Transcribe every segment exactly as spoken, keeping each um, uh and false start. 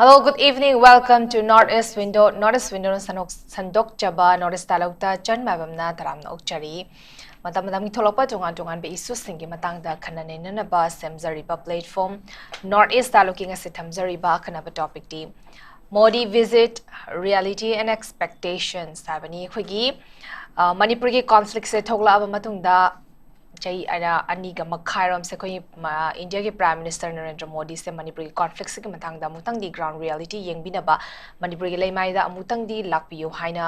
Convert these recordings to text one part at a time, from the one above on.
Hello, good evening. Welcome to North East Window. North East Window ꯅ ꯁꯟꯗꯣꯛ-, ꯁꯟꯗꯣꯛꯆꯕ North East ꯗ ꯂꯧꯇ ꯆꯟ ꯃꯥꯏꯕꯝꯅ ꯇꯔꯥꯝꯅ ꯑꯣꯛꯆꯔꯤ꯫ ꯃꯇꯝ ꯃꯇꯝꯒꯤ ꯊꯣꯛꯂꯛꯄ ꯇꯣꯉꯥꯟ ꯇꯣꯉꯥꯟꯕ ꯏꯁꯨꯁꯤꯡꯒꯤ ꯃꯇꯥꯡꯗ ꯈꯟꯅ ꯅꯩꯅꯅꯕ ꯁꯦꯝꯖꯔꯤꯕ platform North East ꯗ ꯂꯨꯀꯤꯡ ꯑꯁꯤ ꯊꯝꯖꯔꯤꯕ ꯑꯈꯟꯅꯕ topicꯇꯤ Modi visit, reality and expectations ꯍꯥꯏꯕꯅꯤ꯫ ꯑꯩꯈꯣꯏꯒꯤ, ꯑ, ꯃꯅꯤꯄꯨꯔꯒꯤ conflictꯁꯦ ꯊꯣꯛꯂꯛꯑꯕ ꯃꯇꯨꯡꯗ ꯆꯍꯤ ꯑꯅ-, ꯑꯅꯤꯒ ꯃꯈꯥꯏꯔꯣꯝꯁꯦ ꯑꯩꯈꯣꯏ ꯃ-, ꯏꯟꯗꯤꯌꯥꯒꯤ Prime Minister ꯅꯔꯦꯟꯗ꯭ꯔ ꯃꯣꯗꯤꯁꯦ ꯃꯅꯤꯄꯨꯔꯒꯤ conflictꯁꯤꯒꯤ ꯃꯇꯥꯡꯗ ꯑꯃꯨꯛꯇꯪꯗꯤ ground reality ꯌꯦꯡꯕꯤꯅꯕ ꯃꯅꯤꯄꯨꯔꯒꯤ ꯂꯩꯃꯥꯏꯗ ꯑꯃꯨꯛꯇꯪꯗꯤ ꯂꯥꯛꯄꯤꯌꯨ ꯍꯥꯏꯅ,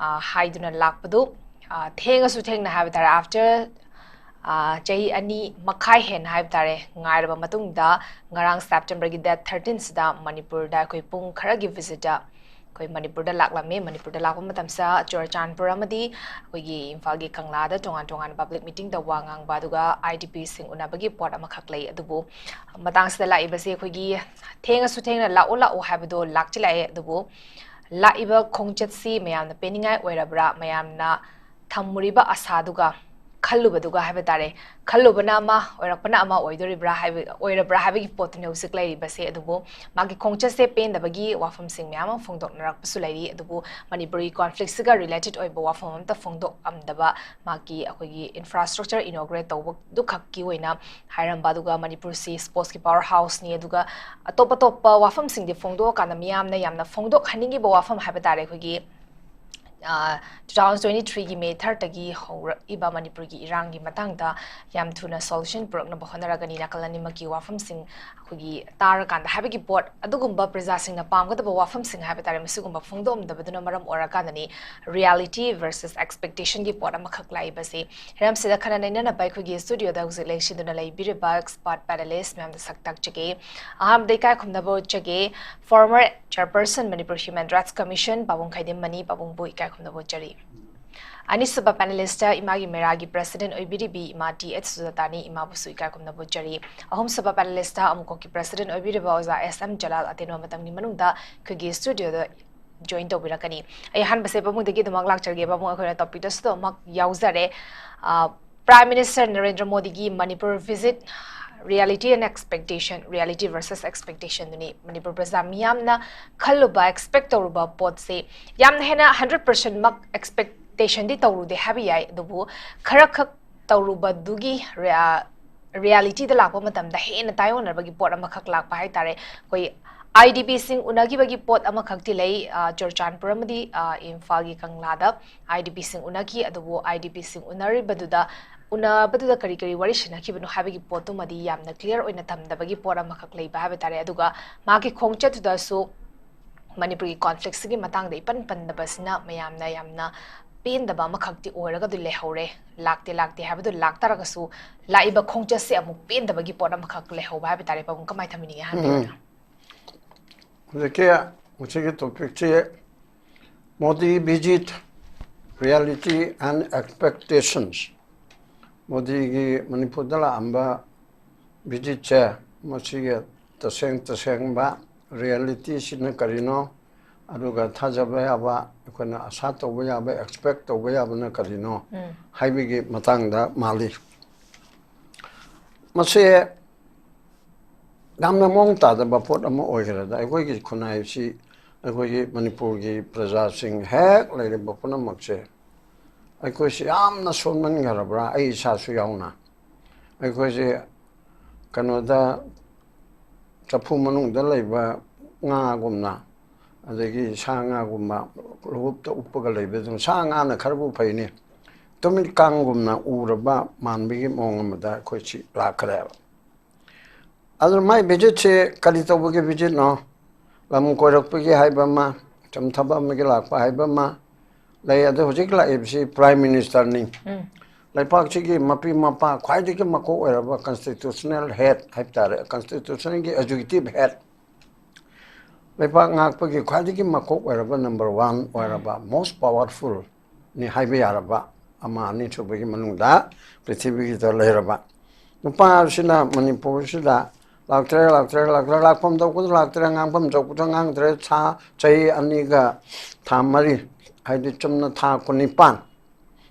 ꯑ, ꯍꯥꯏꯗꯨꯅ ꯂꯥꯛꯄꯗꯨ, ꯑ, ꯊꯦꯡꯉꯁꯨ ꯊꯦꯡꯅ ꯍꯥꯏꯕ ꯇꯥꯔꯦ, after, ꯑ, ꯆꯍꯤ ꯑꯅꯤ ꯃꯈꯥꯏ ꯍꯦꯟꯅ ꯍꯥꯏꯕ ꯇꯥꯔꯦ, ꯉꯥꯏꯔꯕ ꯃꯇꯨꯡꯗ ꯉꯔꯥꯡ Septemberꯒꯤ date thirteenꯁꯤꯗ ꯃꯅꯤꯄꯨꯔꯗ ꯑꯩꯈꯣꯏ ꯄꯨꯡ ꯈꯔꯒꯤ visitꯇ ꯑꯩꯈꯣꯏ ꯃꯅꯤꯄꯨꯔꯗ ꯂꯥꯛꯂꯝꯃꯤ꯫ ꯃꯅꯤꯄꯨꯔꯗ ꯂꯥꯛꯄ ꯃꯇꯝꯁꯤꯗ ꯆꯨꯔꯆꯥꯟꯄꯨꯔ ꯑꯃꯗꯤ ꯑꯩꯈꯣꯏꯒꯤ ꯏꯝꯐꯥꯜꯒꯤ ꯀꯪꯂꯥꯗ ꯇꯣꯉꯥꯟ ꯇꯣꯉꯥꯟꯕ public meetingꯗ ꯋꯥ ꯉꯥꯡꯕ, ꯑꯗꯨꯒ IDPꯁꯤꯡ ꯎꯅꯕꯒꯤ ꯄꯣꯠ ꯑꯃꯈꯛ ꯂꯩ꯫ ꯑꯗꯨꯕꯨ ꯃꯇꯥꯡꯁꯤꯗ ꯂꯥꯛꯏꯕꯁꯤ ꯑꯩꯈꯣꯏꯒꯤ ꯊꯦꯡꯉꯁꯨ ꯊꯦꯡꯅ ꯂꯥꯛꯎ ꯂꯥꯛꯎ ꯍꯥꯏꯕꯗꯣ ꯂꯥꯛꯇꯤ ꯂꯥꯛꯑꯦ, ꯑꯗꯨꯕꯨ ꯂꯥꯛꯏꯕ ꯈꯣꯡꯆꯠꯁꯤ ꯃꯌꯥꯝꯅ ꯄꯦꯟꯅꯤꯡꯉꯥꯏ ꯑꯣꯏꯔꯕ꯭ꯔꯥ, ꯃꯌꯥꯝꯅ ꯊꯝꯃꯨꯔꯤꯕ ꯑꯁꯥꯗꯨꯒ ꯈꯜꯂꯨꯕꯗꯨꯒ ꯍꯥꯏꯕ ꯇꯥꯔꯦ, ꯈꯜꯂꯨꯕꯅ ꯑꯃ ꯑꯣꯏꯔꯛꯄꯅ ꯑꯃ ꯑꯣꯏꯗꯣꯔꯤꯕ꯭ꯔꯥ ꯍꯥꯏꯕ, ꯑꯣꯏꯔꯕ꯭ꯔꯥ ꯍꯥꯏꯕꯒꯤ ꯄꯣꯠꯇꯨꯅꯤ ꯍꯧꯖꯤꯛ ꯂꯩꯔꯤꯕꯁꯦ꯫ ꯑꯗꯨꯕꯨ ꯃꯥꯒꯤ ꯈꯣꯡꯆꯠꯁꯦ ꯄꯦꯟꯗꯕꯒꯤ ꯋꯥꯐꯝꯁꯤꯡ ꯃꯌꯥꯝ ꯑꯃ ꯐꯣꯡꯗꯣꯛꯅꯔꯛꯄꯁꯨ ꯂꯩꯔꯤ꯫ ꯑꯗꯨꯕꯨ ꯃꯅꯤꯄꯨꯔꯒꯤ conflictꯁꯤꯒ related ꯑꯣꯏꯕ ꯋꯥꯐꯝ ꯑꯃꯇ ꯐꯣꯡꯗꯣꯛꯂꯝꯗꯕ, ꯃꯥꯒꯤ ꯑꯩꯈꯣꯏꯒꯤ infrastructure inaugurate ꯇꯧꯕꯗꯨꯈꯛꯀꯤ ꯑꯣꯏꯅ ꯍꯥꯏꯔꯝꯕ, ꯑꯗꯨꯒ ꯃꯅꯤꯄꯨꯔꯁꯤ sportsꯀꯤ power houseꯅꯤ, ꯑꯗꯨꯒ ꯑꯇꯣꯞ ꯑꯇꯣꯞꯄ ꯋꯥꯐꯝꯁꯤꯡꯗꯤ ꯐꯣꯡꯗꯣꯛꯑꯀꯥꯟꯗ ꯃꯤꯌꯥꯝꯅ ꯌꯥꯝꯅ ꯐꯣꯡꯗꯣꯛꯍꯟꯅꯤꯡꯉꯤꯕ ꯋꯥꯐꯝ ꯍꯥꯏꯕ ꯇꯥꯔꯦ, ꯑꯩꯈꯣꯏꯒꯤ, ꯑ, two thousand twenty-threeꯒꯤ May thirdꯇꯒꯤ ꯍꯧꯔꯛꯏꯕ ꯃꯅꯤꯄꯨꯔꯒꯤ ꯏꯔꯥꯡꯒꯤ ꯃꯇꯥꯡꯗ ꯌꯥꯝ ꯊꯨꯅ solution ꯄꯨꯔꯛꯅꯕ ꯍꯣꯠꯅꯔꯒꯅꯤ, ꯅꯥꯀꯜ ꯑꯅꯤꯃꯛꯀꯤ ꯋꯥꯐꯝꯁꯤꯡ ꯑꯩꯈꯣꯏꯒꯤ ꯇꯥꯔꯀꯥꯟꯗ ꯍꯥꯏꯕꯒꯤ ꯄꯣꯠ, ꯑꯗꯨꯒꯨꯝꯕ ꯄ꯭ꯔꯖꯥꯁꯤꯡꯅ ꯄꯥꯝꯒꯗꯕ ꯋꯥꯐꯝꯁꯤꯡ ꯍꯥꯏꯕ ꯇꯥꯔꯦ, ꯃꯁꯤꯒꯨꯝꯕ ꯐꯣꯡꯗꯣꯛꯑꯝꯗꯕꯗꯨꯅ ꯃꯔꯝ ꯑꯣꯏꯔꯀꯥꯟꯗꯅꯤ reality versus expectationꯒꯤ ꯄꯣꯠ ꯑꯃꯈꯛ ꯂꯥꯛꯏꯕꯁꯤ꯫ ꯍꯤꯔꯝꯁꯤꯗ ꯈꯟꯅ ꯅꯩꯅꯅꯕ ꯑꯩꯈꯣꯏꯒꯤ studioꯗ ꯍꯧꯖꯤꯛ ꯂꯦꯡꯁꯤꯟꯗꯨꯅ ꯂꯩꯕꯤꯔꯤꯕ expert panelist ꯃꯌꯥꯝꯗ ꯁꯛ ꯇꯥꯛꯆꯒꯦ꯫ ꯑꯍꯥꯟꯕꯗ ꯏꯀꯥꯏ ꯈꯨꯝꯅꯕ ꯎꯠꯆꯒꯦ, former chairperson Manipur Human Rights Commission ꯄꯥꯕꯨꯡ ꯈꯥꯏꯗꯤꯝꯃꯅꯤ, ꯄꯥꯕꯨꯡꯕꯨ ꯏꯀꯥꯏ ꯈꯨꯝꯅꯕ ꯎꯠꯆꯔꯤ꯫ ꯑꯅꯤꯁꯨꯕ panelistꯇ ꯏꯃꯥꯒꯤ ꯃꯦꯔꯥꯒꯤ president ꯑꯣꯏꯕꯤꯔꯤꯕꯤ ꯏꯃꯥ ꯇꯤ ꯑꯦꯆ ꯁꯨꯖꯥꯇꯥꯅꯤ, ꯏꯃꯥꯕꯨꯁꯨ ꯏꯀꯥꯏ ꯈꯨꯝꯅꯕ ꯎꯠꯆꯔꯤ꯫ ꯑꯍꯨꯝꯁꯨꯕ panelistꯇ ꯑꯃꯨꯀꯣꯛꯀꯤ president ꯑꯣꯏꯕꯤꯔꯤꯕ ꯑꯣꯖꯥ ꯑꯦꯁ ꯑꯦꯝ ꯖꯂꯥꯜ ꯑꯇꯦꯟꯕ ꯃꯇꯝꯒꯤ ꯃꯅꯨꯡꯗ ꯑꯩꯈꯣꯏꯒꯤ studioꯗ join ꯇꯧꯕꯤꯔꯛꯀꯅꯤ꯫ ꯑꯩ ꯑꯍꯥꯟꯕꯁꯦ ꯄꯥꯕꯨꯡꯗꯒꯤ ꯑꯗꯨꯃꯛ ꯂꯥꯛꯆꯔꯒꯦ꯫ ꯄꯥꯕꯨꯡ, ꯑꯩꯈꯣꯏꯅ topicꯇꯁꯨ ꯑꯗꯨꯃꯛ ꯌꯥꯎꯖꯔꯦ꯫ ꯑ, Prime Minister ꯅꯔꯦꯟꯗ꯭ꯔ ꯃꯣꯗꯤꯒꯤ Manipur visit Reality and expectation, reality versus expectation ꯗꯨꯅꯤ꯫ ꯃꯅꯤꯄꯨꯔ ꯄ꯭ꯔꯖꯥ ꯃꯤꯌꯥꯝꯅ ꯈꯜꯂꯨꯕ, expect ꯇꯧꯔꯨꯕ ꯄꯣꯠꯁꯤ ꯌꯥꯝꯅ ꯍꯦꯟꯅ hundred percent ꯃꯛ expectation ꯗꯤ ꯇꯧꯔꯨꯗꯦ ꯍꯥꯏꯕ ꯌꯥꯏ, ꯑꯗꯨꯕꯨ ꯈꯔꯈꯛ ꯇꯧꯔꯨꯕꯗꯨꯒꯤ rea-, reality ꯗ ꯂꯥꯛꯄ ꯃꯇꯝꯗ ꯍꯦꯟꯅ ꯇꯥꯏꯑꯣꯟꯅꯕꯒꯤ ꯄꯣꯠ ꯑꯃꯈꯛ ꯂꯥꯛꯄ ꯍꯥꯏꯇꯥꯔꯦ꯫ ꯑꯩꯈꯣꯏ I D P ꯁꯤꯡ ꯎꯅꯈꯤꯕꯒꯤ ꯄꯣꯠ ꯑꯃꯈꯛꯇꯤ ꯂꯩ꯫ ꯑ, ꯆꯨꯔꯆꯥꯟꯄꯨꯔ ꯑꯃꯗꯤ, ꯑ, ꯏꯝꯐꯥꯜꯒꯤ ꯀꯪꯂꯥꯗ I D P ꯁꯤꯡ ꯎꯅꯈꯤ, ꯑꯗꯨꯕꯨ I D P ꯁꯤꯡ ꯎꯅꯔꯤꯕꯗꯨꯗ, ꯎꯅꯕꯗꯨꯗ ꯀꯔꯤ ꯀꯔꯤ ꯋꯥꯔꯤ ꯁꯥꯟꯅꯈꯤꯕꯅꯣ ꯍꯥꯏꯕꯒꯤ ꯄꯣꯠꯇꯨꯃꯗꯤ ꯌꯥꯝꯅ clear ꯑꯣꯏꯅ ꯊꯝꯗꯕꯒꯤ ꯄꯣꯠ ꯑꯃꯈꯛ ꯂꯩꯕ ꯍꯥꯏꯕ ꯇꯥꯔꯦ꯫ ꯑꯗꯨꯒ ꯃꯥꯒꯤ ꯈꯣꯡꯆꯠꯇꯨꯗꯁꯨ ꯃꯅꯤꯄꯨꯔꯒꯤ conflict ꯁꯤꯒꯤ ꯃꯇꯥꯡꯗ ꯏꯄꯟ ꯄꯟꯗꯕꯁꯤꯅ ꯃꯌꯥꯝꯅ ꯌꯥꯝꯅ ꯄꯦꯟꯗꯕ ꯑꯃꯈꯛꯇꯤ ꯑꯣꯏꯔꯒꯗꯤ ꯂꯩꯍꯧꯔꯦ꯫ ꯂꯥꯛꯇꯦ ꯂꯥꯛꯇꯦ ꯍꯥꯏꯕꯗꯨ ꯂꯥꯛꯇꯥꯔꯒꯁꯨ ꯂꯥꯛꯏꯕ ꯈꯣꯡꯆꯠꯁꯦ ꯑꯃꯨꯛ ꯄꯦꯟꯗꯕꯒꯤ ꯄꯣꯠ ꯑꯃꯈꯛ ꯂꯩꯍꯧꯕ ꯍꯥꯏꯕ ꯇꯥꯔꯦ꯫ ꯄꯥꯕꯨꯡ, ꯀꯃꯥꯏꯅ ꯊꯝꯕꯤꯅꯤꯡꯉꯤ ꯑꯍꯥꯟꯕ ꯎꯝ꯫ ꯑꯣꯏꯅ? ꯍꯧꯖꯤꯛꯀꯤ ꯃꯁꯤꯒꯤ topic ꯁꯤ Modi visit, reality and expectations꯫ ꯃꯣꯗꯤꯒꯤ ꯃꯅꯤꯄꯨꯔꯗ ꯂꯥꯛꯑꯝꯕ visit ꯁꯦ, ꯃꯁꯤꯒꯤ ꯇꯁꯦꯡ ꯇꯁꯦꯡꯕ reality ꯁꯤꯅ ꯀꯔꯤꯅꯣ, ꯑꯗꯨꯒ ꯊꯥꯖꯕ ꯌꯥꯕ, ꯑꯩꯈꯣꯏꯅ ꯑꯁꯥ ꯇꯧꯕ ꯌꯥꯕ, expect ꯇꯧꯕ ꯌꯥꯕꯅ ꯀꯔꯤꯅꯣ ꯎꯝ꯫ ꯍꯥꯏꯕꯒꯤ ꯃꯇꯥꯡꯗ ꯃꯥꯜꯂꯤ꯫ ꯃꯁꯤ ꯌꯥꯝꯅ ꯃꯑꯣꯡ ꯇꯥꯗꯕ ꯄꯣꯠ ꯑꯃ ꯑꯣꯏꯈ꯭ꯔꯦꯗ꯫ ꯑꯩꯈꯣꯏꯒꯤ ꯈꯨꯟꯅꯥꯏꯁꯤ, ꯑꯩꯈꯣꯏꯒꯤ ꯃꯅꯤꯄꯨꯔꯒꯤ ꯄ꯭ꯔꯖꯥꯁꯤꯡ ꯍꯦꯛ ꯂꯩꯔꯤꯕ ꯄꯨꯝꯅꯃꯛꯁꯦ, ꯑꯩꯈꯣꯏꯁꯤ ꯌꯥꯝꯅ ꯁꯣꯟꯃꯟꯈ꯭ꯔꯕ꯭ꯔꯥ, ꯑꯩ ꯏꯁꯥꯁꯨ ꯌꯥꯎꯅ꯫ ꯑꯩꯈꯣꯏꯁꯦ ꯀꯩꯅꯣꯗ, ꯆꯐꯨ ꯃꯅꯨꯡꯗ ꯂꯩꯕ ꯉꯥꯒꯨꯝꯅ, ꯑꯗꯒꯤ ꯁꯥ ꯉꯥꯒꯨꯝꯕ ꯂꯨꯍꯨꯞꯇ ꯎꯞꯄꯒ ꯂꯩꯕ, ꯑꯗꯨꯝ ꯁꯥ ꯉꯥꯅ ꯈꯔꯕꯨ ꯐꯩꯅꯤ, ꯇꯨꯃꯤꯠ ꯀꯥꯡꯒꯨꯝꯅ ꯎꯔꯕ ꯃꯥꯟꯕꯒꯤ ꯃꯑꯣꯡ ꯑꯃꯗ ꯑꯩꯈꯣꯏꯁꯤ ꯂꯥꯛꯈ꯭ꯔꯦꯕ꯫ ꯑꯗꯨꯅ ꯃꯥꯏ visit ꯁꯦ ꯀꯔꯤ ꯇꯧꯕꯒꯤ visit ꯅꯣ? ꯂꯝ ꯀꯣꯏꯔꯛꯄꯒꯤ ꯍꯥꯏꯕ ꯑꯃ, ꯁꯨꯝ ꯊꯕꯛ ꯑꯃꯒꯤ ꯂꯥꯛꯄ ꯍꯥꯏꯕ ꯑꯃ ꯂꯩ꯫ ꯑꯗꯨ ꯍꯧꯖꯤꯛ ꯂꯥꯛꯏꯕꯁꯤ Prime Minister ꯅꯤ꯫ ꯎꯝ꯫ ꯂꯩꯄꯥꯛꯁꯤꯒꯤ ꯃꯄꯤ ꯃꯄꯥ ꯈ꯭ꯋꯥꯏꯗꯒꯤ ꯃꯀꯣꯛ ꯑꯣꯏꯔꯕ constitutional head ꯍꯥꯏꯕ ꯇꯥꯔꯦ, constitution ꯒꯤ executive head, ꯂꯩꯄꯥꯛ ꯉꯥꯛꯄꯒꯤ ꯈ꯭ꯋꯥꯏꯗꯒꯤ ꯃꯀꯣꯛ ꯑꯣꯏꯔꯕ number one ꯑꯣꯏꯔꯕ, most powerful ꯅꯤ ꯍꯥꯏꯕ ꯌꯥꯔꯕ ꯑꯃ, ꯑꯅꯤꯁꯨꯕꯒꯤ ꯃꯅꯨꯡꯗ ꯄ꯭ꯔꯤꯊꯤꯕꯤꯒꯤꯗ ꯂꯩꯔꯕ ꯅꯨꯄꯥ ꯑꯁꯤꯅ ꯃꯅꯤꯄꯨꯔꯁꯤꯗ ꯂꯥꯛꯇ꯭ꯔꯦ, ꯂꯥꯛꯇ꯭ꯔꯦ, ꯂꯥꯛꯇ꯭ꯔꯦ, ꯂꯥꯛꯐꯝ ꯊꯣꯛꯄꯗ ꯂꯥꯛꯇ꯭ꯔꯦ, ꯉꯥꯡꯐꯝ ꯊꯣꯛꯄꯗ ꯉꯥꯡꯗ꯭ꯔꯦ, ꯊꯥ, ꯆꯍꯤ ꯑꯅꯤꯒ ꯊꯥ ꯃꯔꯤ, ꯍꯥꯏꯗꯤ ꯆꯨꯝꯅ ꯊꯥ ꯀꯨꯟꯅꯤꯄꯥꯟ,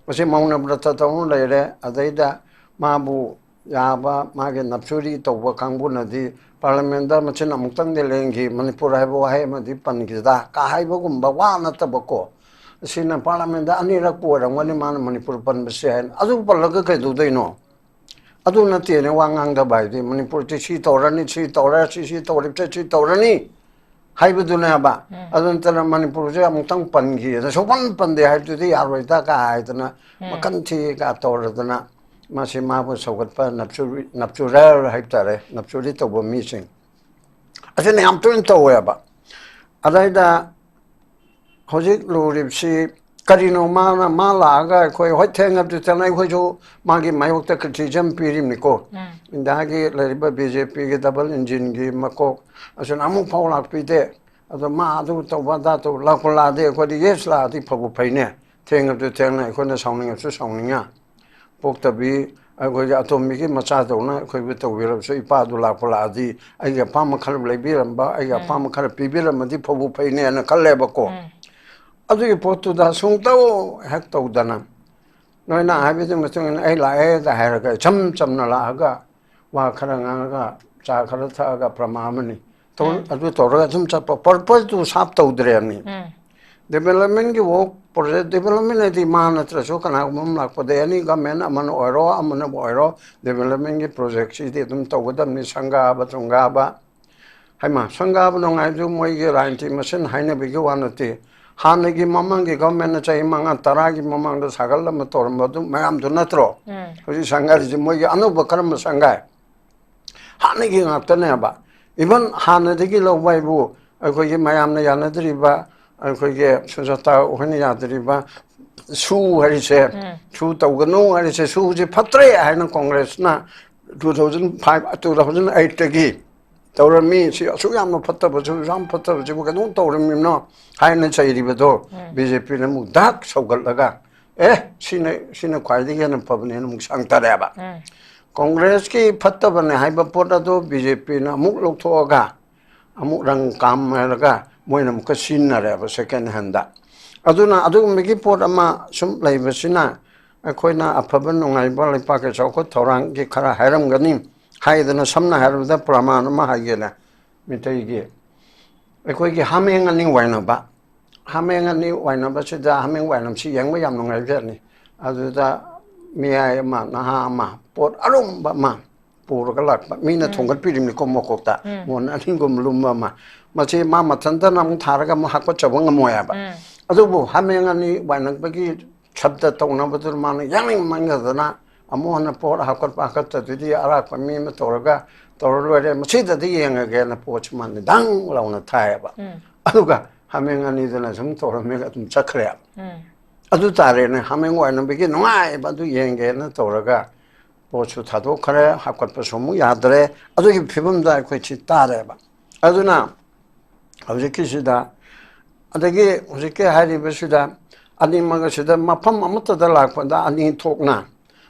ꯃꯁꯤ ꯃꯧꯅ ꯕ꯭ꯔꯇ ꯇꯧꯅ ꯂꯩꯔꯦ꯫ ꯑꯗꯩꯗ ꯃꯥꯕꯨ ꯌꯥꯕ, ꯃꯥꯒꯤ ꯅꯞꯆꯨꯔꯤ ꯇꯧꯕ ꯀꯥꯡꯕꯨꯅꯗꯤ ꯄꯥꯔꯂꯤꯌꯥꯃꯦꯟꯗ ꯃꯆꯤꯟ ꯑꯃꯨꯛꯇꯪꯗꯤ ꯂꯦꯡꯈꯤ, ꯃꯅꯤꯄꯨꯔ ꯍꯥꯏꯕ ꯋꯥꯍꯩ ꯑꯃꯗꯤ ꯄꯟꯈꯤꯗ ꯀꯥ ꯍꯥꯏꯕꯒꯨꯝꯕ ꯋꯥ ꯅꯠꯇꯕꯀꯣ꯫ ꯑꯁꯤꯅ ꯄꯥꯔꯂꯤꯌꯥꯃꯦꯟꯗ ꯑꯅꯤꯔꯛꯄꯨ ꯑꯣꯏꯔꯝꯒꯅꯤ ꯃꯥꯅ ꯃꯅꯤꯄꯨꯔ ꯄꯟꯕꯁꯦ ꯍꯥꯏꯅ꯫ ꯑꯗꯨ ꯄꯜꯂꯒ ꯀꯩꯗꯧꯗꯣꯏꯅꯣ? ꯑꯗꯨ ꯅꯠꯇꯦꯅꯦ ꯋꯥ ꯉꯥꯡꯗꯕ ꯍꯥꯏꯗꯤ꯫ ꯃꯅꯤꯄꯨꯔꯗꯤ ꯁꯤ ꯇꯧꯔꯅꯤ, ꯁꯤ ꯇꯧꯔꯦ, ꯁꯤ, ꯁꯤ ꯇꯧꯔꯤꯕꯁꯦ ꯁꯤ ꯇꯧꯔꯅꯤ ꯍꯥꯏꯕꯗꯨꯅꯦꯕ꯫ ꯑꯗꯨ ꯅꯠꯇꯅ ꯃꯅꯤꯄꯨꯔꯁꯦ ꯑꯃꯨꯛꯇꯪ ꯄꯟꯈꯤ, ꯑꯗ ꯁꯨꯛꯄꯟ ꯄꯟꯗꯦ ꯍꯥꯏꯕꯗꯨꯗꯤ ꯌꯥꯔꯣꯏꯗ ꯀꯥ ꯍꯥꯏꯗꯅ ꯃꯈꯟ ꯊꯤ ꯀꯥ ꯇꯧꯔꯗꯅ ꯃꯁꯤ ꯃꯥꯕꯨ ꯁꯧꯒꯠꯄ ꯅꯞꯆꯨꯔꯤ-, ꯅꯞꯆꯨꯔꯦꯜ ꯍꯥꯏꯕ ꯇꯥꯔꯦ, ꯅꯞꯆꯨꯔꯤ ꯇꯧꯕ ꯃꯤꯁꯤꯡ ꯑꯁꯤꯅ ꯌꯥꯝ ꯇꯣꯏꯅ ꯇꯧꯋꯦꯕ꯫ ꯑꯗꯩꯗ ꯍꯧꯖꯤꯛ ꯂꯨꯔꯤꯕꯁꯤ ꯀꯔꯤꯅꯣ? ꯃꯥꯅ, ꯃꯥ ꯂꯥꯛꯑꯒ ꯑꯩꯈꯣꯏ ꯍꯣꯏ ꯊꯦꯡꯉꯕꯗꯤ ꯊꯦꯡꯅ ꯑꯩꯈꯣꯏꯁꯨ ꯃꯥꯒꯤ ꯃꯥꯌꯣꯛꯇ ꯀ꯭ꯔꯤꯇꯤꯁꯤꯖꯝ ꯄꯤꯔꯤꯕꯅꯤꯀꯣ꯫ ꯏꯟꯗꯤꯌꯥꯒꯤ ꯂꯩꯔꯤꯕ ꯕꯤ ꯖꯦ ꯄꯤꯒꯤ ꯗꯕꯜ ꯏꯟꯖꯤꯟꯒꯤ ꯃꯀꯣꯛ ꯑꯁꯤꯅ ꯑꯃꯨꯛ ꯐꯥꯎ ꯂꯥꯛꯄꯤꯗꯦ꯫ ꯑꯗꯣ ꯃꯥ ꯑꯗꯨ ꯇꯧꯕ ꯑꯗꯥ ꯇꯧꯕ ꯂꯥꯛꯄ ꯂꯥꯛꯑꯗꯤ ꯑꯩꯈꯣꯏꯗꯤ ꯌꯦꯁ ꯂꯥꯛꯑꯗꯤ ꯐꯕꯨ ꯐꯩꯅꯦ꯫ ꯊꯦꯡꯉꯕꯗꯤ ꯊꯦꯡꯅ ꯑꯩꯈꯣꯏꯅ ꯁꯥꯎꯅꯤꯡꯉꯁꯨ ꯁꯥꯎꯅꯤꯡꯉ ꯄꯣꯛꯇꯕꯤ ꯑꯩꯈꯣꯏꯒꯤ ꯑꯇꯣꯝꯕꯤꯒꯤ ꯃꯆꯥꯗꯧꯅ ꯑꯩꯈꯣꯏꯕꯨ ꯇꯧꯕꯤꯔꯕꯁꯨ ꯏꯄꯥꯗꯨ ꯂꯥꯛꯄ ꯂꯥꯛꯑꯗꯤ ꯑꯩꯒꯤ ꯑꯄꯥꯝꯕ ꯈꯔ ꯂꯩꯕꯤꯔꯝꯕ, ꯑꯩꯒꯤ ꯑꯄꯥꯝꯕ ꯈꯔ ꯄꯤꯕꯤꯔꯝꯃꯗꯤ ꯐꯕꯨ ꯐꯩꯅꯦꯅ ꯈꯜꯂꯦꯕꯀꯣ꯫ ꯑꯗꯨꯒꯤ ꯄꯣꯠꯇꯨꯗ ꯁꯨꯡꯇꯧ ꯍꯦꯛ ꯇꯧꯗꯅ ꯅꯣꯏꯅ ꯍꯥꯏꯕꯗꯨꯒꯤ ꯃꯇꯨꯡ ꯏꯟꯅ ꯑꯩ ꯂꯥꯛꯑꯦꯗ ꯍꯥꯏꯔꯒ ꯏꯆꯝ ꯆꯝꯅ ꯂꯥꯛꯑꯒ ꯋꯥ ꯈꯔ ꯉꯥꯡꯉꯒ ꯆꯥ ꯈꯔ ꯊꯛꯑꯒ ꯄ꯭ꯔꯃꯥ ꯑꯃꯅꯤ ꯇꯧ-, ꯑꯗꯨ ꯇꯧꯔꯒ ꯑꯗꯨꯝ ꯆꯠꯄ, ꯄꯔꯄꯁꯇꯨ ꯁꯥꯞ ꯇꯧꯗ꯭ꯔꯦꯕꯅꯤ꯫ ꯗꯤꯕꯦꯂꯞꯃꯦꯟꯒꯤ ꯋꯥꯔꯛ ꯄ꯭ꯔꯣꯖꯦꯛ, ꯗꯤꯕꯦꯂꯞꯃꯦꯟ ꯍꯥꯏꯗꯤ ꯃꯥ ꯅꯠꯇ꯭ꯔꯁꯨ ꯀꯅꯥꯒꯨꯝꯕ ꯑꯃ ꯂꯥꯛꯄꯗ ꯑꯦꯅꯤ ꯒꯃꯦꯟ ꯑꯃꯅ ꯑꯣꯏꯔꯣ ꯑꯃꯅꯕꯨ ꯑꯣꯏꯔꯣ ꯗꯤꯕꯦꯂꯞꯃꯦꯟꯒꯤ ꯄ꯭ꯔꯣꯖꯦꯛꯁꯤꯗꯤ ꯑꯗꯨꯝ ꯇꯧꯒꯗꯕꯅꯤ꯫ ꯁꯪꯒꯥꯕ ꯆꯨꯡꯒꯥꯕ ꯍꯥꯏꯃ, ꯁꯪꯒꯥꯕ ꯅꯨꯡꯉꯥꯏꯕꯗꯨ ꯃꯣꯏꯒꯤ ꯔꯥꯖꯅꯤꯇꯤ ꯃꯁꯦꯟ ꯍꯥꯏꯅꯕꯒꯤ ꯋꯥ ꯅꯠꯇꯦ꯫ ꯍꯥꯟꯅꯒꯤ ꯃꯃꯥꯡꯒꯤ ꯒꯚꯔꯟꯃꯦꯟꯠꯅ ꯆꯍꯤ ꯃꯉꯥ ꯇꯔꯥꯒꯤ ꯃꯃꯥꯡꯗ ꯁꯥꯒꯠꯂꯝꯕ ꯇꯧꯔꯝꯕ ꯑꯗꯨ ꯃꯌꯥꯝꯗꯨ ꯅꯠꯇ꯭ꯔꯣ? ꯍꯧꯖꯤꯛ ꯁꯪꯒꯥꯔꯤꯁꯤ ꯃꯣꯏꯒꯤ ꯑꯅꯧꯕ ꯀꯔꯝꯕ ꯁꯪꯒꯥꯏ? ꯍꯥꯟꯅꯒꯤ ꯉꯥꯛꯇꯅꯦꯕ꯫ ꯏꯚꯟ ꯍꯥꯟꯅꯗꯒꯤ ꯂꯧꯕ ꯍꯥꯏꯕꯨ ꯑꯩꯈꯣꯏꯒꯤ ꯃꯌꯥꯝꯅ ꯌꯥꯅꯗ꯭ꯔꯤꯕ, ꯑꯩꯈꯣꯏꯒꯤ ꯁꯨꯖꯥꯇꯥ ꯍꯣꯏꯅ ꯌꯥꯗ꯭ꯔꯤꯕ ꯁꯨ ꯍꯥꯏꯔꯤꯁꯦ, ꯁꯨ ꯇꯧꯒꯅꯨ ꯍꯥꯏꯔꯤꯁꯦ, ꯁꯨꯁꯦ ꯐꯠꯇ꯭ꯔꯦ ꯍꯥꯏꯅ ꯀꯣꯡꯒ꯭ꯔꯦꯁꯅ two thousand five, two thousand eightꯇꯒꯤ ꯇꯧꯔꯝꯃꯤ꯫ ꯁꯤ ꯑꯁꯨꯛ ꯌꯥꯝꯅ ꯐꯠꯇꯕꯁꯨ, ꯑꯁꯨꯛ ꯌꯥꯝ ꯐꯠꯇꯕꯁꯤꯕꯨ ꯀꯩꯗꯧ ꯇꯧꯔꯝꯃꯤꯕꯅꯣ ꯍꯥꯏꯅ ꯆꯩꯔꯤꯕꯗꯣ ꯕꯤ ꯖꯦ ꯄꯤꯅ ꯑꯃꯨꯛ ꯗꯛ ꯁꯧꯒꯠꯂꯒ, "ꯑꯦ, ꯁꯤꯅ, ꯁꯤꯅ ꯈ꯭ꯋꯥꯏꯗꯒꯤ ꯍꯦꯟꯅ ꯐꯕꯅꯦꯅ" ꯑꯃꯨꯛ ꯁꯥꯡꯊꯔꯛꯑꯦꯕ꯫ ꯀꯣꯡꯒ꯭ꯔꯦꯁꯀꯤ ꯐꯠꯇꯕꯅꯦ ꯍꯥꯏꯕ ꯄꯣꯠ ꯑꯗꯨ ꯕꯤ ꯖꯦ ꯄꯤꯅ ꯑꯃꯨꯛ ꯂꯧꯊꯣꯛꯑꯒ ꯑꯃꯨꯛ ꯔꯪ ꯀꯥꯝ ꯍꯥꯏꯔꯒ ꯃꯣꯏꯅ ꯑꯃꯨꯛꯀ ꯁꯤꯖꯤꯟꯅꯔꯦꯕ second handꯗ꯫ ꯑꯗꯨꯅ ꯑꯗꯨꯒꯨꯝꯕꯒꯤ ꯄꯣꯠ ꯑꯃ ꯁꯨꯝ ꯂꯩꯕꯁꯤꯅ ꯑꯩꯈꯣꯏꯅ ꯑꯐꯕ ꯅꯨꯡꯉꯥꯏꯕ ꯂꯩꯄꯥꯛꯀꯤ ꯆꯥꯎꯈꯠ ꯊꯧꯔꯥꯡꯒꯤ ꯈꯔ ꯍꯥꯏꯔꯝꯒꯅꯤ꯫ ꯍꯥꯏꯗꯅ ꯁꯝꯅ ꯍꯥꯏꯔꯕꯗ ꯄ꯭ꯔꯃꯥꯟ ꯑꯃ ꯍꯥꯏꯒꯦꯅꯦ꯫ ꯃꯤꯇꯩꯒꯤ ꯑꯩꯈꯣꯏꯒꯤ ꯍꯥꯃꯦꯡ ꯑꯅꯤ ꯋꯥꯏꯅꯕ, ꯍꯥꯃꯦꯡ ꯑꯅꯤ ꯋꯥꯏꯅꯕꯁꯤꯗ, ꯍꯥꯃꯦꯡ ꯋꯥꯏꯅꯕꯁꯤ ꯌꯦꯡꯕ ꯌꯥꯝ ꯅꯨꯡꯉꯥꯏꯕꯖꯥꯠꯅꯤ꯫ ꯑꯗꯨꯗ ꯃꯤꯌꯥꯏ ꯑꯃ, ꯅꯍꯥ ꯑꯃ, ꯄꯣꯠ ꯑꯔꯨꯝꯕ ꯑꯃ ꯄꯨꯔꯒ ꯂꯥꯛꯄ, ꯃꯤꯅ ꯎꯝ꯫ ꯊꯣꯡꯒꯠꯄꯤꯔꯤꯕꯅꯤꯀꯣ ꯃꯀꯣꯛꯇ, ꯎꯝ꯫ ꯃꯣꯟ ꯑꯅꯤꯒꯨꯝ ꯂꯨꯝꯕ ꯑꯃ꯫ ꯃꯁꯤ ꯃꯥ ꯃꯊꯟꯇꯅ ꯑꯃꯨꯛ ꯊꯥꯔꯒ ꯑꯃꯨꯛ ꯍꯥꯞꯀꯠꯆꯕ ꯉꯝꯃꯣꯏ ꯍꯥꯏꯕ꯫ ꯎꯝ꯫ ꯑꯗꯨꯕꯨ ꯍꯥꯃꯦꯡ ꯑꯅꯤ ꯋꯥꯏꯅꯕꯒꯤ ꯁꯕꯗ ꯇꯧꯅꯕꯗꯨꯅ ꯃꯥꯅ ꯌꯥꯅꯤꯡꯃꯟꯈꯤꯗꯅ ꯑꯃꯨꯛ ꯍꯟꯅ ꯄꯣꯠ ꯍꯥꯞꯀꯠꯄ ꯍꯥꯞꯀꯠꯇꯗꯨꯗꯤ ꯑꯔꯥꯛꯄ ꯃꯤ ꯑꯃ ꯇꯧꯔꯒ ꯇꯧꯔ ꯂꯣꯏꯔꯦ, ꯃꯁꯤꯗꯗꯤ ꯌꯦꯡꯉꯒꯦꯅ ꯄꯣꯠꯁꯤ ꯃꯥꯅ ꯗꯪ ꯂꯥꯎꯅ ꯊꯥꯏꯌꯦꯕ꯫ ꯎꯝ꯫ ꯑꯗꯨꯒ ꯍꯥꯃꯦꯡ ꯑꯅꯤꯗꯨꯅ ꯁꯨꯝ ꯇꯧꯔꯝꯃꯒ ꯑꯗꯨꯝ ꯆꯠꯈ꯭ꯔꯦ꯫ ꯎꯝ꯫ ꯑꯗꯨ ꯇꯥꯔꯦꯅꯦ, ꯍꯥꯃꯦꯡ ꯋꯥꯏꯅꯕꯒꯤ ꯅꯨꯡꯉꯥꯏꯕ ꯑꯗꯨ ꯌꯦꯡꯒꯦꯅ ꯇꯧꯔꯒ ꯄꯣꯠꯁꯨ ꯊꯥꯗꯣꯛꯈ꯭ꯔꯦ, ꯍꯥꯞꯀꯠꯄꯁꯨ ꯑꯃꯨꯛ ꯌꯥꯗ꯭ꯔꯦ꯫ ꯑꯗꯨꯒꯤ ꯐꯤꯕꯝꯗ ꯑꯩꯈꯣꯏ ꯁꯤ ꯇꯥꯔꯦꯕ꯫ ꯑꯗꯨꯅ ꯍꯧꯖꯤꯛꯀꯤꯁꯤꯗ, ꯑꯗꯒꯤ ꯍꯧꯖꯤꯛꯀꯤ ꯍꯥꯏꯔꯤꯕꯁꯤꯗ ꯑꯅꯤꯃꯛ ꯑꯁꯤꯗ ꯃꯐꯝ ꯑꯃꯠꯇꯗ ꯂꯥꯛꯄꯗ ꯑꯅꯤ ꯊꯣꯛꯅ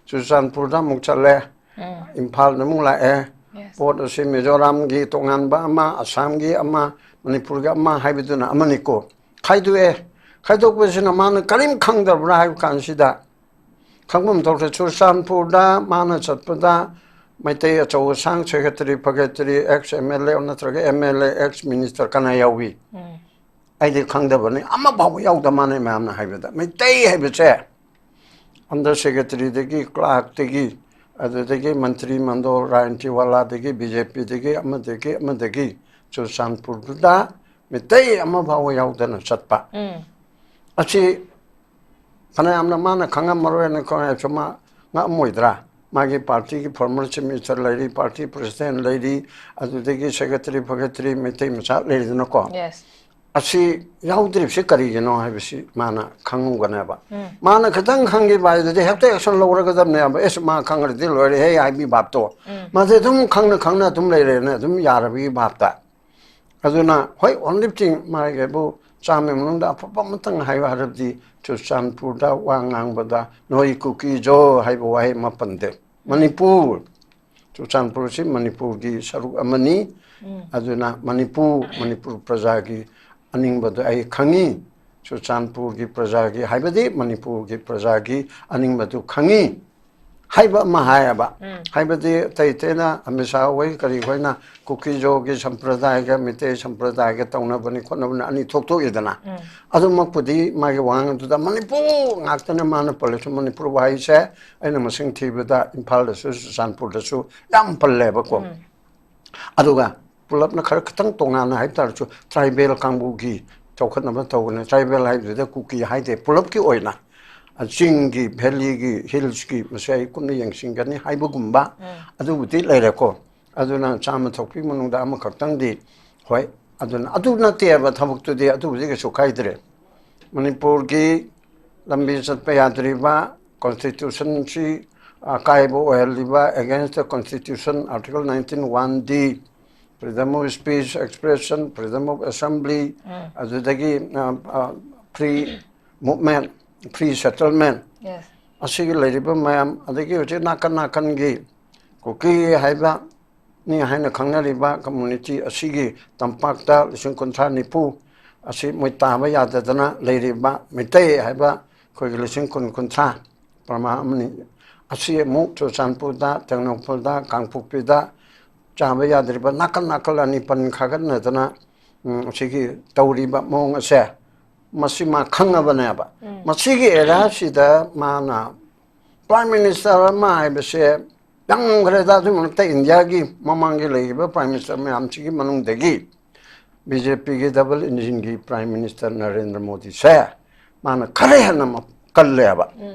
ꯆꯨꯔꯆꯥꯟꯄꯨꯔꯗ ꯑꯃꯨꯛ ꯆꯠꯂꯦ, ꯎꯝ꯫ ꯏꯝꯐꯥꯜꯗ ꯑꯃꯨꯛ ꯂꯥꯛꯑꯦ꯫ Yes꯫ ꯄꯣꯠ ꯑꯁꯤ ꯃꯤꯖꯣꯔꯥꯝꯒꯤ ꯇꯣꯉꯥꯟꯕ ꯑꯃ, ꯑꯁꯥꯝꯒꯤ ꯑꯃ, ꯃꯅꯤꯄꯨꯔꯒꯤ ꯑꯃ ꯍꯥꯏꯕꯗꯨꯅ ꯑꯃꯅꯤꯀꯣ꯫ ꯈꯥꯏꯗꯣꯛꯑꯦ꯫ ꯈꯥꯏꯗꯣꯛꯄꯁꯤꯅ ꯃꯥꯅ ꯀꯔꯤꯝ ꯈꯪꯗꯕ꯭ꯔꯥ ꯍꯥꯏꯕ ꯀꯥꯟꯁꯤꯗ, ꯈꯪꯐꯝ ꯊꯣꯛꯇ꯭ꯔꯦ꯫ ꯆꯨꯔꯆꯥꯟꯄꯨꯔꯗ ꯃꯥꯅ ꯆꯠꯄꯗ ꯃꯩꯇꯩ ꯑꯆꯧ ꯑꯁꯥꯡ, ꯁꯦꯀ꯭ꯔꯦꯇꯔꯤ, ꯐꯦꯀ꯭ꯔꯦꯇꯔꯤ, ꯑꯦꯛꯁ ꯑꯦꯝ ꯑꯦꯜ ꯑꯦ ꯅꯠꯇ꯭ꯔꯒ M L A, ex minister ꯀꯅꯥ ꯌꯥꯎꯏ? ꯎꯝ꯫ ꯑꯩꯗꯤ ꯈꯪꯗꯕꯅꯤ, ꯑꯃ ꯐꯥꯎꯕ ꯌꯥꯎꯗ ꯃꯥꯅ ꯃꯌꯥꯝꯅ ꯍꯥꯏꯕꯗ꯫ ꯃꯩꯇꯩ ꯍꯥꯏꯕꯁꯦ ꯑꯟꯗꯔ ꯁꯦꯀ꯭ꯔꯦꯇꯔꯤꯗꯒꯤ, ꯀ꯭ꯂꯥꯔꯛꯇꯒꯤ, ꯑꯗꯨꯗꯒꯤ ꯃꯟꯇ꯭ꯔꯤ ꯃꯟꯗꯣꯜ, ꯔꯥꯖꯅꯤꯇꯤ ꯋꯥꯂꯥꯗꯒꯤ, ꯕꯤ ꯖꯦ ꯄꯤꯗꯒꯤ, ꯑꯃꯗꯒꯤ, ꯑꯃꯗꯒꯤ ꯆꯨꯔꯆꯥꯟꯄꯨꯔꯗꯨꯗ ꯃꯩꯇꯩ ꯑꯃ ꯐꯥꯎꯕ ꯌꯥꯎꯗꯅ ꯆꯠꯄ꯫ ꯎꯝ꯫ ꯑꯁꯤ ꯐꯅꯌꯥꯝꯅ ꯃꯥꯅ ꯈꯪꯉꯝꯃꯔꯣꯏꯅ ꯈꯪꯉꯁꯨ ꯃꯥ ꯉꯛꯑꯝꯃꯣꯏꯗ꯭ꯔꯥ? ꯃꯥꯒꯤ ꯄꯥꯔꯇꯤꯒꯤ ꯐꯣꯔꯃꯔ ꯆꯤꯐ ꯃꯤꯅꯤꯁꯇꯔ ꯂꯩꯔꯤ, ꯄꯥꯔꯇꯤ ꯄ꯭ꯔꯦꯁꯤꯗꯦꯟ ꯂꯩꯔꯤ, ꯑꯗꯨꯗꯒꯤ ꯁꯦꯀ꯭ꯔꯦꯇꯔꯤ, ꯐꯦꯀ꯭ꯔꯦꯇꯔꯤ, ꯃꯩꯇꯩ ꯃꯆꯥ ꯂꯩꯔꯤꯗꯅꯀꯣ꯫ Yes꯫ ꯑꯁꯤ ꯌꯥꯎꯗ꯭ꯔꯤꯕꯁꯤ ꯀꯔꯤꯒꯤꯅꯣ ꯍꯥꯏꯕꯁꯤ ꯃꯥꯅ ꯈꯪꯉꯨꯒꯅꯦꯕ꯫ ꯎꯝ꯫ ꯃꯥꯅ ꯈꯤꯇꯪ ꯈꯪꯈꯤꯕ ꯍꯥꯏꯗꯨꯗꯤ ꯍꯦꯛꯇ ꯑꯦꯛꯁꯟ ꯂꯧꯔꯒꯗꯕꯅꯦꯕ꯫ ꯑꯦꯁ, ꯃꯥ ꯈꯪꯈ꯭ꯔꯗꯤ ꯂꯣꯏꯔꯦ ꯍꯦ ꯍꯥꯏꯕꯒꯤ ꯚꯥꯞꯇꯣ꯫ ꯎꯝ꯫ ꯃꯥꯁꯦ ꯑꯗꯨꯝ ꯈꯪꯅ ꯈꯪꯅ ꯑꯗꯨꯝ ꯂꯩꯔꯦꯅ ꯑꯗꯨꯝ ꯌꯥꯔꯕꯒꯤ ꯚꯥꯞꯇ꯫ ꯑꯗꯨꯅ ꯍꯣꯏ, ꯑꯣꯟꯂꯤ ꯊꯤꯡ ꯃꯥꯒꯤꯕꯨ ꯆꯥꯝꯃꯒꯤ ꯃꯅꯨꯡꯗ ꯑꯐꯕ ꯑꯃꯇꯪ ꯍꯥꯏꯌꯨ ꯍꯥꯏꯔꯕꯗꯤ ꯆꯨꯔꯆꯥꯟꯄꯨꯔꯗ ꯋꯥ ꯉꯥꯡꯕꯗ "ꯅꯣꯏ ꯀꯨꯀꯤꯖꯣ" ꯍꯥꯏꯕ ꯋꯥꯍꯩ ꯑꯃ ꯄꯟꯗꯦ꯫ ꯃꯅꯤꯄꯨꯔ, ꯆꯨꯔꯆꯥꯟꯄꯨꯔꯁꯤ ꯃꯅꯤꯄꯨꯔꯒꯤ ꯁꯔꯨꯛ ꯑꯃꯅꯤ꯫ ꯎꯝ꯫ ꯑꯗꯨꯅ ꯃꯅꯤꯄꯨꯔ, ꯃꯅꯤꯄꯨꯔ ꯄ꯭ꯔꯖꯥꯒꯤ ꯑꯅꯤꯡꯕꯗꯣ ꯑꯩ ꯈꯪꯉꯤ꯫ ꯆꯨꯔꯆꯥꯟꯄꯨꯔꯒꯤ ꯄ꯭ꯔꯖꯥꯒꯤ, ꯍꯥꯏꯕꯗꯤ ꯃꯅꯤꯄꯨꯔꯒꯤ ꯄ꯭ꯔꯖꯥꯒꯤ ꯑꯅꯤꯡꯕꯗꯨ ꯈꯪꯉꯤ ꯍꯥꯏꯕ ꯑꯃ ꯍꯥꯏꯌꯦꯕ꯫ ꯍꯥꯏꯕꯗꯤ ꯑꯇꯩ ꯑꯇꯩꯅ ꯑꯃꯤꯠ ꯁꯥꯍ ꯍꯣꯏ ꯀꯔꯤ ꯍꯣꯏꯅ ꯀꯨꯀꯤꯖꯣꯒꯤ ꯁꯝꯄ꯭ꯔꯗꯥꯏꯒ ꯃꯤꯇꯩ ꯁꯝꯄ꯭ꯔꯗꯥꯏꯒ ꯇꯧꯅꯕꯅꯤ ꯈꯣꯠꯅꯕꯅꯤ ꯑꯅꯤ ꯊꯣꯛꯇꯣꯛꯏꯗꯅ꯫ ꯑꯗꯨꯃꯛꯄꯨꯗꯤ ꯃꯥꯒꯤ ꯋꯥꯉꯥꯡꯗꯨꯗ ꯃꯅꯤꯄꯨꯔ ꯉꯥꯛꯇꯅ ꯃꯥꯅ ꯄꯜꯂꯁꯨ, ꯃꯅꯤꯄꯨꯔ ꯋꯥꯍꯩꯁꯦ ꯑꯩꯅ ꯃꯁꯤꯡ ꯊꯤꯕꯗ ꯏꯝꯐꯥꯜꯗꯁꯨ ꯆꯨꯔꯆꯥꯟꯄꯨꯔꯗꯁꯨ ꯌꯥꯝ ꯄꯜꯂꯦꯕꯀꯣ꯫ ꯑꯗꯨꯒ ꯄꯨꯂꯞꯅ ꯈꯔ ꯈꯤꯇꯪ ꯇꯣꯉꯥꯟꯅ ꯍꯥꯏꯕ ꯇꯥꯔꯁꯨ ꯇ꯭ꯔꯥꯏꯕꯦꯜ ꯀꯥꯡꯕꯨꯒꯤ ꯆꯥꯎꯈꯠꯅꯕ ꯇꯧꯕꯅꯦ꯫ ꯇ꯭ꯔꯥꯏꯕꯦꯜ ꯍꯥꯏꯕꯗꯨꯗ ꯀꯨꯀꯤ ꯍꯥꯏꯗꯦ, ꯄꯨꯂꯞꯀꯤ ꯑꯣꯏꯅ, ꯑ, ꯆꯤꯡꯒꯤ, ꯚꯦꯂꯤꯒꯤ, ꯍꯤꯜꯁꯀꯤ, ꯃꯁꯤ ꯑꯩ ꯀꯨꯞꯅ ꯌꯦꯡꯁꯤꯟꯒꯅꯤ ꯍꯥꯏꯕꯒꯨꯝꯕ ꯑꯗꯨꯕꯨꯗꯤ ꯂꯩꯔꯦꯀꯣ꯫ ꯑꯗꯨꯅ ꯆꯥꯝꯃ ꯊꯣꯛꯄꯤ ꯃꯅꯨꯡꯗ ꯑꯃꯈꯛꯇꯪꯗꯤ, ꯍꯣꯏ, ꯑꯗꯨꯅ, ꯑꯗꯨ ꯅꯠꯇꯦꯕ ꯊꯕꯛꯇꯨꯗꯤ, ꯑꯗꯨꯕꯨꯗꯤ ꯀꯩꯁꯨ ꯀꯥꯏꯗ꯭ꯔꯦ꯫ ꯃꯅꯤꯄꯨꯔꯒꯤ ꯂꯝꯕꯤ ꯆꯠꯄ ꯌꯥꯗ꯭ꯔꯤꯕ, ꯀꯣꯟꯁꯇꯤꯇ꯭ꯌꯨꯁꯟꯁꯤ ꯑꯀꯥꯏꯕ ꯑꯣꯏꯍꯜꯂꯤꯕ, against the constitution, article nineteen one D, freedom of speech, expression, freedom of assembly, ꯑꯗꯨꯗꯒꯤ, ꯑ, ꯑ, free movement, free settlement, Yes. ꯑꯁꯤꯒꯤ ꯂꯩꯔꯤꯕ ꯃꯌꯥꯝ, ꯑꯗꯒꯤ ꯍꯧꯖꯤꯛ ꯅꯥꯀꯟ ꯅꯥꯀꯟꯒꯤ ꯀꯨꯀꯤ ꯍꯥꯏꯕ ꯅꯤ ꯍꯥꯏꯅ ꯈꯪꯅꯔꯤꯕ ꯀꯝꯃꯨꯅꯤꯇꯤ ꯑꯁꯤꯒꯤ ꯇꯝꯄꯥꯛꯇ ꯂꯤꯁꯤꯡ ꯀꯨꯟꯊ꯭ꯔꯥ ꯅꯤꯐꯨ ꯑꯁꯤ ꯃꯣꯏ ꯇꯥꯕ ꯌꯥꯗꯗꯅ ꯂꯩꯔꯤꯕ ꯃꯤꯇꯩ ꯍꯥꯏꯕ ꯑꯩꯈꯣꯏꯒꯤ ꯂꯤꯁꯤꯡ ꯀꯨꯟ ꯀꯨꯟꯊ꯭ꯔꯥ ꯄ꯭ꯔꯃꯥ ꯑꯃꯅꯤ꯫ ꯑꯁꯤ ꯑꯃꯨꯛ ꯆꯨꯔꯆꯥꯟꯄꯨꯔꯗ, ꯇꯦꯡꯅꯧꯄꯜꯗ, ꯀꯥꯡꯄꯣꯛꯄꯤꯗ ꯆꯥꯕ ꯌꯥꯗ꯭ꯔꯤꯕ ꯅꯥꯀꯜ ꯅꯥꯀꯜ ꯑꯅꯤ ꯄꯟ ꯈꯥꯒꯠꯅꯗꯅ, ꯎꯝ, ꯑꯁꯤꯒꯤ ꯇꯧꯔꯤꯕ ꯃꯑꯣꯡ ꯑꯁꯦ, ꯃꯁꯤ ꯃꯥ ꯈꯪꯉꯕꯅꯦꯕ꯫ ꯃꯁꯤꯒꯤ ꯑꯦꯔꯥꯁꯤꯗ ꯃꯥꯅ ꯄ꯭ꯔꯥꯏꯝ ꯃꯤꯅꯤꯁꯇꯔ ꯑꯃ ꯍꯥꯏꯕꯁꯦ ꯌꯥꯝꯈ꯭ꯔꯦꯗ꯫ ꯑꯗꯨꯒꯤ ꯃꯔꯛꯇ ꯏꯟꯗꯤꯌꯥꯒꯤ ꯃꯃꯥꯡꯒꯤ ꯂꯩꯔꯤꯕ ꯄ꯭ꯔꯥꯏꯝ ꯃꯤꯅꯤꯁꯇꯔ ꯃꯌꯥꯝꯁꯤꯒꯤ ꯃꯅꯨꯡꯗꯒꯤ ꯕꯤ ꯖꯦ ꯄꯤꯒꯤ ꯗꯕꯜ ꯏꯟꯖꯤꯟꯒꯤ ꯄ꯭ꯔꯥꯏꯝ ꯃꯤꯅꯤꯁꯇꯔ ꯅꯔꯦꯟꯗ꯭ꯔ ꯃꯣꯗꯤꯁꯦ ꯃꯥꯅ ꯈꯔ ꯍꯦꯟꯅ ꯃ-, ꯀꯜꯂꯦꯕ꯫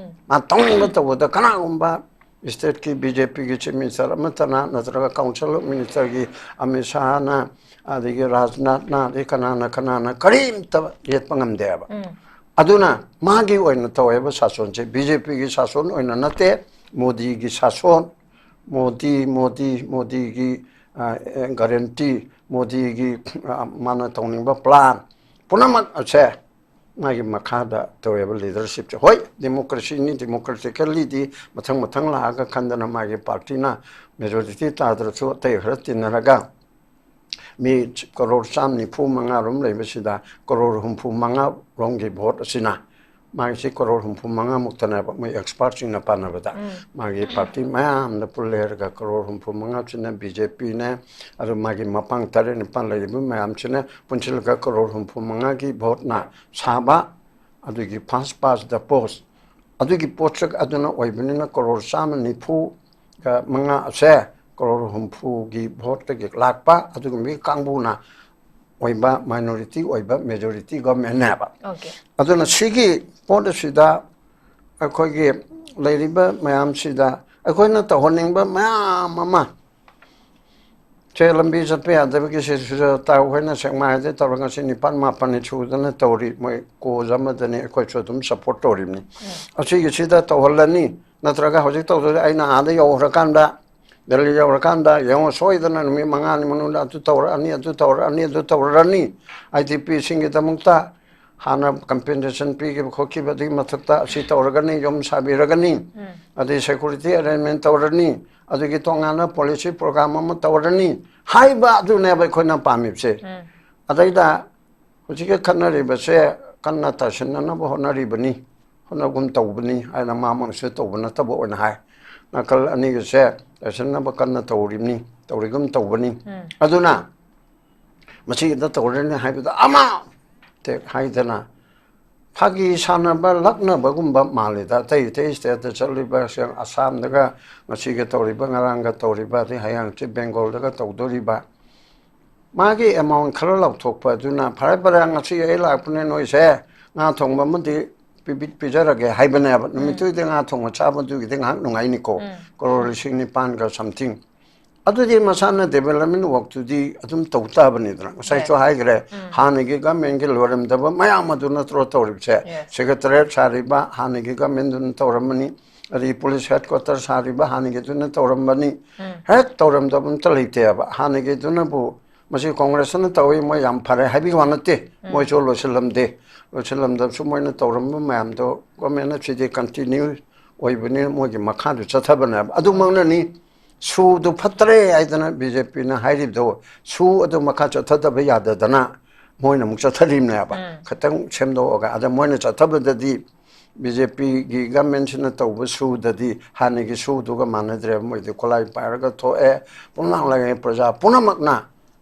ꯃꯥ ꯇꯧꯅꯤꯡꯕ ꯇꯧꯕꯗ ꯀꯅꯥꯒꯨꯝꯕ ꯁ꯭ꯇꯦꯠꯀꯤ ꯕꯤ ꯖꯦ ꯄꯤꯒꯤ ꯆꯤꯐ ꯃꯤꯅꯤꯁꯇꯔ ꯑꯃꯠꯇꯅ ꯅꯠꯇ꯭ꯔꯒ ꯀꯥꯎꯟꯁꯤꯜ ꯑꯣꯐ ꯃꯤꯅꯤꯁꯇꯔꯒꯤ ꯑꯃꯤꯠ ꯁꯥꯍꯅ, ꯑꯗꯒꯤ ꯔꯥꯖꯅꯥꯊꯅ, ꯑꯗꯩ ꯀꯅꯥꯅ ꯀꯅꯥꯅ ꯀꯔꯤꯝꯇ ꯌꯦꯠꯄ ꯉꯝꯗꯦꯕ꯫ ꯑꯗꯨꯅ ꯃꯥꯒꯤ ꯑꯣꯏꯅ ꯇꯧꯋꯦꯕ ꯁꯥꯁꯣꯟꯁꯦ, ꯕꯤ ꯖꯦ ꯄꯤꯒꯤ ꯁꯥꯁꯣꯟ ꯑꯣꯏꯅ ꯅꯠꯇꯦ, ꯃꯣꯗꯤꯒꯤ ꯁꯥꯁꯣꯟ, ꯃꯣꯗꯤ, ꯃꯣꯗꯤ, ꯃꯣꯗꯤꯒꯤ, ꯑ, ꯑꯦ, ꯒꯥꯔꯦꯟꯇꯤ, ꯃꯣꯗꯤꯒꯤ, ꯑ, ꯃꯥꯅ ꯇꯧꯅꯤꯡꯕ ꯄ꯭ꯂꯥꯟ ꯄꯨꯝꯅꯃꯛ ꯑꯁꯦ ꯃꯥꯒꯤ ꯃꯈꯥꯗ ꯇꯧꯋꯦꯕ ꯂꯤꯗꯔꯁꯤꯞꯁꯦ꯫ ꯍꯣꯏ, ꯗꯦꯃꯣꯀ꯭ꯔꯦꯁꯤꯅꯤ, ꯗꯦꯃꯣꯀ꯭ꯔꯦꯇꯤꯀꯦꯜꯂꯤꯗꯤ ꯃꯊꯪ ꯃꯊꯪ ꯂꯥꯛꯑꯒ ꯈꯟꯗꯅ ꯃꯥꯒꯤ ꯄꯥꯔꯇꯤꯅ ꯃꯦꯖꯣꯔꯤꯇꯤ ꯇꯥꯗ꯭ꯔꯁꯨ ꯑꯇꯩ ꯈꯔ ꯇꯤꯟꯅꯔꯒ ꯃꯤ ꯀꯔꯣꯔ ꯆꯥꯝ ꯅꯤꯐꯨ ꯃꯉꯥ ꯔꯣꯝ ꯂꯩꯕꯁꯤꯗ ꯀꯔꯣꯔ ꯍꯨꯝꯐꯨ ꯃꯉꯥ ꯔꯣꯝꯒꯤ ꯚꯣꯠ ꯑꯁꯤꯅ, ꯃꯥꯒꯤꯁꯤ ꯀꯔꯣꯔ ꯍꯨꯝꯐꯨ ꯃꯉꯥ ꯃꯨꯛꯇꯅꯦꯕ ꯃꯣꯏ ꯑꯦꯛꯁꯄꯥꯔꯠꯁꯤꯡꯅ ꯄꯥꯅꯕꯗ꯫ ꯃꯥꯒꯤ ꯄꯥꯔꯇꯤ ꯃꯌꯥꯝꯅ ꯄꯨꯜꯂꯦꯔꯒ ꯀꯔꯣꯔ ꯍꯨꯝꯐꯨ ꯃꯉꯥꯁꯤꯅ ꯕꯤ ꯖꯦ ꯄꯤꯅꯦ, ꯑꯗꯨ ꯃꯥꯒꯤ ꯃꯄꯥꯡ ꯇꯔꯦꯠ ꯅꯤꯄꯥꯜ ꯂꯩꯔꯤꯕ ꯃꯌꯥꯝꯁꯤꯅ ꯄꯨꯟꯁꯤꯜꯂꯒ ꯀꯔꯣꯔ ꯍꯨꯝꯐꯨ ꯃꯉꯥꯒꯤ ꯚꯣꯠꯅ ꯁꯥꯕ꯫ ꯑꯗꯨꯒꯤ ꯐꯥꯁ ꯄꯥꯁ ꯗ ꯄꯣꯁ ꯑꯗꯨꯒꯤ ꯄꯣꯠꯁꯛ ꯑꯗꯨꯅ ꯑꯣꯏꯕꯅꯤꯅ ꯀꯔꯣꯔ ꯆꯥꯝꯃ ꯅꯤꯐꯨꯒ ꯃꯉꯥ ꯑꯁꯦ ꯀꯔꯣꯔ ꯍꯨꯝꯐꯨꯒꯤ ꯚꯣꯠꯇꯒꯤ ꯂꯥꯛꯄ ꯑꯗꯨꯒꯨꯝꯕꯒꯤ ꯀꯥꯡꯕꯨꯅ ꯑꯣꯏꯕ, ꯃꯥꯏꯅꯣꯔꯤꯇꯤ ꯑꯣꯏꯕ, ꯃꯦꯖꯣꯔꯤꯇꯤ ꯒꯣꯔꯃꯦꯟꯅꯦꯕ꯫ ꯑꯣꯀꯦ꯫ ꯑꯗꯨꯅ ꯁꯤꯒꯤ ꯄꯣꯠ ꯑꯁꯤꯗ ꯑꯩꯈꯣꯏꯒꯤ ꯂꯩꯔꯤꯕ ꯃꯌꯥꯝꯁꯤꯗ ꯑꯩꯈꯣꯏꯅ ꯇꯧꯍꯟꯅꯤꯡꯕ ꯃꯌꯥꯝ ꯑꯃ ꯁꯦ ꯂꯝꯕꯤ ꯆꯠꯄ ꯌꯥꯗꯕꯒꯤ ꯁꯤꯁꯤꯁꯨ ꯇꯥꯎ ꯍꯣꯏꯅ ꯁꯦꯛꯃꯥꯏꯗ ꯇꯧꯔꯒ ꯉꯁꯤ ꯅꯤꯄꯥꯜ ꯃꯥꯄꯜꯅꯤ ꯁꯨꯗꯅ ꯇꯧꯔꯤ꯫ ꯃꯣꯏ ꯀꯣꯖ ꯑꯃꯗꯅꯤ, ꯑꯩꯈꯣꯏꯁꯨ ꯑꯗꯨꯝ ꯁꯞꯄꯣꯔꯠ ꯇꯧꯔꯤꯕꯅꯤ꯫ ꯑꯁꯤꯒꯤꯁꯤꯗ ꯇꯧꯍꯜꯂꯅꯤ, ꯅꯠꯇ꯭ꯔꯒ ꯍꯧꯖꯤꯛ ꯇꯧꯗ꯭ꯔꯗꯤ ꯑꯩꯅ ꯑꯥꯗ ꯌꯧꯈ꯭ꯔꯀꯥꯟꯗ, ꯗꯦꯜꯂꯤ ꯌꯧꯔꯀꯥꯟꯗ ꯌꯦꯡꯉꯣ, ꯁꯣꯏꯗꯅ ꯅꯨꯃꯤꯠ ꯃꯉꯥꯅꯤ ꯃꯅꯨꯡꯗ ꯑꯗꯨ ꯇꯧꯔꯛꯑꯅꯤ, ꯑꯗꯨ ꯇꯧꯔꯛꯑꯅꯤ, ꯑꯗꯨ ꯇꯧꯔꯛꯑꯅꯤ꯫ ꯑꯥꯏ ꯗꯤ ꯄꯤꯁꯤꯡꯒꯤꯗꯃꯛꯇ ꯍꯥꯟꯅ ꯀꯝꯄꯦꯟꯁꯦꯁꯟ ꯄꯤꯈꯤꯕ ꯈꯣꯠꯈꯤꯕ ꯑꯗꯨꯒꯤ ꯃꯊꯛꯇ ꯑꯁꯤ ꯇꯧꯔꯒꯅꯤ, ꯌꯨꯝ ꯁꯥꯕꯤꯔꯒꯅꯤ, ꯑꯗꯩ ꯁꯦꯀꯨꯔꯤꯇꯤ ꯑꯦꯔꯦꯟꯖꯃꯦꯟ ꯇꯧꯔꯅꯤ, ꯑꯗꯨꯒꯤ ꯇꯣꯉꯥꯟꯅ ꯄꯣꯂꯤꯁꯤ ꯄ꯭ꯔꯣꯒ꯭ꯔꯥꯝ ꯑꯃ ꯇꯧꯔꯅꯤ ꯍꯥꯏꯕ ꯑꯗꯨꯅꯦꯕ ꯑꯩꯈꯣꯏꯅ ꯄꯥꯝꯃꯤꯕꯁꯦ꯫ ꯑꯗꯩꯗ ꯍꯧꯖꯤꯛꯀꯤ ꯈꯠꯅꯔꯤꯕꯁꯦ ꯀꯟꯅ ꯇꯥꯁꯤꯟꯅꯅꯕ ꯍꯣꯠꯅꯔꯤꯕꯅꯤ, ꯍꯣꯠꯅꯒꯨꯝ ꯇꯧꯕꯅꯤ ꯍꯥꯏꯅ ꯃꯥꯃꯛꯅꯁꯨ ꯇꯧꯕ ꯅꯠꯇꯕ ꯑꯣꯏꯅ ꯍꯥꯏ꯫ ꯅꯥꯀꯜ ꯑꯅꯤꯒꯁꯦ ꯇꯥꯁꯤꯟꯅꯕ ꯀꯟꯅ ꯇꯧꯔꯤꯕꯅꯤ, ꯇꯧꯔꯤꯒꯨꯝ ꯇꯧꯕꯅꯤ꯫ ꯑꯗꯨꯅ ꯃꯁꯤꯗ ꯇꯧꯔꯅꯤ ꯍꯥꯏꯕꯗ ꯑꯃ ꯇꯦꯛ ꯍꯥꯏꯗꯅ ꯐꯥꯒꯤ ꯁꯥꯟꯅꯕ ꯂꯛꯅꯕꯒꯨꯝꯕ ꯃꯥꯜꯂꯤꯗ꯫ ꯑꯇꯩ ꯑꯇꯩ ꯁ꯭ꯇꯦꯠꯇ ꯆꯠꯂꯤꯕ, ꯑꯁꯥꯝꯗꯒ ꯉꯁꯤꯒ ꯇꯧꯔꯤꯕ, ꯉꯔꯥꯡꯒ ꯇꯧꯔꯤꯕ, ꯑꯗꯩ ꯍꯌꯦꯡ ꯍꯪꯆꯤꯠ ꯕꯦꯡꯒꯣꯜꯗꯒ ꯇꯧꯗꯣꯔꯤꯕ, ꯃꯥꯒꯤ ꯑꯦꯃꯥꯎꯟ ꯈꯔ ꯂꯧꯊꯣꯛꯄ ꯑꯗꯨꯅ, "ꯐꯔꯦ ꯐꯔꯦ, ꯉꯁꯤ ꯑꯩ ꯂꯥꯛꯄꯅꯦ, ꯅꯣꯏꯁꯦ ꯉꯥ ꯊꯣꯡꯕ ꯑꯃꯗꯤ ꯄꯤꯕꯤ-, ꯄꯤꯖꯔꯒꯦ" ꯍꯥꯏꯕꯅꯦꯕ꯫ ꯅꯨꯃꯤꯠꯇꯨꯒꯤꯗꯤ ꯉꯥ ꯊꯣꯡꯕ ꯆꯥꯕꯗꯨꯒꯤꯗꯤ ꯉꯥꯏꯍꯥꯛ ꯅꯨꯡꯉꯥꯏꯅꯤꯀꯣ, ꯀꯔꯣꯔ ꯂꯤꯁꯤꯡ ꯅꯤꯄꯥꯟꯒ ꯁꯝꯊꯤꯡ꯫ ꯑꯗꯨꯗꯤ ꯃꯁꯥꯅ ꯗꯦꯕꯂꯞꯃꯦꯟ ꯋꯥꯛꯇꯨꯗꯤ ꯑꯗꯨꯝ ꯇꯧ ꯇꯥꯕꯅꯤꯗꯅ꯫ ꯉꯁꯥꯏꯁꯨ ꯍꯥꯏꯈ꯭ꯔꯦ, ꯍꯥꯟꯅꯒꯤ ꯒꯃꯦꯟꯒꯤ ꯂꯣꯏꯔꯝꯗꯕ ꯃꯌꯥꯝ ꯑꯗꯨ ꯅꯠꯇ꯭ꯔꯣ ꯇꯧꯔꯤꯕꯁꯦ? Yes. ꯁꯦꯀ꯭ꯔꯦꯇꯔꯤꯌꯦꯠ ꯁꯥꯔꯤꯕ ꯍꯥꯟꯅꯒꯤ ꯒꯃꯦꯟꯗꯨꯅ ꯇꯧꯔꯝꯕꯅꯤ, ꯑꯗꯩ ꯄꯨꯂꯤꯁ ꯍꯦꯗꯀ꯭ꯋꯥꯇꯔ ꯁꯥꯔꯤꯕ ꯍꯥꯟꯅꯒꯤꯗꯨꯅ ꯇꯧꯔꯝꯕꯅꯤ꯫ ꯍꯦꯛ ꯇꯧꯔꯝꯗꯕ ꯑꯝꯇ ꯂꯩꯇꯦꯕ꯫ ꯍꯥꯟꯅꯒꯤꯗꯨꯅꯕꯨ ꯃꯁꯤ ꯀꯣꯡꯒ꯭ꯔꯦꯁꯅ ꯇꯧꯏ, ꯃꯣꯏ ꯌꯥꯝ ꯐꯔꯦ ꯍꯥꯏꯕꯒꯤ ꯋꯥ ꯅꯠꯇꯦ꯫ ꯃꯣꯏꯁꯨ ꯂꯣꯏꯁꯤꯜꯂꯝꯗꯦ꯫ ꯂꯣꯏꯁꯤꯜꯂꯝꯗꯕꯁꯨ ꯃꯣꯏꯅ ꯇꯧꯔꯝꯕ ꯃꯌꯥꯝꯗꯣ ꯒꯣꯔꯃꯦꯟꯅ ꯁꯤꯗꯤ ꯀꯟꯇꯤꯅ꯭ꯌꯨ ꯑꯣꯏꯕꯅꯤꯅ ꯃꯣꯏꯒꯤ ꯃꯈꯥꯗ ꯆꯠꯊꯕꯅꯦꯕ꯫ ꯑꯗꯨꯃꯛꯅꯅꯤ ꯁꯨꯗꯨ ꯐꯠꯇ꯭ꯔꯦ ꯍꯥꯏꯗꯅ ꯕꯤ ꯖꯦ ꯄꯤꯅ ꯍꯥꯏꯔꯤꯕꯗꯣ, ꯁꯨ ꯑꯗꯨ ꯃꯈꯥ ꯆꯠꯊꯗꯕ ꯌꯥꯗꯗꯅ ꯃꯣꯏꯅ ꯑꯃꯨꯛ ꯆꯠꯊꯔꯤꯕꯅꯦꯕ꯫ ꯎꯝ꯫ ꯈꯤꯇꯪ ꯁꯦꯝꯗꯣꯛꯑꯒ꯫ ꯑꯗ ꯃꯣꯏꯅ ꯆꯠꯊꯕꯗꯗꯤ ꯕꯤ ꯖꯦ ꯄꯤꯒꯤ ꯒꯃꯦꯟꯁꯤꯅ ꯇꯧꯕ ꯁꯨꯗꯗꯤ ꯍꯥꯟꯅꯒꯤ ꯁꯨꯗꯨꯒ ꯃꯥꯟꯅꯗ꯭ꯔꯦꯕ꯫ ꯃꯣꯏꯗꯤ ꯈꯨꯠꯂꯥꯏ ꯄꯥꯏꯔꯒ ꯊꯣꯛꯑꯦ, ꯄꯨꯝꯂꯥꯡ ꯂꯥꯡꯉꯦ, ꯄ꯭ꯔꯖꯥ ꯄꯨꯝꯅꯃꯛꯅ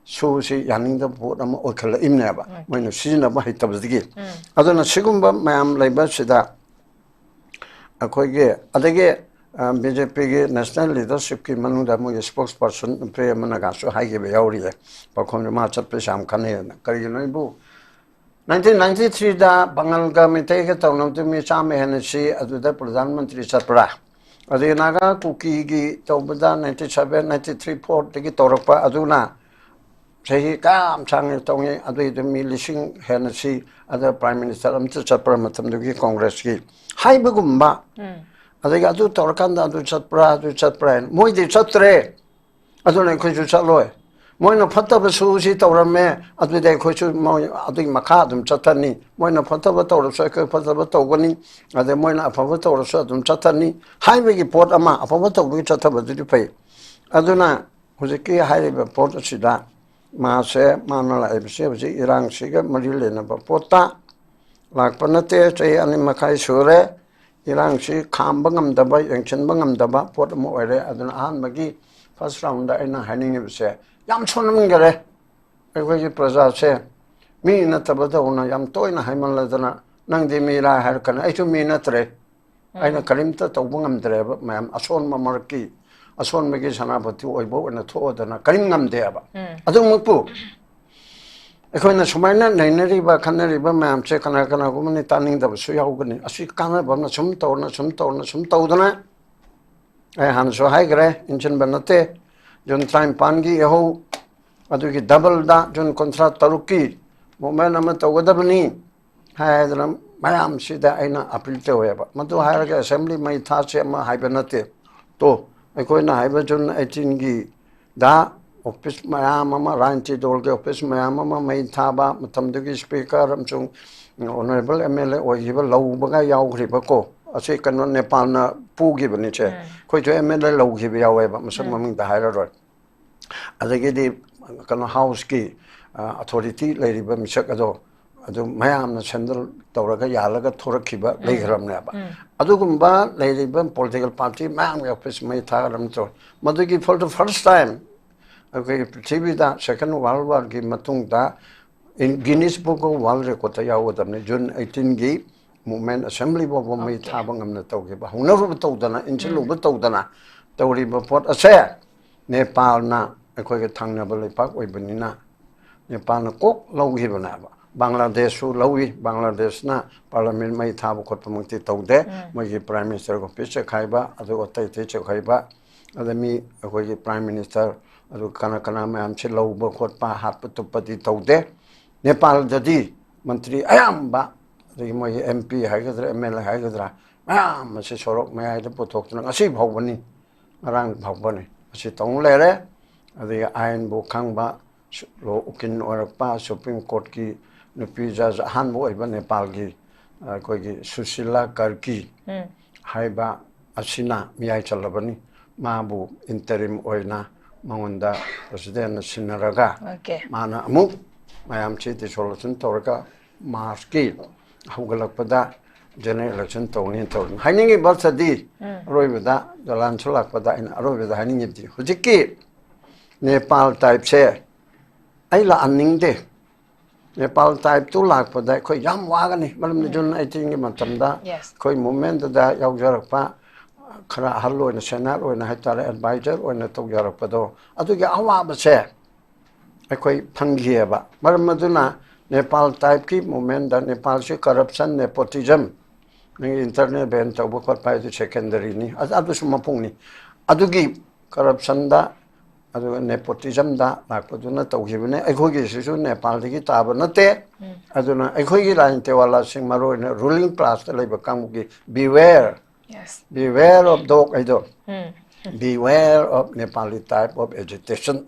ꯁꯨꯁꯤ ꯌꯥꯅꯤꯡꯗꯕ ꯄꯣꯠ ꯑꯃ ꯑꯣꯏꯈꯠꯂꯛꯏꯕꯅꯦꯕ, ꯎꯝ꯫ ꯃꯣꯏꯅ ꯁꯤꯖꯤꯟꯅꯕ ꯍꯩꯇꯕꯗꯒꯤ꯫ ꯎꯝ꯫ ꯑꯗꯨꯅ ꯁꯤꯒꯨꯝꯕ ꯃꯌꯥꯝ ꯂꯩꯕꯁꯤꯗ ꯑꯩꯈꯣꯏꯒꯤ, ꯑꯗꯒꯤ ꯕꯤ ꯖꯦ ꯄꯤꯒꯤ ꯅꯦꯁꯅꯦꯜ ꯂꯤꯗꯔꯁꯤꯞꯀꯤ ꯃꯅꯨꯡꯗ ꯃꯣꯏꯒꯤ ꯁ꯭ꯄꯣꯛꯁ ꯄꯔꯁꯟ ꯅꯨꯄꯤ ꯑꯃꯅꯒꯁꯨ ꯍꯥꯏꯈꯤꯕ ꯌꯥꯎꯔꯤꯌꯦ, ꯄꯥꯎꯈꯨꯝꯁꯦ ꯃꯥ ꯆꯠꯄꯁꯦ ꯌꯥꯝ ꯀꯥꯟꯅꯩꯌꯦꯅ꯫ ꯀꯔꯤꯒꯤꯅꯣ ꯑꯩꯕꯨ, ꯅꯥꯏꯟꯇꯤꯟ ꯅꯥꯏꯟꯇꯤ ꯊ꯭ꯔꯤꯗ ꯕꯪꯒꯥꯜꯒ ꯃꯩꯇꯩꯒ ꯇꯧꯅꯕꯗꯨ ꯃꯤ ꯆꯥꯝꯃ ꯍꯦꯟꯅ ꯁꯤ, ꯑꯗꯨꯗ ꯄ꯭ꯔꯙꯥꯟ ꯃꯟꯇ꯭ꯔꯤ ꯆꯠꯄ꯭ꯔꯥ? ꯑꯗꯒꯤ ꯅꯥꯒꯥ ꯀꯨꯀꯤꯒꯤ ꯇꯧꯕꯗ ꯅꯥꯏꯟꯇꯤ ꯁꯕꯦꯟ, ꯅꯥꯏꯟꯇꯤ ꯊ꯭ꯔꯤ, ꯐꯣꯔꯗꯒꯤ ꯇꯧꯔꯛꯄ ꯑꯗꯨꯅ ꯆꯍꯤ ꯀꯌꯥꯝ ꯁꯥꯡꯅ ꯇꯧꯉꯤ, ꯑꯗꯨꯏꯗꯨ ꯃꯤ ꯂꯤꯁꯤꯡ ꯍꯦꯟꯅ ꯁꯤ, ꯑꯗ ꯄ꯭ꯔꯥꯏꯝ ꯃꯤꯅꯤꯁꯇꯔ ꯑꯝꯇ ꯆꯠꯄ꯭ꯔꯥ ꯃꯇꯝꯗꯨꯒꯤ ꯀꯣꯡꯒ꯭ꯔꯦꯁꯀꯤ ꯍꯥꯏꯕꯒꯨꯝꯕ꯫ ꯎꯝ꯫ ꯑꯗꯒꯤ ꯑꯗꯨ ꯇꯧꯔꯀꯥꯟꯗ ꯑꯗꯨ ꯆꯠꯄ꯭ꯔꯥ, ꯑꯗꯨ ꯆꯠꯄ꯭ꯔꯥ ꯍꯥꯏꯅ ꯃꯣꯏꯗꯤ ꯆꯠꯇ꯭ꯔꯦ, ꯑꯗꯨꯅ ꯑꯩꯈꯣꯏꯁꯨ ꯆꯠꯂꯣꯏ꯫ ꯃꯣꯏꯅ ꯐꯠꯇꯕ ꯁꯨꯁꯤ ꯇꯧꯔꯝꯃꯦ, ꯑꯗꯨꯗꯤ ꯑꯩꯈꯣꯏꯁꯨ ꯃꯣꯏ ꯑꯗꯨꯒꯤ ꯃꯈꯥ ꯑꯗꯨꯝ ꯆꯠꯊꯅꯤ꯫ ꯃꯣꯏꯅ ꯐꯠꯇꯕ ꯇꯧꯔꯁꯨ ꯑꯩꯈꯣꯏ ꯐꯠꯇꯕ ꯇꯧꯒꯅꯤ, ꯑꯗꯩ ꯃꯣꯏꯅ ꯑꯐꯕ ꯇꯧꯔꯁꯨ ꯑꯗꯨꯝ ꯆꯠꯊꯅꯤ ꯍꯥꯏꯕꯒꯤ ꯄꯣꯠ ꯑꯃ, ꯑꯐꯕ ꯇꯧꯕꯒꯤ ꯆꯠꯊꯕꯗꯨꯗꯤ ꯐꯩ꯫ ꯑꯗꯨꯅ ꯍꯧꯖꯤꯛꯀꯤ ꯍꯥꯏꯔꯤꯕ ꯄꯣꯠ ꯑꯁꯤꯗ ꯃꯥꯁꯦ, ꯃꯥꯅ ꯂꯥꯛꯏꯕꯁꯦ ꯍꯧꯖꯤꯛ ꯏꯔꯥꯡꯁꯤꯒ ꯃꯔꯤ ꯂꯩꯅꯕ ꯄꯣꯠꯇ ꯂꯥꯛꯄ ꯅꯠꯇꯦ꯫ ꯆꯍꯤ ꯑꯅꯤ ꯃꯈꯥꯏ ꯁꯨꯔꯦ꯫ ꯏꯔꯥꯡꯁꯤ ꯈꯥꯝꯕ ꯉꯝꯗꯕ, ꯌꯦꯡꯁꯤꯟꯕ ꯉꯝꯗꯕ ꯄꯣꯠ ꯑꯃ ꯑꯣꯏꯔꯦ꯫ ꯑꯗꯨꯅ ꯑꯍꯥꯟꯕꯒꯤ ꯐꯥꯔꯁ ꯔꯥꯎꯟꯗ ꯑꯩꯅ ꯍꯥꯏꯅꯤꯡꯉꯤꯕꯁꯦ, ꯌꯥꯝ ꯁꯣꯟꯃꯟꯈꯔꯦ꯫ ꯑꯩꯈꯣꯏꯒꯤ ꯄ꯭ꯔꯖꯥꯁꯦ ꯃꯤ ꯅꯠꯇꯕꯗꯧꯅ ꯌꯥꯝ ꯇꯣꯏꯅ ꯍꯥꯏꯃꯜꯂꯗꯅ, "ꯅꯪꯗꯤ ꯃꯤꯔꯥ?" ꯍꯥꯏꯔꯛꯀꯅꯤ꯫ ꯑꯩꯁꯨ ꯃꯤ ꯅꯠꯇ꯭ꯔꯦ꯫ ꯑꯩꯅ ꯀꯔꯤꯝꯇ ꯇꯧꯕ ꯉꯝꯗ꯭ꯔꯦꯕ꯫ ꯃꯌꯥꯝ ꯑꯁꯣꯟꯕ ꯃꯔꯛꯀꯤ ꯑꯁꯣꯟꯕꯒꯤ ꯁꯦꯅꯥꯄꯇꯤ ꯑꯣꯏꯕ ꯑꯣꯏꯅ ꯊꯣꯛꯑꯗꯅ ꯀꯔꯤꯝ ꯉꯝꯗꯦꯕ꯫ ꯎꯝ꯫ ꯑꯗꯨꯃꯛꯄꯨ ꯑꯩꯈꯣꯏꯅ ꯁꯨꯃꯥꯏꯅ ꯅꯩꯅꯔꯤꯕ, ꯈꯟꯅꯔꯤꯕ ꯃꯌꯥꯝꯁꯦ ꯀꯅꯥ ꯀꯅꯥꯒꯨꯝꯕꯅꯤ ꯇꯥꯅꯤꯡꯗꯕꯁꯨ ꯌꯥꯎꯒꯅꯤ꯫ ꯑꯁꯤ ꯀꯥꯟꯅꯕ ꯑꯃꯅ ꯁꯨꯝ ꯇꯧꯔꯅ, ꯁꯨꯝ ꯇꯧꯔꯅ, ꯁꯨꯝ ꯇꯧꯗꯅ, ꯑꯩ ꯍꯥꯟꯅꯁꯨ ꯍꯥꯏꯈ꯭ꯔꯦ, ꯏꯟꯁꯤꯟꯕ ꯅꯠꯇꯦ꯫ ꯖꯨꯟ ꯇꯔꯥꯅꯤꯄꯥꯟꯒꯤ ꯏꯍꯧ ꯑꯗꯨꯒꯤ ꯗꯕꯜꯗ ꯖꯨꯟ ꯀꯨꯟꯊ꯭ꯔꯥ ꯇꯔꯨꯛꯀꯤ ꯃꯨꯞꯃꯦꯟ ꯑꯃ ꯇꯧꯒꯗꯕꯅꯤ ꯍꯥꯏꯗꯅ ꯃꯌꯥꯝꯁꯤꯗ ꯑꯩꯅ ꯑꯄꯤꯜ ꯇꯧꯋꯦꯕ꯫ ꯃꯗꯨ ꯍꯥꯏꯔꯒ ꯑꯦꯁꯦꯝꯕ꯭ꯂꯤ ꯃꯩ ꯊꯥꯁꯦ ꯑꯃ ꯍꯥꯏꯕ ꯅꯠꯇꯦ꯫ ꯇꯣ, ꯑꯩꯈꯣꯏꯅ ꯍꯥꯏꯕ ꯖꯨꯟ ꯑꯩꯠꯇꯤꯟꯒꯤ ꯗ ꯑꯣꯐꯤꯁ ꯃꯌꯥꯝ ꯑꯃ, ꯔꯥꯖꯅꯤꯇꯤ ꯗꯜꯒꯤ ꯑꯣꯐꯤꯁ ꯃꯌꯥꯝ ꯑꯃ ꯃꯩ ꯊꯥꯕ, ꯃꯇꯝꯗꯨꯒꯤ ꯁ꯭ꯄꯤꯀꯔ ꯑꯃꯁꯨꯡ ꯑꯣꯅꯔꯦꯕꯜ ꯑꯦꯝ ꯑꯦꯜ ꯑꯦ ꯑꯣꯏꯈꯤꯕ ꯂꯧꯕꯒ ꯌꯥꯎꯈ꯭ꯔꯤꯕꯀꯣ꯫ ꯑꯁꯤ ꯀꯩꯅꯣ ꯅꯦꯄꯥꯜꯅ ꯄꯨꯈꯤꯕꯅꯤꯁꯦ꯫ ꯑꯩꯈꯣꯏꯁꯨ ꯑꯦꯝ ꯑꯦꯜ ꯑꯦ ꯂꯧꯈꯤꯕ ꯌꯥꯎꯋꯦꯕ, ꯃꯁꯛ ꯃꯃꯤꯡꯗ ꯍꯥꯏꯔꯔꯣꯏ꯫ ꯑꯗꯒꯤꯗꯤ ꯀꯩꯅꯣ ꯍꯥꯎꯁꯀꯤ ꯑꯣꯊꯣꯔꯤꯇꯤ ꯂꯩꯔꯤꯕ ꯃꯤꯁꯛ ꯑꯗꯣ ꯑꯗꯨ ꯃꯌꯥꯝꯅ ꯁꯦꯟꯗꯜ ꯇꯧꯔꯒ ꯌꯥꯜꯂꯒ ꯊꯣꯔꯛꯈꯤꯕ ꯂꯩꯈ꯭ꯔꯕꯅꯦꯕ꯫ ꯑꯗꯨꯒꯨꯝꯕ ꯂꯩꯔꯤꯕ ꯄꯣꯂꯤꯇꯤꯀꯦꯜ ꯄꯥꯔꯇꯤ ꯃꯌꯥꯝꯒꯤ ꯑꯣꯐꯤꯁ ꯃꯩ ꯊꯥꯒꯠꯂꯝ ꯇꯧꯔꯦ꯫ ꯃꯗꯨꯒꯤ for the first time ꯑꯩꯈꯣꯏꯒꯤ ꯄ꯭ꯔꯤꯊꯤꯕꯤꯗ ꯁꯦꯀꯦꯟ ꯋꯥꯔꯜ ꯋꯥꯔꯒꯤ ꯃꯇꯨꯡꯗ ꯒꯤꯅꯤꯁ ꯕꯨꯛ ꯑꯣꯐ ꯋꯥꯔꯜ ꯔꯦꯀꯣꯔꯠꯇ ꯌꯥꯎꯒꯗꯕꯅꯤ꯫ ꯖꯨꯟ ꯑꯩꯠꯇꯤꯟꯒꯤ ꯃꯨꯚꯃꯦꯟ ꯑꯦꯁꯦꯝꯕ꯭ꯂꯤ ꯐꯥꯎꯕ ꯃꯩ ꯊꯥꯕ ꯉꯝꯅ ꯇꯧꯈꯤꯕ, ꯍꯧꯅꯔꯨꯕ ꯇꯧꯗꯅ, ꯏꯟꯁꯤꯜꯂꯨꯕ ꯇꯧꯗꯅ ꯇꯧꯔꯤꯕ ꯄꯣꯠ ꯑꯁꯦ ꯅꯦꯄꯥꯜꯅ ꯑꯩꯈꯣꯏꯒ ꯊꯪꯅꯕ ꯂꯩꯄꯥꯛ ꯑꯣꯏꯕꯅꯤꯅ ꯅꯦꯄꯥꯜꯅ ꯀꯣꯛ ꯂꯧꯈꯤꯕꯅꯦꯕ꯫ ꯕꯪꯒ꯭ꯂꯥꯗꯦꯁꯁꯨ ꯂꯧꯏ꯫ ꯕꯪꯒ꯭ꯂꯥꯗꯦꯁꯅ ꯄꯥꯔꯂꯥꯃꯦꯟ ꯃꯩ ꯊꯥꯕ ꯈꯣꯠꯄꯃꯛꯇꯤ ꯇꯧꯗꯦ꯫ ꯃꯣꯏꯒꯤ ꯄ꯭ꯔꯥꯏꯝ ꯃꯤꯅꯤꯁꯇꯔꯒꯤ ꯑꯣꯐꯤꯁ ꯆꯦꯛꯈꯥꯏꯕ, ꯑꯗꯨꯒ ꯑꯇꯩ ꯑꯇꯩ ꯆꯦꯛꯈꯥꯏꯕ, ꯑꯗ ꯃꯤ ꯑꯩꯈꯣꯏꯒꯤ ꯄ꯭ꯔꯥꯏꯝ ꯃꯤꯅꯤꯁꯇꯔ, ꯑꯗꯨ ꯀꯅꯥ ꯀꯅꯥ ꯃꯌꯥꯝꯁꯤ ꯂꯧꯕ ꯈꯣꯠꯄ, ꯍꯥꯠꯄ ꯇꯨꯞꯄꯗꯤ ꯇꯧꯗꯦ꯫ ꯅꯦꯄꯥꯜꯗꯗꯤ ꯃꯟꯇ꯭ꯔꯤ ꯑꯌꯥꯝꯕ, ꯑꯗꯒꯤ ꯃꯣꯏꯒꯤ ꯑꯦꯝ ꯄꯤ ꯍꯥꯏꯒꯗ꯭ꯔꯥ, ꯑꯦꯝ ꯑꯦꯜ ꯑꯦ ꯍꯥꯏꯒꯗ꯭ꯔꯥ, ꯃꯌꯥꯝ ꯑꯁꯤ ꯁꯣꯔꯣꯛ ꯃꯌꯥꯏꯗ ꯄꯨꯊꯣꯛꯇꯨꯅ ꯉꯁꯤ ꯐꯥꯎꯕꯅꯤ, ꯉꯔꯥꯡ ꯐꯥꯎꯕꯅꯤ ꯑꯁꯤ ꯇꯧ ꯂꯩꯔꯦ꯫ ꯑꯗꯒꯤ ꯑꯥꯏꯟꯕꯨ ꯈꯪꯕ, ꯁꯨ-, ꯂꯣ-, ꯎꯀꯤꯜ ꯑꯣꯏꯔꯛꯄ, ꯁꯨꯄ꯭ꯔꯤꯝ ꯀꯣꯔꯠꯀꯤ ꯅꯨꯄꯤ ꯖꯖ ꯑꯍꯥꯟꯕ ꯑꯣꯏꯕ ꯅꯦꯄꯥꯜꯒꯤ, ꯑꯩꯈꯣꯏꯒꯤ ꯁꯨꯁꯤꯂꯥ ꯀꯔꯀꯤ ꯍꯥꯏꯕ ꯑꯁꯤꯅ ꯃꯤꯌꯥꯏ ꯆꯜꯂꯕꯅꯤ꯫ ꯃꯥꯕꯨ ꯏꯟꯇꯔꯤꯝ ꯑꯣꯏꯅ ꯃꯉꯣꯟꯗ ꯄ꯭ꯔꯁꯤꯗꯦꯟꯅ ꯁꯤꯟꯅꯔꯒ ꯑꯣꯀꯦ꯫ ꯃꯥꯅ ꯑꯃꯨꯛ ꯃꯌꯥꯝꯁꯤ ꯗꯤꯁꯣꯂꯨꯁꯟ ꯇꯧꯔꯒ ꯃꯥꯔꯆꯀꯤ ꯍꯧꯒꯠꯂꯛꯄꯗ ꯖꯦꯅꯔꯦꯜ ꯏꯂꯦꯛꯁꯟ ꯇꯧꯅꯤ ꯇꯧꯅꯤ꯫ ꯍꯥꯏꯅꯤꯡꯉꯤꯕ ꯁꯗꯤ ꯑꯔꯣꯏꯕꯗ ꯖꯂꯥꯟꯁꯨ ꯂꯥꯛꯄꯗ ꯑꯩꯅ ꯑꯔꯣꯏꯕꯗ ꯍꯥꯏꯅꯤꯡꯉꯤꯕꯗꯤ ꯍꯧꯖꯤꯛꯀꯤ ꯅꯦꯄꯥꯜ ꯇꯥꯏꯞꯁꯦ ꯑꯩ ꯂꯥꯛꯍꯟꯅꯤꯡꯗꯦ꯫ ꯅꯦꯄꯥꯜ ꯇꯥꯏꯞꯇꯨ ꯂꯥꯛꯄꯗ ꯑꯩꯈꯣꯏ ꯌꯥꯝ ꯋꯥꯒꯅꯤ꯫ ꯃꯔꯝꯗꯤ ꯖꯨꯟ ꯑꯩꯠꯇꯤꯟꯒꯤ ꯃꯇꯝꯗ ꯌꯦꯁ꯫ ꯑꯩꯈꯣꯏ ꯃꯨꯚꯃꯦꯟꯗꯨꯗ ꯌꯥꯎꯖꯔꯛꯄ ꯈꯔ ꯑꯍꯜ ꯑꯣꯏꯅ, ꯁꯦꯅꯤꯌꯔ ꯑꯣꯏꯅ ꯍꯥꯏꯇꯥꯔꯦ, ꯑꯦꯗꯚꯥꯏꯖꯔ ꯑꯣꯏꯅ ꯇꯧꯖꯔꯛꯄꯗꯣ, ꯑꯗꯨꯒꯤ ꯑꯋꯥꯕꯁꯦ ꯑꯩꯈꯣꯏ ꯐꯪꯈꯤꯑꯕ꯫ ꯃꯔꯝ ꯑꯗꯨꯅ ꯅꯦꯄꯥꯜ ꯇꯥꯏꯞꯀꯤ ꯃꯨꯚꯃꯦꯟꯗ ꯅꯦꯄꯥꯜꯁꯤ ꯀꯔꯞꯁꯟ, ꯅꯦꯄꯣꯇꯤꯖꯝ, ꯅꯪꯒꯤ ꯏꯟꯇꯔꯅꯦꯜ ꯕꯦꯟ ꯇꯧꯕ ꯈꯣꯠꯄ ꯍꯥꯏꯗꯨ ꯁꯦꯀꯦꯟꯗꯔꯤꯅꯤ, ꯑꯗꯨꯁꯨ ꯃꯄꯨꯡꯅꯤ꯫ ꯑꯗꯨꯒꯤ ꯀꯔꯞꯁꯟꯗ ꯑꯗꯨꯒ ꯅꯦꯄꯣꯇꯤꯖꯝꯗ ꯂꯥꯛꯄꯗꯨꯅ ꯇꯧꯈꯤꯕꯅꯦ꯫ ꯑꯩꯈꯣꯏꯒꯤꯁꯤꯁꯨ ꯅꯦꯄꯥꯜꯗꯒꯤ ꯇꯥꯕ ꯅꯠꯇꯦ꯫ ꯑꯗꯨꯅ ꯑꯩꯈꯣꯏꯒꯤ ꯂꯥꯏꯟ ꯇꯦꯋꯥꯂꯥꯁꯤꯡ, ꯃꯔꯨꯑꯣꯏꯅ ꯔꯨꯂꯤꯡ ꯀ꯭ꯂꯥꯁꯇ ꯂꯩꯕ ꯀꯥꯡꯕꯨꯒꯤ beware, yes. Beware of dog ꯍꯥꯏꯗꯣ, ꯎꯝ꯫ Beware of Nepali type of agitation꯫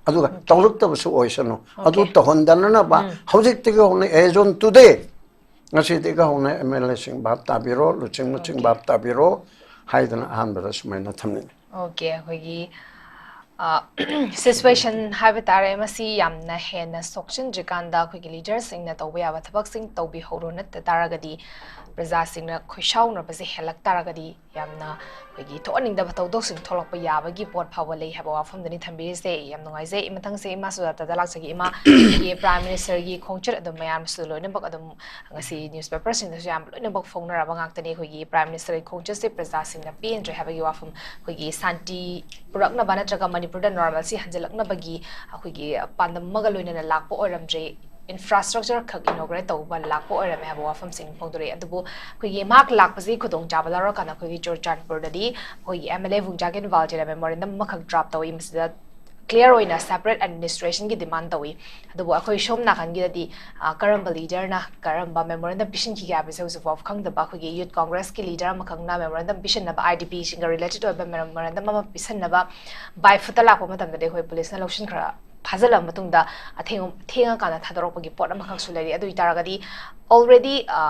ꯑꯗꯨꯒ ꯑꯣꯀꯦ꯫ ꯇꯧꯔꯛꯇꯕꯁꯨ ꯑꯣꯏꯁꯅꯨ꯫ ꯑꯗꯨ ꯑꯣꯀꯦ꯫ ꯇꯧꯍꯟꯗꯅꯅꯕ ꯎꯝ꯫ ꯍꯧꯖꯤꯛꯇꯒꯤ ꯍꯧꯅ, as on today, ꯉꯁꯤꯗꯒꯤ ꯍꯧꯅ ꯑꯦꯝ ꯑꯦꯜ ꯑꯦꯁꯤꯡ ꯚꯥꯞ ꯇꯥꯕꯤꯔꯣ, ꯂꯨꯆꯤꯡꯕꯁꯤꯡ ꯚꯥꯞ ꯇꯥꯕꯤꯔꯣ ꯍꯥꯏꯗꯅ ꯑꯍꯥꯟꯕꯗ ꯁꯨꯃꯥꯏꯅ ꯊꯝꯅꯤꯡꯉꯤ꯫ ꯑꯣꯀꯦ, ꯑꯩꯈꯣꯏꯒꯤ ꯁꯤꯆꯨꯋꯦꯁꯟ ꯍꯥꯏꯕ ꯇꯥꯔꯦ, ꯃꯁꯤ ꯌꯥꯝꯅ ꯍꯦꯟꯅ ꯁꯣꯛꯆꯤꯟꯗ꯭ꯔꯤꯀꯥꯟꯗ ꯑꯩꯈꯣꯏꯒꯤ ꯂꯤꯗꯔꯁꯤꯡꯅ ꯇꯧꯕ ꯌꯥꯕ ꯊꯕꯛꯁꯤꯡ ꯇꯧꯕꯤꯍꯧꯔꯣ꯫ ꯅꯠꯇ ꯇꯥꯔꯒꯗꯤ, ꯄ꯭ꯔꯖꯥꯁꯤꯡꯅ ꯈꯣꯏꯁꯥꯎꯅꯕꯁꯦ ꯍꯦꯜꯂꯛ ꯇꯥꯔꯒꯗꯤ ꯌꯥꯝꯅ ꯑꯩꯈꯣꯏꯒꯤ ꯊꯣꯛꯍꯟꯅꯤꯡꯗꯕ ꯊꯧꯗꯣꯛꯁꯤꯡ ꯊꯣꯛꯂꯛꯄ ꯌꯥꯕꯒꯤ ꯄꯣꯠ ꯐꯥꯎꯕ ꯂꯩ ꯍꯥꯏꯕ ꯋꯥꯐꯝꯗꯨꯅꯤ ꯊꯝꯕꯤꯔꯤꯁꯦ꯫ ꯌꯥꯝ ꯅꯨꯡꯉꯥꯏꯖꯩ꯫ ꯃꯊꯪꯁꯦ ꯏꯃꯥ ꯁꯨꯖꯥꯇꯥꯗ ꯂꯥꯛꯆꯒꯦ꯫ ꯏꯃꯥ, ꯑꯩꯈꯣꯏꯒꯤ ꯄ꯭ꯔꯥꯏꯝ ꯃꯤꯅꯤꯁꯇꯔꯒꯤ ꯈꯣꯡꯆꯠ ꯑꯗꯨꯝ ꯃꯌꯥꯝꯁꯨ ꯂꯣꯏꯅꯃꯛ ꯑꯗꯨꯝ ꯉꯁꯤ ꯅ꯭ꯌꯨꯁꯄꯦꯄꯔꯁꯤꯡꯗꯁꯨ ꯌꯥꯝ ꯂꯣꯏꯅꯃꯛ ꯐꯣꯡꯅꯔꯕ ꯉꯥꯛꯇꯅꯤ꯫ ꯑꯩꯈꯣꯏꯒꯤ ꯄ꯭ꯔꯥꯏꯝ ꯃꯤꯅꯤꯁꯇꯔꯒꯤ ꯈꯣꯡꯆꯠꯁꯦ ꯄ꯭ꯔꯖꯥꯁꯤꯡꯅ ꯄꯦꯟꯗ꯭ꯔꯦ ꯍꯥꯏꯕꯒꯤ ꯋꯥꯐꯝ, ꯑꯩꯈꯣꯏꯒꯤ ꯁꯥꯟꯇꯤ ꯄꯨꯔꯛꯅꯕ ꯅꯠꯇ꯭ꯔꯒ ꯃꯅꯤꯄꯨꯔꯗ ꯅꯣꯔꯃꯦꯜꯁꯤ ꯍꯟꯖꯤꯜꯂꯛꯅꯕꯒꯤ ꯑꯩꯈꯣꯏꯒꯤ ꯄꯥꯟꯗꯝ ꯑꯃꯒ ꯂꯣꯏꯅꯅ ꯂꯥꯛꯄ ꯑꯣꯏꯔꯝꯗ꯭ꯔꯦ, ꯏꯟꯐ꯭ꯔꯥꯁ꯭ꯇ꯭ꯔꯛꯆꯔ ꯈꯛ ꯏꯅꯣꯒ꯭ꯔꯦꯠ ꯇꯧꯕ ꯂꯥꯛꯄ ꯑꯣꯏꯔꯝꯃꯦ ꯍꯥꯏꯕ ꯋꯥꯐꯝꯁꯤꯡ ꯐꯣꯡꯗꯣꯔꯛꯏ꯫ ꯑꯗꯨꯕꯨ ꯑꯩꯈꯣꯏꯒꯤ ꯃꯍꯥꯛ ꯂꯥꯛꯄꯁꯤ ꯈꯨꯗꯣꯡꯆꯥꯕ ꯂꯧꯔꯀꯥꯟꯗ ꯑꯩꯈꯣꯏꯒꯤ ꯆꯨꯔꯆꯥꯟꯄꯨꯔꯗꯗꯤ ꯑꯩꯈꯣꯏꯒꯤ ꯑꯦꯝ ꯑꯦꯜ ꯑꯦ ꯋꯨꯡꯖꯥꯒꯤꯟ ꯋꯥꯜꯖꯦꯅ ꯃꯦꯃꯣꯔꯦꯟꯗꯝ ꯑꯃꯈꯛ ꯗ꯭ꯔꯥꯐ ꯇꯧꯏ꯫ ꯃꯁꯤꯗ ꯀ꯭ꯂꯤꯌꯥꯔ ꯑꯣꯏꯅ ꯁꯦꯄꯔꯦꯠ ꯑꯦꯗꯃꯤꯅꯤꯁꯇ꯭ꯔꯦꯁꯟꯒꯤ ꯗꯤꯃꯥꯟ ꯇꯧꯏ꯫ ꯑꯗꯨꯕꯨ ꯑꯩꯈꯣꯏ ꯁꯣꯝ ꯅꯥꯀꯟꯒꯤꯗꯗꯤ, ꯑ, ꯀꯔꯝꯕ ꯂꯤꯗꯔꯅ ꯀꯔꯝꯕ ꯃꯦꯃꯣꯔꯦꯟꯗꯝ ꯄꯤꯁꯤꯟꯈꯤꯒꯦ ꯍꯥꯏꯕꯁꯦ ꯍꯧꯖꯤꯛ ꯐꯥꯎꯕ ꯈꯪꯗꯕ꯫ ꯑꯩꯈꯣꯏꯒꯤ ꯌꯨꯠ ꯀꯣꯡꯒ꯭ꯔꯦꯁꯀꯤ ꯂꯤꯗꯔ ꯑꯃꯈꯛꯅ ꯃꯦꯃꯣꯔꯦꯟꯗꯝ ꯄꯤꯁꯤꯟꯅꯕ, ꯑꯥꯏ ꯗꯤ ꯄꯤꯁꯤꯡꯒ ꯔꯤꯂꯦꯇꯦꯠ ꯑꯣꯏꯕ ꯃꯦꯃꯣꯔꯦꯟꯗꯝ ꯑꯃ ꯄꯤꯁꯤꯟꯅꯕ ꯕꯥꯏ ꯐꯨꯠꯇ ꯂꯥꯛꯄ ꯃꯇꯝꯗꯗꯤ ꯑꯩꯈꯣꯏ ꯄꯨꯂꯤꯁꯅ ꯂꯧꯁꯤꯟꯈ꯭ꯔ ꯐꯥꯖꯤꯜꯂꯕ ꯃꯇꯨꯡꯗ ꯑꯊꯦꯡ-, ꯊꯦꯡꯉꯀꯥꯟꯗ ꯊꯥꯗꯣꯔꯛꯄꯒꯤ ꯄꯣꯠ ꯑꯃꯈꯛꯁꯨ ꯂꯩꯔꯤ꯫ ꯑꯗꯨ ꯑꯣꯏꯇꯥꯔꯒꯗꯤ already, ꯑ,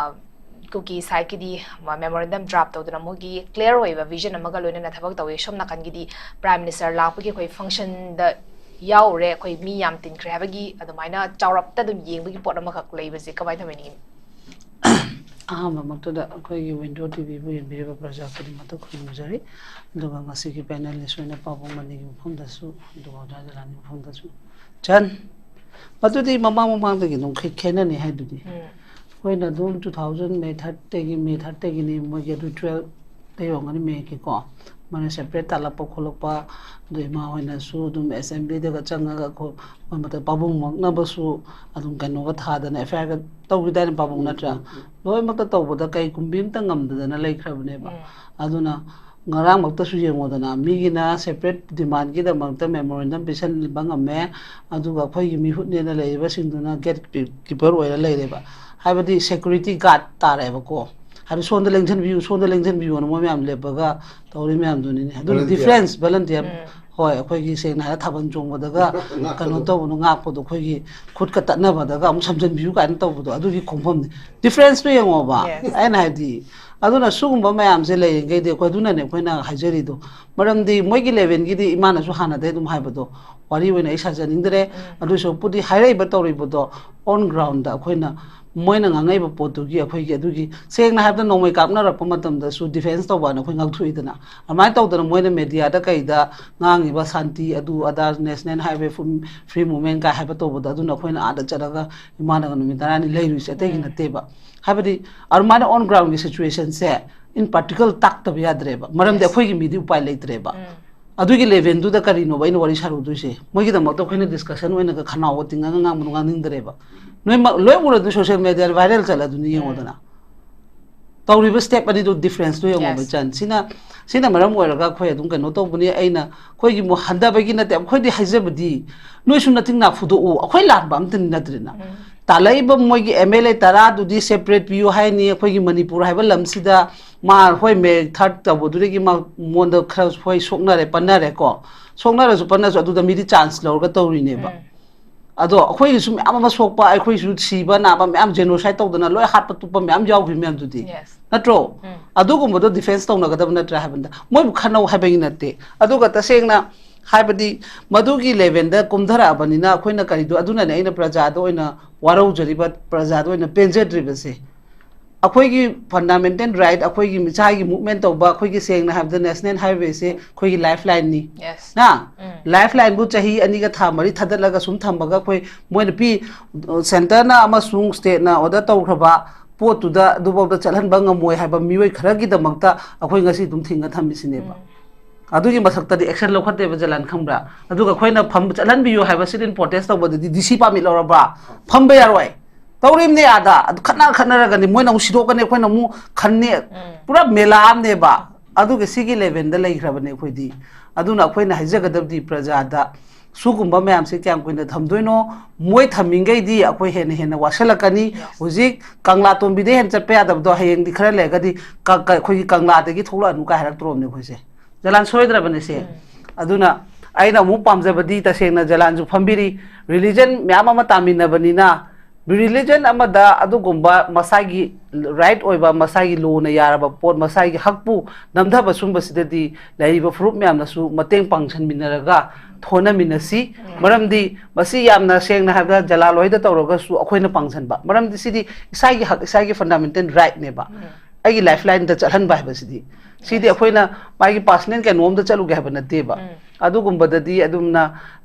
ꯀꯨꯀꯤ ꯁꯥꯏꯠꯀꯤꯗꯤ ꯃꯦꯃꯣꯔꯦꯟꯗꯝ ꯗ꯭ꯔꯥꯐ ꯇꯧꯗꯨꯅ ꯃꯣꯏꯒꯤ ꯀ꯭ꯂꯤꯌꯥꯔ ꯑꯣꯏꯕ ꯚꯤꯖꯟ ꯑꯃꯒ ꯂꯣꯏꯅꯅ ꯊꯕꯛ ꯇꯧꯏ꯫ ꯁꯣꯝ ꯅꯥꯀꯟꯒꯤꯗꯤ ꯄ꯭ꯔꯥꯏꯝ ꯃꯤꯅꯤꯁꯇꯔ ꯂꯥꯛꯄꯒꯤ ꯑꯩꯈꯣꯏ ꯐꯪꯁꯟꯗ ꯌꯥꯎꯔꯦ, ꯑꯩꯈꯣꯏ ꯃꯤ ꯌꯥꯝ ꯇꯤꯟꯈ꯭ꯔꯦ ꯍꯥꯏꯕꯒꯤ ꯑꯗꯨꯃꯥꯏꯅ ꯆꯥꯎꯔꯞꯇ ꯑꯗꯨꯝ ꯌꯦꯡꯕꯒꯤ ꯄꯣꯠ ꯑꯃꯈꯛ ꯂꯩꯕꯁꯦ ꯀꯃꯥꯏꯅ ꯇꯧꯕꯤꯅꯤꯡꯉꯤ? ꯑꯍꯥꯟꯕꯃꯛꯇꯗ ꯑꯩꯈꯣꯏꯒꯤ ꯋꯤꯟꯗꯣ ꯇꯤ ꯚꯤꯕꯨ ꯌꯦꯡꯕꯤꯔꯤꯕ ꯄ꯭ꯔꯖꯥ ꯈꯨꯗꯤꯡꯃꯛꯇ ꯈꯨꯔꯨꯝꯖꯔꯤ꯫ ꯑꯗꯨꯒ ꯉꯁꯤꯒꯤ ꯄꯦꯅꯦꯂꯤꯁ ꯑꯣꯏꯅ ꯄꯥꯕꯨꯡ ꯃꯅꯤꯒꯤ ꯃꯐꯝꯗꯁꯨ, ꯑꯗꯨꯒ ꯑꯣꯖꯥ ꯖꯂꯥꯟꯒꯤ ꯃꯐꯝꯗꯁꯨ, ꯆꯟ, ꯃꯗꯨꯗꯤ ꯃꯃꯥꯡ ꯃꯃꯥꯡꯗꯒꯤ ꯑꯗꯨꯝ ꯈꯦ-, ꯈꯦꯠꯅꯅꯤ ꯍꯥꯏꯗꯨꯗꯤ꯫ ꯑꯩꯈꯣꯏꯅ ꯑꯗꯨꯝ two thousand May third ꯗꯒꯤ, May third ꯗꯒꯤꯅꯤ ꯃꯣꯏꯒꯤ ꯑꯗꯨ twelve ꯇꯩ ꯑꯣꯏꯔꯝꯒꯅꯤ, May ꯒꯤꯀꯣ꯫ ꯃꯣꯏꯅ ꯁꯦꯄꯔꯦꯠ ꯇꯥꯜꯂꯛꯄ ꯈꯣꯠꯂꯛꯄ, ꯑꯗꯨ ꯏꯃꯥ ꯍꯣꯏꯅꯁꯨ ꯑꯗꯨꯝ ꯑꯦꯁꯦꯝꯕ꯭ꯂꯤꯗꯒ ꯆꯪꯉꯒ ꯈꯣ-, ꯃꯣꯏ ꯃꯇꯝ ꯄꯥꯕꯨꯡ ꯃꯛꯅꯕꯁꯨ ꯑꯗꯨꯝ ꯀꯩꯅꯣꯒ ꯊꯥꯗꯅ, ꯑꯦꯐ ꯑꯥꯏ ꯑꯥꯔꯒ ꯇꯧꯈꯤꯗꯥꯏꯅꯦ ꯄꯥꯕꯨꯡ, ꯅꯠꯇ꯭ꯔꯥ? ꯂꯣꯏꯅꯃꯛꯇ ꯇꯧꯕꯗ ꯀꯩ ꯀꯨꯝꯕꯤ ꯑꯝꯇ ꯉꯝꯗꯗꯅ ꯂꯩꯈ꯭ꯔꯕꯅꯦꯕ꯫ ꯑꯗꯨꯅ ꯉꯔꯥꯡꯃꯛꯇꯁꯨ ꯌꯦꯡꯉꯣꯗꯅ, ꯃꯤꯒꯤꯅ ꯁꯦꯄꯔꯦꯠ ꯗꯤꯃꯥꯟꯒꯤꯗꯃꯛꯇ ꯃꯦꯃꯣꯔꯦꯟꯗꯝ ꯄꯤꯁꯟꯕ ꯉꯝꯃꯦ, ꯑꯗꯨꯒ ꯑꯩꯈꯣꯏꯒꯤ ꯃꯤꯍꯨꯠꯅꯦꯅ ꯂꯩꯔꯤꯕꯁꯤꯡꯗꯨꯅ ꯒꯦꯠ ꯀꯤꯄꯔ ꯑꯣꯏꯔ ꯂꯩꯔꯦꯕ꯫ ꯍꯥꯏꯕꯗꯤ ꯁꯦꯀ꯭ꯌꯨꯔꯤꯇꯤ ꯒꯥꯔꯗ ꯇꯥꯔꯛꯑꯦꯕꯀꯣ꯫ ꯍꯥꯏꯕꯗꯤ ꯁꯣꯝꯗ ꯂꯦꯡꯁꯟꯕꯤꯌꯨ, ꯁꯣꯝꯗ ꯂꯦꯡꯁꯟꯕꯤꯌꯨꯅ ꯃꯣꯏ ꯃꯌꯥꯝ ꯂꯦꯞꯄꯒ ꯇꯧꯔꯤ ꯃꯌꯥꯝꯗꯨꯅꯤꯅꯦ꯫ ꯑꯗꯨꯅ volunteer꯫ Difference, volunteer꯫ ꯍꯣꯏ, ꯑꯩꯈꯣꯏꯒꯤ ꯁꯦꯡꯅ ꯍꯥꯏꯔ ꯊꯥꯕꯜ ꯆꯣꯡꯕꯗꯒ ꯀꯩꯅꯣ ꯇꯧꯕꯗꯣ, ꯉꯥꯛꯄꯗꯣ, ꯑꯩꯈꯣꯏꯒꯤ ꯈꯨꯠꯀ ꯇꯠꯅꯕꯗꯒ ꯑꯃꯨꯛ ꯁꯝꯖꯟꯕꯤꯌꯨ ꯀꯥꯏꯅ ꯇꯧꯕꯗꯣ, ꯑꯗꯨꯒꯤ ꯈꯣꯡꯐꯝꯅꯤ꯫ ꯗꯤꯐ꯭ꯔꯦꯟꯁꯇꯣ ꯌꯦꯡꯉꯣꯕ꯫ ꯑꯩꯅ ꯍꯥꯏꯗꯤ, ꯑꯗꯨꯅ ꯁꯤꯒꯨꯝꯕ ꯃꯌꯥꯝꯁꯦ ꯂꯩꯔꯤꯉꯩꯗꯤ ꯑꯩꯈꯣꯏ, ꯑꯗꯨꯅꯅꯦ ꯑꯩꯈꯣꯏꯅ ꯍꯥꯏꯖꯔꯤꯗꯣ꯫ ꯃꯔꯝꯗꯤ ꯃꯣꯏꯒꯤ ꯂꯦꯚꯦꯜꯒꯤꯗꯤ ꯏꯃꯥꯅꯁꯨ ꯍꯥꯟꯅꯗꯩ ꯑꯗꯨꯝ ꯍꯥꯏꯕꯗꯣ, ꯋꯥꯔꯤ ꯑꯣꯏꯅ ꯑꯩ ꯁꯥꯖꯅꯤꯡꯗ꯭ꯔꯦ꯫ ꯑꯗꯨ ꯁꯔꯨꯛꯄꯨꯗꯤ ꯍꯥꯏꯔꯛꯏꯕ ꯇꯧꯔꯤꯕꯗꯣ on ground ꯑꯩꯈꯣꯏꯅ, ꯃꯣꯏꯅ ꯉꯥꯡꯉꯛꯏꯕ ꯄꯣꯠꯇꯨꯒꯤ, ꯑꯩꯈꯣꯏꯒꯤ ꯑꯗꯨꯒꯤ, ꯁꯦꯡꯅ ꯍꯥꯏꯕꯗ ꯅꯣꯡꯃꯩ ꯀꯥꯞꯅꯔꯛꯄ ꯃꯇꯝꯗꯁꯨ ꯗꯤꯐꯦꯟꯁ ꯇꯧꯕ ꯍꯥꯏꯅ ꯑꯩꯈꯣꯏ ꯉꯥꯡꯊꯣꯛꯏꯗꯅ꯫ ꯑꯗꯨꯃꯥꯏꯅ ꯇꯧꯗꯅ ꯃꯣꯏꯅ ꯃꯦꯗꯤꯌꯥꯗ ꯀꯩꯗ ꯉꯥꯡꯉꯤꯕ ꯁꯥꯟꯇꯤ ꯑꯗꯨ ꯑꯗꯥ, ꯅꯦꯁꯅꯦꯜ ꯍꯥꯏꯋꯦ ꯐ꯭ꯔꯤ ꯃꯨꯚꯃꯦꯟ ꯀꯥꯏ ꯍꯥꯏꯕ ꯇꯧꯕꯗꯣ, ꯑꯗꯨꯅ ꯑꯩꯈꯣꯏꯅ ꯑꯥꯗ ꯆꯠꯂꯒ ꯏꯃꯥꯅꯒ ꯅꯨꯃꯤꯠ ꯇꯔꯥꯅꯤ ꯂꯩꯔꯨꯏꯁꯦ ꯑꯇꯩꯒꯤ ꯅꯠꯇꯦꯕ꯫ ꯍꯥꯏꯕꯗꯤ ꯑꯗꯨꯃꯥꯏꯅ on groundꯒꯤ situationꯁꯦ in practical ꯇꯥꯛꯇꯕ ꯌꯥꯗ꯭ꯔꯦꯕ, ꯃꯔꯝꯗꯤ ꯑꯩꯈꯣꯏꯒꯤ ꯃꯤꯗꯤ ꯎꯄꯥꯏ ꯂꯩꯇ꯭ꯔꯦꯕ꯫ ꯑꯗꯨꯒꯤ ꯂꯦꯚꯦꯜꯗꯨꯗ ꯀꯔꯤꯅꯣꯕ ꯑꯩꯅ ꯋꯥꯔꯤ ꯁꯥꯔꯨꯗꯣꯏꯁꯦ? ꯃꯣꯏꯒꯤꯗꯃꯛꯇ ꯑꯩꯈꯣꯏꯅ ꯗꯤꯁꯀꯁꯟ ꯑꯣꯏꯅꯒ ꯈꯅꯥꯎꯒ ꯇꯤꯡꯉꯒ ꯉꯥꯡꯕꯗꯣ ꯉꯥꯡꯅꯤꯡꯗ꯭ꯔꯦꯕ꯫ ꯅꯣꯏ ꯂꯣꯏ ꯎꯔꯗꯨ, ꯁꯣꯁꯤꯌꯦꯜ ꯃꯦꯗꯤꯌꯥꯗ ꯚꯥꯏꯔꯦꯜ ꯆꯠꯂꯗꯨꯅꯤ, ꯌꯦꯡꯉꯣꯗꯅ꯫ ꯇꯧꯔꯤꯕ ꯁ꯭ꯇꯦꯞ ꯑꯅꯤꯗꯨ ꯗꯤꯐ꯭ꯔꯦꯟꯁꯇꯨ ꯌꯦꯡꯉꯣꯕ꯫ ꯏꯆꯟ, ꯁꯤꯅ, ꯁꯤꯅ ꯃꯔꯝ ꯑꯣꯏꯔꯒ ꯑꯩꯈꯣꯏ ꯑꯗꯨꯝ ꯀꯩꯅꯣ ꯇꯧꯕꯅꯤ꯫ ꯑꯩꯅ, ꯑꯩꯈꯣꯏꯒꯤ ꯑꯃꯨꯛ ꯍꯟꯊꯕꯒꯤ ꯅꯠꯇꯦ, ꯑꯩꯈꯣꯏꯗꯤ ꯍꯥꯏꯖꯕꯗꯤ, ꯅꯣꯏꯁꯨ ꯅꯇꯤꯡ ꯅꯥ ꯐꯨꯗꯣꯛꯎ, ꯑꯩꯈꯣꯏ ꯂꯥꯟꯕ ꯑꯝꯇ ꯅꯠꯇ꯭ꯔꯦꯅ꯫ ꯇꯥꯜꯂꯛꯏꯕ ꯃꯣꯏꯒꯤ ꯑꯦꯝ ꯑꯦꯜ ꯑꯦ ꯇꯔꯥꯗꯨꯗꯤ ꯁꯦꯄꯔꯦꯠ ꯄꯤꯌꯨ ꯍꯥꯏꯅꯤ꯫ ꯑꯩꯈꯣꯏꯒꯤ ꯃꯅꯤꯄꯨꯔ ꯍꯥꯏꯕ ꯂꯝꯁꯤꯗ ꯃꯥ, ꯍꯣꯏ, ꯃꯦ ꯊꯥꯔꯠ ꯇꯧꯕꯗꯨꯗꯒꯤ ꯃꯥ, ꯃꯉꯣꯟꯗ ꯈꯔ ꯍꯣꯏ ꯁꯣꯛꯅꯔꯦ, ꯄꯟꯅꯔꯦꯀꯣ꯫ ꯁꯣꯛꯅꯔꯁꯨ ꯄꯟꯅꯔꯁꯨ ꯑꯗꯨꯗ ꯃꯤꯗꯤ ꯆꯥꯟꯁ ꯂꯧꯔꯒ ꯇꯧꯔꯤꯅꯦꯕ꯫ ꯑꯗꯣ ꯑꯩꯈꯣꯏꯒꯤꯁꯨ ꯃꯌꯥꯝ ꯑꯃ ꯁꯣꯛꯄ, ꯑꯩꯈꯣꯏꯁꯨ ꯁꯤꯕ ꯅꯥꯕ ꯃꯌꯥꯝ, ꯖꯦꯅꯣꯁꯥꯏꯠ ꯇꯧꯗꯅ ꯂꯣꯏ ꯍꯥꯠꯄ ꯇꯨꯞꯄ ꯃꯌꯥꯝ ꯌꯥꯎꯈꯤꯕ ꯃꯌꯥꯝꯗꯨꯗꯤ, ꯅꯠꯇ꯭ꯔꯣ? ꯑꯗꯨꯒꯨꯝꯕꯗꯣ ꯗꯤꯐꯦꯟꯁ ꯇꯧꯅꯒꯗꯕ ꯅꯠꯇ꯭ꯔꯥ ꯍꯥꯏꯕꯅꯤꯗ꯫ ꯃꯣꯏꯕꯨ ꯈꯠꯅꯧ ꯍꯥꯏꯕꯒꯤ ꯅꯠꯇꯦ꯫ ꯑꯗꯨꯒ ꯇꯁꯦꯡꯅ ꯍꯥꯏꯕꯗꯤ ꯃꯗꯨꯒꯤ ꯂꯦꯚꯦꯜꯗ ꯀꯨꯝꯊꯔꯛꯑꯕꯅꯤꯅ ꯑꯩꯈꯣꯏꯅ ꯀꯔꯤꯗꯣ, ꯑꯗꯨꯅꯅꯦ ꯑꯩꯅ ꯄ꯭ꯔꯖꯥꯗ ꯑꯣꯏꯅ ꯋꯥꯔꯧꯖꯔꯤꯕ, ꯄ꯭ꯔꯖꯥꯗ ꯑꯣꯏꯅ ꯄꯦꯟꯖꯗ꯭ꯔꯤꯕꯁꯦ꯫ ꯑꯩꯈꯣꯏꯒꯤ ꯐꯟꯗꯥꯃꯦꯟꯇꯦꯜ ꯔꯥꯏꯠ, ꯑꯩꯈꯣꯏꯒꯤ ꯏꯁꯥꯒꯤ ꯃꯨꯚꯃꯦꯟ ꯇꯧꯕ, ꯑꯩꯈꯣꯏꯒꯤ ꯁꯦꯡꯅ ꯍꯥꯏꯕꯗ ꯅꯦꯁꯅꯦꯜ ꯍꯥꯏꯋꯦꯁꯦ ꯑꯩꯈꯣꯏꯒꯤ ꯂꯥꯏꯐ ꯂꯥꯏꯟꯅꯤ꯫ ꯅ ꯂꯥꯏꯐ ꯂꯥꯏꯟꯕꯨ ꯆꯍꯤ ꯑꯅꯤꯒ ꯊꯥ ꯃꯔꯤ ꯊꯥꯗꯠꯂꯒ ꯁꯨꯝ ꯊꯝꯃꯒ ꯑꯩꯈꯣꯏ, ꯃꯣꯏꯅ ꯄꯤ, ꯁꯦꯟꯇꯔꯅ ꯑꯃꯁꯨꯡ ꯁ꯭ꯇꯦꯠꯅ ꯑꯣꯔꯗꯔ ꯇꯧꯈ꯭ꯔꯕ ꯄꯣꯠꯇꯨꯗ ꯑꯗꯨꯐꯥꯎꯗ ꯆꯠꯍꯟꯕ ꯉꯝꯃꯣꯏ ꯍꯥꯏꯕ ꯃꯤꯑꯣꯏ ꯈꯔꯒꯤꯗꯃꯛꯇ ꯑꯩꯈꯣꯏ ꯉꯁꯤ ꯑꯗꯨꯝ ꯊꯤꯡꯉ ꯊꯝꯃꯤꯁꯤꯅꯦꯕ꯫ ꯑꯗꯨꯒꯤ ꯃꯊꯛꯇꯗꯤ ꯑꯦꯛꯁꯟ ꯂꯧꯈꯠꯇꯦꯕ, ꯖꯂꯥꯟ, ꯈꯪꯕ꯭ꯔꯥ? ꯑꯗꯨꯒ ꯑꯩꯈꯣꯏꯅ ꯐꯝ ꯆꯠꯍꯟꯕꯤꯌꯨ ꯍꯥꯏꯕ sit-in protest ꯇꯧꯕꯗꯗꯤ ꯗꯤ ꯁꯤ permit ꯂꯧꯔꯕ? ꯐꯝꯕ ꯌꯥꯔꯣꯏ꯫ ꯇꯧꯔꯤꯕꯅꯦ ꯑꯥꯗ꯫ ꯑꯗꯨ ꯈꯠꯅ ꯈꯠꯅꯔꯒꯅꯤ, ꯃꯣꯏꯅ ꯑꯃꯨꯛ ꯁꯤꯗꯣꯛꯀꯅꯤ, ꯑꯩꯈꯣꯏꯅ ꯑꯃꯨꯛ ꯈꯟꯅꯤ꯫ ꯄꯨꯔꯥ ꯃꯦꯂꯥ ꯑꯃꯅꯦꯕ꯫ ꯑꯗꯨꯒ ꯁꯤꯒꯤ ꯂꯦꯚꯦꯜꯗ ꯂꯩꯈ꯭ꯔꯕꯅꯦ ꯑꯩꯈꯣꯏꯗꯤ꯫ ꯑꯗꯨꯅ ꯑꯩꯈꯣꯏꯅ ꯍꯥꯏꯖꯒꯗꯕꯗꯤ ꯄ꯭ꯔꯖꯥꯗ, ꯁꯤꯒꯨꯝꯕ ꯃꯌꯥꯝꯁꯦ ꯀꯌꯥꯝ ꯀꯨꯏꯅ ꯊꯝꯗꯣꯏꯅꯣ? ꯃꯣꯏ ꯊꯝꯃꯤꯈꯩꯗꯤ ꯑꯩꯈꯣꯏ ꯍꯦꯟꯅ ꯍꯦꯟꯅ ꯋꯥꯁꯜꯂꯛꯀꯅꯤ꯫ ꯍꯧꯖꯤꯛ ꯀꯪꯂꯥ ꯇꯣꯝꯕꯤꯗ ꯍꯦꯟꯅ ꯆꯠꯄ ꯌꯥꯗꯕꯗꯣ, ꯍꯌꯦꯡꯗꯤ ꯈꯔ ꯂꯩꯔꯒꯗꯤ ꯀ-, ꯀ-, ꯑꯩꯈꯣꯏꯒꯤ ꯀꯪꯂꯥꯗꯒꯤ ꯊꯣꯛꯂꯛꯑꯅꯨ ꯀꯥꯏ ꯍꯥꯏꯔꯛꯇ꯭ꯔꯣꯕꯅꯦ ꯑꯩꯈꯣꯏꯁꯦ꯫ ꯖꯂꯥꯟ, ꯁꯣꯏꯗ꯭ꯔꯕꯅꯦ ꯁꯦ꯫ ꯑꯗꯨꯅ ꯑꯩꯅ ꯑꯃꯨꯛ ꯄꯥꯝꯖꯕꯗꯤ, ꯇꯁꯦꯡꯅ ꯖꯂꯥꯟꯁꯨ ꯐꯝꯕꯤꯔꯤ, ꯔꯤꯂꯤꯖꯟ ꯃꯌꯥꯝ ꯑꯃ ꯇꯥꯃꯤꯟꯅꯕꯅꯤꯅ, ꯔꯤꯂꯤꯖꯟ ꯑꯃꯗ ꯑꯗꯨꯒꯨꯝꯕ ꯃꯁꯥꯒꯤ ꯔꯥꯏꯠ ꯑꯣꯏꯕ, ꯃꯁꯥꯒꯤ ꯂꯣꯅ ꯌꯥꯔꯕ ꯄꯣꯠ, ꯃꯁꯥꯒꯤ ꯍꯛꯄꯨ ꯅꯝꯊꯕ ꯁꯨꯝꯕꯁꯤꯗꯗꯤ ꯂꯩꯔꯤꯕ ꯐꯨꯔꯨꯞ ꯃꯌꯥꯝꯅꯁꯨ ꯃꯇꯦꯡ ꯄꯥꯡꯁꯤꯟꯃꯤꯟꯅꯔꯒ ꯊꯣꯟꯅꯃꯤꯟꯅꯁꯤ꯫ ꯃꯔꯝꯗꯤ ꯃꯁꯤ ꯌꯥꯝꯅ ꯁꯦꯡꯅ ꯍꯥꯏꯕꯗ ꯖꯂꯥꯜ ꯍꯣꯏꯗ ꯇꯧꯔꯒꯁꯨ ꯑꯩꯈꯣꯏꯅ ꯄꯥꯡꯁꯤꯟꯕ, ꯃꯔꯝꯗꯤ ꯁꯤꯗꯤ ꯏꯁꯥꯒꯤ ꯍꯛ, ꯏꯁꯥꯒꯤ ꯐꯟꯗꯥꯃꯦꯟꯇꯦꯜ ꯔꯥꯏꯠꯅꯦꯕ꯫ ꯑꯩꯒꯤ ꯂꯥꯏꯐ ꯂꯥꯏꯟꯗ ꯆꯠꯍꯟꯕ ꯍꯥꯏꯕꯁꯤꯗꯤ, ꯁꯤꯗꯤ ꯑꯩꯈꯣꯏꯅ ꯃꯥꯒꯤ ꯄꯥꯔꯁꯅꯦꯜ ꯀꯩꯅꯣꯝꯗ ꯆꯠꯂꯨꯒꯦ ꯍꯥꯏꯕ ꯅꯠꯇꯦꯕ꯫ ꯑꯗꯨꯒꯨꯝꯕꯗꯗꯤ ꯑꯗꯨꯝꯅ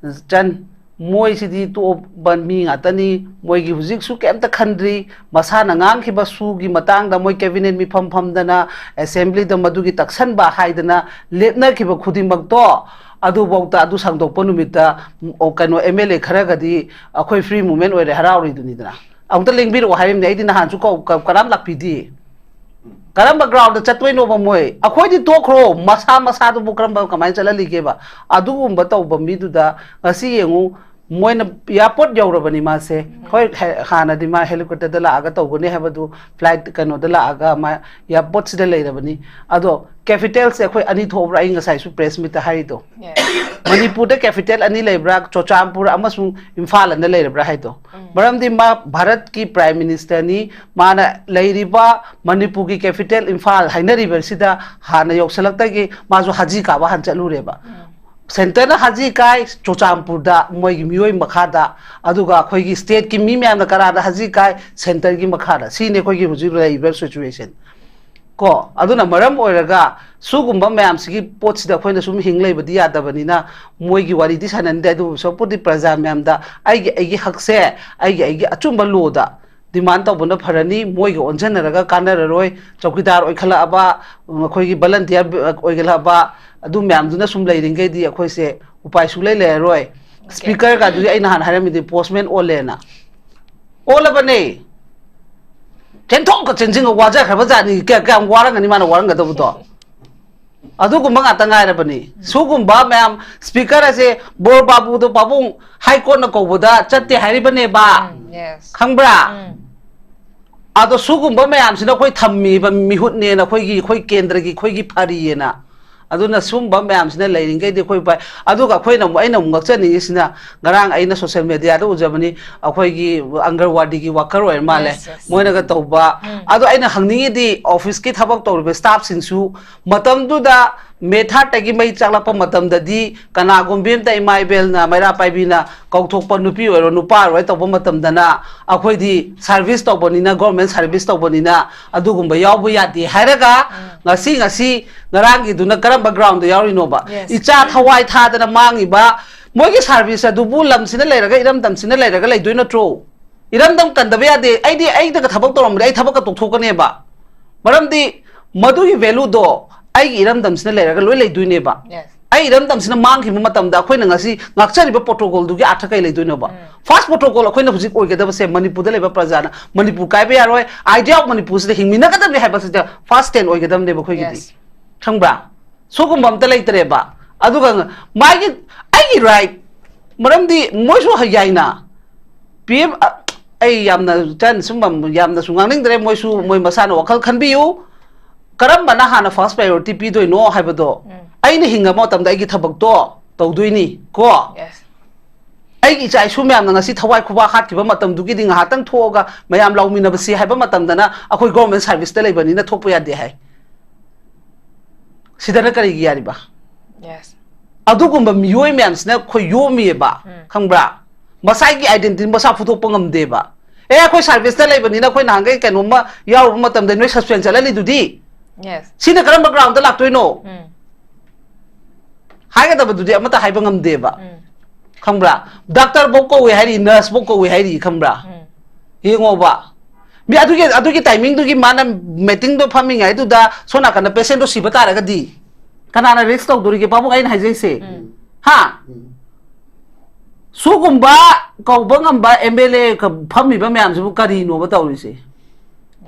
ꯆꯟ ꯃꯣꯏꯁꯤꯗꯤ ꯇꯣꯞꯄ ꯃꯤ ꯉꯥꯛꯇꯅꯤ꯫ ꯃꯣꯏꯒꯤ ꯍꯧꯖꯤꯛꯁꯨ ꯀꯩꯝꯇ ꯈꯟꯗ꯭ꯔꯤ꯫ ꯃꯁꯥꯅ ꯉꯥꯡꯈꯤꯕ ꯁꯨꯒꯤ ꯃꯇꯥꯡꯗ ꯃꯣꯏ ꯀꯦꯕꯤꯅꯦꯠ ꯃꯤꯐꯝ ꯐꯝꯗꯅ, ꯑꯦꯁꯦꯝꯕ꯭ꯂꯤꯗ ꯃꯗꯨꯒꯤ ꯇꯛꯁꯟꯕ ꯍꯥꯏꯗꯅ ꯂꯦꯞꯅꯈꯤꯕ ꯈꯨꯗꯤꯡꯃꯛꯇꯣ, ꯑꯗꯨꯐꯥꯎꯗ, ꯑꯗꯨ ꯁꯥꯡꯗꯣꯛꯄ ꯅꯨꯃꯤꯠꯇ, ꯎꯝ, ꯑꯣ, ꯀꯩꯅꯣ, ꯑꯦꯝ ꯑꯦꯜ ꯑꯦ ꯈꯔꯒꯗꯤ ꯑꯩꯈꯣꯏ ꯐ꯭ꯔꯤ ꯃꯨꯚꯃꯦꯟ ꯑꯣꯏꯔꯦ ꯍꯔꯥꯎꯔꯤꯗꯨꯅꯤꯗꯅ꯫ ꯑꯃꯨꯛꯇ ꯂꯦꯡꯕꯤꯔꯛꯑꯣ ꯍꯥꯏꯔꯤꯕꯅꯦ꯫ ꯑꯩꯗꯤ ꯅꯍꯥꯟꯁꯨ ꯀꯧ-, ꯀ-, ꯀꯅꯥꯝ ꯂꯥꯛꯄꯤꯗꯦ꯫ ꯀꯔꯝꯕ ꯒ꯭ꯔꯥꯎꯟꯗ ꯆꯠꯇꯣꯏꯅꯣꯕ ꯃꯣꯏ? ꯑꯩꯈꯣꯏꯗꯤ ꯇꯣꯛꯈ꯭ꯔꯣ, ꯃꯁꯥ ꯃꯁꯥꯗꯨꯕꯨ ꯀꯔꯝꯕ, ꯀꯃꯥꯏꯅ ꯆꯠꯍꯜꯂꯤꯒꯦꯕ? ꯑꯗꯨꯒꯨꯝꯕ ꯇꯧꯕ ꯃꯤꯗꯨꯗ ꯉꯁꯤ ꯌꯦꯡꯉꯨ, ꯃꯣꯏꯅ ꯏꯌꯥꯔꯄꯣꯔꯠ ꯌꯧꯔꯕꯅꯤ ꯃꯥꯁꯦ꯫ ꯍꯣꯏ, ꯍꯦ-, ꯍꯥꯟꯅꯗꯤ ꯃꯥ ꯍꯦꯂꯤꯀꯣꯞꯇꯔꯗ ꯂꯥꯛꯑꯒ ꯇꯧꯒꯅꯤ ꯍꯥꯏꯕꯗꯨ, ꯐ꯭ꯂꯥꯏꯠ ꯀꯩꯅꯣꯗ ꯂꯥꯛꯑꯒ ꯃꯥ ꯏꯌꯥꯔꯄꯣꯔꯠꯁꯤꯗ ꯂꯩꯔꯕꯅꯤ꯫ ꯑꯗꯣ ꯀꯦꯄꯤꯇꯦꯜꯁꯦ ꯑꯩꯈꯣꯏ ꯑꯅꯤ ꯊꯣꯛꯑꯕ꯭ꯔꯥ? ꯑꯩ ꯉꯁꯥꯏꯁꯨ ꯄ꯭ꯔꯦꯁ ꯃꯤꯠꯇ ꯍꯥꯏꯔꯤꯗꯣ꯫ ꯃꯅꯤꯄꯨꯔꯗ ꯀꯦꯄꯤꯇꯦꯜ ꯑꯅꯤ ꯂꯩꯕ꯭ꯔꯥ? ꯆꯨꯔꯆꯥꯟꯄꯨꯔ ꯑꯃꯁꯨꯡ ꯏꯝꯐꯥꯜ ꯑꯅ ꯂꯩꯔꯕ꯭ꯔꯥ ꯍꯥꯏꯗꯣ꯫ ꯃꯔꯝꯗꯤ ꯃꯥ ꯚꯥꯔꯠꯀꯤ ꯄ꯭ꯔꯥꯏꯝ ꯃꯤꯅꯤꯁꯇꯔꯅꯤ, ꯃꯥꯅ ꯂꯩꯔꯤꯕ ꯃꯅꯤꯄꯨꯔꯒꯤ ꯀꯦꯄꯤꯇꯦꯜ ꯏꯝꯐꯥꯜ ꯍꯥꯏꯅꯔꯤꯕꯁꯤꯗ ꯍꯥꯟꯅ ꯌꯧꯁꯤꯜꯂꯛꯇꯒꯤ ꯃꯥꯁꯨ ꯍꯖꯤ ꯀꯥꯕ ꯍꯥꯟꯅ ꯆꯠꯂꯨꯔꯦꯕ꯫ ꯁꯦꯟꯇꯔꯅ ꯍꯖꯤ ꯀꯥꯏ ꯆꯨꯔꯆꯥꯟꯄꯨꯔꯗ ꯃꯣꯏꯒꯤ ꯃꯤꯑꯣꯏ ꯃꯈꯥꯗ, ꯑꯗꯨꯒ ꯑꯩꯈꯣꯏꯒꯤ ꯁ꯭ꯇꯦꯠꯀꯤ ꯃꯤ ꯃꯌꯥꯝꯅ ꯀꯅꯥꯗ ꯍꯖꯤ ꯀꯥꯏ? ꯁꯦꯟꯇꯔꯒꯤ ꯃꯈꯥꯗ꯫ ꯁꯤꯅꯤ ꯑꯩꯈꯣꯏꯒꯤ ꯍꯧꯖꯤꯛ ꯂꯩꯔꯤꯕ ꯁꯤꯆꯨꯋꯦꯁꯟ꯫ ꯀꯣ, ꯑꯗꯨꯅ ꯃꯔꯝ ꯑꯣꯏꯔꯒ ꯁꯤꯒꯨꯝꯕ ꯃꯌꯥꯝꯁꯤꯒꯤ ꯄꯣꯠꯁꯤꯗ ꯑꯩꯈꯣꯏꯅ ꯁꯨꯝ ꯍꯤꯡ ꯂꯩꯕꯗꯤ ꯌꯥꯗꯕꯅꯤꯅ, ꯃꯣꯏꯒꯤ ꯋꯥꯔꯤꯗꯤ ꯁꯥꯟꯅꯅꯤꯡꯗꯦ꯫ ꯑꯗꯨꯕꯨ ꯁꯔꯨꯛꯄꯨꯗꯤ ꯄ꯭ꯔꯖꯥ ꯃꯌꯥꯝꯗ ꯑꯩꯒꯤ, ꯑꯩꯒꯤ ꯍꯛꯁꯦ, ꯑꯩꯒꯤ, ꯑꯩꯒꯤ ꯑꯆꯨꯝꯕ ꯂꯣꯗ ꯗꯤꯃꯥꯟ ꯇꯧꯕꯅ ꯐꯔꯅꯤ꯫ ꯃꯣꯏꯒ ꯑꯣꯟꯁꯤꯟꯅꯔꯒ ꯀꯥꯟꯅꯔꯔꯣꯏ꯫ ꯆꯧꯀꯤꯗꯥꯔ ꯑꯣꯏꯈꯠꯂꯛꯑꯕ, ꯑꯩꯈꯣꯏꯒꯤ ꯚꯂꯟꯇꯤꯌꯥꯔ ꯑꯣꯏꯈꯠꯂꯛꯑꯕ, ꯑꯗꯨ ꯃꯌꯥꯝꯗꯨꯅ ꯁꯨꯝ ꯂꯩꯔꯤꯉꯩꯗꯤ ꯑꯩꯈꯣꯏꯁꯦ ꯎꯄꯥꯏ ꯁꯨꯡꯂꯩ ꯂꯩꯔꯔꯣꯏ꯫ ꯁ꯭ꯄꯤꯀꯔꯒꯗꯨꯗꯤ ꯑꯩ ꯅꯍꯥꯟ ꯍꯥꯏꯔꯝꯃꯤꯗꯤ ꯄꯣꯁꯃꯦꯟ ꯑꯣꯜꯂꯦꯅ꯫ ꯑꯣꯜꯂꯕꯅꯦ꯫ ꯆꯦꯟꯊꯣꯛꯀ ꯆꯦꯟꯁꯤꯟꯒ ꯋꯥꯖꯈ꯭ꯔꯕ ꯖꯥꯠꯅꯤ꯫ ꯀꯌꯥ-, ꯀꯌꯥꯝ ꯋꯥꯔꯝꯒꯅꯤ ꯃꯥꯅ ꯋꯥꯔꯝꯒꯗꯧꯕꯗꯣ? ꯑꯗꯨꯒꯨꯝꯕ ꯉꯥꯛꯇ ꯉꯥꯏꯔꯕꯅꯤ꯫ ꯁꯤꯒꯨꯝꯕ ꯃꯌꯥꯝ, ꯁ꯭ꯄꯤꯀꯔ ꯑꯁꯦ ꯕꯣꯔ ꯕꯥꯕꯨꯗꯣ ꯄꯥꯕꯨꯡ ꯍꯥꯏ ꯀꯣꯔꯠꯅ ꯀꯧꯕꯗ ꯆꯠꯇꯦ ꯍꯥꯏꯔꯤꯕꯅꯦꯕ꯫ ꯈꯪꯕ꯭ꯔꯥ? ꯑꯗꯣ ꯁꯤꯒꯨꯝꯕ ꯃꯌꯥꯝꯁꯤꯅ ꯑꯩꯈꯣꯏ ꯊꯝꯃꯤꯕ ꯃꯤꯍꯨꯠꯅꯦꯅ, ꯑꯩꯈꯣꯏꯒꯤ, ꯑꯩꯈꯣꯏ ꯀꯦꯟꯗ꯭ꯔꯒꯤ, ꯑꯩꯈꯣꯏꯒꯤ ꯐꯔꯤꯑꯅ꯫ ꯑꯗꯨꯅ ꯁꯨꯝꯕ ꯃꯌꯥꯝꯁꯤꯅ ꯂꯩꯔꯤꯉꯩꯗꯤ ꯑꯩꯈꯣꯏ ꯎꯄꯥꯏ꯫ ꯑꯗꯨꯒ ꯑꯩꯈꯣꯏꯅ ꯑꯃꯨꯛ, ꯑꯩꯅ ꯑꯃꯨꯛ ꯉꯛꯆꯅꯤꯡꯉꯤꯁꯤꯅ, ꯉꯔꯥꯡ ꯑꯩꯅ social media ꯗ ꯎꯖꯕꯅꯤ, ꯑꯩꯈꯣꯏꯒꯤ ꯑꯪꯒꯔꯋꯥꯗꯤꯒꯤ worker ꯑꯣꯏꯔ ꯃꯥꯜꯂꯦ, Yes, yes. ꯃꯣꯏꯅꯒ ꯇꯧꯕ꯫ ꯎꯝ. ꯑꯗꯣ ꯑꯩꯅ ꯍꯪꯅꯤꯡꯉꯤꯗꯤ, office ꯀꯤ ꯊꯕꯛ ꯇꯧꯔꯤꯕ staff ꯁꯤꯡꯁꯨ ꯃꯇꯝꯗꯨꯗ May third ꯇꯒꯤ ꯃꯩ ꯆꯥꯛꯂꯛꯄ ꯃꯇꯝꯗꯗꯤ ꯀꯅꯥꯒꯨꯝꯕꯤ ꯑꯃꯇ ꯏꯃꯥ ꯏꯕꯦꯜꯅ, ꯃꯩꯔꯥ ꯄꯥꯏꯕꯤꯅ ꯀꯧꯊꯣꯛꯄ, ꯅꯨꯄꯤ ꯑꯣꯏꯔꯣ ꯅꯨꯄꯥ ꯑꯣꯏꯔꯣ ꯇꯧꯕ ꯃꯇꯝꯗꯅ, ꯑꯩꯈꯣꯏꯗꯤ service ꯇꯧꯕꯅꯤꯅ, government service ꯇꯧꯕꯅꯤꯅ ꯑꯗꯨꯒꯨꯝꯕ ꯌꯥꯎꯕ ꯌꯥꯗꯦ ꯍꯥꯏꯔꯒ, ꯉꯁꯤ, ꯉꯁꯤ ꯉꯔꯥꯡꯒꯤꯗꯨꯅ ꯀꯔꯝꯕ ground ꯗ ꯌꯥꯎꯔꯤꯅꯣꯕ? Yes. ꯏꯆꯥ ꯊꯋꯥꯏ ꯊꯥꯗꯅ ꯃꯥꯡꯉꯤꯕ ꯃꯣꯏꯒꯤ service ꯑꯗꯨꯕꯨ ꯂꯝꯁꯤꯅ ꯂꯩꯔꯒ, ꯏꯔꯝꯗꯝꯁꯤꯅ ꯂꯩꯔꯒ ꯂꯩꯗꯣꯏ ꯅꯠꯇ꯭ꯔꯣ? ꯏꯔꯝꯗꯝ ꯀꯟꯗꯕ ꯌꯥꯗꯦ꯫ ꯑꯩꯗꯤ, ꯑꯩꯅꯒ ꯊꯕꯛ ꯇꯧꯔꯝꯕꯗꯤ ꯑꯩ ꯊꯕꯛꯀ ꯇꯣꯛꯊꯣꯛꯀꯅꯦꯕ꯫ ꯃꯔꯝꯗꯤ ꯃꯗꯨꯒꯤ value ꯗꯣ ꯑꯩꯒꯤ ꯏꯔꯝꯗꯝꯁꯤꯅ ꯂꯩꯔꯒ ꯂꯣꯏ ꯂꯩꯗꯣꯏꯅꯦꯕ꯫ Yes. ꯑꯩ ꯏꯔꯝꯗꯝꯁꯤꯅ ꯃꯥꯡꯈꯤꯕ ꯃꯇꯝꯗ ꯑꯩꯈꯣꯏꯅ ꯉꯁꯤ ꯉꯥꯛꯆꯔꯤꯕ protocol ꯗꯨꯒꯤ ꯑꯥꯔꯊ ꯀꯩ ꯂꯩꯗꯣꯏꯅꯣꯕ? First protocol ꯑꯩꯈꯣꯏꯅ ꯍꯧꯖꯤꯛ ꯑꯣꯏꯒꯗꯕꯁꯦ, ꯃꯅꯤꯄꯨꯔꯗ ꯂꯩꯕ ꯄ꯭ꯔꯖꯥꯅ ꯃꯅꯤꯄꯨꯔ ꯀꯥꯏꯕ ꯌꯥꯔꯣꯏ, idea of ꯃꯅꯤꯄꯨꯔꯁꯤꯗ ꯍꯤꯡꯃꯤꯟꯅꯒꯗꯕꯅꯤ ꯍꯥꯏꯕꯁꯤꯗ first stand ꯑꯣꯏꯒꯗꯕꯅꯦꯕ ꯑꯩꯈꯣꯏꯒꯤꯗꯤ꯫ Yes. ꯈꯪꯕ꯭ꯔꯥ? ꯁꯨꯒꯨꯝꯕ ꯑꯝꯇ ꯂꯩꯇ꯭ꯔꯦꯕ꯫ ꯑꯗꯨꯒ ꯃꯥꯒꯤ, ꯑꯩꯒꯤ right, ꯃꯔꯝꯗꯤ ꯃꯣꯏꯁꯨ ꯌꯥꯏꯅ꯫ ꯄꯤ ꯑꯦꯝ, ꯑ, ꯑꯩ ꯌꯥꯝꯅ ꯆꯟ-, ꯁꯨꯝꯕ ꯌꯥꯝꯅꯁꯨ ꯉꯥꯡꯅꯤꯡꯗ꯭ꯔꯦ, ꯃꯣꯏꯁꯨ ꯃꯣꯏ ꯃꯁꯥꯅ ꯋꯥꯈꯜ ꯈꯟꯕꯤꯌꯨ꯫ ꯀꯔꯝꯕꯅ ꯍꯥꯟꯅ first priority ꯄꯤꯗꯣꯏꯅꯣ ꯍꯥꯏꯕꯗꯣ, ꯑꯩꯅ ꯍꯤꯡꯉꯕ ꯃꯇꯝꯗ ꯑꯩꯒꯤ ꯊꯕꯛꯇꯣ ꯇꯧꯗꯣꯏꯅꯤ ꯀꯣ꯫ Yes. ꯑꯩꯒꯤ ꯏꯆꯥ ꯏꯁꯨ ꯃꯌꯥꯝꯅ ꯉꯁꯤ ꯊꯋꯥꯏ ꯈꯨꯕꯥꯛ ꯍꯥꯠꯈꯤꯕ ꯃꯇꯝꯗꯨꯒꯤꯗꯤ ꯉꯥꯏꯍꯥꯛꯇꯪ ꯊꯣꯛꯑꯒ ꯃꯌꯥꯝ ꯂꯥꯎꯃꯤꯟꯅꯕꯁꯤ ꯍꯥꯏꯕ ꯃꯇꯝꯗꯅ ꯑꯩꯈꯣꯏ government service ꯇ ꯂꯩꯕꯅꯤꯅ ꯊꯣꯛꯄ ꯌꯥꯗꯦ ꯍꯥꯏ꯫ ꯁꯤꯗꯅ ꯀꯔꯤꯒꯤ ꯌꯥꯔꯤꯕ? Yes. ꯑꯗꯨꯒꯨꯝꯕ ꯃꯤꯑꯣꯏ ꯃꯌꯥꯝꯁꯤꯅ ꯑꯩꯈꯣꯏ ꯌꯣꯝꯃꯤꯑꯕ, ꯎꯝ. ꯈꯪꯕ꯭ꯔꯥ? ꯃꯁꯥꯒꯤ identity ꯃꯁꯥ ꯐꯨꯗꯣꯛꯄ ꯉꯝꯗꯦꯕ꯫ ꯑꯦ, ꯑꯩꯈꯣꯏ service ꯇ ꯂꯩꯕꯅꯤꯅ ꯑꯩꯈꯣꯏ ꯅꯍꯥꯟꯈꯩ ꯀꯩꯅꯣꯝꯃ ꯌꯥꯎꯔꯨꯕ ꯃꯇꯝꯗ ꯅꯣꯏ suspend ꯆꯠꯍꯜꯂꯤꯗꯨꯗꯤ꯫ Yes. ꯁꯤꯅ ꯀꯔꯝꯕ ground ꯇ ꯂꯥꯛꯇꯣꯏꯅꯣ? ꯎꯝ. ꯍꯥꯏꯒꯗꯕꯗꯨꯗꯤ ꯑꯃꯠꯇ ꯍꯥꯏꯕ ꯉꯝꯗꯦꯕ꯫ ꯎꯝ. ꯈꯪꯕ꯭ꯔꯥ? Doctor ꯐꯧ ꯀꯧꯏ ꯍꯥꯏꯔꯤ, nurse ꯐꯧ ꯀꯧꯏ ꯍꯥꯏꯔꯤ, ꯈꯪꯕ꯭ꯔꯥ? ꯎꯝ. ꯌꯦꯡꯉꯣꯕ꯫ ꯃꯤ ꯑꯗꯨꯒꯤ, ꯑꯗꯨꯒꯤ timing ꯗꯨꯒꯤ ꯃꯥꯅ meeting ꯗꯣ ꯐꯝꯃꯤꯉꯩꯗꯨꯗ ꯁꯣꯝ ꯅꯥꯀꯟꯗ patient ꯗꯣ ꯁꯤꯕ ꯇꯥꯔꯒꯗꯤ ꯀꯅꯥꯅ risk ꯇꯧꯗꯣꯔꯤꯒꯦ, ꯄꯥꯕꯨꯡ, ꯑꯩꯅ ꯍꯥꯏꯖꯩꯁꯦ? ꯎꯝ. ꯍꯥ? ꯁꯨꯒꯨꯝꯕ ꯀꯧꯕ ꯉꯝꯕ M L A ꯀ-, ꯐꯝꯃꯤꯕ ꯃꯌꯥꯝꯁꯤꯕꯨ ꯀꯔꯤꯅꯣꯕ ꯇꯧꯔꯤꯁꯦ?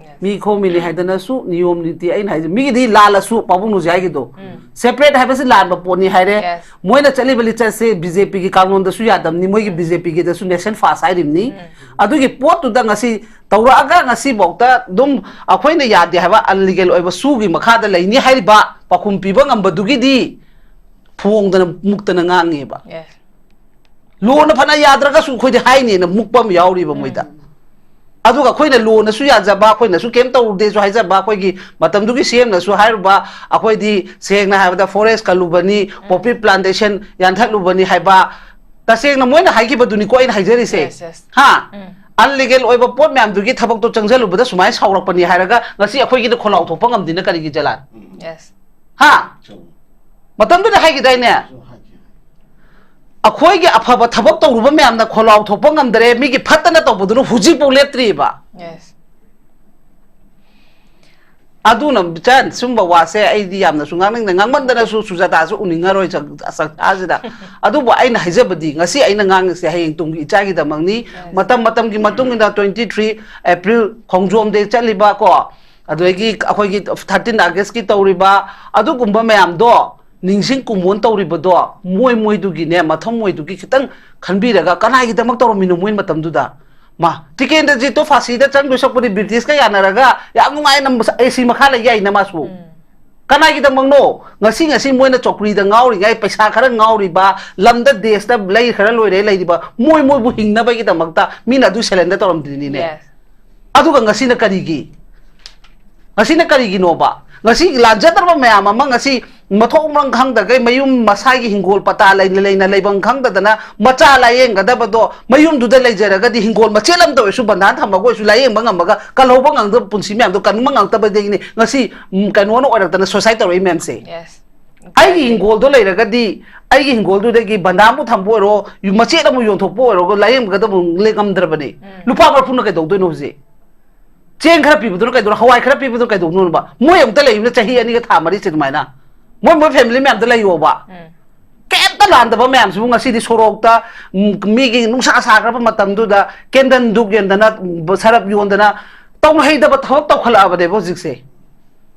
Yes. ꯃꯤ ꯈꯣꯝꯃꯤꯅꯤ ꯍꯥꯏꯗꯅꯁꯨ ꯅꯤꯌꯣꯝ ꯅꯤꯇꯤ, ꯑꯩꯅ ꯍꯥꯏꯁꯦ, ꯃꯤꯒꯤꯗꯤ ꯂꯥꯜꯂꯁꯨ, ꯄꯥꯕꯨꯡ ꯅꯨꯡꯁꯤ ꯍꯥꯏꯒꯤꯗꯣ, ꯁꯦꯄꯔꯦꯠ ꯍꯥꯏꯕꯁꯤ ꯂꯥꯟꯕ ꯄꯣꯠꯅꯤ ꯍꯥꯏꯔꯦ꯫ Yes. ꯃꯣꯏꯅ ꯆꯠꯂꯤꯕ ꯂꯤꯆꯠꯁꯦ ꯕꯤ ꯖꯦ ꯄꯤꯒꯤ ꯀꯥꯡꯂꯣꯟꯗꯁꯨ ꯌꯥꯗꯕꯅꯤ, ꯃꯣꯏꯒꯤ ꯕꯤ ꯖꯦ ꯄꯤꯒꯤꯗꯁꯨ ꯅꯦꯁꯟ ꯐꯥꯔꯁ ꯍꯥꯏꯔꯤꯕꯅꯤ꯫ ꯑꯗꯨꯒꯤ ꯄꯣꯠꯇꯨꯗ ꯉꯁꯤ ꯇꯧꯔꯛꯑꯒ ꯉꯁꯤꯐꯥꯎꯗ ꯑꯗꯨꯝ ꯑꯩꯈꯣꯏꯅ ꯌꯥꯗꯦ ꯍꯥꯏꯕ ꯑꯟꯂꯤꯒꯦꯜ ꯑꯣꯏꯕ ꯁꯨꯒꯤ ꯃꯈꯥꯗ ꯂꯩꯅꯤ ꯍꯥꯏꯔꯤꯕ ꯄꯥꯎꯈꯨꯝ ꯄꯤꯕ ꯉꯝꯕꯗꯨꯒꯤꯗꯤ ꯐꯣꯡꯗꯅ ꯃꯨꯛꯇꯅ ꯉꯥꯡꯉꯦꯕ꯫ Yes. ꯂꯣꯅ ꯐꯅ ꯌꯥꯗ꯭ꯔꯒꯁꯨ ꯑꯩꯈꯣꯏꯗꯤ ꯍꯥꯏꯅꯦꯅ ꯃꯨꯛꯄ ꯑꯃ ꯌꯥꯎꯔꯤꯕ ꯃꯣꯏꯗ꯫ ꯑꯗꯨꯒ ꯑꯩꯈꯣꯏꯅ ꯂꯣꯅꯁꯨ ꯌꯥꯖꯕ, ꯑꯩꯈꯣꯏꯅꯁꯨ ꯀꯩꯝ ꯇꯧꯔꯨꯗꯦꯁꯨ ꯍꯥꯏꯖꯕ, ꯑꯩꯈꯣꯏꯒꯤ ꯃꯇꯝꯗꯨꯒꯤ ꯁꯤ ꯑꯦꯝꯅꯁꯨ ꯍꯥꯏꯔꯨꯕ, ꯑꯩꯈꯣꯏꯗꯤ ꯁꯦꯡꯅ ꯍꯥꯏꯔꯕꯗ ꯐꯣꯔꯦꯁ ꯀꯜꯂꯨꯕꯅꯤ, ꯄꯣꯄꯤ ꯄ꯭ꯂꯥꯟꯇꯦꯁꯟ ꯌꯥꯟꯊꯠꯂꯨꯕꯅꯤ ꯍꯥꯏꯕ, ꯇꯁꯦꯡꯅ ꯃꯣꯏꯅ ꯍꯥꯏꯈꯤꯕꯗꯨꯅꯤꯀꯣ ꯑꯩꯅ ꯍꯥꯏꯖꯔꯤꯁꯦ꯫ Yes, yes. ꯍꯥ? ꯑꯟꯂꯤꯒꯦꯜ ꯑꯣꯏꯕ ꯄꯣꯠ ꯃꯌꯥꯝꯗꯨꯒꯤ ꯊꯕꯛꯇꯣ ꯆꯪꯁꯤꯜꯂꯨꯕꯗ ꯁꯨꯃꯥꯏꯅ ꯁꯥꯎꯔꯛꯄꯅꯤ ꯍꯥꯏꯔꯒ ꯉꯁꯤ ꯑꯩꯈꯣꯏꯒꯤꯗ ꯈꯣꯜꯂꯥꯎ ꯊꯣꯛꯄ ꯉꯝꯗꯦꯅ ꯀꯔꯤꯒꯤ ꯖꯂꯥꯟ? Yes. ꯍꯥ? ꯃꯇꯝꯗꯨꯗ ꯍꯥꯏꯈꯤꯗꯥꯏꯅꯦ? ꯑꯩꯈꯣꯏꯒꯤ ꯑꯐꯕ ꯊꯕꯛ ꯇꯧꯔꯨꯕ ꯃꯌꯥꯝꯅ ꯈꯣꯜꯂꯥꯎ ꯊꯣꯛꯄ ꯉꯝꯗꯔꯦ, ꯃꯤꯒꯤ ꯐꯠꯇꯅ ꯇꯧꯕꯗꯨꯅ ꯍꯧꯖꯤꯛꯐꯥꯎ ꯂꯦꯞꯇ꯭ꯔꯤꯕ꯫ Yes. ꯑꯗꯨꯅ ꯏꯆꯥ, ꯁꯨꯝꯕ ꯋꯥꯁꯦ ꯑꯩꯗꯤ ꯌꯥꯝꯅꯁꯨ ꯉꯥꯡꯅꯤꯡꯗꯦ, ꯉꯥꯡꯃꯟꯗꯅꯁꯨ ꯁꯨꯖꯥꯇꯥꯁꯨ ꯎꯅꯤꯡꯉꯔꯣꯏ ꯆꯥꯛ-, ꯆꯥꯛꯆꯥꯁꯤꯗ꯫ ꯑꯗꯨꯕꯨ ꯑꯩꯅ ꯍꯥꯏꯖꯕꯗꯤ, ꯉꯁꯤ ꯑꯩꯅ ꯉꯥꯡꯉꯤꯁꯦ ꯍꯌꯦꯡ ꯇꯨꯡꯒꯤ ꯏꯆꯥꯒꯤꯗꯃꯛꯅꯤ꯫ ꯃꯇꯝ ꯃꯇꯝꯒꯤ ꯃꯇꯨꯡ ꯏꯟꯅ twenty three April ꯈꯣꯡꯖꯣꯝ day ꯆꯠꯂꯤꯕ ꯀꯣ, ꯑꯗꯨꯗꯒꯤ ꯑꯩꯈꯣꯏꯒꯤ thirteen August ꯀꯤ ꯇꯧꯔꯤꯕ ꯑꯗꯨꯒꯨꯝꯕ ꯃꯌꯥꯝꯗꯣ, ꯅꯤꯡꯁꯤꯡ ꯀꯨꯝꯑꯣꯟ ꯇꯧꯔꯤꯕꯗꯣ, ꯃꯣꯏ ꯃꯣꯏꯗꯨꯒꯤꯅꯦ, ꯃꯊꯃꯣꯏꯗꯨꯒꯤ ꯈꯤꯇꯪ ꯈꯟꯕꯤꯔꯒ ꯀꯅꯥꯒꯤꯗꯃꯛ ꯇꯧꯔꯝꯃꯤꯅꯣ ꯃꯣꯏ ꯃꯇꯝꯗꯨꯗ? ꯃꯥ, ꯇꯤꯀꯦꯟꯗ꯭ꯔꯖꯤꯠꯇꯣ ꯐꯥꯁꯤꯗ ꯆꯪꯗꯣꯏ ꯁꯛꯄꯨꯗꯤ ꯕ꯭ꯔꯤꯇꯤꯁꯀ ꯌꯥꯅꯔꯒ ꯌꯥꯝ ꯅꯨꯡꯉꯥꯏꯅ ꯑꯦ ꯁꯤ ꯃꯈꯥ ꯂꯩ ꯌꯥꯏꯅ ꯃꯥꯁꯨ꯫ ꯀꯅꯥꯒꯤꯗꯃꯛꯅꯣ? ꯉꯁꯤ, ꯉꯁꯤ ꯃꯣꯏꯅ ꯆꯧꯀ꯭ꯔꯤꯗ ꯉꯥꯎꯔꯤꯉꯩ, ꯄꯩꯁꯥ ꯈꯔ ꯉꯥꯎꯔꯤꯕ, ꯂꯝꯗ ꯗꯦꯁꯇ ꯂꯩ ꯈꯔ ꯂꯣꯏꯔꯦ ꯂꯩꯔꯤꯕ, ꯃꯣꯏ ꯃꯣꯏꯕꯨ ꯍꯤꯡꯅꯕꯒꯤꯗꯃꯛꯇ ꯃꯤꯅ ꯑꯗꯨ ꯁꯦꯂꯦꯟꯗꯔ ꯇꯧꯔꯝꯗ꯭ꯔꯤꯅꯤꯅꯦ꯫ Yes. ꯑꯗꯨꯒ ꯉꯁꯤꯅ ꯀꯔꯤꯒꯤ? ꯉꯁꯤꯅ ꯀꯔꯤꯒꯤꯅꯣꯕ? ꯉꯁꯤ ꯂꯥꯟꯖꯗ꯭ꯔꯕ ꯃꯌꯥꯝ ꯑꯃ ꯉꯁꯤ ꯃꯊꯣꯡ ꯃꯔꯝ ꯈꯪꯗꯈꯩ ꯃꯌꯨꯝ ꯃꯁꯥꯒꯤ ꯍꯤꯡꯒꯣꯜ ꯄꯇꯥ ꯂꯩꯅ ꯂꯩꯅ ꯂꯩꯐꯝ ꯈꯪꯗꯗꯅ ꯃꯆꯥ ꯂꯥꯌꯦꯡꯒꯗꯕꯗꯣ ꯃꯌꯨꯝꯗꯨꯗ ꯂꯩꯖꯔꯒꯗꯤ ꯍꯤꯡꯒꯣꯜ ꯃꯆꯦꯠ ꯑꯃꯇ ꯑꯣꯏꯔꯁꯨ ꯕꯟꯗꯥꯟ ꯊꯝꯃꯒ ꯑꯣꯏꯔꯁꯨ ꯂꯥꯌꯦꯡꯕ ꯉꯝꯃꯒ ꯀꯜꯍꯧꯕ ꯉꯝꯗꯕ ꯄꯨꯟꯁꯤ ꯃꯌꯥꯝꯗꯣ ꯀꯟꯕ ꯉꯝꯂꯛꯇꯕꯗꯒꯤꯅꯤ ꯉꯁꯤ, ꯎꯝ, ꯀꯩꯅꯣꯅ ꯑꯣꯏꯔꯛꯇꯅ suicide ꯇꯧꯔꯛꯏ ꯃꯌꯥꯝꯁꯦ꯫ Yes. ꯑꯩꯒꯤ ꯍꯤꯡꯒꯣꯜꯗꯣ ꯂꯩꯔꯒꯗꯤ ꯑꯩꯒꯤ ꯍꯤꯡꯒꯣꯜꯗꯨꯗꯒꯤ ꯕꯟꯗꯥꯟꯕꯨ ꯊꯝꯕ ꯑꯣꯏꯔꯣ, ꯌꯨꯝ ꯃꯆꯦꯠ ꯑꯃ ꯌꯣꯟꯊꯣꯛꯄ ꯑꯣꯏꯔꯣ, ꯂꯥꯌꯦꯡꯒꯗꯕ ꯉꯝꯗ꯭ꯔꯕꯅꯦ꯫ ꯂꯨꯄꯥ ꯃꯔꯐꯨꯅ ꯀꯩꯗꯧꯗꯣꯏꯅꯣ ꯍꯧꯖꯤꯛ? ꯆꯦꯡ ꯈꯔ ꯄꯤꯕꯗꯨꯅ ꯀꯩꯗꯧꯅꯣ? ꯍꯋꯥꯏ ꯈꯔ ꯄꯤꯕꯗꯨꯅ ꯀꯩꯗꯧꯅꯣꯕ? ꯃꯣꯏ ꯑꯃꯨꯛꯇ ꯂꯩꯕꯅ ꯆꯍꯤ ꯑꯅꯤꯒ ꯊꯥ ꯃꯔꯤꯁꯦ ꯑꯗꯨꯃꯥꯏꯅ꯫ ꯃꯣꯏ ꯃꯣꯏ family ꯃꯌꯥꯝꯗ ꯂꯩꯌꯣꯕ꯫ ꯀꯩꯝꯇ ꯂꯥꯟꯗꯕ ꯃꯌꯥꯝꯁꯤꯕꯨ ꯉꯁꯤꯗꯤ ꯁꯣꯔꯣꯛꯇ, ꯎꯝ, ꯃꯤꯒꯤ ꯅꯨꯡꯁꯥ ꯁꯥꯈ꯭ꯔꯕ ꯃꯇꯝꯗꯨꯗ candle ꯙꯨꯞ ꯌꯣꯟꯗꯅ, ꯁꯔꯞ ꯌꯣꯟꯗꯅ, ꯇꯧꯍꯩꯗꯕ ꯊꯕꯛ ꯇꯧꯈꯠꯂꯛꯑꯕꯅꯦꯕ ꯍꯧꯖꯤꯛꯁꯦ꯫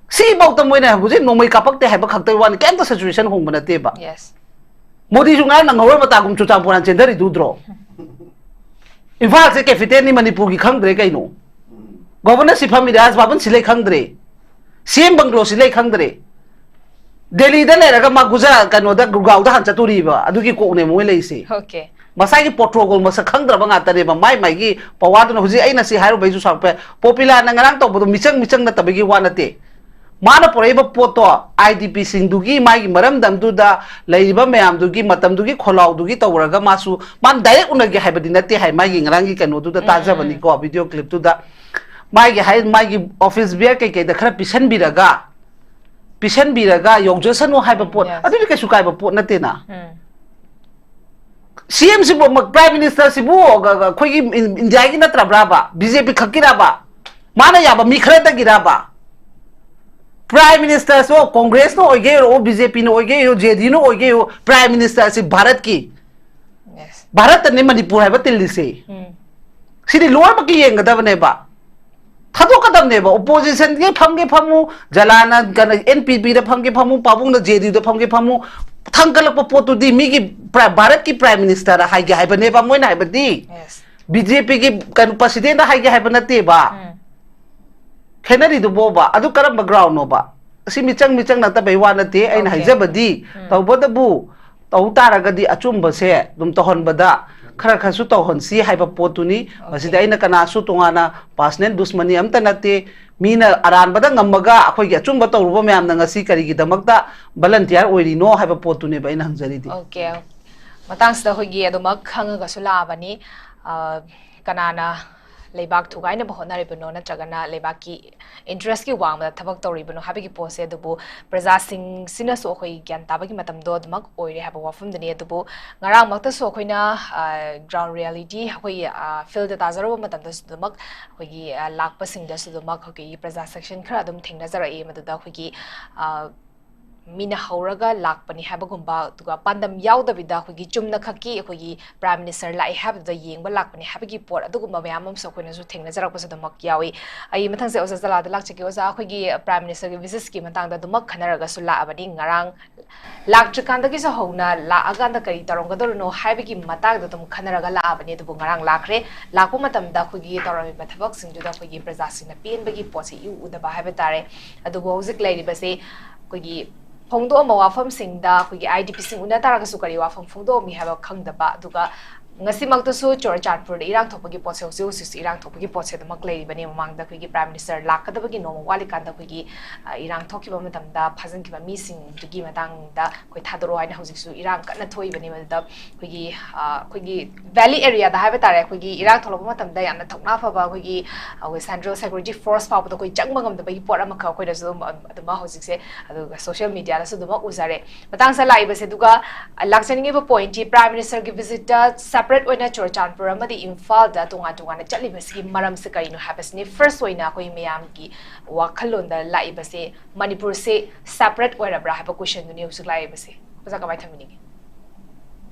ꯁꯤꯐꯥꯎꯗ ꯃꯣꯏꯅ ꯍꯧꯖꯤꯛ ꯅꯣꯡꯃꯩ ꯀꯥꯞꯄꯛꯇꯦ ꯍꯥꯏꯕ ꯈꯛꯇꯒꯤ ꯋꯥꯅꯤ, ꯀꯩꯝꯇ ꯁꯤꯆꯨꯋꯦꯁꯟ ꯍꯣꯡꯕ ꯅꯠꯇꯦꯕ꯫ Yes. ꯃꯣꯗꯤꯁꯨ ꯉꯔꯥꯡ ꯅꯪꯍꯧꯔꯣꯏ ꯃꯇꯥꯒꯨꯝ ꯆꯨꯔꯆꯥꯟꯄꯨꯔ ꯍꯥꯟ ꯆꯦꯟꯊꯔꯤꯗꯨꯗ꯭ꯔꯣ? ꯏꯝꯐꯥꯜꯁꯦ ꯀꯦꯄꯤꯇꯦꯜꯅꯤ ꯃꯅꯤꯄꯨꯔꯒꯤ ꯈꯪꯗ꯭ꯔꯦ ꯀꯩꯅꯣ? ꯒꯣꯕꯔꯅꯔꯁꯤ ꯐꯝꯃꯤ ꯔꯥꯖ ꯚꯕꯟꯁꯤ ꯂꯩ ꯈꯪꯗ꯭ꯔꯦ? ꯁꯤ ꯑꯦꯝ ꯕꯪꯒ꯭ꯂꯣꯁꯤ ꯂꯩ ꯈꯪꯗ꯭ꯔꯦ? ꯗꯦꯜꯂꯤꯗ ꯂꯩꯔꯒ ꯃꯥ ꯒꯨꯖꯔꯥꯠ, ꯀꯩꯅꯣꯗ, ꯒꯨꯔꯒꯥꯎꯗ ꯍꯥꯟ ꯆꯠꯇꯣꯔꯤꯕ, ꯑꯗꯨꯒꯤ ꯀꯣꯛꯅꯦ ꯃꯣꯏ ꯂꯩꯔꯤꯁꯦ꯫ Okay. ꯃꯁꯥꯒꯤ ꯄ꯭ꯔꯣꯇꯣꯀꯣꯜ ꯃꯁꯛ ꯈꯪꯗ꯭ꯔꯕ ꯉꯥꯛꯇꯅꯦꯕ꯫ ꯃꯥꯏ ꯃꯥꯏꯒꯤ ꯄꯋꯥꯔꯗꯨꯅ, ꯍꯧꯖꯤꯛ ꯑꯩꯅ ꯁꯤ ꯍꯥꯏꯔꯨꯕꯩꯁꯨ ꯁꯥꯎꯔꯛꯄ ꯌꯥꯏ꯫ ꯄꯣꯄꯤꯂꯥꯅ ꯉꯔꯥꯡ ꯇꯧꯕꯗꯣ ꯃꯤꯆꯪ ꯃꯤꯆꯪ ꯅꯠꯇꯕꯒꯤ ꯋꯥ ꯅꯠꯇꯦ꯫ ꯃꯥꯅ ꯄꯨꯔꯛꯏꯕ ꯄꯣꯠꯇꯣ ꯑꯥꯏ ꯗꯤ ꯄꯤꯁꯤꯡꯗꯨꯒꯤ ꯃꯥꯒꯤ ꯃꯔꯝꯗꯝꯗꯨꯗ ꯂꯩꯔꯤꯕ ꯃꯌꯥꯝꯗꯨꯒꯤ ꯃꯇꯝꯗꯨꯒꯤ ꯈꯣꯜꯂꯥꯎꯗꯨꯒꯤ ꯇꯧꯔꯒ ꯃꯥꯁꯨ, ꯃꯥꯅ ꯗꯥꯏꯔꯦꯛ ꯎꯅꯒꯦ ꯍꯥꯏꯕꯗꯤ ꯅꯠꯇꯦ ꯍꯥꯏ, ꯃꯥꯒꯤ ꯉꯔꯥꯡꯒꯤ ꯀꯩꯅꯣꯗꯨꯗ ꯇꯥꯖꯕꯅꯤꯀꯣ, ꯚꯤꯗꯤꯑꯣ ꯀ꯭ꯂꯤꯞꯇꯨꯗ꯫ ꯃꯥꯒꯤ ꯍꯥꯏ, ꯃꯥꯒꯤ ꯑꯣꯐꯤꯁ ꯕꯤꯌꯔ ꯀꯩꯀꯩꯗ ꯈꯔ ꯄꯤꯁꯟꯕꯤꯔꯒ, ꯄꯤꯁꯟꯕꯤꯔꯒ ꯌꯧꯖꯁꯅꯨ ꯍꯥꯏꯕ ꯄꯣꯠ, Yes. ꯑꯗꯨꯗꯤ ꯀꯩꯁꯨ ꯀꯥꯏꯕ ꯄꯣꯠ ꯅꯠꯇꯦꯅ꯫ ꯎꯝ. ꯁꯤ ꯑꯦꯝꯁꯤꯕꯨ, ꯄ꯭ꯔꯥꯏꯝ ꯃꯤꯅꯤꯁꯇꯔꯁꯤꯕꯨ ꯑꯩꯈꯣꯏꯒꯤ ꯏꯟꯗꯤꯌꯥꯒꯤ ꯅꯠꯇ꯭ꯔꯕ꯭ꯔꯥꯕ? ꯕꯤ ꯖꯦ ꯄꯤ ꯈꯛꯀꯤꯔꯕ? ꯃꯥꯅ ꯌꯥꯕ ꯃꯤ ꯈꯔꯗꯒꯤꯔꯕ? ꯄ꯭ꯔꯥꯏꯝ ꯃꯤꯅꯤꯁꯇꯔꯁꯨ ꯀꯣꯡꯒ꯭ꯔꯦꯁꯅ ꯑꯣꯏꯒꯦ ꯑꯣꯏꯔꯣ, ꯕꯤ ꯖꯦ ꯄꯤꯅ ꯑꯣꯏꯒꯦ ꯑꯣꯏꯔꯣ, ꯖꯦ ꯗꯤ ꯌꯨꯅ ꯑꯣꯏꯒꯦ ꯑꯣꯏꯔꯣ, ꯄ꯭ꯔꯥꯏꯝ ꯃꯤꯅꯤꯁꯇꯔꯁꯤ ꯚꯥꯔꯠꯀꯤ, Yes. ꯚꯥꯔꯠꯇꯅꯤ ꯃꯅꯤꯄꯨꯔ ꯍꯥꯏꯕ ꯇꯤꯜꯂꯤꯁꯦ꯫ ꯎꯝ. ꯁꯤꯗꯤ ꯂꯣꯏꯅꯃꯛꯀꯤ ꯌꯦꯡꯒꯗꯕꯅꯦꯕ꯫ ꯊꯥꯗꯣꯛꯀꯗꯕꯅꯦꯕ꯫ ꯑꯣꯄꯣꯖꯤꯁꯟꯒꯤ ꯐꯝꯒꯦ ꯐꯝꯃꯨ, ꯖꯂꯥꯅ ꯀꯩꯅꯣ, ꯑꯦꯟ ꯄꯤ ꯄꯤꯗ ꯐꯝꯒꯦ ꯐꯝꯃꯨ, ꯄꯥꯕꯨꯡꯅ ꯖꯦ ꯗꯤ ꯌꯨꯗ ꯐꯝꯒꯦ ꯐꯝꯃꯨ, ꯊꯥꯡꯒꯠꯂꯛꯄ ꯄꯣꯠꯇꯨꯗꯤ ꯃꯤꯒꯤ ꯚꯥꯔꯠꯀꯤ ꯄ꯭ꯔꯥꯏꯝ ꯃꯤꯅꯤꯁꯇꯔ ꯍꯥꯏꯒꯦ ꯍꯥꯏꯕꯅꯦꯕ ꯃꯣꯏꯅ ꯍꯥꯏꯕꯗꯤ꯫ Yes. ꯕꯤ ꯖꯦ ꯄꯤꯒꯤ ꯀꯩꯅꯣ, ꯄ꯭ꯔꯁꯤꯗꯦꯟꯗ ꯍꯥꯏꯒꯦ ꯍꯥꯏꯕ ꯅꯠꯇꯦꯕ꯫ ꯎꯝ. ꯈꯦꯠꯅꯔꯤꯗꯨꯕꯣꯕ, ꯑꯗꯨ ꯀꯔꯝꯕ ꯒ꯭ꯔꯥꯎꯟꯅꯣꯕ? ꯑꯁꯤ ꯃꯤꯆꯪ ꯃꯤꯆꯪ ꯅꯠꯇꯕꯩ ꯋꯥ ꯅꯠꯇꯦ ꯑꯩꯅ Okay. ꯍꯥꯏꯖꯕꯗꯤ꯫ ꯎꯝ. ꯇꯧꯕꯇꯕꯨ ꯇꯧ ꯇꯥꯔꯒꯗꯤ ꯑꯆꯨꯝꯕꯁꯦ ꯑꯗꯨꯝ ꯇꯧꯍꯟꯕꯗ ꯈꯔ ꯈꯔꯁꯨ ꯇꯧꯍꯟꯁꯤ ꯍꯥꯏꯕ ꯄꯣꯠꯇꯨꯅꯤ꯫ ꯃꯁꯤꯗ Okay. ꯑꯩꯅ ꯀꯅꯥꯁꯨ ꯇꯣꯉꯥꯟꯅ ꯄꯥꯔꯁꯅꯦꯜ ꯗꯨꯁꯃꯅꯤ ꯑꯝꯇ ꯅꯠꯇꯦ꯫ ꯃꯤꯅ ꯑꯔꯥꯟꯕꯗ ꯉꯝꯃꯒ ꯑꯩꯈꯣꯏꯒꯤ ꯑꯆꯨꯝꯕ ꯇꯧꯔꯨꯕ ꯃꯌꯥꯝꯅ ꯉꯁꯤ ꯀꯔꯤꯒꯤꯗꯃꯛꯇ ꯚꯂꯟꯇꯤꯌꯥꯔ ꯑꯣꯏꯔꯤꯅꯣ ꯍꯥꯏꯕ ꯄꯣꯠꯇꯨꯅꯦꯕ ꯑꯩꯅ ꯍꯪꯖꯔꯤꯗꯤ꯫ Okay. ꯃꯇꯥꯡꯁꯤꯗ ꯑꯩꯈꯣꯏꯒꯤ ꯑꯗꯨꯃꯛ ꯈꯪꯉꯒꯁꯨ ꯂꯥꯛꯑꯕꯅꯤ꯫ ꯑ, ꯀꯅꯥꯅ ꯂꯩꯕꯥꯛ ꯊꯨꯒꯥꯏꯅꯕ ꯍꯣꯠꯅꯔꯤꯕꯅꯣ ꯅꯠꯇ꯭ꯔꯒꯅ ꯂꯩꯕꯥꯛꯀꯤ ꯏꯟꯇꯔꯦꯁꯀꯤ ꯋꯥꯡꯃꯗ ꯊꯕꯛ ꯇꯧꯔꯤꯕꯅꯣ ꯍꯥꯏꯕꯒꯤ ꯄꯣꯠꯁꯦ, ꯑꯗꯨꯕꯨ ꯄ꯭ꯔꯖꯥꯁꯤꯡꯁꯤꯅꯁꯨ ꯑꯩꯈꯣꯏ ꯒ꯭ꯌꯥꯟ ꯇꯥꯕꯒꯤ ꯃꯇꯝꯗꯣ ꯑꯗꯨꯃꯛ ꯑꯣꯏꯔꯦ ꯍꯥꯏꯕ ꯋꯥꯐꯝꯗꯨꯅꯤ꯫ ꯑꯗꯨꯕꯨ ꯉꯔꯥꯡꯃꯛꯇꯁꯨ ꯑꯩꯈꯣꯏꯅ, ꯑ, ꯒ꯭ꯔꯥꯎꯟ ꯔꯤꯌꯦꯂꯤꯇꯤ ꯑꯩꯈꯣꯏꯒꯤ, ꯑ, ꯐꯤꯜꯗ ꯇꯥꯖꯔꯨꯕ ꯃꯇꯝꯗꯁꯨ ꯑꯗꯨꯃꯛ ꯑꯩꯈꯣꯏꯒꯤ, ꯑ, ꯂꯥꯛꯄꯁꯤꯡꯗꯁꯨ ꯑꯗꯨꯃꯛ ꯑꯩꯈꯣꯏꯒꯤ ꯄ꯭ꯔꯖꯥ ꯁꯦꯛꯁꯟ ꯈꯔ ꯑꯗꯨꯝ ꯊꯦꯡꯅꯖꯔꯛꯏ꯫ ꯃꯗꯨꯗ ꯑꯩꯈꯣꯏꯒꯤ, ꯑ, ꯃꯤꯅ ꯍꯧꯔꯒ ꯂꯥꯛꯄꯅꯤ ꯍꯥꯏꯕꯒꯨꯝꯕ, ꯑꯗꯨꯒ ꯄꯥꯟꯗꯝ ꯌꯥꯎꯗꯕꯤꯗ ꯑꯩꯈꯣꯏꯒꯤ ꯆꯨꯝꯅ ꯈꯛꯀꯤ ꯑꯩꯈꯣꯏꯒꯤ Prime Minister ꯂꯥꯛꯑꯦ ꯍꯥꯏꯕꯗꯨꯗ ꯌꯦꯡꯕ ꯂꯥꯛꯄꯅꯤ ꯍꯥꯏꯕꯒꯤ ꯄꯣꯠ, ꯑꯗꯨꯒꯨꯝꯕ ꯃꯌꯥꯝ ꯑꯃꯁꯨ ꯑꯩꯈꯣꯏꯅꯁꯨ ꯊꯦꯡꯅꯖꯔꯛꯄꯁꯨ ꯑꯗꯨꯃꯛ ꯌꯥꯎꯏ꯫ ꯑꯩ ꯃꯊꯪꯁꯦ ꯑꯣꯖꯥ ꯖꯂꯥꯗ ꯂꯥꯛꯆꯒꯦ꯫ ꯑꯣꯖꯥ, ꯑꯩꯈꯣꯏꯒꯤ Prime Ministerꯒꯤ visitꯀꯤ ꯃꯇꯥꯡꯗ ꯑꯗꯨꯃꯛ ꯈꯟꯅꯔꯒꯁꯨ ꯂꯥꯛꯑꯕꯅꯤ꯫ ꯉꯔꯥꯡ ꯂꯥꯛꯇ꯭ꯔꯤꯀꯥꯟꯗꯒꯤꯁꯨ ꯍꯧꯅ ꯂꯥꯛꯑꯀꯥꯟꯗ ꯀꯔꯤ ꯇꯧꯔꯝꯒꯗꯧꯔꯤꯅꯣ ꯍꯥꯏꯕꯒꯤ ꯃꯇꯥꯡꯗ ꯑꯗꯨꯝ ꯈꯟꯅꯔꯒ ꯂꯥꯛꯑꯕꯅꯤ꯫ ꯑꯗꯨꯕꯨ ꯉꯔꯥꯡ ꯂꯥꯛꯈ꯭ꯔꯦ꯫ ꯂꯥꯛꯄ ꯃꯇꯝꯗ ꯑꯩꯈꯣꯏꯒꯤ ꯇꯧꯔꯝꯃꯤꯕ ꯊꯕꯛꯁꯤꯡꯗꯨꯗ ꯑꯩꯈꯣꯏꯒꯤ ꯄ꯭ꯔꯖꯥꯁꯤꯡꯅ ꯄꯦꯟꯕꯒꯤ ꯄꯣꯠꯁꯤ ꯏꯎ ꯎꯗꯕ ꯍꯥꯏꯕ ꯇꯥꯔꯦ꯫ ꯑꯗꯨꯕꯨ ꯍꯧꯖꯤꯛ ꯂꯩꯔꯤꯕꯁꯤ ꯑꯩꯈꯣꯏꯒꯤ ꯐꯣꯡꯗꯣꯛꯑꯝꯕ ꯋꯥꯐꯝꯁꯤꯡꯗ ꯑꯩꯈꯣꯏꯒꯤ IDPꯁꯤꯡ ꯎꯅ ꯇꯥꯔꯒꯁꯨ ꯀꯔꯤ ꯋꯥꯐꯝ ꯐꯣꯡꯗꯣꯛꯑꯝꯃꯤ ꯍꯥꯏꯕ ꯈꯪꯗꯕ, ꯑꯗꯨꯒ ꯉꯁꯤꯃꯛꯇꯁꯨ ꯆꯨꯔꯆꯥꯟꯄꯨꯔꯗ ꯏꯔꯥꯡ ꯊꯣꯛꯄꯒꯤ ꯄꯣꯠꯁꯦ ꯍꯧꯖꯤꯛ ꯍꯧꯖꯤꯛꯁꯨ ꯏꯔꯥꯡ ꯊꯣꯛꯄꯒꯤ ꯄꯣꯠꯁꯦ ꯑꯗꯨꯃꯛ ꯂꯩꯔꯤꯕꯅꯤ꯫ ꯃꯃꯥꯡꯗ ꯑꯩꯈꯣꯏꯒꯤ Prime Minister ꯂꯥꯛꯀꯗꯕꯒꯤ ꯅꯣꯡꯃ ꯋꯥꯠꯂꯤꯀꯥꯟꯗ ꯑꯩꯈꯣꯏꯒꯤ, ꯑ, ꯏꯔꯥꯡ ꯊꯣꯛꯈꯤꯕ ꯃꯇꯝꯗ ꯐꯥꯖꯤꯟꯈꯤꯕ ꯃꯤꯁꯤꯡꯗꯨꯒꯤ ꯃꯇꯥꯡꯗ ꯑꯩꯈꯣꯏ ꯊꯥꯗꯣꯔꯛꯑꯣ ꯍꯥꯏꯅ ꯍꯧꯖꯤꯛꯁꯨ ꯏꯔꯥꯡ ꯀꯟꯅ ꯊꯣꯛꯏꯕꯅꯤ꯫ ꯃꯗꯨꯗ ꯑꯩꯈꯣꯏꯒꯤ, ꯑ, ꯑꯩꯈꯣꯏꯒꯤ valley areaꯗ ꯍꯥꯏꯕ ꯇꯥꯔꯦ, ꯑꯩꯈꯣꯏꯒꯤ ꯏꯔꯥꯡ ꯊꯣꯛꯂꯛꯄ ꯃꯇꯝꯗ ꯌꯥꯝꯅ ꯊꯧꯅꯥ ꯐꯕ ꯑꯩꯈꯣꯏꯒꯤ, ꯑ, Central Security Force ꯐꯥꯎꯕꯗ ꯑꯩꯈꯣꯏ ꯆꯪꯕ ꯉꯝꯗꯕꯒꯤ ꯄꯣꯠ ꯑꯃꯈꯛ ꯑꯩꯈꯣꯏꯗꯁꯨ ꯑꯗꯨꯝ, ꯑꯗꯨꯃꯛ ꯍꯧꯖꯤꯛꯁꯦ, ꯑꯗꯨꯒ social mediaꯗꯁꯨ ꯑꯗꯨꯃꯛ ꯎꯖꯔꯦ꯫ ꯃꯇꯥꯡꯁꯤꯗ ꯂꯥꯛꯏꯕꯁꯦ, ꯑꯗꯨꯒ, ꯑ, ꯂꯥꯛꯆꯅꯤꯡꯉꯤꯕ pointꯇꯤ Prime Ministerꯒꯤ visitꯇ separate ꯑꯣꯏꯅ ꯆꯨꯔꯆꯥꯟꯄꯨꯔ ꯑꯃꯗꯤ ꯏꯝꯐꯥꯜꯗ ꯇꯣꯉꯥꯟ ꯇꯣꯉꯥꯟꯅ ꯆꯠꯂꯤꯕꯁꯤꯒꯤ ꯃꯔꯝꯁꯦ ꯀꯔꯤꯅꯣ ꯍꯥꯏꯕꯁꯤꯅꯤ꯫ First ꯑꯣꯏꯅ ꯑꯩꯈꯣꯏ ꯃꯌꯥꯝꯒꯤ ꯋꯥꯈꯜꯂꯣꯟꯗ ꯂꯥꯛꯏꯕꯁꯦ, ꯃꯅꯤꯄꯨꯔꯁꯦ separate ꯑꯣꯏꯔꯕ꯭ꯔꯥ ꯍꯥꯏꯕ questionꯗꯨꯅꯤ ꯍꯧꯖꯤꯛ ꯂꯥꯛꯏꯕꯁꯦ꯫ ꯑꯣꯖꯥ, ꯀꯃꯥꯏꯅ ꯊꯝꯕꯤꯅꯤꯡꯉꯤ?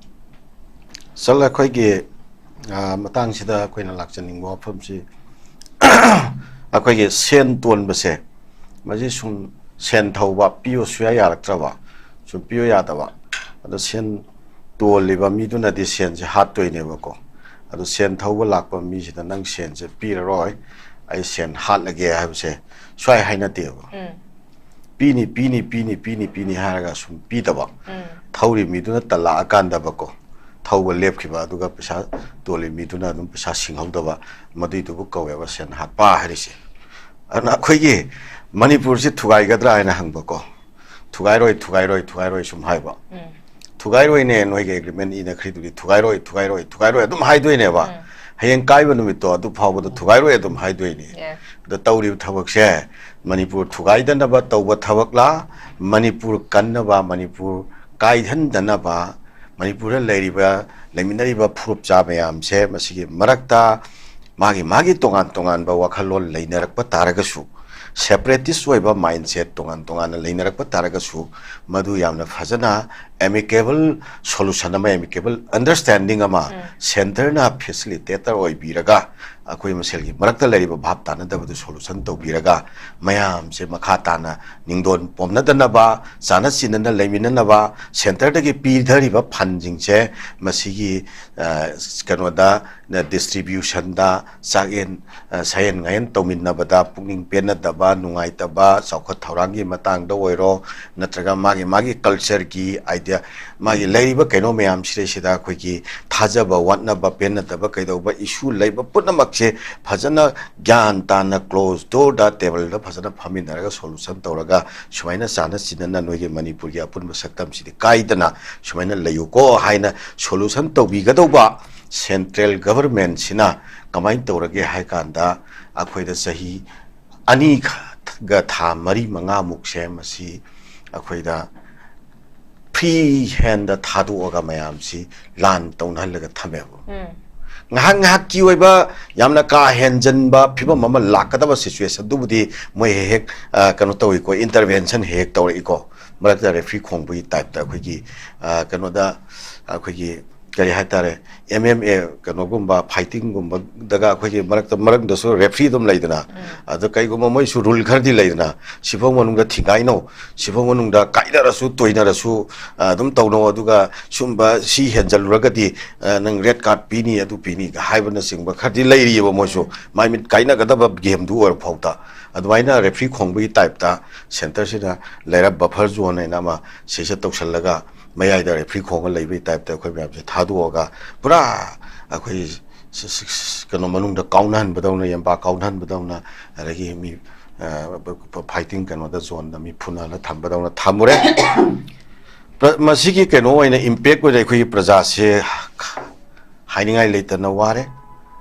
ꯁꯔ, ꯑꯩꯈꯣꯏꯒꯤ, ꯑ, ꯃꯇꯥꯡꯁꯤꯗ ꯑꯩꯈꯣꯏꯅ ꯂꯥꯛꯆꯅꯤꯡꯕ ꯋꯥꯐꯝꯁꯤ, ꯑꯩꯈꯣꯏꯒꯤ ꯁꯦꯟ ꯇꯣꯟꯕꯁꯦ, ꯃꯁꯤ ꯁꯨꯝ ꯁꯦꯟ ꯊꯧꯕ ꯄꯤꯌꯨ ꯁꯨꯌꯥ ꯌꯥꯔꯛꯇ꯭ꯔꯕ, ꯁꯨꯝ ꯄꯤꯌꯨ ꯌꯥꯗꯕ, ꯑꯗꯣ ꯁꯦꯟ ꯇꯣꯜꯂꯤꯕ ꯃꯤꯗꯨꯅꯗꯤ ꯁꯦꯟꯁꯦ ꯍꯥꯠꯇꯣꯏꯅꯦꯕꯀꯣ꯫ ꯑꯗꯣ ꯁꯦꯟ ꯊꯧꯕ ꯂꯥꯛꯄ ꯃꯤꯁꯤꯗ "ꯅꯪ ꯁꯦꯟꯁꯦ ꯄꯤꯔꯔꯣꯏ, ꯑꯩ ꯁꯦꯟ ꯍꯥꯠꯂꯒꯦ" ꯍꯥꯏꯕꯁꯦ ꯁ꯭ꯋꯥꯏ ꯍꯥꯏꯅꯗꯦꯕ꯫ ꯎꯝ, ꯄꯤꯅꯤ, ꯄꯤꯅꯤ, ꯄꯤꯅꯤ, ꯄꯤꯅꯤ, ꯄꯤꯅꯤ ꯍꯥꯏꯔꯒ ꯁꯨꯝ ꯄꯤꯗꯕ꯫ ꯎꯝ, ꯊꯧꯔꯤ ꯃꯤꯗꯨꯅ ꯇꯜꯂꯛꯑꯀꯥꯟꯗꯕꯀꯣ, ꯊꯧꯕ ꯂꯦꯞꯈꯤꯕ, ꯑꯗꯨꯒ ꯄꯩꯁꯥ ꯇꯣꯜꯂꯤ ꯃꯤꯗꯨꯅ ꯑꯗꯨꯝ ꯄꯩꯁꯥ ꯁꯤꯡꯍꯧꯗꯕ, ꯃꯗꯨꯏꯗꯨꯕꯨ ꯀꯧꯋꯦꯕ ꯁꯦꯟ ꯍꯥꯠꯄ ꯍꯥꯏꯔꯤꯁꯦ꯫ ꯑꯗꯨꯅ ꯑꯩꯈꯣꯏꯒꯤ ꯃꯅꯤꯄꯨꯔꯁꯤ ꯊꯨꯒꯥꯏꯒꯗ꯭ꯔꯥ ꯍꯥꯏꯅ ꯍꯪꯕꯀꯣ, "ꯊꯨꯒꯥꯏꯔꯣꯏ, ꯊꯨꯒꯥꯏꯔꯣꯏ, ꯊꯨꯒꯥꯏꯔꯣꯏ" ꯁꯨꯝ ꯍꯥꯏꯕ꯫ ꯎꯝ, "ꯊꯨꯒꯥꯏꯔꯣꯏꯅꯦ, ꯅꯣꯏꯒꯤ agreement ꯏꯅꯈ꯭ꯔꯤꯗꯨꯗꯤ ꯊꯨꯒꯥꯏꯔꯣꯏ, ꯊꯨꯒꯥꯏꯔꯣꯏ, ꯊꯨꯒꯥꯏꯔꯣꯏ" ꯑꯗꯨꯝ ꯍꯥꯏꯗꯣꯏꯅꯦꯕ꯫ ꯎꯝ, ꯍꯌꯦꯡ ꯀꯥꯏꯕ ꯅꯨꯃꯤꯠꯇꯣ ꯑꯗꯨ ꯐꯥꯎꯕꯗ "ꯊꯨꯒꯥꯏꯔꯣꯏ" ꯑꯗꯨꯝ ꯍꯥꯏꯗꯣꯏꯅꯦ꯫ yeah, ꯑꯗ ꯇꯧꯔꯤꯕ ꯊꯕꯛꯁꯦ ꯃꯅꯤꯄꯨꯔ ꯊꯨꯒꯥꯏꯗꯅꯕ ꯇꯧꯕ ꯊꯕꯛꯂꯥ, ꯃꯅꯤꯄꯨꯔ ꯀꯟꯅꯕ, ꯃꯅꯤꯄꯨꯔ ꯀꯥꯏꯍꯟꯗꯅꯕ, ꯃꯅꯤꯄꯨꯔꯗ ꯂꯩꯔꯤꯕ, ꯂꯩꯃꯤꯟꯅꯔꯤꯕ ꯐꯨꯔꯨꯞꯆꯥ ꯃꯌꯥꯝꯁꯦ ꯃꯁꯤꯒꯤ ꯃꯔꯛꯇ ꯃꯥꯒꯤ ꯃꯥꯒꯤ ꯇꯣꯉꯥꯟ ꯇꯣꯉꯥꯟꯕ ꯋꯥꯈꯜꯂꯣꯟ ꯂꯩꯅꯔꯛꯄ ꯇꯥꯔꯒꯁꯨ, ꯁꯦꯄꯔꯦꯇꯤꯁ ꯑꯣꯏꯕ ꯃꯥꯏꯟꯁꯦꯠ ꯇꯣꯉꯥꯟ ꯇꯣꯉꯥꯟꯅ ꯂꯩꯅꯔꯛꯄ ꯇꯥꯔꯒꯁꯨ, ꯃꯗꯨ ꯌꯥꯝꯅ ꯐꯖꯅ ꯑꯦꯃꯤꯀꯦꯕꯜ ꯁꯣꯂꯨꯁꯟ ꯑꯃ, ꯑꯦꯃꯤꯀꯦꯕꯜ ꯑꯟꯗꯔꯁꯇꯦꯟꯗꯤꯡ ꯑꯃ ꯁꯦꯟꯇꯔꯅ ꯐꯦꯁꯤꯂꯤꯇꯦꯇꯔ ꯑꯣꯏꯕꯤꯔꯒ, ꯑꯩꯈꯣꯏ ꯃꯁꯦꯜꯒꯤ ꯃꯔꯛꯇ ꯂꯩꯔꯤꯕ ꯚꯥꯞ ꯇꯥꯅꯗꯕꯗꯨ ꯁꯣꯂꯨꯁꯟ ꯇꯧꯕꯤꯔꯒ, ꯃꯌꯥꯝꯁꯦ ꯃꯈꯥ ꯇꯥꯅ ꯅꯤꯡꯗꯣꯟ ꯄꯣꯝꯅꯗꯅꯕ, ꯆꯥꯟꯅ ꯆꯤꯟꯅꯅ ꯂꯩꯃꯤꯟꯅꯅꯕ, ꯁꯦꯟꯇꯔꯗꯒꯤ ꯄꯤꯊꯔꯤꯕ ꯐꯟꯁꯤꯡꯁꯦ ꯃꯁꯤꯒꯤ, ꯑ, ꯀꯩꯅꯣꯗ, ꯗꯤꯁꯇ꯭ꯔꯤꯕ꯭ꯌꯨꯁꯟꯗ, ꯆꯥꯛꯌꯦꯟ, ꯑ, ꯁꯥꯌꯦꯟ ꯉꯥꯌꯦꯟ ꯇꯧꯃꯤꯟꯅꯕꯗ ꯄꯨꯛꯅꯤꯡ ꯄꯦꯟꯅꯗꯕ, ꯅꯨꯡꯉꯥꯏꯇꯕ, ꯆꯥꯎꯈꯠ ꯊꯧꯔꯥꯡꯒꯤ ꯃꯇꯥꯡꯗ ꯑꯣꯏꯔꯣ, ꯅꯠꯇ꯭ꯔꯒ ꯃꯥꯒꯤ, ꯃꯥꯒꯤ ꯀꯜꯆꯔꯒꯤ ꯑꯥꯏꯗꯤꯌꯥ, ꯃꯥꯒꯤ ꯂꯩꯔꯤꯕ ꯀꯩꯅꯣ ꯃꯌꯥꯝꯁꯤꯗꯩꯁꯤꯗ ꯑꯩꯈꯣꯏꯒꯤ ꯊꯥꯖꯕ ꯋꯥꯠꯅꯕ, ꯄꯦꯟꯅꯗꯕ, ꯀꯩꯗꯧꯕ ꯏꯁꯨ ꯂꯩꯕ ꯄꯨꯝꯅꯃꯛꯁꯦ ꯐꯖꯅ ꯒ꯭ꯌꯥꯟ ꯇꯥꯅ ꯀ꯭ꯂꯣꯖ ꯗꯣꯔꯗ ꯇꯦꯕꯜꯗ ꯐꯖꯅ ꯐꯝꯃꯤꯟꯅꯔꯒ ꯁꯣꯂꯨꯁꯟ ꯇꯧꯔꯒ, ꯁꯨꯃꯥꯏꯅ ꯆꯥꯟꯅ ꯆꯤꯟꯅꯅ ꯅꯣꯏꯒꯤ ꯃꯅꯤꯄꯨꯔꯒꯤ ꯑꯄꯨꯟꯕ ꯁꯛꯇꯝꯁꯤꯗꯤ ꯀꯥꯏꯗꯅ ꯁꯨꯃꯥꯏꯅ ꯂꯩꯌꯨꯀꯣ ꯍꯥꯏꯅ ꯁꯣꯂꯨꯁꯟ ꯇꯧꯕꯤꯒꯗꯧꯕ ꯁꯦꯟꯇ꯭ꯔꯦꯜ ꯒꯚꯔꯟꯃꯦꯟꯁꯤꯅ ꯀꯃꯥꯏꯅ ꯇꯧꯔꯒꯦ ꯍꯥꯏ ꯀꯥꯟꯗ, ꯑꯩꯈꯣꯏꯗ ꯆꯍꯤ ꯑꯅꯤꯒ ꯊꯥ ꯃꯔꯤ ꯃꯉꯥꯃꯨꯛꯁꯦ ꯃꯁꯤ ꯑꯩꯈꯣꯏꯗ ꯐ꯭ꯔꯤ ꯍꯦꯟꯗ ꯊꯥꯗꯣꯛꯑꯒ ꯃꯌꯥꯝꯁꯤ ꯂꯥꯟ ꯇꯧꯅꯍꯜꯂꯒ ꯊꯝꯃꯦꯕ꯫ ꯎꯝ꯫ ꯉꯥꯏꯍꯥꯛ ꯉꯥꯏꯍꯥꯛꯀꯤ ꯑꯣꯏꯕ ꯌꯥꯝꯅ ꯀꯥ ꯍꯦꯟꯖꯟꯕ ꯐꯤꯕꯝ ꯑꯃ ꯂꯥꯛꯀꯗꯕ ꯁꯤꯆꯨꯋꯦꯁꯟꯗꯨꯕꯨꯗꯤ ꯃꯣꯏ ꯍꯦꯛ ꯍꯦꯛ, ꯑ, ꯀꯩꯅꯣ ꯇꯧꯏꯀꯣ, ꯏꯟꯇꯔꯚꯦꯟꯁꯟ ꯍꯦꯛ ꯍꯦꯛ ꯇꯧꯔꯛꯏꯀꯣ꯫ ꯃꯔꯛꯇ ꯔꯦꯐ꯭ꯔꯤ ꯈꯣꯡꯕꯒꯤ ꯇꯥꯏꯞꯇ ꯑꯩꯈꯣꯏꯒꯤ, ꯑ, ꯀꯩꯅꯣꯗ ꯑꯩꯈꯣꯏꯒꯤ ꯀꯔꯤ ꯍꯥꯏꯇꯥꯔꯦ, ꯑꯦꯝ ꯑꯦꯝ ꯑꯦ ꯀꯩꯅꯣꯒꯨꯝꯕ ꯐꯥꯏꯇꯤꯡꯒꯨꯝꯕꯗꯒ ꯑꯩꯈꯣꯏꯒꯤ ꯃꯔꯛꯇ, ꯃꯔꯛꯇꯁꯨ ꯔꯦꯐ꯭ꯔꯤ ꯑꯗꯨꯝ ꯂꯩꯗꯅ, ꯑꯗꯣ ꯀꯩꯒꯨꯝꯕ ꯃꯣꯏꯁꯨ ꯔꯨꯜ ꯈꯔꯗꯤ ꯂꯩꯗꯅ, ꯁꯤꯐꯧ ꯃꯅꯨꯡꯗ ꯊꯤꯡꯒꯥꯏꯅꯧ, ꯁꯤꯐꯧ ꯃꯅꯨꯡꯗ ꯀꯥꯏꯅꯔꯁꯨ ꯇꯣꯏꯅꯔꯁꯨ, ꯑ, ꯑꯗꯨꯝ ꯇꯧꯅꯧ, ꯑꯗꯨꯒ ꯁꯨꯝꯕ ꯁꯤ ꯍꯦꯟꯖꯜꯂꯨꯔꯒꯗꯤ, ꯑ, ꯅꯪ ꯔꯦꯗ ꯀꯥꯔꯗ ꯄꯤꯅꯤ, ꯑꯗꯨ ꯄꯤꯅꯤ ꯍꯥꯏꯕꯅꯆꯤꯡꯕ ꯈꯔꯗꯤ ꯂꯩꯔꯤꯑꯕ ꯃꯣꯏꯁꯨ, ꯃꯥꯏ ꯃꯤꯠ ꯀꯥꯏꯅꯒꯗꯕ ꯒꯦꯝꯗꯨ ꯑꯣꯏꯔ ꯐꯥꯎꯗ꯫ ꯑꯗꯨꯃꯥꯏꯅ ꯔꯦꯐ꯭ꯔꯤ ꯈꯣꯡꯕꯒꯤ ꯇꯥꯏꯞꯇ ꯁꯦꯟꯇꯔꯁꯤꯗ ꯂꯩꯔ ꯕꯐꯔ ꯖꯣꯟ ꯍꯥꯏꯅ ꯑꯃ ꯁꯤꯁꯦ ꯇꯧꯁꯜꯂꯒ, ꯃꯌꯥꯏꯗ ꯔꯦꯐ꯭ꯔꯤ ꯈꯣꯡꯉ ꯂꯩꯕꯒꯤ ꯇꯥꯏꯞꯇ ꯑꯩꯈꯣꯏ ꯃꯌꯥꯝꯁꯦ ꯊꯥꯗꯣꯛꯑꯒ, ꯄꯨꯔꯥ ꯑꯩꯈꯣꯏ ꯁ-, ꯁ-, ꯁ-, ꯀꯩꯅꯣ ꯃꯅꯨꯡꯗ ꯀꯥꯎꯅꯍꯟꯕꯗꯧꯅ, ꯌꯦꯝꯕꯥ ꯀꯥꯎꯅꯍꯟꯕꯗꯧꯅ, ꯑꯗꯒꯤ ꯃꯤ, ꯑ, ꯐꯥꯏꯇꯤꯡ ꯀꯩꯅꯣꯗ, ꯖꯣꯟꯗ ꯃꯤ ꯐꯨꯅꯍꯜꯂ ꯊꯝꯕꯗꯧꯅ ꯊꯝꯃꯨꯔꯦ꯫ ꯄ꯭ꯔ-, ꯃꯁꯤꯒꯤ ꯀꯩꯅꯣ ꯑꯣꯏꯅ, ꯏꯝꯄꯦꯛ ꯑꯣꯏꯅ ꯑꯩꯈꯣꯏꯒꯤ ꯄ꯭ꯔꯖꯥꯁꯦ ꯍꯥꯏꯅꯤꯡꯉꯥꯏ ꯂꯩꯇꯅ ꯋꯥꯔꯦ,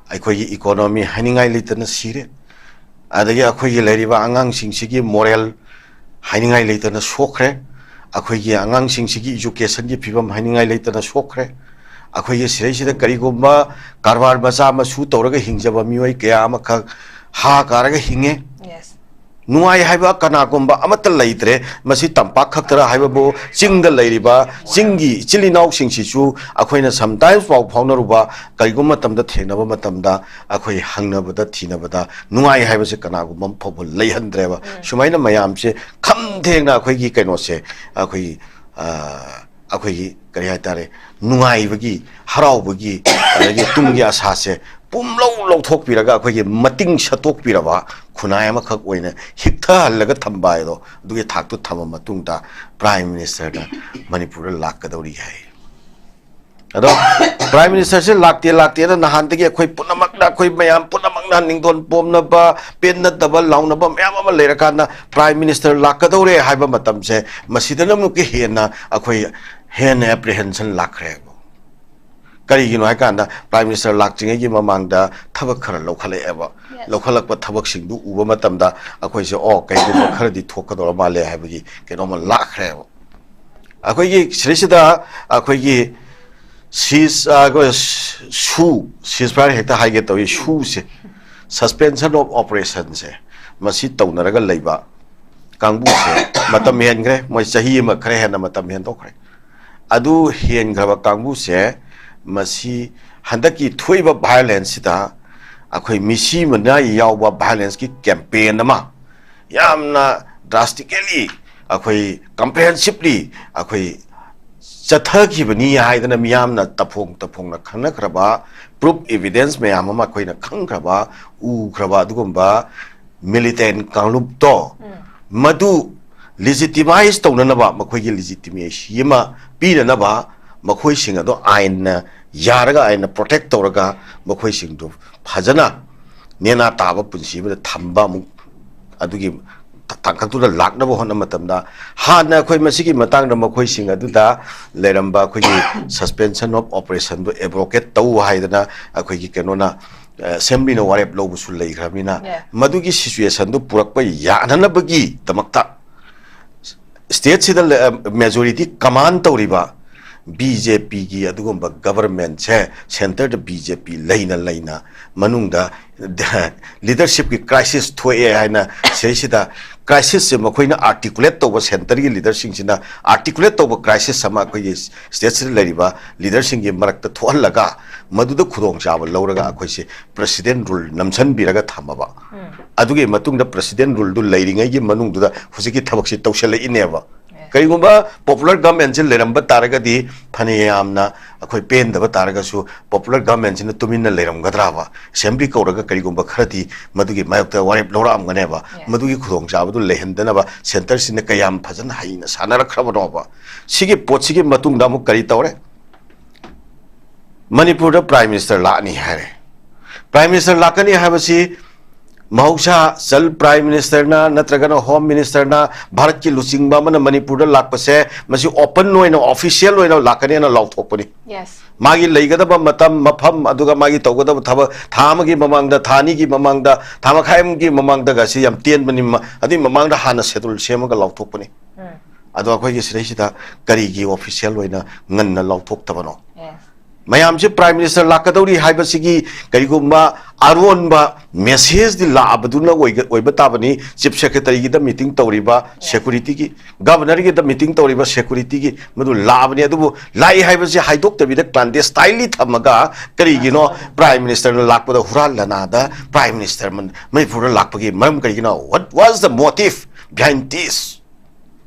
ꯑꯩꯈꯣꯏꯒꯤ ꯏꯀꯣꯅꯣꯃꯤ ꯍꯥꯏꯅꯤꯡꯉꯥꯏ ꯂꯩꯇꯅ ꯁꯤꯔꯦ, ꯑꯗꯒꯤ ꯑꯩꯈꯣꯏꯒꯤ ꯂꯩꯔꯤꯕ ꯑꯉꯥꯡꯁꯤꯡꯁꯤꯒꯤ ꯃꯣꯔꯦꯜ ꯍꯥꯏꯅꯤꯡꯉꯥꯏ ꯂꯩꯇꯅ ꯁꯣꯛꯈ꯭ꯔꯦ, ꯑꯩꯈꯣꯏꯒꯤ ꯑꯉꯥꯡꯁꯤꯡꯁꯤꯒꯤ ꯏꯖꯨꯀꯦꯁꯟꯒꯤ ꯐꯤꯕꯝ ꯍꯥꯏꯅꯤꯡꯉꯥꯏ ꯂꯩꯇꯅ ꯁꯣꯛꯈ꯭ꯔꯦ꯫ ꯑꯩꯈꯣꯏꯒꯤ ꯁꯤꯗꯩꯁꯤꯗ ꯀꯔꯤꯒꯨꯝꯕ ꯀꯔꯕꯥꯔ ꯃꯆꯥ ꯃꯁꯨ ꯇꯧꯔꯒ ꯍꯤꯡꯖꯕ ꯃꯤꯑꯣꯏ ꯀꯌꯥ ꯑꯃꯈꯛ ꯍꯥ ꯀꯥꯔꯒ ꯍꯤꯡꯉꯦ꯫ Yes. ꯅꯨꯡꯉꯥꯏ ꯍꯥꯏꯕ ꯀꯅꯥꯒꯨꯝꯕ ꯑꯃꯠꯇ ꯂꯩꯇ꯭ꯔꯦ꯫ ꯃꯁꯤ ꯇꯝꯄꯥꯛ ꯈꯛꯇꯔ ꯍꯥꯏꯕꯕꯨ, ꯆꯤꯡꯗ ꯂꯩꯔꯤꯕ ꯆꯤꯡꯒꯤ ꯏꯆꯤꯜ ꯏꯅꯥꯎꯁꯤꯡꯁꯤꯁꯨ ꯑꯩꯈꯣꯏꯅ sometimes ꯄꯥꯎ ꯐꯥꯎꯅꯔꯨꯕ, ꯀꯔꯤꯒꯨꯝꯕ ꯃꯇꯝꯗ ꯊꯦꯡꯅꯕ ꯃꯇꯝꯗ ꯑꯩꯈꯣꯏ ꯍꯪꯅꯕꯗ, ꯊꯤꯅꯕꯗ ꯅꯨꯡꯉꯥꯏ ꯍꯥꯏꯕꯁꯦ ꯀꯅꯥꯒꯨꯝꯕ ꯑꯃ ꯐꯥꯎꯕ ꯂꯩꯍꯟꯗ꯭ꯔꯦꯕ꯫ ꯎꯝ꯫ ꯁꯨꯃꯥꯏꯅ ꯃꯌꯥꯝꯁꯦ ꯈꯝ ꯊꯦꯡꯅ ꯑꯩꯈꯣꯏꯒꯤ ꯀꯩꯅꯣꯁꯦ, ꯑꯩꯈꯣꯏꯒꯤ, ꯑ, ꯑꯩꯈꯣꯏꯒꯤ ꯀꯔꯤ ꯍꯥꯏꯇꯥꯔꯦ, ꯅꯨꯡꯉꯥꯏꯕꯒꯤ, ꯍꯔꯥꯎꯕꯒꯤ, ꯑꯗꯒꯤ ꯇꯨꯡꯒꯤ ꯑꯁꯥꯁꯦ ꯄꯨꯝꯂꯧ ꯂꯧꯊꯣꯛꯄꯤꯔꯒ ꯑꯩꯈꯣꯏꯒꯤ ꯃꯇꯤꯡ ꯁꯠꯇꯣꯛꯄꯤꯔꯕ ꯈꯨꯟꯅꯥꯏ ꯑꯃꯈꯛ ꯑꯣꯏꯅ ꯍꯤꯛꯊꯍꯜꯂꯒ ꯊꯝꯕ ꯍꯥꯏꯗꯣ, ꯑꯗꯨꯒꯤ ꯊꯥꯛꯇꯨ ꯊꯝꯃ ꯃꯇꯨꯡꯗ Prime Ministerꯗ ꯃꯅꯤꯄꯨꯔꯗ ꯂꯥꯛꯀꯗꯧꯔꯤ ꯍꯥꯏ꯫ ꯑꯗꯣ Prime Ministerꯁꯦ ꯂꯥꯛꯇꯦ ꯂꯥꯛꯇꯦꯅ ꯅꯍꯥꯟꯗꯒꯤ ꯑꯩꯈꯣꯏ ꯄꯨꯝꯅꯃꯛꯅ, ꯑꯩꯈꯣꯏ ꯃꯌꯥꯝ ꯄꯨꯝꯅꯃꯛꯅ ꯅꯤꯡꯗꯣꯟ ꯄꯣꯝꯅꯕ, ꯄꯦꯟꯅꯗꯕ ꯂꯥꯎꯅꯕ ꯃꯌꯥꯝ ꯑꯃ ꯂꯩꯔꯀꯥꯟꯗ Prime Minister ꯂꯥꯛꯀꯗꯧꯔꯦ ꯍꯥꯏꯕ ꯃꯇꯝꯁꯦ, ꯃꯁꯤꯗꯅ ꯑꯃꯨꯛꯀ ꯍꯦꯟꯅ ꯑꯩꯈꯣꯏ ꯍꯦꯟꯅ apprehension ꯂꯥꯛꯈ꯭ꯔꯦꯕ꯫ ꯀꯔꯤꯒꯤꯅꯣ ꯍꯥꯏꯀꯥꯟꯗ Prime Minister ꯂꯥꯛꯇ꯭ꯔꯤꯉꯩꯒꯤ ꯃꯃꯥꯡꯗ ꯊꯕꯛ ꯈꯔ ꯂꯧꯈꯠꯂꯛꯑꯦꯕ꯫ Yes. ꯂꯧꯈꯠꯂꯛꯄ ꯊꯕꯛꯁꯤꯡꯗꯨ ꯎꯕ ꯃꯇꯝꯗ ꯑꯩꯈꯣꯏꯁꯦ, "ꯑꯣ, ꯀꯩꯒꯨꯝꯕ ꯈꯔꯗꯤ ꯊꯣꯛꯀꯗꯧꯔ ꯃꯥꯜꯂꯦ" ꯍꯥꯏꯕꯒꯤ ꯀꯩꯅꯣꯝꯃ ꯂꯥꯛꯈ꯭ꯔꯦꯕ꯫ ꯑꯩꯈꯣꯏꯒꯤ ꯁꯤꯗꯩꯁꯤꯗ ꯑꯩꯈꯣꯏꯒꯤ cease, ꯑ, ꯑꯩꯈꯣꯏ ꯁꯨ, ceasefire ꯍꯦꯛꯇ ꯍꯥꯏꯒꯦ ꯇꯧꯏ, ꯁꯨꯁꯦ, Suspension of Operationꯁꯦ, ꯃꯁꯤ ꯇꯧꯅꯔꯒ ꯂꯩꯕ ꯀꯥꯡꯕꯨꯁꯦ ꯃꯇꯝ ꯍꯦꯟꯈ꯭ꯔꯦ, ꯃꯣꯏ ꯆꯍꯤ ꯑꯃ ꯈꯔ ꯍꯦꯟꯅ ꯃꯇꯝ ꯍꯦꯟꯗꯣꯛꯈ꯭ꯔꯦ꯫ ꯑꯗꯨ ꯍꯦꯟꯈ꯭ꯔꯕ ꯀꯥꯡꯕꯨꯁꯦ, ꯃꯁꯤ ꯍꯟꯗꯛꯀꯤ ꯊꯣꯛꯏꯕ violenceꯁꯤꯗ ꯑꯩꯈꯣꯏ ꯃꯤꯁꯤ ꯃꯤꯅꯥꯏ ꯌꯥꯎꯕ violenceꯀꯤ campaign ꯑꯃ ꯌꯥꯝꯅ drastically, ꯑꯩꯈꯣꯏ comprehensively ꯑꯩꯈꯣꯏ ꯆꯠꯊꯈꯤꯕꯅꯤ ꯍꯥꯏꯗꯅ ꯃꯤꯌꯥꯝꯅ ꯇꯐꯣꯡ ꯇꯐꯣꯡꯅ ꯈꯪꯅꯈ꯭ꯔꯕ, proof evidence ꯃꯌꯥꯝ ꯑꯃ ꯑꯩꯈꯣꯏꯅ ꯈꯪꯈ꯭ꯔꯕ, ꯎꯈ꯭ꯔꯕ ꯑꯗꯨꯒꯨꯝꯕ militant ꯀꯥꯡꯂꯨꯞꯇꯣ, ꯎꯝ꯫ ꯃꯗꯨ legitimize ꯇꯧꯅꯅꯕ, ꯃꯈꯣꯏꯒꯤ legitimacy ꯑꯃ ꯄꯤꯅꯅꯕ, ꯃꯈꯣꯏꯁꯤꯡ ꯑꯗꯣ ꯑꯥꯏꯟꯅ ꯌꯥꯔꯒ, ꯑꯥꯏꯟꯅ protect ꯇꯧꯔꯒ, ꯃꯈꯣꯏꯁꯤꯡꯗꯨ ꯐꯖꯅ ꯅꯦꯅꯥ ꯇꯥꯕ ꯄꯨꯟꯁꯤ ꯑꯃꯗ ꯊꯝꯕ ꯑꯃꯨꯛ ꯑꯗꯨꯒꯤ ꯇꯥꯡꯀꯛꯇꯨꯗ ꯂꯥꯛꯅꯕ ꯍꯣꯠꯅꯕ ꯃꯇꯝꯗ, ꯍꯥꯟꯅ ꯑꯩꯈꯣꯏ ꯃꯁꯤꯒꯤ ꯃꯇꯥꯡꯗ ꯃꯈꯣꯏꯁꯤꯡ ꯑꯗꯨꯗ ꯂꯩꯔꯝꯕ ꯑꯩꯈꯣꯏꯒꯤ Suspension of Operationꯗꯨ abrogate ꯇꯧ ꯍꯥꯏꯗꯅ ꯑꯩꯈꯣꯏꯒꯤ ꯀꯩꯅꯣꯅ, ꯑ, Assemblyꯅ ꯋꯥꯔꯦꯞ ꯂꯧꯕꯁꯨ ꯂꯩꯈ꯭ꯔꯕꯅꯤꯅ, Yeah. ꯃꯗꯨꯒꯤ situationꯗꯨ ꯄꯨꯔꯛꯄ ꯌꯥꯅꯅꯕꯒꯤꯗꯃꯛꯇ stateꯁꯤꯗ ꯂꯩ-, ꯑ, majority command ꯇꯧꯔꯤꯕ ꯕꯤ ꯖꯦ ꯄꯤꯒꯤ ꯑꯗꯨꯒꯨꯝꯕ ꯒꯕꯔꯃꯦꯟꯁꯦ, ꯁꯦꯟꯇꯔꯗ ꯕꯤ ꯖꯦ ꯄꯤ ꯂꯩꯅ ꯂꯩꯅ ꯃꯅꯨꯡꯗ ꯂꯤꯗꯔꯁꯤꯞꯀꯤ ꯀ꯭ꯔꯥꯏꯁꯤꯁ ꯊꯣꯛꯑꯦ ꯍꯥꯏꯅ ꯁꯤꯗꯩꯁꯤꯗ ꯀ꯭ꯔꯥꯏꯁꯤꯁꯁꯦ ꯃꯈꯣꯏꯅ ꯑꯥꯔꯇꯤꯀꯨꯂꯦꯠ ꯇꯧꯕ, ꯁꯦꯟꯇꯔꯒꯤ ꯂꯤꯗꯔꯁꯤꯡꯁꯤꯅ ꯑꯥꯔꯇꯤꯀꯨꯂꯦꯠ ꯇꯧꯕ ꯀ꯭ꯔꯥꯏꯁꯤꯁ ꯑꯃ ꯑꯩꯈꯣꯏꯒꯤ ꯁ꯭ꯇꯦꯠꯁꯤꯗ ꯂꯩꯔꯤꯕ ꯂꯤꯗꯔꯁꯤꯡꯒꯤ ꯃꯔꯛꯇ ꯊꯣꯛꯍꯜꯂꯒ ꯃꯗꯨꯗ ꯈꯨꯗꯣꯡꯆꯥꯕ ꯂꯧꯔꯒ ꯑꯩꯈꯣꯏꯁꯦ ꯄ꯭ꯔꯦꯁꯤꯗꯦꯟ ꯔꯨꯜ ꯅꯝꯁꯤꯟꯕꯤꯔꯒ ꯊꯝꯃꯕ꯫ ꯑꯗꯨꯒꯤ ꯃꯇꯨꯡꯗ ꯄ꯭ꯔꯦꯁꯤꯗꯦꯟ ꯔꯨꯜꯗꯨ ꯂꯩꯔꯤꯉꯩꯒꯤ ꯃꯅꯨꯡꯗꯨꯗ ꯍꯧꯖꯤꯛꯀꯤ ꯊꯕꯛꯁꯤ ꯇꯧꯁꯜꯂꯛꯏꯅꯦꯕ꯫ ꯀꯔꯤꯒꯨꯝꯕ ꯄꯣꯄꯨꯂꯔ ꯒꯚꯔꯟꯃꯦꯟꯁꯤ ꯂꯩꯔꯝꯕ ꯇꯥꯔꯒꯗꯤ ꯐꯅ ꯌꯥꯝꯅ ꯑꯩꯈꯣꯏ ꯄꯦꯟꯗꯕ ꯇꯥꯔꯒꯁꯨ ꯄꯣꯄꯨꯂꯔ ꯒꯚꯔꯟꯃꯦꯟꯁꯤꯅ ꯇꯨꯃꯤꯟꯅ ꯂꯩꯔꯝꯒꯗ꯭ꯔꯕ? ꯑꯦꯁꯦꯝꯕ꯭ꯂꯤ ꯀꯧꯔꯒ ꯀꯔꯤꯒꯨꯝꯕ ꯈꯔꯗꯤ ꯃꯗꯨꯒꯤ ꯃꯥꯌꯣꯛꯇ ꯋꯥꯔꯦꯞ ꯂꯧꯔꯛꯑꯝꯒꯅꯦꯕ꯫ ꯃꯗꯨꯒꯤ ꯈꯨꯗꯣꯡꯆꯥꯕꯗꯨ ꯂꯩꯍꯟꯗꯅꯕ ꯁꯦꯟꯇꯔꯁꯤꯅ ꯀꯌꯥꯝ ꯐꯖꯅ ꯍꯩꯅ ꯁꯥꯟꯅꯔꯛꯈ꯭ꯔꯕꯅꯣꯕ? ꯁꯤꯒꯤ ꯄꯣꯠꯁꯤꯒꯤ ꯃꯇꯨꯡꯗ ꯑꯃꯨꯛ ꯀꯔꯤ ꯇꯧꯔꯦ? ꯃꯅꯤꯄꯨꯔꯗ ꯄ꯭ꯔꯥꯏꯝ ꯃꯤꯅꯤꯁꯇꯔ ꯂꯥꯛꯑꯅꯤ ꯍꯥꯏꯔꯦ꯫ ꯄ꯭ꯔꯥꯏꯝ ꯃꯤꯅꯤꯁꯇꯔ ꯂꯥꯛꯀꯅꯤ ꯍꯥꯏꯕꯁꯤ ꯃꯍꯧꯁꯥ ꯆꯜ ꯄ꯭ꯔꯥꯏꯝ ꯃꯤꯅꯤꯁꯇꯔꯅ ꯅꯠꯇ꯭ꯔꯒꯅ ꯍꯣꯝ ꯃꯤꯅꯤꯁꯇꯔꯅ ꯚꯥꯔꯠꯀꯤ ꯂꯨꯆꯤꯡꯕ ꯑꯃꯅ ꯃꯅꯤꯄꯨꯔꯗ ꯂꯥꯛꯄꯁꯦ ꯃꯁꯤ ꯑꯣꯄꯟ ꯑꯣꯏꯅ, ꯑꯣꯐꯤꯁꯤꯌꯦꯜ ꯑꯣꯏꯅ ꯂꯥꯛꯀꯅꯦꯅ ꯂꯥꯎꯊꯣꯛꯄꯅꯤ꯫ Yes. ꯃꯥꯒꯤ ꯂꯩꯒꯗꯕ ꯃꯇꯝ, ꯃꯐꯝ, ꯑꯗꯨꯒ ꯃꯥꯒꯤ ꯇꯧꯒꯗꯕ ꯊꯕꯛ, ꯊꯥ ꯑꯃꯒꯤ ꯃꯃꯥꯡꯗ, ꯊꯥ ꯑꯅꯤꯒꯤ ꯃꯃꯥꯡꯗ, ꯊꯥ ꯃꯈꯥꯏ ꯑꯃꯒꯤ ꯃꯃꯥꯡꯗꯒ ꯁꯤ ꯌꯥꯝ ꯇꯦꯟꯕꯅꯤ꯫ ꯃ-, ꯑꯗꯨꯒꯤ ꯃꯃꯥꯡꯗ ꯍꯥꯟꯅ ꯁꯦꯗꯨꯜ ꯁꯦꯝꯃꯒ ꯂꯥꯎꯊꯣꯛꯄꯅꯤ꯫ ꯑꯗꯣ ꯑꯩꯈꯣꯏꯒꯤ ꯁꯤꯗꯩꯁꯤꯗ ꯀꯔꯤꯒꯤ ꯑꯣꯐꯤꯁꯤꯌꯦꯜ ꯑꯣꯏꯅ ꯉꯟꯅ ꯂꯥꯎꯊꯣꯛꯇꯕꯅꯣ? Yes. ꯃꯌꯥꯝꯁꯦ ꯄ꯭ꯔꯥꯏꯝ ꯃꯤꯅꯤꯁꯇꯔ ꯂꯥꯛꯀꯗꯧꯔꯤ ꯍꯥꯏꯕꯁꯤꯒꯤ ꯀꯔꯤꯒꯨꯝꯕ ꯑꯔꯣꯟꯕ ꯃꯦꯁꯦꯖꯗꯤ ꯂꯥꯛꯑꯕꯗꯨꯅ ꯑꯣꯏꯒ-, ꯑꯣꯏꯕ ꯇꯥꯕꯅꯤ꯫ ꯆꯤꯐ ꯁꯦꯀ꯭ꯔꯦꯇꯔꯤꯒꯤꯗ ꯃꯤꯇꯤꯡ ꯇꯧꯔꯤꯕ ꯁꯦꯀꯨꯔꯤꯇꯤꯒꯤ, ꯒꯚꯔꯅꯔꯒꯤꯗ ꯃꯤꯇꯤꯡ ꯇꯧꯔꯤꯕ ꯁꯦꯀꯨꯔꯤꯇꯤꯒꯤ, ꯃꯗꯨ ꯂꯥꯛꯑꯕꯅꯤ꯫ ꯑꯗꯨꯕꯨ ꯂꯥꯛꯏ ꯍꯥꯏꯕꯁꯤ ꯍꯥꯏꯗꯣꯛꯇꯕꯤꯗ ꯀ꯭ꯂꯥꯟꯗꯦꯁꯇꯥꯏꯟꯂꯤ ꯊꯝꯃꯒ ꯀꯔꯤꯒꯤꯅꯣ ꯄ꯭ꯔꯥꯏꯝ ꯃꯤꯅꯤꯁꯇꯔꯅ ꯂꯥꯛꯄꯗ ꯍꯨꯔꯥꯟ ꯂꯅꯥꯗ ꯄ꯭ꯔꯥꯏꯝ ꯃꯤꯅꯤꯁꯇꯔ ꯃꯟ-, ꯃꯅꯤꯄꯨꯔꯗ ꯂꯥꯛꯄꯒꯤ ꯃꯔꯝ ꯀꯔꯤꯒꯤꯅꯣ? What was the motive behind this?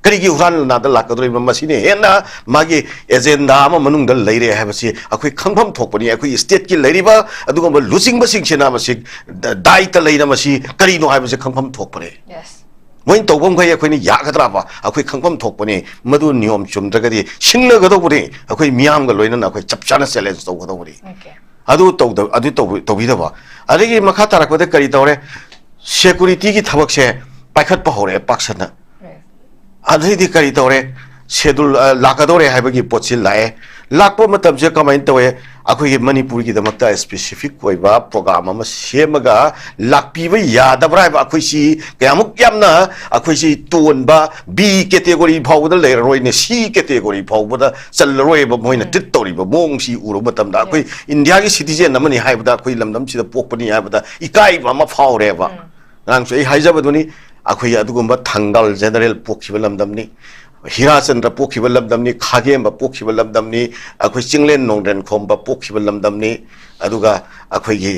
ꯀꯔꯤꯒꯤ ꯍꯨꯔꯥꯟ ꯂꯅꯥꯗ ꯂꯥꯛꯀꯗꯧꯔꯤꯕ? ꯃꯁꯤꯅ ꯍꯦꯟꯅ ꯃꯥꯒꯤ ꯑꯦꯖꯦꯟꯗꯥ ꯑꯃ ꯃꯅꯨꯡꯗ ꯂꯩꯔꯦ ꯍꯥꯏꯕꯁꯤ ꯑꯩꯈꯣꯏ ꯈꯪꯐꯝ ꯊꯣꯛꯄꯅꯤ꯫ ꯑꯩꯈꯣꯏꯒꯤ ꯁ꯭ꯇꯦꯠꯀꯤ ꯂꯩꯔꯤꯕ ꯑꯗꯨꯒꯨꯝꯕ ꯂꯨꯆꯤꯡꯕꯁꯤꯡꯁꯤꯅ ꯃꯁꯤ ꯗ-, ꯗꯥꯏꯇ ꯂꯩꯅ ꯃꯁꯤ ꯀꯔꯤꯅꯣ ꯍꯥꯏꯕꯁꯤ ꯈꯪꯐꯝ ꯊꯣꯛꯄꯅꯤ꯫ Yes. ꯃꯣꯏꯅ ꯇꯧꯕ ꯃꯈꯩ ꯑꯩꯈꯣꯏꯅ ꯌꯥꯒꯗ꯭ꯔꯕ? ꯑꯩꯈꯣꯏ ꯈꯪꯐꯝ ꯊꯣꯛꯄꯅꯤ꯫ ꯃꯗꯨ ꯅꯤꯌꯣꯝ ꯆꯨꯝꯗ꯭ꯔꯒꯗꯤ ꯁꯤꯡꯅꯒꯗꯧꯕꯅꯤ꯫ ꯑꯩꯈꯣꯏ ꯃꯤꯌꯥꯝꯒ ꯂꯣꯏꯅꯅ ꯑꯩꯈꯣꯏ ꯆꯞ ꯆꯥꯅ ꯆꯦꯂꯦꯟꯖ ꯇꯧꯒꯗꯧꯕꯅꯤ꯫ Okay. ꯑꯗꯨ ꯇꯧꯗ-, ꯑꯗꯨ ꯇꯧꯕ-, ꯇꯧꯕꯤꯗꯕ꯫ ꯑꯗꯒꯤ ꯃꯈꯥ ꯇꯥꯔꯛꯄꯗ ꯀꯔꯤ ꯇꯧꯔꯦ? ꯁꯦꯀꯨꯔꯤꯇꯤꯒꯤ ꯊꯕꯛꯁꯦ ꯄꯥꯏꯈꯠꯄ ꯍꯧꯔꯛꯑꯦ ꯄꯥꯛꯁꯟꯅ꯫ Yes. ꯑꯗꯩꯗꯤ ꯀꯔꯤ ꯇꯧꯔꯦ? ꯁꯦꯗꯨꯜ, ꯑ, ꯂꯥꯛꯀꯗꯧꯔꯦ ꯍꯥꯏꯕꯒꯤ ꯄꯣꯠꯁꯤ ꯂꯥꯛꯑꯦ꯫ ꯂꯥꯛꯄ ꯃꯇꯝꯁꯦ ꯀꯃꯥꯏꯅ ꯇꯧꯋꯦ? ꯑꯩꯈꯣꯏꯒꯤ ꯃꯅꯤꯄꯨꯔꯒꯤꯗꯃꯛꯇ specific ꯑꯣꯏꯕ program ꯑꯃ ꯁꯦꯝꯃꯒ ꯂꯥꯛꯄꯤꯕ ꯌꯥꯗꯕ꯭ꯔꯥ ꯍꯥꯏꯕ, ꯑꯩꯈꯣꯏꯁꯤ ꯀꯌꯥꯃꯨꯛ ꯌꯥꯝꯅ ꯑꯩꯈꯣꯏꯁꯤ ꯇꯣꯟꯕ, B category ꯐꯥꯎꯕꯗ ꯂꯩꯔꯔꯣꯏꯅꯦ, C category ꯐꯥꯎꯕꯗ ꯆꯜꯂꯔꯣꯏꯕ ꯃꯣꯏꯅ treat ꯇꯧꯔꯤꯕ ꯃꯑꯣꯡꯁꯤ ꯎꯔꯨꯕ ꯃꯇꯝꯗ, ꯑꯩꯈꯣꯏ ꯏꯟꯗꯤꯌꯥꯒꯤ citizen ꯑꯃꯅꯤ ꯍꯥꯏꯕꯗ, ꯑꯩꯈꯣꯏ ꯂꯝꯗꯝꯁꯤꯗ ꯄꯣꯛꯄꯅꯤ ꯍꯥꯏꯕꯗ ꯏꯀꯥꯏꯕ ꯑꯃ ꯐꯥꯎꯔꯦꯕ꯫ ꯉꯔꯥꯡꯁꯨ ꯑꯩ ꯍꯥꯏꯖꯕꯗꯨꯅꯤ, ꯑꯩꯈꯣꯏꯒꯤ ꯑꯗꯨꯒꯨꯝꯕ ꯊꯪꯒꯥꯜ ꯖꯦꯅꯔꯦꯜ ꯄꯣꯛꯈꯤꯕ ꯂꯝꯗꯝꯅꯤ, ꯍꯤꯔꯥꯆꯟꯗ꯭ꯔ ꯄꯣꯛꯈꯤꯕ ꯂꯝꯗꯝꯅꯤ, ꯈꯥꯒꯦꯝꯕ ꯄꯣꯛꯈꯤꯕ ꯂꯝꯗꯝꯅꯤ, ꯑꯩꯈꯣꯏ ꯆꯤꯡꯂꯦꯟ ꯅꯣꯡꯗ꯭ꯔꯦꯟ ꯈꯣꯝꯕ ꯄꯣꯛꯈꯤꯕ ꯂꯝꯗꯝꯅꯤ, ꯑꯗꯨꯒ ꯑꯩꯈꯣꯏꯒꯤ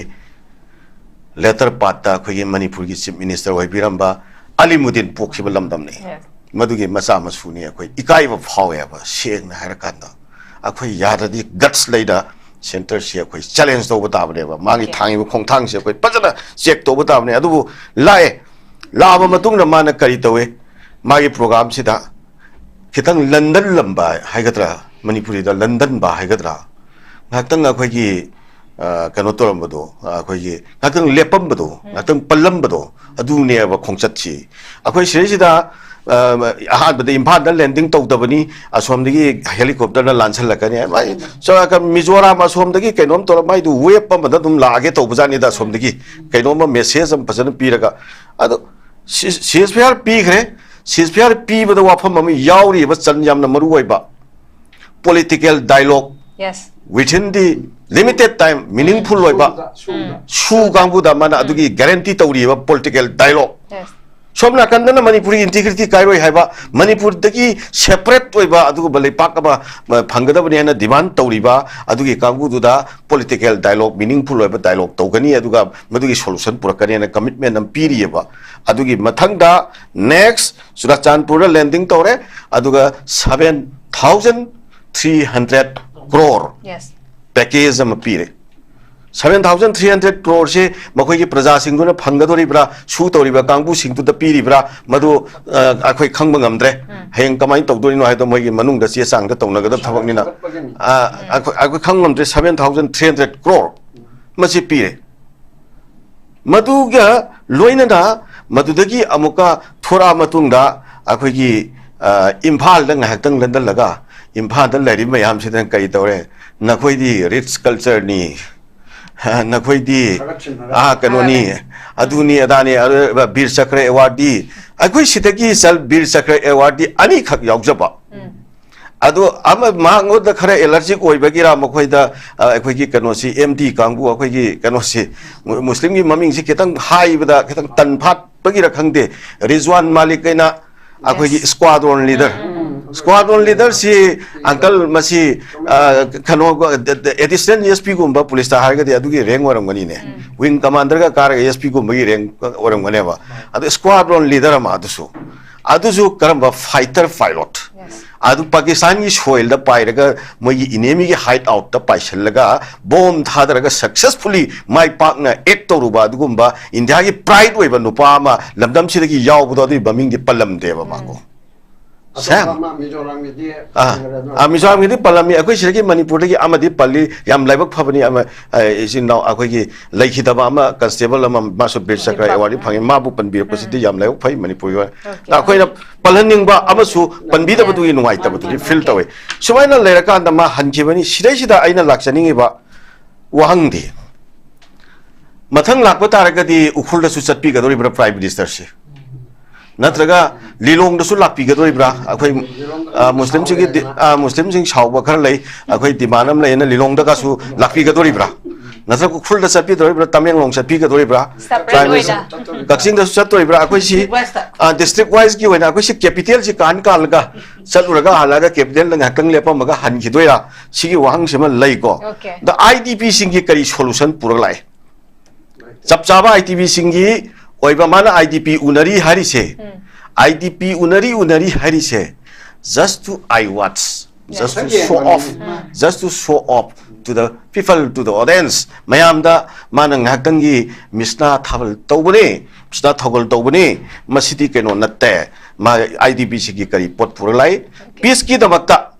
latter part ꯇ ꯑꯩꯈꯣꯏꯒꯤ ꯃꯅꯤꯄꯨꯔꯒꯤ Chief Minister ꯑꯣꯏꯕꯤꯔꯝꯕ ꯑꯂꯤꯃꯨꯗꯤꯟ ꯄꯣꯛꯈꯤꯕ ꯂꯝꯗꯝꯅꯤ꯫ Yes. ꯃꯗꯨꯒꯤ ꯃꯆꯥ ꯃꯁꯨꯅꯤ꯫ ꯑꯩꯈꯣꯏ ꯏꯀꯥꯏꯕ ꯐꯥꯎꯋꯦꯕ, ꯁꯦꯡꯅ ꯍꯥꯏꯔꯀꯥꯟꯗ꯫ ꯑꯩꯈꯣꯏ ꯌꯥꯗ꯭ꯔꯗꯤ guts ꯂꯩꯅ centre ꯁꯤ ꯑꯩꯈꯣꯏ challenge ꯇꯧꯕ ꯇꯥꯕꯅꯦꯕ꯫ ꯃꯥꯒꯤ Okay. ꯊꯥꯡꯉꯤꯕ ꯈꯣꯡꯊꯥꯡꯁꯦ ꯑꯩꯈꯣꯏ ꯐꯖꯅ check ꯇꯧꯕ ꯇꯥꯕꯅꯦ꯫ ꯑꯗꯨꯕꯨ ꯂꯥꯛꯑꯦ, ꯂꯥꯛꯑꯕ ꯃꯇꯨꯡꯗ ꯃꯥꯅ ꯀꯔꯤ ꯇꯧꯏ? ꯃꯥꯒꯤ program ꯁꯤꯗ ꯈꯤꯇꯪ ꯂꯟꯗꯟꯂꯝꯕ ꯍꯥꯏꯒꯗ꯭ꯔꯥ, ꯃꯅꯤꯄꯨꯔꯤꯗ ꯂꯟꯗꯟꯕ ꯍꯥꯏꯒꯗ꯭ꯔꯥ, ꯉꯥꯏꯍꯥꯛꯇꯪ ꯑꯩꯈꯣꯏꯒꯤ, ꯑ, ꯀꯩꯅꯣ ꯇꯧꯔꯝꯕꯗꯣ, ꯑ, ꯑꯩꯈꯣꯏꯒꯤ ꯉꯥꯏꯍꯥꯛꯇꯪ ꯂꯦꯞꯄꯝꯕꯗꯣ, ꯎꯝ꯫ ꯉꯥꯏꯍꯥꯛꯇꯪ ꯄꯜꯂꯝꯕꯗꯣ, ꯑꯗꯨꯅꯦꯕ ꯈꯣꯡꯆꯠꯁꯤ꯫ ꯑꯩꯈꯣꯏ ꯁꯤꯗꯩꯁꯤꯗ, ꯑ, ꯑꯍꯥꯟꯕꯗ ꯏꯝꯐꯥꯜꯗ landing ꯇꯧꯗꯕꯅꯤ, ꯑꯁꯣꯝꯗꯒꯤ helicopter ꯅ ꯂꯥꯟꯁꯜꯂꯛꯀꯅꯤ꯫ ꯃꯥꯏ ꯆ-, ꯀ-, ꯃꯤꯖꯣꯔꯥꯝ ꯑꯁꯣꯝꯗꯒꯤ ꯀꯩꯅꯣꯝ ꯇꯧꯔ, ꯃꯥꯏꯗꯨ wave ꯑꯃꯗ ꯑꯗꯨꯝ ꯂꯥꯛꯑꯒꯦ ꯇꯧꯕꯖꯥꯠꯅꯤꯗ, ꯑꯁꯣꯝꯗꯒꯤ ꯀꯩꯅꯣꯝꯃ message ꯑꯃ ꯐꯖꯅ ꯄꯤꯔꯒ꯫ ꯑꯗꯣ ꯁꯤ-, ceasefire ꯄꯤꯈ꯭ꯔꯦ꯫ Ceasefire ꯄꯤꯕꯗ ꯋꯥꯐꯝ ꯑꯃ ꯌꯥꯎꯔꯤꯕ, ꯆꯟ ꯌꯥꯝꯅ ꯃꯔꯨ ꯑꯣꯏꯕ, political dialogue Yes. within the limited time, meaningful ꯑꯣꯏꯕ, ꯁꯨ ꯀꯥꯡꯕꯨꯗ ꯃꯥꯅ ꯑꯗꯨꯒꯤ guarantee ꯇꯧꯔꯤꯕ political dialogue꯫ Yes. ꯁꯣꯝ ꯅꯥꯀꯟꯗꯅ ꯃꯅꯤꯄꯨꯔꯒꯤ integrity ꯀꯥꯏꯔꯣꯏ ꯍꯥꯏꯕ, ꯃꯅꯤꯄꯨꯔꯗꯒꯤ separate ꯑꯣꯏꯕ ꯑꯗꯨꯒꯨꯝꯕ ꯂꯩꯄꯥꯛ ꯑꯃ, ꯑ, ꯐꯪꯒꯗꯕꯅꯤ ꯍꯥꯏꯅ demand ꯇꯧꯔꯤꯕ ꯑꯗꯨꯒꯤ ꯀꯥꯡꯕꯨꯗꯨꯗ political dialogue, meaningful ꯑꯣꯏꯕ dialogue ꯇꯧꯒꯅꯤ, ꯑꯗꯨꯒ ꯃꯗꯨꯒꯤ solution ꯄꯨꯔꯛꯀꯅꯤ ꯍꯥꯏꯅ commitment ꯑꯃ ꯄꯤꯔꯤꯑꯕ꯫ ꯑꯗꯨꯒꯤ ꯃꯊꯪꯗ next ꯆꯨꯔꯥꯆꯥꯟꯄꯨꯔꯗ landing ꯇꯧꯔꯦ, ꯑꯗꯨꯒ seven thousand three hundred crore Yes. package ꯑꯃ ꯄꯤꯔꯦ꯫ Seven thousand three hundred crore ꯁꯤ ꯃꯈꯣꯏꯒꯤ ꯄ꯭ꯔꯖꯥꯁꯤꯡꯗꯨꯅ ꯐꯪꯒꯗꯧꯔꯤꯕ꯭ꯔꯥ, ꯁꯨ ꯇꯧꯔꯤꯕ ꯀꯥꯡꯕꯨꯁꯤꯡꯗꯨꯗ ꯄꯤꯔꯤꯕ꯭ꯔꯥ, ꯃꯗꯨ, ꯑ, ꯑꯩꯈꯣꯏ ꯈꯪꯕ ꯉꯝꯗ꯭ꯔꯦ꯫ ꯎꯝ꯫ ꯍꯌꯦꯡ ꯀꯃꯥꯏꯅ ꯇꯧꯗꯣꯏꯅꯣ ꯍꯥꯏꯗꯣ ꯃꯣꯏꯒꯤ ꯃꯅꯨꯡꯗ ꯆꯦ ꯆꯥꯡꯗ ꯇꯧꯅꯒꯗꯕ ꯊꯕꯛꯅꯤꯅ, ꯎꯝ꯫ ꯑ, ꯑꯩꯈꯣꯏ, ꯑꯩꯈꯣꯏ ꯈꯪꯕ ꯉꯝꯗ꯭ꯔꯦ꯫ Seven thousand three hundred crore ꯃꯁꯤ ꯄꯤꯔꯦ꯫ ꯃꯗꯨꯒ ꯂꯣꯏꯅꯅ ꯃꯗꯨꯗꯒꯤ ꯑꯃꯨꯛꯀ ꯊꯣꯔꯛꯑ ꯃꯇꯨꯡꯗ ꯑꯩꯈꯣꯏꯒꯤ, ꯑ, ꯏꯝꯐꯥꯜꯗ ꯉꯥꯏꯍꯥꯛꯇꯪ ꯂꯦꯟꯗꯜꯂꯒ ꯏꯝꯐꯥꯜꯗ ꯂꯩꯔꯤꯕ ꯃꯌꯥꯝꯁꯤꯗꯅ ꯀꯔꯤ ꯇꯧꯔꯦ? "ꯅꯈꯣꯏꯗꯤ ꯔꯤꯆ ꯀꯜꯆꯔꯅꯤ, ꯅꯈꯣꯏꯗꯤ, ꯊꯥꯒꯠꯁꯤꯟꯅꯔꯦ꯫ ꯑꯥ, ꯀꯩꯅꯣꯅꯤ, ꯑꯗꯨꯅꯤ ꯑꯗꯥꯅꯤ, ꯑꯗꯨ ꯕꯤꯔ ꯆꯀ꯭ꯔ ꯑꯦꯋꯥꯔꯗꯤ, ꯑꯩꯈꯣꯏ ꯁꯤꯗꯒꯤ ꯆꯜ-, ꯕꯤꯔ ꯆꯀ꯭ꯔ ꯑꯦꯋꯥꯔꯗꯤ ꯑꯅꯤꯈꯛ ꯌꯥꯎꯖꯕ꯫ ꯎꯝ꯫ ꯑꯗꯣ ꯑꯃ ꯃꯉꯣꯟꯗ ꯈꯔ ꯑꯦꯂꯔꯖꯤꯛ ꯑꯣꯏꯕꯒꯤꯔ, ꯃꯈꯣꯏꯗ, ꯑ, ꯑꯩꯈꯣꯏꯒꯤ ꯀꯩꯅꯣꯁꯤ, ꯑꯦꯝ ꯗꯤ ꯀꯥꯡꯕꯨ, ꯑꯩꯈꯣꯏꯒꯤ ꯀꯩꯅꯣꯁꯤ, ꯃꯨ-, ꯃꯨꯁꯂꯤꯝꯒꯤ ꯃꯃꯤꯡꯁꯤ ꯈꯤꯇꯪ ꯍꯥꯏꯕꯗ ꯈꯤꯇꯪ ꯇꯟꯐꯥꯠꯄꯒꯤꯔ ꯈꯪꯗꯦ, ꯔꯤꯖꯋꯥꯟ ꯃꯥꯂꯤꯛ ꯍꯥꯏꯅ ꯑꯩꯈꯣꯏꯒꯤ Yes. ꯁ꯭ꯀ꯭ꯋꯥꯗ꯭ꯔꯣꯟ ꯂꯤꯗꯔ꯫ ꯎꯝ, ꯎꯝ, ꯎꯝ꯫ ꯁ꯭ꯀ꯭ꯋꯥꯗ꯭ꯔꯣꯟ ꯂꯤꯗꯔꯁꯤ, ꯑꯪꯀꯜ, ꯃꯁꯤ, ꯑ, ꯀꯩꯅꯣ, ꯑꯦꯗꯤꯁꯅꯦꯜ ꯑꯦꯁ ꯄꯤꯒꯨꯝꯕ ꯄꯨꯂꯤꯁꯇ ꯍꯥꯏꯔꯒꯗꯤ ꯑꯗꯨꯒꯤ ꯔꯦꯡ ꯑꯣꯏꯔꯝꯒꯅꯤꯅꯦ꯫ ꯎꯝ꯫ ꯋꯤꯡ ꯀꯃꯥꯟꯗꯔꯒ ꯀꯥꯔꯒ ꯑꯦꯁ ꯄꯤꯒꯨꯝꯕꯒꯤ ꯔꯦꯡ ꯑꯣꯏꯔꯝꯒꯅꯦꯕ꯫ ꯑꯗꯣ ꯁ꯭ꯀ꯭ꯋꯥꯗ꯭ꯔꯣꯟ ꯂꯤꯗꯔ ꯑꯃ ꯑꯗꯨꯁꯨ꯫ ꯑꯗꯨꯁꯨ ꯀꯔꯝꯕ? Fighter pilot. Yes. ꯑꯗꯨ ꯄꯥꯀꯤꯁꯇꯥꯟꯒꯤ ꯁꯣꯏꯜꯗ ꯄꯥꯏꯔꯒ ꯃꯣꯏꯒꯤ ꯏꯅꯦꯃꯤꯒꯤ ꯍꯥꯏꯠ ꯑꯥꯎꯠꯇ ꯄꯥꯏꯁꯤꯜꯂꯒ ꯕꯣꯝ ꯊꯥꯗꯔꯒ ꯁꯛꯁꯦꯁꯐꯨꯜꯂꯤ ꯃꯥꯏ ꯄꯥꯛꯅ ꯑꯦꯛ ꯇꯧꯔꯨꯕ ꯑꯗꯨꯒꯨꯝꯕ ꯏꯟꯗꯤꯌꯥꯒꯤ ꯄ꯭ꯔꯥꯏꯗ ꯑꯣꯏꯕ ꯅꯨꯄꯥ ꯑꯃ ꯂꯝꯗꯝꯁꯤꯗꯒꯤ ꯌꯥꯎꯕꯗꯣ, ꯑꯗꯨꯒꯤ ꯃꯃꯤꯡꯗꯤ ꯄꯜꯂꯝꯗꯦꯕ ꯃꯥꯀꯣ꯫ ꯎꯝ꯫ ꯁꯦꯝ꯫ ꯑꯇꯣꯞꯄ ꯑꯃ ꯃꯤꯖꯣꯔꯥꯝꯒꯤꯗꯤ ꯑꯥ, ꯄꯟꯈ꯭ꯔꯦ ꯑꯗꯣ꯫ ꯑꯥ, ꯃꯤꯖꯣꯔꯥꯝꯒꯤꯗꯤ ꯄꯜꯂꯝꯃꯤ꯫ ꯑꯩꯈꯣꯏ ꯁꯤꯗꯒꯤ ꯃꯅꯤꯄꯨꯔꯗꯒꯤ ꯑꯃꯗꯤ ꯄꯜꯂꯤ꯫ ꯌꯥꯝ ꯂꯥꯏꯕꯛ ꯐꯕꯅꯤ ꯑꯃ, ꯑ, ꯏꯆꯤꯟ ꯏꯅꯥꯎ ꯑꯩꯈꯣꯏꯒꯤ ꯂꯩꯈꯤꯗꯕ ꯑꯃ, ꯀꯟꯁꯇꯦꯕꯜ ꯑꯃ, ꯃꯥꯁꯨ ꯕꯤꯔ ꯆꯀ꯭ꯔ ꯗꯤꯄꯛ꯫ ꯑꯦꯋꯥꯔꯗꯤ ꯐꯪꯉꯤ꯫ ꯎꯝ꯫ ꯃꯥꯕꯨ ꯄꯟꯕꯤꯔꯛꯄꯁꯤꯗꯤ ꯎꯝ꯫ ꯌꯥꯝ ꯂꯥꯏꯕꯛ ꯐꯩ ꯃꯅꯤꯄꯨꯔꯒꯤ ꯑꯣꯏꯅ꯫ ꯑꯣꯀꯦ꯫ ꯑꯩꯈꯣꯏꯅ ꯄꯜꯍꯟꯅꯤꯡꯕ ꯑꯃꯁꯨ ꯄꯟꯕꯤꯗꯕꯗꯨꯒꯤ ꯅꯨꯡꯉꯥꯏꯇꯕꯗꯨꯗꯤ ꯐꯤꯜ ꯇꯧꯋꯤ꯫ ꯁꯨꯃꯥꯏꯅ ꯂꯩꯔꯀꯥꯟꯗ ꯃꯥ ꯍꯟꯈꯤꯕꯅꯤ꯫ ꯁꯤꯗꯩꯁꯤꯗ ꯑꯩꯅ ꯂꯥꯛꯆꯅꯤꯡꯉꯤꯕ ꯋꯥꯍꯪꯗꯤ, ꯃꯊꯪ ꯂꯥꯛꯄ ꯇꯥꯔꯒꯗꯤ ꯎꯈ꯭ꯔꯨꯜꯗꯁꯨ ꯆꯠꯄꯤꯒꯗꯧꯔꯤꯕ꯭ꯔꯥ ꯄ꯭ꯔꯥꯏꯝ ꯃꯤꯅꯤꯁꯇꯔꯁꯦ? ꯅꯠꯇ꯭ꯔꯒ ꯂꯤꯂꯣꯡꯗꯁꯨ ꯂꯥꯛꯄꯤꯒꯗꯧꯔꯤꯕ꯭ꯔꯥ? ꯑꯩꯈꯣꯏ, ꯑ, ꯃꯨꯁꯂꯤꯝꯁꯤꯡꯒꯤ ꯗꯤ-, ꯑ, ꯃꯨꯁꯂꯤꯝꯁꯤꯡ ꯁꯥꯎꯕ ꯈꯔ ꯂꯩ, ꯑꯩꯈꯣꯏ ꯗꯤꯃꯥꯟ ꯑꯃ ꯂꯩꯌꯦꯅ ꯂꯤꯂꯣꯡꯗꯒꯁꯨ ꯂꯥꯛꯄꯤꯒꯗꯧꯔꯤꯕ꯭ꯔꯥ? ꯅꯠꯇ꯭ꯔꯒ ꯎꯈ꯭ꯔꯨꯜꯗ ꯆꯠꯄꯤꯗꯧꯔꯤꯕ꯭ꯔꯥ? ꯇꯃꯦꯡꯂꯣꯡ ꯆꯠꯄꯤꯒꯗꯧꯔꯤꯕ꯭ꯔꯥ? ꯁꯄꯔꯦꯠ ꯄ꯭ꯔꯥꯏꯝ ꯑꯣꯏꯅ꯫ ꯃꯤꯅꯤꯁꯇꯔ ꯀꯛꯆꯤꯡꯗꯁꯨ ꯆꯠꯇꯣꯔꯤꯕ꯭ꯔꯥ? ꯑꯩꯈꯣꯏꯁꯤ, ꯗꯤꯁꯇ꯭ꯔꯤꯛ ꯋꯥꯏꯁꯇ꯫ ꯑ, ꯗꯤꯁꯇ꯭ꯔꯤꯛ ꯋꯥꯏꯁꯀꯤ ꯑꯣꯏꯅ ꯑꯩꯈꯣꯏꯁꯤ ꯀꯦꯄꯤꯇꯦꯜꯁꯤ ꯀꯥꯟ ꯀꯥꯜꯂꯒ ꯆꯠꯂꯨꯔꯒ ꯍꯜꯂꯛꯑꯒ ꯀꯦꯄꯤꯇꯦꯜꯗ ꯉꯥꯏꯍꯥꯛꯇꯪ ꯂꯦꯞꯄꯝꯃꯒ ꯍꯟꯈꯤꯗꯣꯏꯔꯥ? ꯁꯤꯒꯤ ꯋꯥꯍꯪꯁꯤꯃ ꯂꯩꯀꯣ꯫ ꯑꯣꯀꯦ꯫ ꯑꯗ ꯑꯥꯏ ꯗꯤ ꯄꯤꯁꯤꯡꯒꯤ ꯀꯔꯤ ꯁꯣꯂꯨꯁꯟ ꯄꯨꯔꯒ ꯂꯥꯛꯏ? ꯆꯞ ꯆꯥꯕ ꯑꯥꯏ ꯗꯤ ꯄꯤꯁꯤꯡꯒꯤ ꯑꯣꯏꯕ ꯃꯥꯅ ꯑꯥꯏ ꯗꯤ ꯄꯤ ꯎꯅꯔꯤ ꯍꯥꯏꯔꯤꯁꯦ, ꯎꯝ꯫ ꯑꯥꯏ ꯗꯤ ꯄꯤ ꯎꯅꯔꯤ, ꯎꯅꯔꯤ ꯍꯥꯏꯔꯤꯁꯦ, just to eye watch, just to Yes. show off, um. Just to show off to the people, to the audience꯫ ꯃꯌꯥꯝꯗ ꯃꯥꯅ ꯉꯥꯏꯍꯥꯛꯇꯪꯒꯤ ꯃꯤꯁꯅꯥ ꯊꯥꯕꯜ ꯇꯧꯕꯅꯤ, ꯃꯤꯁꯅꯥ ꯊꯧꯒꯜ ꯇꯧꯕꯅꯤ, ꯃꯁꯤꯗꯤ ꯀꯩꯅꯣ ꯅꯠꯇꯦ꯫ ꯃꯥ ꯑꯥꯏ ꯗꯤ ꯄꯤꯁꯤꯒꯤ ꯀꯔꯤ ꯄꯣꯠ ꯄꯨꯔ ꯂꯥꯛꯏ? ꯄꯤꯁꯀꯤꯗꯃꯛꯇ,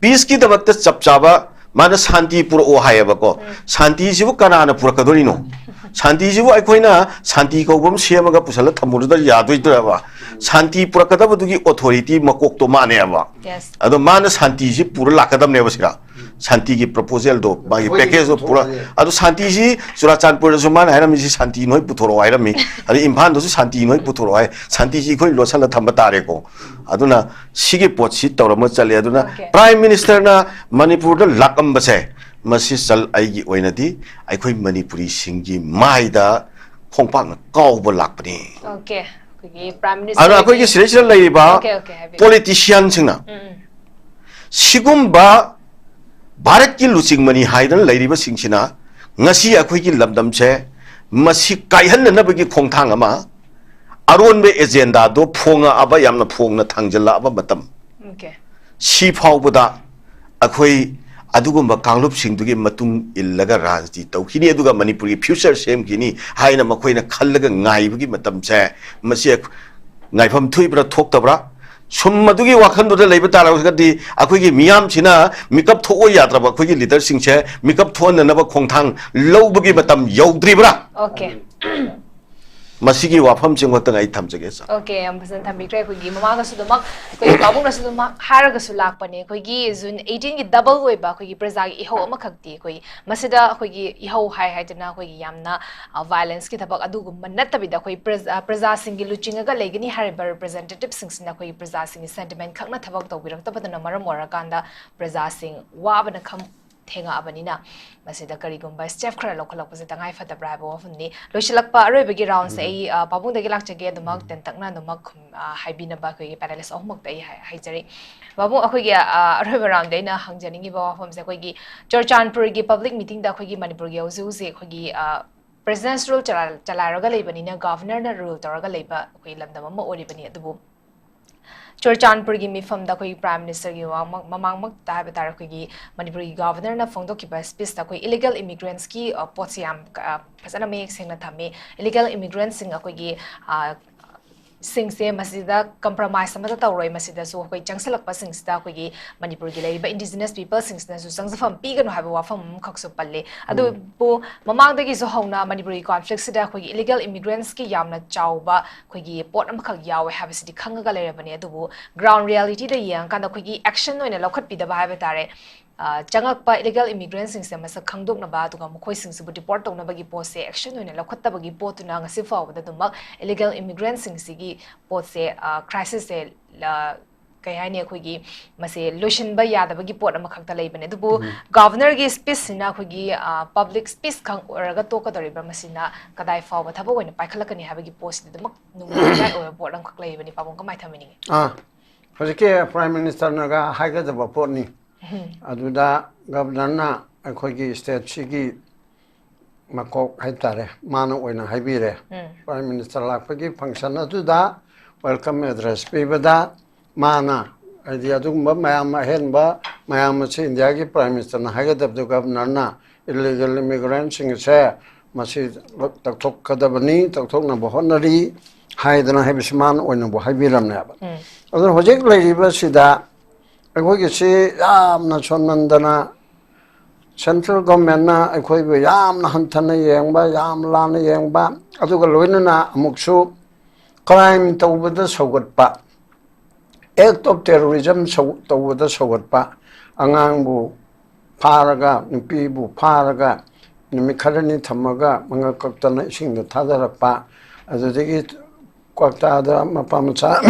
ꯄꯤꯁꯀꯤꯗꯃꯛꯇ ꯆꯞ ꯆꯥꯕ ꯃꯥꯅ ꯁꯥꯟꯇꯤ ꯄꯨꯔꯛꯑꯣ ꯍꯥꯏꯌꯦꯕꯀꯣ꯫ ꯁꯥꯟꯇꯤꯁꯤꯕꯨ ꯀꯅꯥꯅ ꯄꯨꯔꯛꯀꯗꯣꯔꯤꯅꯣ? ꯁꯥꯟꯇꯤꯁꯤꯕꯨ ꯑꯩꯈꯣꯏꯅ ꯁꯥꯟꯇꯤ ꯀꯧꯕ ꯑꯃ ꯁꯦꯝꯃꯒ ꯄꯨꯁꯜꯂ ꯊꯝꯃꯨꯔꯗ ꯌꯥꯗꯣꯏꯗ꯭ꯔꯕ? ꯁꯥꯟꯇꯤ ꯄꯨꯔꯛꯀꯗꯕꯗꯨꯒꯤ authority ꯃꯀꯣꯛꯇꯣ ꯃꯥꯅꯦꯕ꯫ Yes. ꯑꯗꯣ ꯃꯥꯅ ꯁꯥꯟꯇꯤꯁꯤ ꯄꯨꯔ ꯂꯥꯛꯀꯗꯕꯅꯦꯕ ꯁꯤꯗ꯫ ꯁꯥꯟꯇꯤꯒꯤ proposalꯗꯣ, ꯃꯥꯒꯤ ꯃꯣꯏꯒꯤ packageꯗꯣ ꯄꯨꯔ꯫ ꯄꯨꯊꯣꯛꯑꯅꯤ꯫ ꯑꯗꯣ ꯁꯥꯟꯇꯤꯁꯤ ꯆꯨꯔꯥꯆꯥꯟꯄꯨꯔꯗꯁꯨ ꯃꯥꯅ ꯍꯥꯏꯔꯝꯃꯤꯁꯤ ꯁꯥꯟꯇꯤ ꯅꯣꯏ ꯄꯨꯊꯣꯔꯛꯑꯣ ꯍꯥꯏꯔꯝꯃꯤ꯫ ꯑꯗꯩ ꯏꯝꯐꯥꯜꯗꯁꯨ ꯁꯥꯟꯇꯤ ꯅꯣꯏ ꯄꯨꯊꯣꯔꯛꯑꯣ ꯍꯥꯏ꯫ ꯁꯥꯟꯇꯤꯁꯤ ꯑꯩꯈꯣꯏ ꯂꯣꯠꯁꯜꯂ ꯊꯝꯕ ꯇꯥꯔꯦꯀꯣ꯫ ꯑꯗꯨꯅ ꯁꯤꯒꯤ ꯄꯣꯠꯁꯤ ꯇꯧꯔꯝꯃ ꯆꯠꯂꯦ꯫ ꯑꯗꯨꯅ Okay. Prime Ministerꯅ ꯃꯅꯤꯄꯨꯔꯗ ꯂꯥꯛꯑꯝꯕꯁꯦ, ꯃꯁꯤ ꯆꯜ ꯑꯩꯒꯤ ꯑꯣꯏꯅꯗꯤ ꯑꯩꯈꯣꯏ ꯃꯅꯤꯄꯨꯔꯤꯁꯤꯡꯒꯤ ꯃꯥꯏꯗ ꯈꯣꯡꯄꯥꯛꯅ ꯀꯥꯎꯕ ꯂꯥꯛꯄꯅꯤ꯫ Okay. ꯑꯩꯈꯣꯏꯒꯤ Prime Minister ꯑꯗꯨꯅ ꯑꯩꯈꯣꯏꯒꯤ ꯁꯤꯗꯩꯁꯤꯗ ꯂꯩꯔꯤꯕ Okay, okay, ꯍꯥꯏꯕꯤꯌꯨ꯫ Politicianꯁꯤꯡꯅ ꯎꯝ, ꯎꯝ. ꯁꯤꯒꯨꯝꯕ ꯚꯥꯔꯠꯀꯤ ꯂꯨꯆꯤꯡꯕꯅꯤ ꯍꯥꯏꯗꯅ ꯂꯩꯔꯤꯕꯁꯤꯡꯁꯤꯅ ꯉꯁꯤ ꯑꯩꯈꯣꯏꯒꯤ ꯂꯝꯗꯝꯁꯦ ꯃꯁꯤ ꯀꯥꯏꯍꯟꯅꯅꯕꯒꯤ ꯈꯣꯡꯊꯥꯡ ꯑꯃ ꯑꯔꯣꯟꯕ agendaꯗꯣ ꯐꯣꯡꯉꯛꯑꯕ, ꯌꯥꯝꯅ ꯐꯣꯡꯅ ꯊꯥꯡꯖꯜꯂꯛꯑꯕ ꯃꯇꯝ, Okay. ꯁꯤ ꯐꯥꯎꯕꯗ ꯑꯩꯈꯣꯏ ꯑꯗꯨꯒꯨꯝꯕ ꯀꯥꯡꯂꯨꯞꯁꯤꯡꯗꯨꯒꯤ ꯃꯇꯨꯡ ꯏꯜꯂꯒ ꯔꯥꯖꯅꯤꯇꯤ ꯇꯧꯈꯤꯅꯤ, ꯑꯗꯨꯒ ꯃꯅꯤꯄꯨꯔꯒꯤ future ꯁꯦꯝꯈꯤꯅꯤ ꯍꯥꯏꯅ ꯃꯈꯣꯏꯅ ꯈꯜꯂꯒ ꯉꯥꯏꯕꯒꯤ ꯃꯇꯝꯁꯦ, ꯃꯁꯤ ꯉꯥꯏꯐꯝ ꯊꯣꯛꯏꯕ꯭ꯔꯥ ꯊꯣꯛꯇꯕ꯭ꯔꯥ? ꯁꯨꯝ ꯃꯗꯨꯒꯤ ꯋꯥꯈꯜꯗꯨꯗ ꯂꯩꯕ ꯇꯥꯔꯒꯗꯤ ꯑꯩꯈꯣꯏꯒꯤ ꯃꯤꯌꯥꯝꯁꯤꯅ ꯃꯤꯀꯞ ꯊꯣꯛꯑꯣ ꯌꯥꯗ꯭ꯔꯕ ꯑꯩꯈꯣꯏꯒꯤ leaderꯁꯤꯡꯁꯦ ꯃꯤꯀꯞ ꯊꯣꯛꯍꯟꯅꯅꯕ ꯈꯣꯡꯊꯥꯡ ꯂꯧꯕꯒꯤ ꯃꯇꯝ ꯌꯧꯗ꯭ꯔꯤꯕ꯭ꯔꯥ? Okay. ꯃꯁꯤꯒꯤ ꯋꯥꯐꯝꯁꯤꯃꯛꯇꯪ ꯑꯩ ꯊꯝꯖꯒꯦ, sir꯫ Okay, ꯌꯥꯝ ꯐꯖꯅ ꯊꯝꯕꯤꯈ꯭ꯔꯦ꯫ ꯑꯩꯈꯣꯏꯒꯤ ꯃꯃꯥꯡꯗꯁꯨ ꯑꯗꯨꯃꯛ ꯑꯩꯈꯣꯏꯒꯤ ꯄꯥꯕꯨꯡꯅꯁꯨ ꯑꯗꯨꯃꯛ ꯍꯥꯏꯔꯒꯁꯨ ꯂꯥꯛꯄꯅꯦ, ꯑꯩꯈꯣꯏꯒꯤ June eighteenꯒꯤ double ꯑꯣꯏꯕ ꯑꯩꯈꯣꯏꯒꯤ ꯄ꯭ꯔꯖꯥꯒꯤ ꯏꯍꯧ ꯑꯃꯈꯛꯇꯤ ꯑꯩꯈꯣꯏ ꯃꯁꯤꯗ ꯑꯩꯈꯣꯏꯒꯤ ꯏꯍꯧ ꯍꯥꯏ ꯍꯥꯏꯗꯅ ꯑꯩꯈꯣꯏꯒꯤ ꯌꯥꯝꯅ, ꯑ, violenceꯀꯤ ꯊꯕꯛ ꯑꯗꯨꯒꯨꯝꯕ ꯅꯠꯇꯕꯤꯗ ꯑꯩꯈꯣꯏ ꯄ꯭ꯔꯖꯥ, ꯑ, ꯄ꯭ꯔꯖꯥꯁꯤꯡꯒꯤ ꯂꯨꯆꯤꯡꯉꯒ ꯂꯩꯒꯅꯤ ꯍꯥꯏꯔꯤꯕ representativeꯁꯤꯡꯁꯤꯅ ꯑꯩꯈꯣꯏꯒꯤ ꯄ꯭ꯔꯖꯥꯁꯤꯡꯒꯤ sentiment ꯈꯛꯅ ꯊꯕꯛ ꯇꯧꯕꯤꯔꯛꯇꯕꯗꯅ ꯃꯔꯝ ꯑꯣꯏꯔꯀꯥꯟꯗ ꯄ꯭ꯔꯖꯥꯁꯤꯡ ꯋꯥꯕꯅ ꯈꯝ ꯊꯦꯡꯉꯛꯑꯕꯅꯤꯅ ꯃꯁꯤꯗ ꯀꯔꯤꯒꯨꯝꯕ step ꯈꯔ ꯂꯧꯈꯠꯂꯛꯄꯁꯦ ꯇꯉꯥꯏ ꯐꯗꯕ꯭ꯔꯥ ꯍꯥꯏꯕ ꯋꯥꯐꯝꯅꯤ꯫ ꯂꯣꯏꯁꯤꯜꯂꯛꯄ ꯑꯔꯣꯏꯕꯒꯤ roundꯁꯦ ꯑꯩ, ꯑ, ꯄꯥꯕꯨꯡꯗꯒꯤ ꯂꯥꯛꯆꯒꯦ, ꯑꯗꯨꯃꯛ ꯇꯦꯟꯇꯛꯅ ꯑꯗꯨꯃꯛ ꯈꯨꯝ-, ꯑ, ꯍꯥꯏꯕꯤꯅꯕ ꯑꯩꯈꯣꯏꯒꯤ panelist ꯑꯍꯨꯝꯃꯛꯇ ꯑꯩ ꯍꯥꯏ-, ꯍꯥꯏꯖꯔꯤ꯫ ꯄꯥꯕꯨꯡ, ꯑꯩꯈꯣꯏꯒꯤ, ꯑ, ꯑꯔꯣꯏꯕ roundꯗ ꯑꯩꯅ ꯍꯪꯖꯅꯤꯡꯉꯤꯕ ꯋꯥꯐꯝꯁꯦ ꯑꯩꯈꯣꯏꯒꯤ ꯆꯨꯔꯆꯥꯟꯄꯨꯔꯒꯤ public meetingꯗ ꯑꯩꯈꯣꯏꯒꯤ ꯃꯅꯤꯄꯨꯔꯒꯤ ꯍꯧꯖꯤꯛ ꯍꯧꯖꯤꯛ ꯑꯩꯈꯣꯏꯒꯤ, ꯑ, president's rule ꯆꯂꯥꯏ-, ꯆꯂꯥꯏꯔꯒ ꯂꯩꯕꯅꯤꯅ governorꯅ rule ꯇꯧꯔꯒ ꯂꯩꯕ ꯑꯩꯈꯣꯏ ꯂꯝꯗꯝ ꯑꯃ ꯑꯣꯏꯔꯤꯕꯅꯤ꯫ ꯑꯗꯨꯕꯨ ꯆꯨꯔꯆꯥꯟꯄꯨꯔꯒꯤ ꯃꯤꯐꯝꯗ ꯑꯩꯈꯣꯏꯒꯤ Prime Ministerꯒꯤ ꯃꯃꯥꯡꯃꯛ-, ꯃꯃꯥꯡꯃꯛꯇ ꯍꯥꯏꯕ ꯇꯥꯔꯦ, ꯑꯩꯈꯣꯏꯒꯤ ꯃꯅꯤꯄꯨꯔꯒꯤ governorꯅ ꯐꯣꯡꯗꯣꯛꯈꯤꯕ speechꯇ ꯑꯩꯈꯣꯏ illegal immigrantꯁꯀꯤ, ꯑ, ꯄꯣꯠꯁꯦ ꯌꯥꯝ, ꯑ, ꯐꯖꯅ ꯃꯌꯦꯛ ꯁꯦꯡꯅ ꯊꯝꯃꯤ꯫ Illegal immigrantꯁꯤꯡ ꯑꯩꯈꯣꯏꯒꯤ, ꯑ, ꯁꯤꯡꯁꯦ ꯃꯁꯤꯗ compromise ꯑꯃꯠꯇ ꯇꯧꯔꯣꯏ꯫ ꯃꯁꯤꯗꯁꯨ ꯑꯩꯈꯣꯏ ꯆꯪꯁꯤꯜꯂꯛꯄꯁꯤꯡꯁꯤꯗ ꯑꯩꯈꯣꯏꯒꯤ ꯃꯅꯤꯄꯨꯔꯒꯤ ꯂꯩꯔꯤꯕ indigenous people ꯁꯤꯡꯁꯤꯅꯁꯨ ꯆꯪꯖꯐꯝ ꯄꯤꯒꯅꯨ ꯍꯥꯏꯕ ꯋꯥꯐꯝ ꯑꯃꯈꯛꯁꯨ ꯄꯜꯂꯤ꯫ ꯑꯗꯨꯕꯨ ꯃꯃꯥꯡꯗꯒꯤꯁꯨ ꯍꯧꯅ ꯃꯅꯤꯄꯨꯔꯒꯤ conflict ꯁꯤꯗ ꯑꯩꯈꯣꯏꯒꯤ illegal immigrants ꯀꯤ ꯌꯥꯝꯅ ꯆꯥꯎꯕ ꯑꯩꯈꯣꯏꯒꯤ ꯄꯣꯠ ꯑꯃꯈꯛ ꯌꯥꯎꯋꯦ ꯍꯥꯏꯕꯁꯤꯗꯤ ꯈꯪꯉꯒ ꯂꯩꯔꯕꯅꯤ꯫ ꯑꯗꯨꯕꯨ ground reality ꯗ ꯌꯦꯡꯉꯀꯥꯟꯗ ꯑꯩꯈꯣꯏꯒꯤ action ꯑꯣꯏꯅ ꯂꯧꯈꯠꯄꯤꯗꯕ ꯍꯥꯏꯕ ꯇꯥꯔꯦ꯫ ꯑ, ꯆꯪꯉꯛꯄ illegal immigrants ꯁꯤꯡꯁꯦ ꯃꯁꯛ ꯈꯪꯗꯣꯛꯅꯕ, ꯑꯗꯨꯒ ꯃꯈꯣꯏꯁꯤꯡꯁꯤꯕꯨ deport ꯇꯧꯅꯕꯒꯤ ꯄꯣꯠꯁꯦ action ꯑꯣꯏꯅ ꯂꯧꯈꯠꯇꯕꯒꯤ ꯄꯣꯠꯇꯨꯅ ꯉꯁꯤ ꯐꯥꯎꯕꯗ ꯑꯗꯨꯃꯛ illegal immigrants ꯁꯤꯡꯁꯤꯒꯤ ꯄꯣꯠꯁꯦ, ꯑ, crisis ꯁꯦ, ꯑ, ꯀꯩ ꯍꯥꯏꯅꯤ, ꯑꯩꯈꯣꯏꯒꯤ ꯃꯁꯦ ꯂꯣꯏꯁꯤꯟꯕ ꯌꯥꯗꯕꯒꯤ ꯄꯣꯠ ꯑꯃꯈꯛꯇ ꯂꯩꯕꯅꯦ꯫ ꯑꯗꯨꯕꯨ ꯎꯝ꯫ Governor ꯒꯤ speech ꯁꯤꯅ ꯑꯩꯈꯣꯏꯒꯤ, ꯑ, public speech ꯈꯛ ꯑꯣꯏꯔꯒ ꯇꯣꯛꯀꯗꯧꯔꯤꯕ꯭ꯔꯥ? ꯃꯁꯤꯅ ꯀꯗꯥꯏ ꯐꯥꯎꯕ ꯊꯕꯛ ꯑꯣꯏꯅ ꯄꯥꯏꯈꯠꯂꯛꯀꯅꯤ ꯍꯥꯏꯕꯒꯤ ꯄꯣꯠꯁꯤꯗꯤ ꯑꯗꯨꯃꯛ ꯅꯨꯡꯉꯥꯏꯅꯤꯡꯉꯥꯏ ꯑꯣꯏꯕ ꯄꯣꯠ ꯑꯃꯈꯛ ꯂꯩꯕꯅꯤ꯫ ꯄꯥꯕꯨꯡ, ꯀꯃꯥꯏꯅ ꯊꯝꯕꯤꯅꯤꯡꯉꯤ? ꯑꯥ, ꯍꯧꯖꯤꯛꯀꯤ Prime Minister ꯅꯒ ꯍꯥꯏꯒꯗꯕ ꯄꯣꯠꯅꯤ꯫ ꯎꯝ꯫ ꯑꯗꯨꯗ Governor ꯅ ꯑꯩꯈꯣꯏꯒꯤ state ꯁꯤꯒꯤ ꯃꯀꯣꯛ ꯍꯥꯏꯇꯥꯔꯦ, ꯃꯥꯅ ꯑꯣꯏꯅ ꯍꯥꯏꯕꯤꯔꯦ꯫ ꯎꯝ꯫ Prime Minister ꯂꯥꯛꯄꯒꯤ function ꯑꯗꯨꯗ welcome address ꯄꯤꯕꯗ ꯃꯥꯅ, ꯍꯥꯏꯗꯤ, ꯑꯗꯨꯒꯨꯝꯕ ꯃꯌꯥꯝ, ꯑꯍꯦꯟꯕ ꯃꯌꯥꯝ ꯑꯁꯤ ꯏꯟꯗꯤꯌꯥꯒꯤ Prime Minister ꯅ ꯍꯥꯏꯒꯗꯕꯗꯨ Governor ꯅ illegal immigrant ꯁꯤꯡꯁꯦ ꯃꯁꯤ ꯇꯧꯊꯣꯛꯀꯗꯕꯅꯤ, ꯇꯧꯊꯣꯛꯅꯕ ꯍꯣꯠꯅꯔꯤ ꯍꯥꯏꯗꯅ ꯍꯥꯏꯕꯁꯤ ꯃꯥꯅ ꯑꯣꯏꯅꯕꯨ ꯍꯥꯏꯕꯤꯔꯝꯅꯦꯕ꯫ ꯎꯝ꯫ ꯑꯗꯨꯅ ꯍꯧꯖꯤꯛ ꯂꯩꯔꯤꯕꯁꯤꯗ ꯑꯩꯈꯣꯏꯒꯤꯁꯤ ꯌꯥꯝꯅ ꯁꯣꯟꯃꯟꯗꯅ central government ꯅ ꯑꯩꯈꯣꯏꯕꯨ ꯌꯥꯝꯅ ꯍꯟꯊꯅ ꯌꯦꯡꯕ, ꯌꯥꯝ ꯂꯥꯟꯅ ꯌꯦꯡꯕ, ꯑꯗꯨꯒ ꯂꯣꯏꯅꯅ ꯑꯃꯨꯛꯁꯨ crime ꯇꯧꯕꯗ ꯁꯧꯒꯠꯄ, act of terrorism ꯁꯧ-, ꯇꯧꯕꯗ ꯁꯧꯒꯠꯄ, ꯑꯉꯥꯡꯕꯨ ꯐꯥꯔꯒ, ꯅꯨꯄꯤꯕꯨ ꯐꯥꯔꯒ ꯅꯨꯃꯤꯠ ꯈꯔꯅꯤ ꯊꯝꯃꯒ ꯃꯉꯛ ꯀꯛꯇꯅ ꯏꯁꯤꯡꯗ ꯊꯥꯗꯔꯛꯄ, ꯑꯗꯨꯗꯒꯤ ꯀ꯭ꯋꯥꯛꯇꯥꯗ ꯃꯄꯥ ꯃꯆꯥ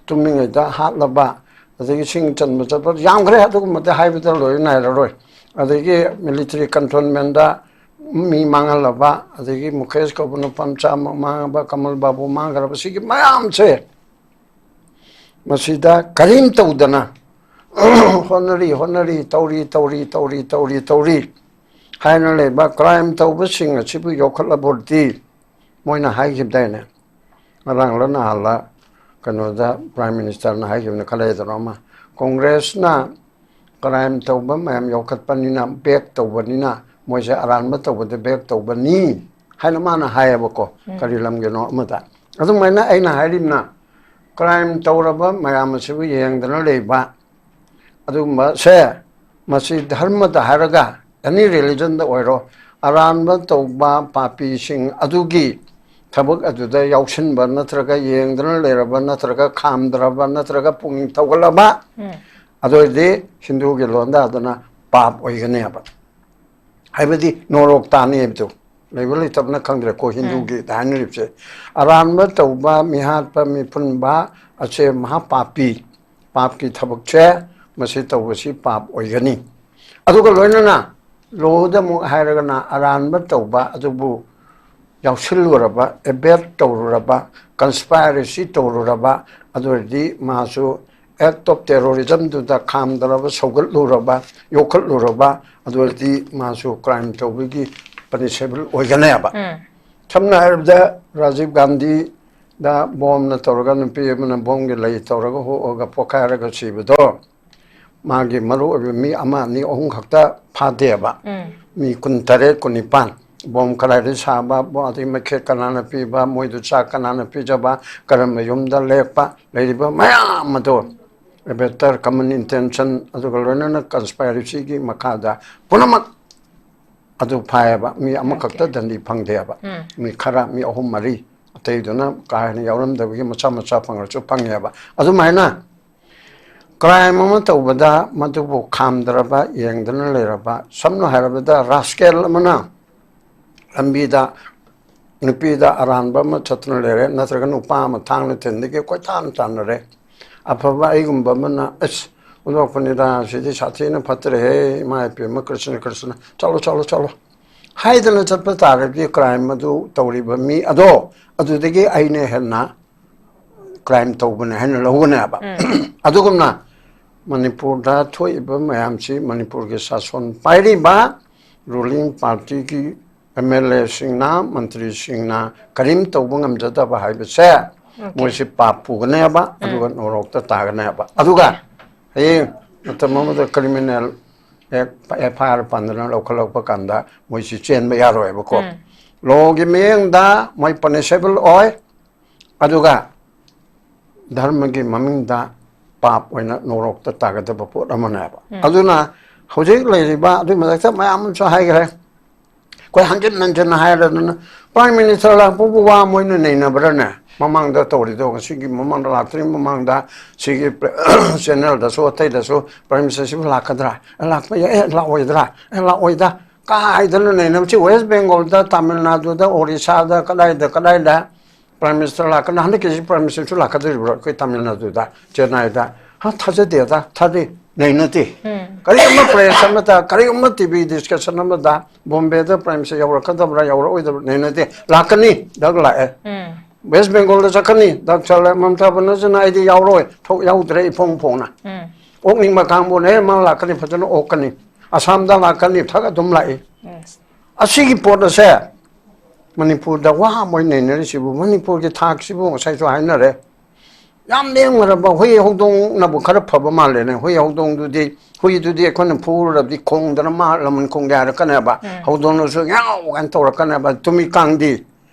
ꯇꯨꯝꯃꯤꯉꯩꯗ ꯍꯥꯠꯂꯕ, ꯑꯗꯒꯤ ꯁꯤꯡ ꯆꯟꯕ ꯆꯠꯄ ꯌꯥꯝꯈ꯭ꯔꯦ, ꯑꯗꯨꯒꯨꯝꯕꯗꯤ ꯍꯥꯏꯕꯗ ꯂꯣꯏ ꯅꯥꯏꯔꯔꯣꯏ꯫ ꯑꯗꯒꯤ military cantonment ꯗ ꯃꯤ ꯃꯥꯡꯍꯜꯂꯕ, ꯑꯗꯒꯤ ꯃꯨꯀꯦꯁ ꯀꯧꯕ ꯅꯨꯄꯥ ꯃꯆꯥ ꯑꯃ ꯃꯥꯡꯉꯕ, ꯀꯃꯜ ꯕꯥꯕꯨ ꯃꯥꯡꯈ꯭ꯔꯕ, ꯁꯤꯒꯤ ꯃꯌꯥꯝꯁꯦ ꯃꯁꯤꯗ ꯀꯔꯤꯝ ꯇꯧꯗꯅ ꯍꯣꯠꯅꯔꯤ, ꯍꯣꯠꯅꯔꯤ, ꯇꯧꯔꯤ, ꯇꯧꯔꯤ, ꯇꯧꯔꯤ, ꯇꯧꯔꯤ, ꯇꯧꯔꯤ ꯍꯥꯏꯅ ꯂꯩꯕ crime ꯇꯧꯕꯁꯤꯡ ꯑꯁꯤꯕꯨ ꯌꯣꯛꯈꯠꯂꯕꯗꯤ ꯃꯣꯏꯅ ꯍꯥꯏꯈꯤꯕꯗꯥꯏꯅꯦ? ꯉꯔꯥꯡꯂ ꯅꯍꯥꯟꯂ ꯀꯩꯅꯣꯗ Prime Minister ꯅ ꯍꯥꯏꯈꯤꯕꯅ ꯈꯔ ꯂꯩꯗꯅ ꯑꯃ, Congress ꯅ crime ꯇꯧꯕ ꯃꯌꯥꯝ ꯌꯣꯛꯈꯠꯄꯅꯤꯅ, back ꯇꯧꯕꯅꯤꯅ, ꯃꯣꯏꯁꯦ ꯑꯔꯥꯟꯕ ꯇꯧꯕꯗ back ꯇꯧꯕꯅꯤ ꯍꯥꯏꯅ ꯃꯥꯅ ꯍꯥꯏꯌꯦꯕꯀꯣ꯫ ꯎꯝ꯫ ꯀꯔꯤ ꯂꯝꯒꯤꯅꯣ ꯑꯃꯗ꯫ ꯑꯗꯨꯃꯥꯏꯅ ꯑꯩꯅ ꯍꯥꯏꯔꯤꯕꯅ, ꯀ꯭ꯔꯥꯏꯝ ꯇꯧꯔꯕ ꯃꯌꯥꯝ ꯑꯁꯤꯕꯨ ꯌꯦꯡꯗꯅ ꯂꯩꯕ, ꯑꯗꯨꯒꯨꯝꯕꯁꯦ, ꯃꯁꯤ ꯙꯔꯃꯗ ꯍꯥꯏꯔꯒ, ꯑꯦꯅꯤ ꯔꯤꯂꯤꯖꯟꯗ ꯑꯣꯏꯔꯣ, ꯑꯔꯥꯟꯕ ꯇꯧꯕ ꯄꯥꯄꯤꯁꯤꯡ ꯑꯗꯨꯒꯤ ꯊꯕꯛ ꯑꯗꯨꯗ ꯌꯥꯎꯁꯤꯟꯕ ꯅꯠꯇ꯭ꯔꯒ ꯌꯦꯡꯗꯅ ꯂꯩꯔꯕ ꯅꯠꯇ꯭ꯔꯒ ꯈꯥꯝꯗ꯭ꯔꯕ ꯅꯠꯇ꯭ꯔꯒ ꯄꯨꯛꯅꯤꯡ ꯊꯧꯒꯠꯂꯕ, ꯑꯗꯨ ꯑꯣꯏꯔꯗꯤ ꯍꯤꯟꯗꯨꯒꯤ ꯂꯣꯟꯗ ꯑꯗꯨꯅ ꯄꯥꯞ ꯑꯣꯏꯒꯅꯦꯕ꯫ ꯍꯥꯏꯕꯗꯤ ꯅꯣꯔꯣꯛ ꯇꯥꯅꯤ ꯍꯥꯏꯕꯗꯨ꯫ ꯂꯩꯕ ꯂꯩꯇꯕꯅ ꯈꯪꯗ꯭ꯔꯦꯀꯣ, ꯍꯤꯟꯗꯨꯒꯤ ꯍꯥꯏꯅꯔꯤꯕꯁꯦ꯫ ꯑꯔꯥꯟꯕ ꯇꯧꯕ, ꯃꯤꯍꯥꯠꯄ, ꯃꯤꯄꯨꯟꯕ ꯑꯁꯦ ꯃꯍꯥꯄꯥꯄꯤ, ꯄꯥꯞꯀꯤ ꯊꯕꯛꯁꯦ, ꯃꯁꯤ ꯇꯧꯕꯁꯤ ꯄꯥꯞ ꯑꯣꯏꯒꯅꯤ꯫ ꯑꯗꯨꯒ ꯂꯣꯏꯅꯅ ꯂꯣꯗ ꯑꯃꯨꯛ ꯍꯥꯏꯔꯒꯅ, ꯑꯔꯥꯟꯕ ꯇꯧꯕ ꯑꯗꯨꯕꯨ ꯌꯥꯎꯁꯤꯜꯂꯨꯔꯕ, ꯑꯦꯕꯦꯠ ꯇꯧꯔꯨꯔꯕ, ꯀꯟꯁꯄꯥꯏꯔꯦꯁꯤ ꯇꯧꯔꯨꯔꯕ, ꯑꯗꯨ ꯑꯣꯏꯔꯗꯤ ꯃꯥꯁꯨ ꯑꯦꯛ ꯑꯣꯐ ꯇꯦꯔꯣꯔꯤꯖꯝꯗꯨꯗ ꯈꯥꯝꯗꯅꯕ ꯁꯧꯒꯠꯂꯨꯔꯕ, ꯌꯣꯛꯈꯠꯂꯨꯔꯕ, ꯑꯗꯨ ꯑꯣꯏꯔꯗꯤ ꯃꯥꯁꯨ ꯀ꯭ꯔꯥꯏꯝ ꯇꯧꯕꯒꯤ ꯄꯅꯤꯁꯦꯕꯜ ꯑꯣꯏꯒꯅꯦꯕ꯫ ꯁꯝꯅ ꯍꯥꯏꯔꯕꯗ, ꯔꯥꯖꯤꯕ ꯒꯥꯟꯙꯤꯗ ꯕꯣꯝꯅ ꯇꯧꯔꯒ, ꯅꯨꯄꯤ ꯑꯃꯅ ꯕꯣꯝꯒꯤ ꯂꯩ ꯇꯧꯔꯒ ꯍꯣꯛꯑꯒ ꯄꯣꯈꯥꯏꯔꯒ ꯁꯤꯕꯗꯣ, ꯃꯥꯒꯤ ꯃꯔꯨ ꯑꯣꯏꯕ ꯃꯤ ꯑꯃ, ꯑꯅꯤ, ꯑꯍꯨꯝ ꯈꯛꯇ ꯐꯥꯗꯦꯕ꯫ ꯃꯤ ꯀꯨꯟꯇꯔꯦꯠ, ꯀꯨꯟꯅꯤꯄꯥꯟ꯫ ꯕꯣꯝ ꯀꯗꯥꯏꯗ ꯁꯥꯕ, ꯕꯣ-, ꯑꯗꯩ ꯃꯩꯈꯦꯠ ꯀꯅꯥꯅ ꯄꯤꯕ, ꯃꯣꯏꯗ ꯆꯥꯛ ꯀꯅꯥꯅ ꯄꯤꯖꯕ, ꯀꯔꯝꯕ ꯌꯨꯝꯗ ꯂꯦꯛꯄ, ꯂꯩꯔꯤꯕ ꯃꯌꯥꯝ ꯑꯗꯣ, ꯑꯦꯕꯦꯇꯔ, ꯀꯃꯟ ꯏꯟꯇꯦꯟꯁꯟ, ꯑꯗꯨꯒ ꯂꯣꯏꯅꯅ ꯀꯟꯁꯄꯥꯏꯔꯦꯁꯤꯒꯤ ꯃꯈꯥꯗ ꯄꯨꯝꯅꯃꯛ ꯑꯗꯨ ꯐꯥꯏꯌꯦꯕ꯫ ꯃꯤ ꯑꯃꯈꯛꯇ ꯗꯟꯗꯤ ꯐꯪꯗꯦꯕ꯫ ꯃꯤ ꯈꯔ, ꯃꯤ ꯑꯍꯨꯝ ꯃꯔꯤ, ꯑꯇꯩꯗꯨꯅ ꯀꯥ ꯍꯦꯟꯅ ꯌꯥꯎꯔꯝꯗꯕꯒꯤ ꯃꯆꯥ ꯃꯆꯥ ꯐꯪꯉꯁꯨ ꯐꯪꯉꯦꯕ꯫ ꯑꯗꯨꯃꯥꯏꯅ ꯀ꯭ꯔꯥꯏꯝ ꯑꯃ ꯇꯧꯕꯗ ꯃꯗꯨꯕꯨ ꯈꯥꯝꯗ꯭ꯔꯕ, ꯌꯦꯡꯗꯅ ꯂꯩꯔꯕ, ꯁꯝꯅ ꯍꯥꯏꯔꯕꯗ ꯔꯥꯁꯀꯦꯜ ꯑꯃꯅ ꯂꯝꯕꯤꯗ ꯅꯨꯄꯤꯗ ꯑꯔꯥꯟꯕ ꯑꯃ ꯆꯠꯇꯨꯅ ꯂꯩꯔꯦ, ꯅꯠꯇ꯭ꯔꯒ ꯅꯨꯄꯥ ꯑꯃ ꯊꯥꯡꯅ ꯊꯤꯟꯗꯒꯤ ꯀꯣꯏꯇꯥꯟ ꯇꯥꯟꯅꯔꯦ꯫ ꯑꯐꯕ ꯑꯩꯒꯨꯝꯕ ꯑꯃꯅ, "ꯑꯁ, ꯑꯣꯟꯊꯣꯛꯄꯅꯤꯗ, ꯁꯤꯗꯤ ꯁꯥꯊꯤꯅ ꯐꯠꯇ꯭ꯔꯦꯍꯦ, ꯏꯃꯥ ꯏꯄꯦꯝꯃ, ꯀ꯭ꯔꯤꯁꯅ, ꯀ꯭ꯔꯤꯁꯅ, ꯆꯠꯂꯣ, ꯆꯠꯂꯣ, ꯆꯠꯂꯣ" ꯍꯥꯏꯗꯅ ꯆꯠꯄ ꯇꯥꯔꯒꯗꯤ, ꯀ꯭ꯔꯥꯏꯝ ꯑꯗꯨ ꯇꯧꯔꯤꯕ ꯃꯤ ꯑꯗꯣ, ꯑꯗꯨꯗꯒꯤ ꯑꯩꯅ ꯍꯦꯟꯅ ꯀ꯭ꯔꯥꯏꯝ ꯇꯧꯕꯅꯦ ꯍꯥꯏꯅ ꯂꯧꯒꯅꯦꯕ꯫ ꯑꯗꯨꯒꯨꯝꯅ ꯃꯅꯤꯄꯨꯔꯗ ꯊꯣꯛꯏꯕ ꯃꯌꯥꯝꯁꯤ, ꯃꯅꯤꯄꯨꯔꯒꯤ ꯁꯥꯁꯣꯟ ꯄꯥꯏꯔꯤꯕ ꯔꯨꯂꯤꯡ ꯄꯥꯔꯇꯤꯒꯤ ꯑꯦꯝ ꯑꯦꯜ ꯑꯦꯁꯤꯡꯅ, ꯃꯟꯇ꯭ꯔꯤꯁꯤꯡꯅ ꯀꯔꯤꯝ ꯇꯧꯕ ꯉꯝꯖꯗꯕ ꯍꯥꯏꯕꯁꯦ, ꯃꯣꯏꯁꯤ ꯄꯥꯞ ꯄꯨꯒꯅꯦꯕ, ꯑꯗꯨꯒ ꯅꯣꯔꯣꯛꯇ ꯇꯥꯒꯅꯦꯕ꯫ ꯑꯗꯨꯒ ꯍꯌꯦꯡ ꯃꯇꯝ ꯑꯃꯗ ꯀ꯭ꯔꯤꯃꯤꯅꯦꯜ ꯑꯦꯐ ꯑꯥꯏ ꯑꯥꯔ ꯄꯥꯟꯗꯅ ꯂꯧꯈꯠꯂꯛꯄ ꯀꯥꯟꯗ ꯃꯣꯏꯁꯤ ꯆꯦꯟꯕ ꯌꯥꯔꯣꯏꯕꯀꯣ꯫ ꯂꯣꯒꯤ ꯃꯤꯠꯌꯦꯡꯗ ꯃꯣꯏ ꯄꯅꯤꯁꯦꯕꯜ ꯑꯣꯏ꯫ ꯑꯗꯨꯒ ꯙꯔꯃꯒꯤ ꯃꯃꯤꯡꯗ ꯄꯥꯞ ꯑꯣꯏꯅ ꯅꯣꯔꯣꯛꯇ ꯇꯥꯒꯗꯕ ꯄꯣꯠ ꯑꯃꯅꯦꯕ꯫ ꯑꯗꯨꯅ ꯍꯧꯖꯤꯛ ꯂꯩꯔꯤꯕ, ꯑꯗꯨꯒꯤ ꯃꯊꯛꯇ ꯃꯌꯥꯝ ꯑꯃꯁꯨ ꯍꯥꯏꯈ꯭ꯔꯦ, ꯑꯩꯈꯣꯏ ꯍꯟꯖꯤꯟ ꯍꯟꯖꯤꯟꯅ ꯍꯥꯏꯔꯗꯅ꯫ ꯄ꯭ꯔꯥꯏꯝ ꯃꯤꯅꯤꯁꯇꯔ ꯂꯥꯛꯄꯕꯨ ꯋꯥ ꯃꯣꯏꯅ ꯅꯩꯅꯕ꯭ꯔꯥꯅꯦ? ꯃꯃꯥꯡꯗ ꯇꯧꯔꯤꯗꯣ, ꯉꯁꯤꯒꯤ ꯃꯃꯥꯡꯗ ꯂꯥꯛꯇ꯭ꯔꯤꯉꯩ ꯃꯃꯥꯡꯗ ꯁꯤꯒꯤ ꯆꯦꯅꯦꯜꯗꯁꯨ ꯑꯇꯩꯗꯁꯨ ꯄ꯭ꯔꯥꯏꯝ ꯃꯤꯅꯤꯁꯇꯔꯁꯤꯕꯨ ꯂꯥꯛꯀꯗ꯭ꯔꯥ, ꯑꯦ, ꯂꯥꯛꯄ ꯌꯥꯏ, ꯑꯦ, ꯂꯥꯛꯑꯣꯏꯗ꯭ꯔꯥ, ꯑꯦ, ꯂꯥꯛꯑꯣꯏꯗ ꯀꯥꯏꯗꯅ ꯅꯩꯅꯕꯁꯤ꯫ ꯋꯦꯁ ꯕꯦꯡꯒꯣꯜꯗ, ꯇꯥꯃꯤꯜ ꯅꯥꯗꯨꯗ, ꯑꯣꯔꯤꯁꯥꯗ, ꯀꯗꯥꯏꯗ ꯀꯗꯥꯏꯗ ꯄ꯭ꯔꯥꯏꯝ ꯃꯤꯅꯤꯁꯇꯔ ꯂꯥꯛꯀꯅꯤ, ꯍꯟꯗꯛꯀꯤꯁꯤ ꯄ꯭ꯔꯥꯏꯝ ꯃꯤꯅꯤꯁꯇꯔꯁꯨ ꯂꯥꯛꯀꯗꯧꯔꯤꯕ꯭ꯔꯣ ꯑꯩꯈꯣꯏ ꯇꯥꯃꯤꯜ ꯅꯥꯗꯨꯗ, ꯆꯦꯟꯅꯥꯏꯗ? ꯍꯥ, ꯊꯥꯖꯗꯦꯗ, ꯊꯥꯖꯗꯦ, ꯅꯩꯅꯗꯦ꯫ ꯀꯔꯤꯒꯨꯝꯕ ꯄ꯭ꯔꯦꯁ ꯑꯃꯗ, ꯀꯔꯤꯒꯨꯝꯕ ꯇꯤ ꯚꯤ ꯗꯤꯁꯀꯁꯟ ꯑꯃꯗ, ꯕꯣꯝꯕꯦꯗ ꯄ꯭ꯔꯥꯏꯝ ꯃꯤꯅꯤꯁꯇꯔ ꯌꯧꯔꯛꯀꯗꯕ꯭ꯔꯥ ꯌꯧꯔꯛꯑꯣꯏꯗꯕ꯭ꯔꯥ ꯅꯩꯅꯗꯦ꯫ ꯂꯥꯛꯀꯅꯤ, ꯗꯛ ꯂꯥꯛꯑꯦ꯫ ꯋꯦꯁ ꯕꯦꯡꯒꯣꯜꯗ ꯆꯠꯀꯅꯤ, ꯗꯛ ꯆꯠꯂꯦ꯫ ꯃꯃꯇꯥ ꯕꯅꯔꯖꯤꯅ "ꯑꯩꯗꯤ ꯌꯥꯎꯔꯣꯏ, ꯊꯣꯛ ꯌꯥꯎꯗ꯭ꯔꯦ ꯏꯐꯣꯡ ꯐꯣꯡꯅ꯫ ꯑꯣꯛꯅꯤꯡꯕ ꯀꯥꯡꯕꯨꯅ, ꯑꯦ, ꯃꯥ ꯂꯥꯛꯀꯅꯤ, ꯐꯖꯅ ꯑꯣꯛꯀꯅꯤ꯫ ꯑꯁꯥꯝꯗ ꯂꯥꯛꯀꯅꯤ, ꯊꯛ ꯑꯗꯨꯝ ꯂꯥꯛꯏ꯫ ꯑꯁꯤꯒꯤ ꯄꯣꯠ ꯑꯁꯦ ꯃꯅꯤꯄꯨꯔꯗ ꯋꯥ ꯑꯃ ꯑꯣꯏꯅ ꯅꯩꯅꯔꯤꯁꯤꯕꯨ, ꯃꯅꯤꯄꯨꯔꯒꯤ ꯊꯥꯛꯁꯤꯕꯨ ꯉꯁꯥꯏꯁꯨ ꯍꯥꯏꯅꯔꯦ꯫ ꯌꯥꯝ ꯂꯦꯝꯈ꯭ꯔꯕ ꯍꯨꯏ ꯍꯧꯗꯣꯡꯅꯕꯨ ꯈꯔ ꯐꯕ ꯃꯥꯜꯂꯦꯅꯦ꯫ ꯍꯨꯏ ꯍꯧꯗꯣꯡꯗꯨꯗꯤ, ꯍꯨꯏꯗꯨꯗꯤ ꯑꯩꯈꯣꯏꯅ ꯐꯨꯔꯨꯔꯗꯤ ꯈꯣꯡꯗꯅ ꯃꯥ ꯂꯃꯟ ꯈꯣꯡꯗꯦ ꯍꯥꯏꯔꯛꯀꯅꯦꯕ꯫ ꯍꯧꯗꯣꯡꯅꯁꯨ "ꯉꯥꯎ" ꯀꯥꯏꯅ ꯇꯧꯔꯛꯀꯅꯦꯕ꯫ ꯇꯨꯃꯤꯀꯥꯡꯗꯤ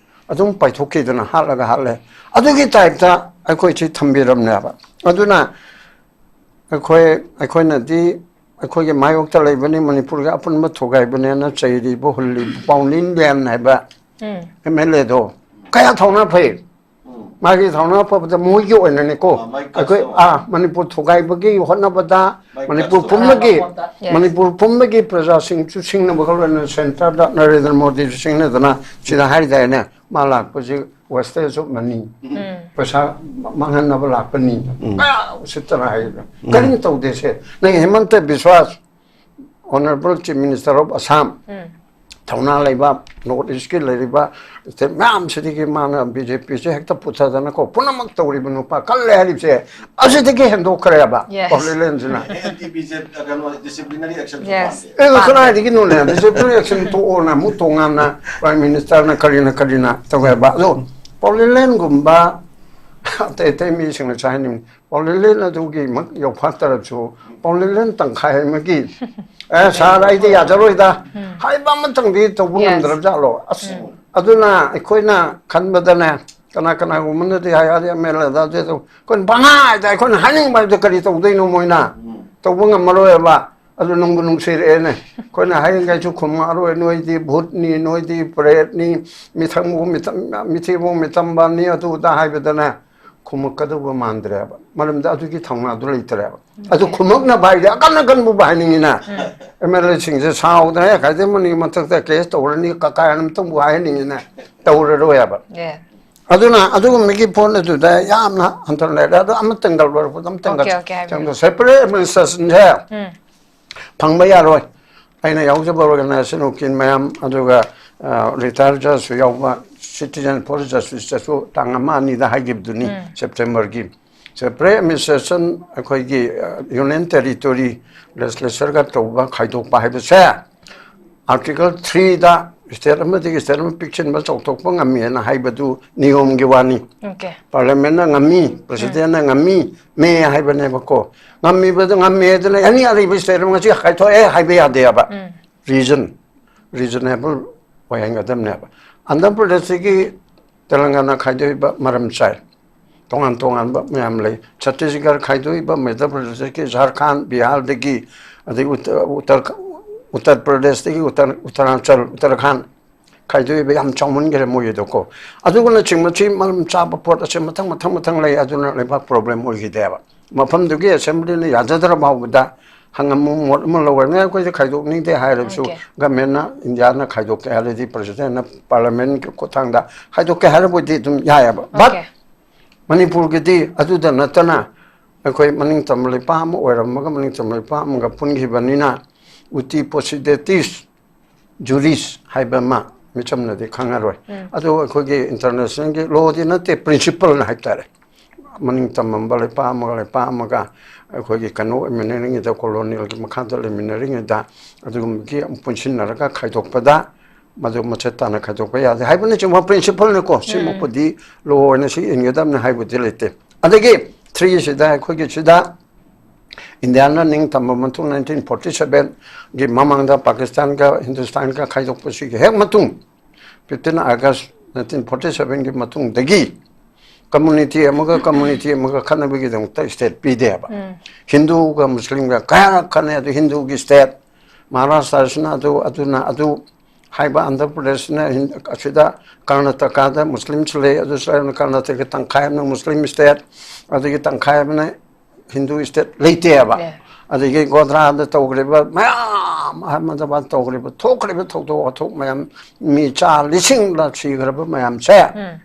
ꯑꯗꯨꯝ ꯄꯥꯏꯊꯣꯛꯈꯤꯗꯅ ꯍꯥꯠꯂꯒ ꯍꯥꯠꯂꯦ꯫ ꯑꯗꯨꯒꯤ ꯇꯥꯏꯞꯇ ꯑꯩꯈꯣꯏꯁꯤ ꯊꯝꯕꯤꯔꯝꯅꯦꯕ꯫ ꯑꯗꯨꯅ ꯑꯩꯈꯣꯏ, ꯑꯩꯈꯣꯏꯅꯗꯤ ꯑꯩꯈꯣꯏꯒꯤ ꯃꯥꯌꯣꯛꯇ ꯂꯩꯕꯅꯤ, ꯃꯅꯤꯄꯨꯔꯒꯤ ꯑꯄꯨꯟꯕ ꯊꯨꯒꯥꯏꯕꯅꯦꯅ ꯆꯩꯔꯤꯕ ꯍꯨꯜꯂꯤꯕ ꯄꯥꯎꯂꯤꯟ ꯕꯦꯟ ꯍꯥꯏꯕ ꯑꯦꯝ ꯑꯦꯜ ꯑꯦꯗꯣ ꯀꯌꯥ ꯊꯧꯅꯥ ꯐꯩ꯫ ꯃꯥꯒꯤ ꯊꯧꯅꯥ ꯐꯕꯗ ꯃꯣꯏꯒꯤ ꯑꯣꯏꯅꯅꯤꯀꯣ꯫ ꯑꯥ, ꯃꯥꯒꯤ ꯑꯩꯈꯣꯏ, ꯀꯁꯇꯃꯔ꯫ ꯑꯥ, ꯃꯅꯤꯄꯨꯔ ꯊꯨꯒꯥꯏꯕꯒꯤ ꯍꯣꯠꯅꯕꯗ ꯃꯥꯒꯤ ꯃꯅꯤꯄꯨꯔ ꯀꯁꯇꯃꯔ꯫ ꯄꯨꯝꯕꯒꯤ, Yes. ꯃꯅꯤꯄꯨꯔ ꯄꯨꯝꯕꯒꯤ ꯄ꯭ꯔꯖꯥꯁꯤꯡ ꯆꯨꯁꯤꯡꯅꯕ ꯍꯣꯠꯅꯕꯗ ꯁꯦꯟꯇꯔꯗ ꯅꯔꯦꯟꯗ꯭ꯔ ꯃꯣꯗꯤꯁꯨ ꯁꯤꯡꯅꯗꯅ ꯁꯤꯗ ꯍꯥꯏꯗꯥꯏꯅꯦ, ꯃꯥ ꯂꯥꯛꯄꯁꯤ wastage of money꯫ ꯄꯩꯁꯥ ꯃꯥꯡꯍꯟꯅꯕ ꯂꯥꯛꯄꯅꯤ꯫ ꯀꯌꯥ ꯎꯁꯤꯠꯇꯅ ꯍꯥꯏꯔꯤꯕ꯫ ꯀꯔꯤꯝ ꯇꯧꯗꯦꯁꯦ꯫ ꯅꯪ ꯍꯤꯃꯟꯇ ꯕꯤꯁ꯭ꯋꯥꯁ, Honourable Chief Minister of Assam, ꯊꯧꯅꯥ ꯂꯩꯕ, ꯅꯣꯔꯠ ꯏꯁꯀꯤ ꯂꯩꯔꯤꯕ ꯁ꯭ꯇꯦꯠ ꯃꯌꯥꯝꯁꯤꯗꯒꯤ ꯃꯥꯅ ꯕꯤ ꯖꯦ ꯄꯤꯁꯦ ꯍꯦꯛꯇ ꯄꯨꯊꯗꯅꯀꯣ, ꯄꯨꯝꯅꯃꯛ ꯇꯧꯔꯤꯕ ꯅꯨꯄꯥ ꯀꯜꯂꯦ ꯍꯥꯏꯔꯤꯕꯁꯦ ꯑꯁꯤꯗꯒꯤ ꯍꯦꯟꯗꯣꯛꯈ꯭ꯔꯦꯕ꯫ Yes. ꯄꯥꯎꯂꯤꯂꯦꯟꯁꯤꯅ꯫ ꯑꯦꯟ ꯇꯤ ꯕꯤ ꯖꯦ ꯀꯩꯅꯣ, disciplinary action ꯁꯨ Yes. ꯄꯥꯝꯗꯦ꯫ ꯑꯦ, ꯄꯥꯝꯗꯦ꯫ ꯀꯗꯥꯏꯗꯒꯤꯅꯣꯅꯦ? Disciplinary action ꯇꯣꯛꯑꯣꯅ ꯑꯃꯨꯛ ꯇꯣꯉꯥꯟꯅ Prime Minister ꯅ ꯀꯔꯤꯅ ꯀꯔꯤꯅ ꯇꯧꯋꯦꯕ꯫ ꯑꯗꯣ ꯄꯥꯎꯂꯤꯂꯦꯟꯒꯨꯝꯕ ꯑꯇꯩ ꯑꯇꯩ ꯃꯤꯁꯤꯡꯅꯁꯨ ꯍꯥꯏꯅꯤꯡꯉꯤ꯫ ꯄꯥꯎꯂꯤꯂꯦꯟ ꯑꯗꯨꯒꯤ ꯃꯛ ꯌꯧꯐꯥꯠꯇ꯭ꯔꯕꯁꯨ, ꯄꯥꯎꯂꯤꯂꯦꯟ ꯇꯪꯈꯥꯏ ꯑꯃꯒꯤ, "ꯑꯦ, ꯁꯥꯔ, ꯑꯩꯗꯤ ꯌꯥꯖꯔꯣꯏꯗ" ꯍꯥꯏꯕ ꯑꯃꯇꯪꯗꯤ ꯇꯧꯕ Yes. ꯉꯝꯗ꯭ꯔꯕ ꯖꯥꯠꯂꯣ? ꯑꯁ, ꯑꯗꯨꯅ ꯑꯩꯈꯣꯏꯅ ꯈꯟꯕꯗꯅꯦ, ꯀꯅꯥ ꯀꯅꯥꯒꯨꯝꯕꯅꯗꯤ ꯍꯥꯏ, "ꯑꯗꯩ ꯑꯦꯝ ꯑꯦꯜ ꯑꯦꯗ ꯑꯗꯩ ꯇꯧ-," ꯑꯩꯈꯣꯏꯅ ꯄꯪꯍꯥꯏꯗ, ꯑꯩꯈꯣꯏꯅ ꯍꯥꯏꯅꯤꯡꯕ ꯍꯥꯏꯕꯗꯣ ꯀꯔꯤ ꯇꯧꯗꯣꯏꯅꯣ ꯃꯣꯏꯅ? ꯇꯧꯕ ꯉꯝꯃꯔꯣꯏꯕ꯫ ꯑꯗꯨ ꯅꯨꯡꯕꯨ ꯅꯨꯡꯁꯤꯔꯛꯑꯦꯅꯦ꯫ ꯑꯩꯈꯣꯏꯅ ꯍꯥꯏꯔꯤꯉꯩꯁꯨ ꯈꯨꯝꯃꯛꯑꯔꯣꯏ, "ꯅꯣꯏꯗꯤ ꯚꯨꯠꯅꯤ, ꯅꯣꯏꯗꯤ ꯄ꯭ꯔꯦꯠꯅꯤ, ꯃꯤꯊꯪꯕꯧ ꯃꯤꯇꯝ-, ꯃꯤꯊꯤꯕꯧ ꯃꯤꯇꯝꯕꯅꯤ", ꯑꯗꯨ ꯑꯗꯥ ꯍꯥꯏꯕꯗꯅꯦ, ꯈꯨꯝꯃꯛꯀꯗꯧꯕ ꯃꯥꯟꯗ꯭ꯔꯦꯕ꯫ ꯃꯔꯝꯗꯤ ꯑꯗꯨꯒꯤ ꯊꯧꯅꯥꯗꯨ ꯂꯩꯇ꯭ꯔꯦꯕ꯫ ꯑꯗꯨ ꯈꯨꯝꯃꯛꯅꯕ ꯍꯥꯏꯗꯤ ꯑꯀꯟ ꯑꯀꯟꯕꯨ ꯍꯥꯏꯅꯤꯡꯉꯤꯅ꯫ ꯑꯦꯝ ꯑꯦꯜ ꯑꯦꯁꯤꯡꯁꯦ ꯁꯥꯎꯗꯅ, "ꯑꯦ, ꯀꯥꯏꯗꯩ ꯃꯅꯤ ꯃꯊꯛꯇ ꯀꯦꯁ ꯇꯧꯔꯅꯤ, ꯀꯀꯥꯏ ꯑꯃꯇꯪꯕꯨ ꯍꯥꯏꯍꯟꯅꯤꯡꯉꯤꯅ", ꯇꯧꯔꯔꯣꯏꯕ꯫ Yeah. ꯑꯗꯨꯅ ꯑꯗꯨꯒꯨꯝꯕꯒꯤ ꯄꯣꯠ ꯑꯗꯨꯗ ꯌꯥꯝꯅ ꯍꯟꯊꯅ ꯂꯩꯔꯦ꯫ ꯑꯗꯣ ꯑꯃꯇꯪ ꯂꯧꯔꯛꯄꯗ ꯑꯃꯇꯪꯒ Okay, okay, ꯍꯥꯏꯕꯤꯌꯨ꯫ ꯆꯪꯗꯣ-, separate administrationꯁꯦ ꯎꯝ. ꯐꯪꯕ ꯌꯥꯔꯣꯏ꯫ ꯑꯩꯅ ꯌꯥꯎꯖꯕ organization ꯎꯀꯤꯜ ꯃꯌꯥꯝ, ꯑꯗꯨꯒ, ꯑ, retire judgeꯁꯨ ꯌꯥꯎꯕ, citizen post justiceꯇꯁꯨ ꯇꯥꯡ ꯑꯃ ꯑꯅꯤꯗ ꯍꯥꯏꯈꯤꯕꯗꯨꯅꯤ, Septemberꯒꯤ꯫ Separate administration ꯑꯩꯈꯣꯏꯒꯤ, ꯑ, union territory legislatureꯒ ꯇꯧꯕ ꯈꯥꯏꯗꯣꯛꯄ ꯍꯥꯏꯕꯁꯦ, Article threeꯗ state ꯑꯃꯗꯒꯤ state ꯑꯃ ꯄꯤꯛꯁꯤꯟꯕ ꯆꯥꯎꯊꯣꯛꯄ ꯉꯝꯃꯦꯅ ꯍꯥꯏꯕꯗꯨ ꯅꯤꯌꯣꯝꯒꯤ ꯋꯥꯅꯤ꯫ Okay. Parliamentꯅ ꯉꯝꯃꯤ, Presidentꯅ ꯉꯝꯃꯤ, ꯃꯦ ꯍꯥꯏꯕꯅꯦꯕꯀꯣ꯫ ꯉꯝꯃꯤꯕꯗꯨ ꯉꯝꯃꯦ ꯑꯗꯨꯅ ꯑꯦꯅꯤ ꯑꯔꯤꯕ state ꯑꯃ ꯉꯁꯤ ꯀꯥꯏꯊꯣꯛꯑꯦ ꯍꯥꯏꯕ ꯌꯥꯗꯦꯕ꯫ Reason, reasonable ꯑꯣꯏꯍꯟꯒꯗꯕꯅꯦꯕ꯫ ꯑꯟꯙ꯭ꯔ ꯄ꯭ꯔꯗꯦꯁꯇꯒꯤ ꯇꯦꯂꯪꯒꯥꯅꯥ ꯈꯥꯏꯗꯣꯛꯏꯕ ꯃꯔꯝ ꯆꯥꯏ꯫ ꯇꯣꯉꯥꯟ ꯇꯣꯉꯥꯟꯕ ꯃꯌꯥꯝ ꯂꯩ꯫ ꯆꯇꯤꯁꯒꯔ ꯈꯥꯏꯗꯣꯛꯏꯕ, ꯃꯙ꯭ꯌ ꯄ꯭ꯔꯗꯦꯁꯇꯒꯤ, ꯖꯥꯔꯈꯟ, ꯕꯤꯍꯥꯔꯗꯒꯤ, ꯑꯗꯩ ꯎꯠꯇ-, ꯎꯠꯇꯔ-, ꯎꯠꯇꯔ ꯄ꯭ꯔꯗꯦꯁꯇꯒꯤ, ꯎꯠꯇꯔ-, ꯎꯠꯇꯔꯥꯟꯆꯜ, ꯎꯠꯇꯔꯈꯟ ꯈꯥꯏꯗꯣꯛꯏꯕ ꯌꯥꯝ ꯆꯥꯎꯃꯟꯈ꯭ꯔꯦ ꯃꯣꯏꯒꯤꯗꯣꯀꯣ꯫ ꯑꯗꯨꯒꯅꯆꯤꯡꯕꯁꯤ ꯃꯔꯝ ꯆꯥꯕ ꯄꯣꯠ ꯑꯁꯦ ꯃꯊꯪ ꯃꯊꯪ ꯃꯊꯪ ꯂꯩ꯫ ꯑꯗꯨꯅ ꯂꯩꯕꯥꯛ problem ꯑꯣꯏꯈꯤꯗꯦꯕ꯫ ꯃꯐꯝꯗꯨꯒꯤ assemblyꯅ ꯌꯥꯖꯗ꯭ꯔ ꯐꯥꯎꯕꯗ ꯍꯪꯉꯝꯃꯨ ꯃꯣꯠ ꯑꯃ ꯂꯧꯔꯅꯤ꯫ ꯑꯩꯈꯣꯏꯗꯤ ꯈꯥꯏꯗꯣꯛꯅꯤꯡꯗꯦ ꯍꯥꯏꯔꯕꯁꯨ Okay. Governmentꯅ, Indiaꯅ ꯈꯥꯏꯗꯣꯛꯀꯦ ꯍꯥꯏꯔꯗꯤ Presidentꯅ Parliamentꯀꯤ ꯈꯨꯠꯊꯥꯡꯗ ꯈꯥꯏꯗꯣꯛꯀꯦ ꯍꯥꯏꯔꯕꯨꯗꯤ ꯑꯗꯨꯝ ꯌꯥꯏꯑꯕ꯫ But Okay. ꯃꯅꯤꯄꯨꯔꯒꯤꯗꯤ ꯑꯗꯨꯗ ꯅꯠꯇꯅ ꯑꯩꯈꯣꯏ ꯃꯅꯤꯡꯇꯝꯕ ꯂꯩꯄꯥꯛ ꯑꯃ ꯑꯣꯏꯔꯝꯃꯒ ꯃꯅꯤꯡꯇꯝꯕ ꯂꯩꯄꯥꯛ ꯑꯃꯒ ꯄꯨꯟꯈꯤꯕꯅꯤꯅ uti possidetis juris ꯍꯥꯏꯕ ꯑꯃ ꯃꯤꯆꯝꯅꯗꯤ ꯈꯪꯉꯔꯣꯏ꯫ ꯑꯗꯨ ꯑꯩꯈꯣꯏꯒꯤ internationalꯒꯤ lawꯗꯤ ꯅꯠꯇꯦ, principleꯅ ꯍꯥꯏꯕ ꯇꯥꯔꯦ꯫ ꯃꯅꯤꯡ ꯇꯝꯃꯝꯕ ꯂꯩꯄꯥꯛ ꯑꯃꯒ ꯂꯩꯄꯥꯛ ꯑꯃꯒ ꯑꯩꯈꯣꯏꯒꯤ ꯀꯩꯅꯣ ꯑꯣꯏꯃꯤꯟꯅꯔꯤꯉꯩꯗ, colonialꯒꯤ ꯃꯈꯥꯗ ꯂꯩꯃꯤꯟꯅꯔꯤꯉꯩꯗ ꯑꯗꯨꯒꯨꯝꯕꯒꯤ ꯑꯃꯨꯛ ꯄꯨꯟꯁꯤꯟꯅꯔꯒ ꯈꯥꯏꯗꯣꯛꯄꯗ ꯃꯗꯨ ꯃꯆꯦꯠ ꯇꯥꯅ ꯈꯥꯏꯗꯣꯛꯄ ꯌꯥꯗꯦ ꯍꯥꯏꯕꯅꯆꯤꯡꯕ principleꯅꯤꯀꯣ꯫ ꯁꯤꯃꯛꯄꯨꯗꯤ law ꯑꯣꯏꯅ ꯁꯤ ꯏꯟꯒꯗꯕꯅꯤ ꯍꯥꯏꯕꯗꯤ ꯂꯩꯇꯦ꯫ ꯑꯗꯒꯤ threeꯁꯤꯗ ꯑꯩꯈꯣꯏꯒꯤ ꯁꯤꯗ Indiaꯅ ꯅꯤꯡꯇꯝꯕ ꯃꯇꯨꯡ nineteen forty sevenꯒꯤ ꯃꯃꯥꯡꯗ ꯄꯥꯀꯤꯁꯇꯥꯟꯒ ꯍꯤꯟꯗꯨꯁꯇꯥꯟꯒ ꯈꯥꯏꯗꯣꯛꯄꯁꯤꯒꯤ ꯍꯦꯛ ꯃꯇꯨꯡ fifteen August ꯅꯥꯏꯟꯇꯤꯟ ꯐꯣꯔꯇꯤ ꯁꯚꯦꯟꯒꯤ ꯃꯇꯨꯡꯗꯒꯤ ꯀꯝꯃꯨꯅꯤꯇꯤ ꯑꯃꯒ ꯀꯝꯃꯨꯅꯤꯇꯤ ꯑꯃꯒ ꯈꯠꯅꯕꯒꯤꯗꯃꯛꯇ ꯁ꯭ꯇꯦꯠ ꯄꯤꯗꯦꯕ꯫ ꯍꯤꯟꯗꯨꯒ ꯃꯨꯁꯂꯤꯝꯒ ꯀꯌꯥꯔꯛ ꯈꯠꯅꯩ, ꯑꯗꯨ ꯍꯤꯟꯗꯨꯒꯤ ꯁ꯭ꯇꯦꯠ, ꯃꯍꯥꯔꯥꯁꯇ꯭ꯔꯁꯤꯅ ꯑꯗꯨ, ꯑꯗꯨꯅ ꯑꯗꯨ ꯍꯥꯏꯕ, ꯑꯟꯙ꯭ꯔ ꯄ꯭ꯔꯗꯦꯁꯅ ꯍꯤꯟ-, ꯑꯁꯤꯗ ꯀꯔꯅꯥꯇꯀꯥꯗ ꯃꯨꯁꯂꯤꯝꯁꯨ ꯂꯩ, ꯑꯗꯨꯁꯨ ꯀꯔꯅꯥꯇꯀꯥꯒꯤ ꯇꯪꯈꯥꯏ ꯑꯃꯅ ꯃꯨꯁꯂꯤꯝ ꯁ꯭ꯇꯦꯠ, ꯑꯗꯒꯤ ꯇꯪꯈꯥꯏ ꯑꯃꯅ ꯍꯤꯟꯗꯨ ꯁ꯭ꯇꯦꯠ ꯂꯩꯇꯦꯕ꯫ ꯑꯦ꯫ ꯑꯗꯒꯤ ꯒꯣꯗ꯭ꯔꯥꯗ ꯇꯧꯈ꯭ꯔꯤꯕ ꯃꯌꯥꯝ, ꯑꯍꯃꯗꯕꯥꯗ ꯇꯧꯈ꯭ꯔꯤꯕ, ꯊꯣꯛꯈ꯭ꯔꯤꯕ ꯊꯧꯗꯣꯛ ꯋꯥꯊꯣꯛ ꯃꯌꯥꯝ, ꯃꯤ ꯆꯥ ꯂꯤꯁꯤꯡꯂ ꯁꯤꯈ꯭ꯔꯕ ꯃꯌꯥꯝꯁꯦ, ꯎꯝ꯫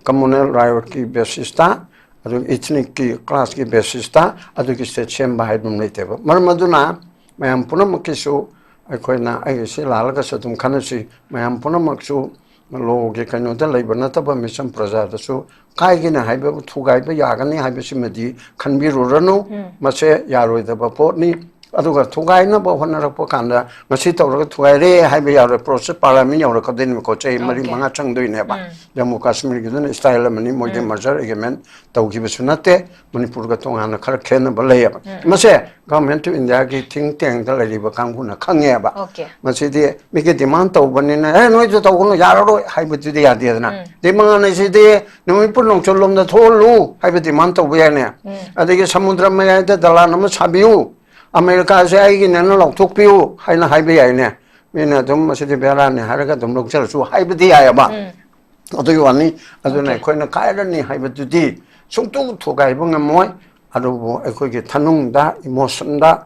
ꯀꯝꯃꯨꯅꯦꯜ ꯔꯥꯏꯠꯀꯤ ꯕꯦꯁꯤꯁꯇ, ꯑꯗꯨꯒ ꯏꯊꯅꯤꯛꯀꯤ ꯀ꯭ꯂꯥꯁꯀꯤ ꯕꯦꯁꯤꯁꯇ ꯑꯗꯨꯒꯤ ꯁ꯭ꯇꯦꯠ ꯁꯦꯝꯕ ꯍꯥꯏꯕ ꯑꯃ ꯂꯩꯇꯦꯕ꯫ ꯃꯔꯝ ꯑꯗꯨꯅ ꯃꯌꯥꯝ ꯄꯨꯝꯅꯃꯛꯀꯤꯁꯨ ꯑꯩꯈꯣꯏꯅ, ꯑꯩꯒꯤꯁꯤ ꯂꯥꯜꯂꯒꯁꯨ ꯑꯗꯨꯝ ꯈꯟꯅꯁꯤ, ꯃꯌꯥꯝ ꯄꯨꯝꯅꯃꯛꯁꯨ ꯂꯣꯒꯤ ꯀꯩꯅꯣꯗ ꯂꯩꯕ ꯅꯠꯇꯕ ꯃꯤꯆꯝ ꯄ꯭ꯔꯖꯥꯗꯁꯨ ꯀꯥꯏꯒꯅꯤ ꯍꯥꯏꯕ, ꯊꯨꯒꯥꯏꯕ ꯌꯥꯒꯅꯤ ꯍꯥꯏꯕꯁꯤꯃꯗꯤ ꯈꯟꯕꯤꯔꯨꯔꯅꯨ꯫ ꯎꯝ꯫ ꯃꯁꯦ ꯌꯥꯔꯣꯏꯗꯕ ꯄꯣꯠꯅꯤ꯫ ꯑꯗꯨꯒ ꯊꯨꯒꯥꯏꯅꯕ ꯍꯣꯠꯅꯔꯛꯄ ꯀꯥꯟꯗ ꯉꯁꯤ ꯇꯧꯔꯒ ꯊꯨꯒꯥꯏꯔꯦ ꯍꯥꯏꯕ ꯌꯥꯔꯣꯏ, ꯄ꯭ꯔꯣꯁꯦꯁ ꯄꯥꯔꯂꯤꯌꯥꯃꯦꯟ ꯌꯧꯔꯛꯀꯗꯣꯏꯅꯤꯀꯣ, ꯆꯍꯤ ꯃꯔꯤ ꯑꯣꯀꯦ꯫ ꯃꯉꯥ ꯆꯪꯗꯣꯏꯅꯦꯕ꯫ ꯎꯝ꯫ ꯖꯝꯃꯨ ꯀꯥꯁꯃꯤꯔꯒꯤꯗꯨꯅ ꯏꯁꯇꯥꯏꯜ ꯑꯃꯅꯤ, ꯃꯣꯏꯗꯤ ꯎꯝ꯫ ꯃꯔꯖꯔ ꯑꯦꯒ꯭ꯔꯤꯃꯦꯟ ꯇꯧꯈꯤꯕꯁꯨ ꯅꯠꯇꯦ, ꯃꯅꯤꯄꯨꯔꯒ ꯇꯣꯉꯥꯟꯅ ꯈꯔ ꯈꯦꯠꯅꯕ ꯂꯩꯌꯦꯕ꯫ ꯎꯝ꯫ ꯃꯁꯦ Government of Indiaꯒꯤ think tankꯗ ꯂꯩꯔꯤꯕ ꯀꯥꯡꯕꯨꯅ ꯈꯪꯉꯦꯕ꯫ ꯑꯣꯀꯦ꯫ ꯃꯁꯤꯗꯤ ꯃꯤꯒꯤ ꯗꯤꯃꯥꯟ ꯇꯧꯕꯅꯤꯅ, "ꯑꯦ, ꯅꯣꯏꯗꯣ ꯇꯧꯒꯅꯨ, ꯌꯥꯔꯔꯣꯏ" ꯍꯥꯏꯕꯗꯨꯗꯤ ꯌꯥꯗꯦꯗꯅ꯫ ꯎꯝ꯫ ꯗꯤꯃꯥꯟ ꯍꯥꯏꯁꯤꯗꯤ ꯅꯨꯃꯤꯠꯄꯨ ꯅꯣꯡꯆꯨꯞꯂꯣꯝꯗ ꯊꯣꯛꯍꯜꯂꯨ ꯍꯥꯏꯕ ꯗꯤꯃꯥꯟ ꯇꯧꯕ ꯌꯥꯏꯅꯦ꯫ ꯎꯝ꯫ ꯑꯗꯒꯤ ꯁꯃꯨꯗ꯭ꯔ ꯃꯌꯥꯏꯗ ꯗꯂꯥꯟ ꯑꯃ ꯁꯥꯕꯤꯌꯨ, ꯑꯃꯦꯔꯤꯀꯥꯁꯦ ꯑꯩꯒꯤꯅꯦꯅ ꯂꯥꯎꯊꯣꯛꯄꯤꯌꯨ ꯍꯥꯏꯅ ꯍꯥꯏꯕ ꯌꯥꯏꯅꯦ꯫ ꯃꯤꯅ ꯑꯗꯨꯝ "ꯃꯁꯤꯗꯤ ꯕꯦꯔꯥꯅꯤ" ꯍꯥꯏꯔꯒ ꯑꯗꯨꯝ ꯂꯧꯖꯔꯁꯨ ꯍꯥꯏꯕꯗꯤ ꯌꯥꯏꯑꯕ꯫ ꯎꯝ꯫ ꯑꯗꯨꯒꯤ ꯋꯥꯅꯤ꯫ ꯑꯗꯨꯅ ꯑꯣꯀꯦ꯫ ꯑꯩꯈꯣꯏꯅ ꯀꯥꯏꯔꯅꯤ ꯍꯥꯏꯕꯗꯨꯗꯤ ꯁꯨꯡꯇꯨ ꯊꯨꯒꯥꯏꯕ ꯉꯝꯃꯣꯏ꯫ ꯑꯗꯨꯕꯨ ꯑꯩꯈꯣꯏꯒꯤ ꯊꯅꯨꯡꯗ, emotionꯗ,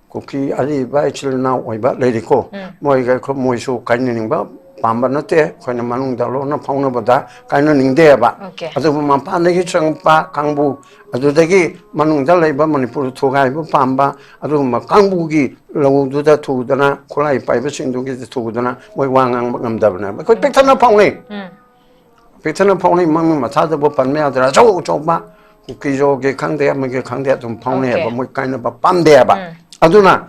ꯀꯨꯀꯤ ꯑꯔꯤꯕ ꯏꯆꯤꯜ ꯏꯅꯥꯎ ꯑꯣꯏꯕ ꯂꯩꯔꯤꯀꯣ, ꯎꯝ꯫ ꯃꯣꯏꯒ ꯑꯩꯈꯣꯏ, ꯃꯣꯏꯁꯨ ꯀꯥꯏꯅꯅꯤꯡꯕ ꯄꯥꯝꯕ ꯅꯠꯇꯦ꯫ ꯑꯩꯈꯣꯏꯅ ꯃꯅꯨꯡꯗ ꯂꯣꯟꯅ ꯐꯥꯎꯅꯕꯗ ꯀꯥꯏꯅꯅꯤꯡꯗꯦꯕ꯫ ꯑꯣꯀꯦ꯫ ꯑꯗꯨꯕꯨ ꯃꯄꯥꯟꯗꯒꯤ ꯆꯪꯉꯛꯄ ꯀꯥꯡꯕꯨ, ꯑꯗꯨꯗꯒꯤ ꯃꯅꯨꯡꯗ ꯂꯩꯕ ꯃꯅꯤꯄꯨꯔ ꯊꯨꯒꯥꯏꯕ ꯄꯥꯝꯕ ꯑꯗꯨꯒꯨꯝꯕ ꯀꯥꯡꯕꯨꯒꯤ ꯂꯧꯗꯨꯗ ꯊꯨꯗꯅ, ꯈꯨꯠꯂꯥꯏ ꯄꯥꯏꯕꯁꯤꯡꯗꯨꯒꯤꯗ ꯊꯨꯗꯅ ꯃꯣꯏ ꯋꯥ ꯉꯥꯡꯕ ꯉꯝꯗꯕꯅꯦꯕ꯫ ꯑꯩꯈꯣꯏ ꯄꯤꯛꯊꯟꯅ ꯐꯥꯎꯅꯩ꯫ ꯎꯝ꯫ ꯄꯤꯛꯊꯟꯅ ꯐꯥꯎꯅꯩ, ꯃꯃꯤꯡ ꯃꯊꯥꯗꯕꯨ ꯄꯟꯕ ꯌꯥꯗ꯭ꯔꯥ, ꯑꯆꯧ ꯑꯆꯧꯕ ꯀꯨꯀꯤꯖꯣꯒꯤ ꯈꯪꯗꯦ, ꯑꯃꯒꯤ ꯈꯪꯗꯦ, ꯑꯗꯨꯝ ꯐꯥꯎꯅꯩꯑꯕ꯫ ꯑꯣꯀꯦ꯫ ꯃꯣꯏ ꯀꯥꯏꯅꯕ ꯄꯥꯝꯗꯦꯕ꯫ ꯎꯝ꯫ ꯑꯗꯨꯅ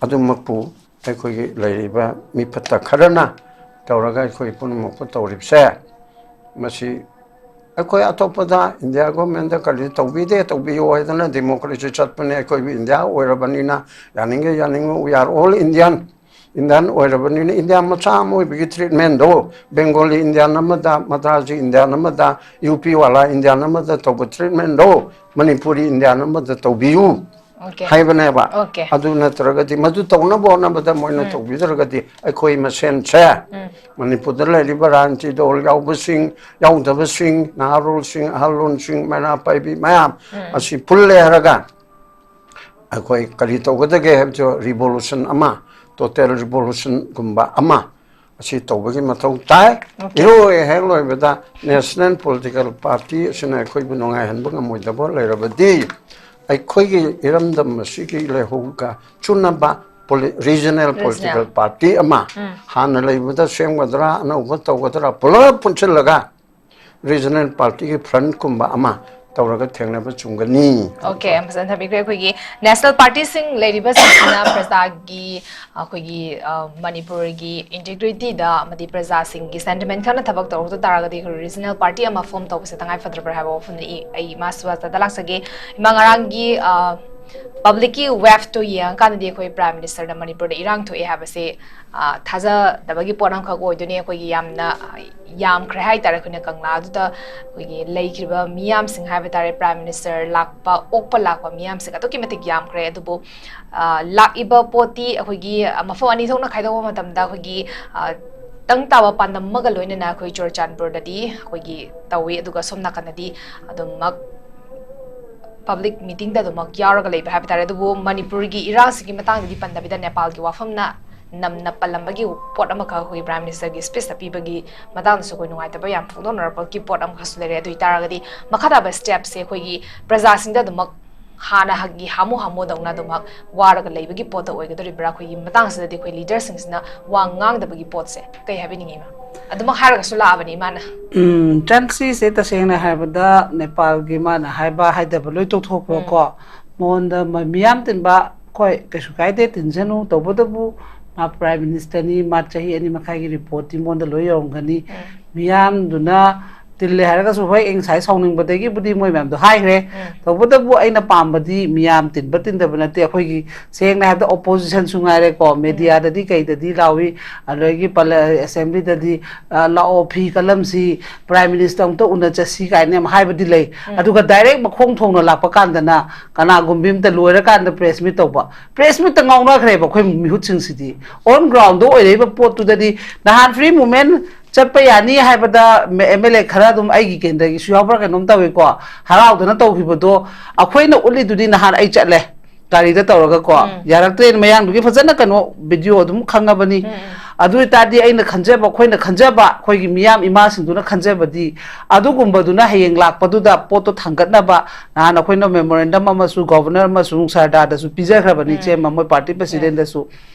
ꯑꯗꯨꯃꯛꯄꯨ ꯑꯩꯈꯣꯏꯒꯤ ꯂꯩꯔꯤꯕ ꯃꯤ ꯐꯠꯇ ꯈꯔꯅ ꯇꯧꯔꯒ ꯑꯩꯈꯣꯏ ꯄꯨꯝꯅꯃꯛꯄꯨ ꯇꯧꯔꯤꯕꯁꯦ, ꯃꯁꯤ ꯑꯩꯈꯣꯏ ꯑꯇꯣꯞꯄꯗ ꯏꯟꯗꯤꯌꯥ ꯒꯣꯔꯃꯦꯟꯗ ꯀꯔꯤ ꯇꯧꯕꯤꯗꯦ, ꯇꯧꯕꯤꯌꯨ ꯍꯥꯏꯗꯅ ꯗꯦꯃꯣꯀ꯭ꯔꯦꯁꯤ ꯆꯠꯄꯅꯦ꯫ ꯑꯩꯈꯣꯏꯕꯨ ꯏꯟꯗꯤꯌꯥ ꯑꯣꯏꯔꯕꯅꯤꯅ ꯌꯥꯅꯤꯡꯒꯦ ꯌꯥꯅꯤꯡꯉꯨ, we are all Indian꯫ Indian ꯑꯣꯏꯔꯕꯅꯤꯅ ꯏꯟꯗꯤꯌꯥ ꯃꯆꯥ ꯑꯃ ꯑꯣꯏꯕꯒꯤ ꯇ꯭ꯔꯤꯠꯃꯦꯟꯗꯣ, ꯕꯦꯡꯒꯣꯂꯤ ꯏꯟꯗꯤꯌꯥꯟ ꯑꯃꯗ, ꯃꯗ꯭ꯔꯥꯁꯤ ꯏꯟꯗꯤꯌꯥꯟ ꯑꯃꯗ, ꯌꯨ ꯄꯤ ꯋꯥꯂꯥ ꯏꯟꯗꯤꯌꯥꯟ ꯑꯃꯗ ꯇꯧꯕ ꯇ꯭ꯔꯤꯠꯃꯦꯟꯗꯣ ꯃꯅꯤꯄꯨꯔꯤ ꯏꯟꯗꯤꯌꯥꯟ ꯑꯃꯗ ꯇꯧꯕꯤꯌꯨ Okay. ꯍꯥꯏꯕꯅꯦꯕ꯫ Okay. ꯑꯗꯨ ꯅꯠꯇ꯭ꯔꯒꯗꯤ, ꯃꯗꯨ ꯇꯧꯅꯕ ꯍꯣꯠꯅꯕꯗ ꯃꯣꯏꯅ ꯇꯧꯕꯤꯗ꯭ꯔꯒꯗꯤ, ꯑꯩꯈꯣꯏ ꯃꯁꯦꯟꯁꯦ, ꯃꯅꯤꯄꯨꯔꯗ ꯂꯩꯔꯤꯕ ꯔꯥꯖꯅꯤꯇꯤ ꯗꯜ ꯌꯥꯎꯕꯁꯤꯡ, ꯌꯥꯎꯗꯕꯁꯤꯡ, ꯅꯍꯥꯔꯣꯜꯁꯤꯡ, ꯑꯍꯜꯂꯣꯟꯁꯤꯡ, ꯃꯩꯔꯥ ꯄꯥꯏꯕꯤ ꯃꯌꯥꯝ ꯑꯁꯤ ꯄꯨꯜꯂꯦ ꯍꯥꯏꯔꯒ ꯑꯩꯈꯣꯏ ꯀꯔꯤ ꯇꯧꯒꯗꯒꯦ ꯍꯥꯏꯕꯁꯨ, ꯔꯤꯚꯣꯂꯨꯁꯟ ꯑꯃ, ꯇꯣꯇꯦꯜ ꯔꯤꯚꯣꯂꯨꯁꯟꯒꯨꯝꯕ ꯑꯃ ꯑꯁꯤ ꯇꯧꯕꯒꯤ ꯃꯊꯧ ꯇꯥꯏ꯫ Okay. ꯏꯔꯣꯏ ꯍꯦꯛ ꯂꯣꯏꯕꯗ, ꯅꯦꯁꯅꯦꯜ ꯄꯣꯂꯤꯇꯤꯀꯦꯜ ꯄꯥꯔꯇꯤ ꯑꯁꯤꯅ ꯑꯩꯈꯣꯏꯕꯨ ꯅꯨꯡꯉꯥꯏꯍꯟꯕ ꯉꯝꯃꯣꯏꯗꯕ ꯂꯩꯔꯕꯗꯤ, ꯑꯩꯈꯣꯏꯒꯤ ꯏꯔꯝꯗꯝ ꯑꯁꯤꯒꯤ ꯂꯩꯍꯧꯒ ꯆꯨꯅꯕ ꯔꯤꯖꯅꯦꯜ ꯄꯣꯂꯤꯇꯤꯀꯦꯜ ꯄꯥꯔꯇꯤ ꯑꯃ ꯍꯥꯟꯅ ꯂꯩꯕꯗ ꯁꯦꯝꯒꯗ꯭ꯔꯥ, ꯑꯅꯧꯕ ꯇꯧꯒꯗ꯭ꯔꯥ, ꯄꯨꯂꯞ ꯄꯨꯟꯁꯤꯜꯂꯒ ꯔꯤꯖꯅꯦꯜ ꯄꯥꯔꯇꯤꯒꯤ ꯐ꯭ꯔꯟꯠꯀꯨꯝꯕ ꯑꯃ ꯇꯧꯔꯒ ꯊꯦꯡꯅꯕ ꯆꯨꯝꯒꯅꯤ꯫ Okay, ꯌꯥꯝ ꯐꯖꯅ ꯊꯝꯕꯤꯈ꯭ꯔꯦ꯫ ꯑꯩꯈꯣꯏꯒꯤ ꯅꯦꯁꯅꯦꯜ ꯄꯥꯔꯇꯤꯁꯤꯡ ꯂꯩꯔꯤꯕꯁꯤꯡꯁꯤꯅ ꯄ꯭ꯔꯖꯥꯒꯤ, ꯑꯩꯈꯣꯏꯒꯤ, ꯑ, ꯃꯅꯤꯄꯨꯔꯒꯤ ꯏꯟꯇꯤꯒ꯭ꯔꯤꯇꯤꯗ ꯑꯃꯗꯤ ꯄ꯭ꯔꯖꯥꯁꯤꯡꯒꯤ ꯁꯦꯟꯇꯤꯃꯦꯟ ꯈꯛꯅ ꯊꯕꯛ ꯇꯧꯔꯛꯇ ꯇꯥꯔꯒꯗꯤ, ꯑꯩꯈꯣꯏ ꯔꯤꯖꯅꯦꯜ ꯄꯥꯔꯇꯤ ꯑꯃ ꯐꯣꯝ ꯇꯧꯕꯁꯦ ꯇꯉꯥꯏ ꯐꯗ꯭ꯔꯕ꯭ꯔꯥ ꯍꯥꯏꯕ ꯋꯥꯐꯝꯗ ꯑꯩ, ꯑꯩ ꯏꯃꯥ ꯁꯨꯕꯥꯁꯇꯗ ꯂꯥꯛꯆꯒꯦ꯫ ꯏꯃꯥ, ꯉꯔꯥꯡꯒꯤ, ꯑ, ꯄꯕ꯭ꯂꯤꯛꯀꯤ ꯋꯦꯕꯇꯣ ꯌꯦꯡꯉꯀꯥꯟꯗꯗꯤ ꯑꯩꯈꯣꯏ ꯄ꯭ꯔꯥꯏꯝ ꯃꯤꯅꯤꯁꯇꯔꯅ ꯃꯅꯤꯄꯨꯔꯗ ꯏꯔꯥꯡ ꯊꯣꯛꯑꯦ ꯍꯥꯏꯕꯁꯦ, ꯑ, ꯊꯥꯖꯗꯕꯒꯤ ꯄꯣꯠ ꯑꯃꯈꯛ ꯑꯣꯏꯗꯣꯏꯅꯦ꯫ ꯑꯩꯈꯣꯏꯒꯤ ꯌꯥꯝꯅ, ꯑ, ꯌꯥꯝꯈ꯭ꯔꯦ ꯍꯥꯏꯇꯥꯔꯦ꯫ ꯑꯩꯈꯣꯏꯅ ꯀꯪꯂꯥꯗꯨꯗ ꯑꯩꯈꯣꯏꯒꯤ ꯂꯩꯈ꯭ꯔꯤꯕ ꯃꯤꯌꯥꯝꯁꯤꯡ ꯍꯥꯏꯕ ꯇꯥꯔꯦ, ꯄ꯭ꯔꯥꯏꯝ ꯃꯤꯅꯤꯁꯇꯔ ꯂꯥꯛꯄ, ꯑꯣꯛꯄ ꯂꯥꯛꯄ ꯃꯤꯌꯥꯝꯁꯤꯡ ꯑꯗꯨꯛꯀꯤ ꯃꯇꯤꯛ ꯌꯥꯝꯈ꯭ꯔꯦ꯫ ꯑꯗꯨꯕꯨ, ꯑ, ꯂꯥꯛꯏꯕ ꯄꯣꯠꯇꯤ ꯑꯩꯈꯣꯏꯒꯤ, ꯑ, ꯃꯐꯝ ꯑꯅꯤ ꯊꯣꯛꯅ ꯈꯥꯏꯗꯣꯛꯄ ꯃꯇꯝꯗ ꯑꯩꯈꯣꯏꯒꯤ, ꯑ, ꯇꯪ ꯇꯥꯕ ꯄꯥꯟꯗꯝ ꯑꯃꯒ ꯂꯣꯏꯅꯅ ꯑꯩꯈꯣꯏ ꯆꯨꯔꯆꯥꯟꯄꯨꯔꯗꯗꯤ ꯑꯩꯈꯣꯏꯒꯤ ꯇꯧꯏ, ꯑꯗꯨꯒ ꯁꯣꯝ ꯅꯥꯀꯟꯗꯗꯤ ꯑꯗꯨꯃꯛ ꯄꯕ꯭ꯂꯤꯛ ꯃꯤꯇꯤꯡꯗ ꯑꯗꯨꯃꯛ ꯌꯥꯎꯔꯒ ꯂꯩꯕ ꯍꯥꯏꯕ ꯇꯥꯔꯦ꯫ ꯑꯗꯨꯕꯨ ꯃꯅꯤꯄꯨꯔꯒꯤ ꯏꯔꯥꯡꯁꯤꯒꯤ ꯃꯇꯥꯡꯗꯗꯤ ꯄꯟꯗꯕꯤꯗ, ꯅꯦꯄꯥꯜꯒꯤ ꯋꯥꯐꯝꯅ ꯅꯝꯅ ꯄꯜꯂꯝꯕꯒꯤ ꯄꯣꯠ ꯑꯃꯈꯛ ꯑꯩꯈꯣꯏꯒꯤ ꯄ꯭ꯔꯥꯏꯝ ꯃꯤꯅꯤꯁꯇꯔꯒꯤ ꯁ꯭ꯄꯤꯆꯇ ꯄꯤꯕꯒꯤ ꯃꯇꯥꯡꯗꯁꯨ ꯑꯩꯈꯣꯏ ꯅꯨꯡꯉꯥꯏꯇꯕ ꯌꯥꯝ ꯐꯣꯡꯗꯣꯛꯅꯔꯛꯄꯒꯤ ꯄꯣꯠ ꯑꯃꯈꯛꯁꯨ ꯂꯩꯔꯦ꯫ ꯑꯗꯨ ꯑꯣꯏꯇꯥꯔꯒꯗꯤ ꯃꯈꯥ ꯇꯥꯕ ꯁ꯭ꯇꯦꯞꯁꯦ ꯑꯩꯈꯣꯏꯒꯤ ꯄ꯭ꯔꯖꯥꯁꯤꯡꯗ ꯑꯗꯨꯃꯛ ꯍꯥꯟꯅꯒꯤ ꯍꯥꯃꯨ ꯍꯥꯃꯨꯗꯧꯅ ꯑꯗꯨꯃꯛ ꯋꯥꯔꯒ ꯂꯩꯕꯒꯤ ꯄꯣꯠꯇ ꯑꯣꯏꯒꯗꯧꯔꯤꯕ꯭ꯔꯥ? ꯑꯩꯈꯣꯏꯒꯤ ꯃꯇꯥꯡꯁꯤꯗꯗꯤ ꯑꯩꯈꯣꯏ ꯂꯤꯗꯔꯁꯤꯡꯁꯤꯅ ꯋꯥ ꯉꯥꯡꯗꯕꯒꯤ ꯄꯣꯠꯁꯦ ꯀꯩ ꯍꯥꯏꯕꯤꯅꯤꯡꯉꯤ, ꯏꯃꯥ? ꯑꯗꯨꯃꯛ ꯍꯥꯏꯔꯒꯁꯨ ꯂꯥꯛꯑꯕꯅꯤ ꯏꯃꯥꯅ꯫ ꯎꯝ, ꯆꯟꯁꯤꯁꯦ ꯇꯁꯦꯡꯅ ꯍꯥꯏꯔꯕꯗ ꯅꯦꯄꯥꯜꯒꯤ ꯃꯥꯅ ꯍꯥꯏꯕ ꯍꯥꯏꯗꯕ ꯂꯣꯏ ꯇꯣꯛꯊꯣꯛꯈ꯭ꯔꯣꯀꯣ꯫ ꯃꯉꯣꯟꯗ ꯃ-, ꯃꯤꯌꯥꯝ ꯇꯤꯟꯕ, ꯍꯣꯏ, ꯀꯩꯁꯨ ꯀꯥꯏꯗꯦ, ꯇꯤꯟꯁꯅꯨ꯫ ꯇꯧꯕꯇꯕꯨ ꯃꯥ ꯄ꯭ꯔꯥꯏꯝ ꯃꯤꯅꯤꯁꯇꯔꯅꯤ, ꯃꯥ ꯆꯍꯤ ꯑꯅꯤ ꯃꯈꯥꯏꯒꯤ ꯔꯤꯄꯣꯔꯠꯇꯤ ꯃꯉꯣꯟꯗ ꯂꯣꯏ ꯌꯧꯔꯝꯒꯅꯤ꯫ ꯃꯤꯌꯥꯝꯗꯨꯅ ꯇꯤꯜꯂꯦ ꯍꯥꯏꯔꯒꯁꯨ, ꯍꯣꯏ, ꯑꯩ ꯉꯁꯥꯏ ꯁꯥꯎꯅꯤꯡꯕꯗꯒꯤꯕꯨꯗꯤ ꯃꯣꯏ ꯃꯌꯥꯝꯗꯣ ꯍꯥꯏꯈ꯭ꯔꯦ꯫ ꯎꯝ꯫ ꯇꯧꯕꯇꯕꯨ ꯑꯩꯅ ꯄꯥꯝꯕꯗꯤ ꯃꯤꯌꯥꯝ ꯇꯤꯟꯕ ꯇꯤꯟꯗꯕ ꯅꯠꯇꯦ꯫ ꯑꯩꯈꯣꯏꯒꯤ ꯁꯦꯡꯅ ꯍꯥꯏꯕꯗ oppositionꯁꯨ ꯉꯥꯏꯔꯦꯀꯣ, mediaꯗꯗꯤ ꯀꯩꯗꯗꯤ ꯂꯥꯎꯏ, ꯑꯗꯒꯤ ꯄꯥꯔꯂ-, assemblyꯗꯗꯤ, ꯑ, "ꯂꯥꯛꯑꯣ, ꯐꯤ ꯀꯜꯂꯝꯁꯤ, Prime Minister ꯑꯃꯨꯛꯇ ꯎꯅ ꯆꯠꯁꯤ" ꯀꯥꯏꯅ ꯌꯥꯝ ꯍꯥꯏꯕꯗꯤ ꯂꯩ꯫ ꯎꯝ꯫ ꯑꯗꯨꯒ direct ꯃꯈꯣꯡ ꯊꯣꯡꯅ ꯂꯥꯛꯄ ꯀꯥꯟꯗꯅ ꯀꯅꯥꯒꯨꯝꯕꯤ ꯑꯃꯇ ꯂꯣꯏꯔꯀꯥꯟꯗ press meet ꯇꯧꯕ꯫ Press meetꯇ ꯉꯥꯎꯅꯈ꯭ꯔꯦꯕ ꯑꯩꯈꯣꯏ ꯃꯤꯍꯨꯠꯁꯤꯡꯁꯤꯗꯤ꯫ On groundꯗ ꯑꯣꯏꯔꯛꯏꯕ ꯄꯣꯠꯇꯨꯗꯗꯤ ꯅꯍꯥꯟ free movement ꯆꯠꯄ ꯌꯥꯅꯤ ꯍꯥꯏꯕꯗ MLA ꯈꯔ ꯑꯗꯨꯝ ꯑꯩꯒꯤ ꯀꯦꯟꯗ꯭ꯔꯒꯤꯁꯨ ꯌꯥꯎꯕ꯭ꯔꯥ ꯀꯩꯅꯣꯝ ꯇꯧꯋꯤꯀꯣ, ꯍꯔꯥꯎꯗꯅ ꯇꯧꯈꯤꯕꯗꯣ꯫ ꯑꯩꯈꯣꯏꯅ ꯎꯠꯂꯤꯗꯨꯗꯤ ꯅꯍꯥꯟ ꯑꯩ ꯆꯠꯂꯦ ꯒꯥꯔꯤꯗ ꯇꯧꯔꯒꯀꯣ, ꯎꯝ꯫ ꯌꯥꯔꯛꯇ꯭ꯔꯦꯅ ꯃꯌꯥꯡꯗꯨꯒꯤ ꯐꯖꯅ ꯀꯩꯅꯣ video ꯑꯗꯨꯝ ꯈꯪꯉꯕꯅꯤ꯫ ꯎꯝ, ꯎꯝ꯫ ꯑꯗꯨ ꯑꯣꯏꯇꯥꯔꯗꯤ ꯑꯩꯅ ꯈꯟꯖꯕ, ꯑꯩꯈꯣꯏꯅ ꯈꯟꯖꯕ, ꯑꯩꯈꯣꯏꯒꯤ ꯃꯤꯌꯥꯝ ꯏꯃꯥꯁꯤꯡꯗꯨꯅ ꯈꯟꯖꯕꯗꯤ ꯑꯗꯨꯒꯨꯝꯕꯗꯨꯅ ꯍꯌꯦꯡ ꯂꯥꯛꯄꯗꯨꯗ ꯄꯣꯠꯇꯣ ꯊꯥꯡꯒꯠꯅꯕ ꯅꯍꯥꯟ ꯑꯩꯈꯣꯏꯅ memorandum ꯑꯃꯁꯨ Governor ꯑꯃꯁꯨꯡ ꯁꯔꯗꯥꯔꯗꯁꯨ ꯄꯤꯖꯈ꯭ꯔꯕꯅꯤ, ꯎꯝ꯫ ꯏꯆꯦꯃ, ꯃꯣꯏ party presidentꯗꯁꯨ꯫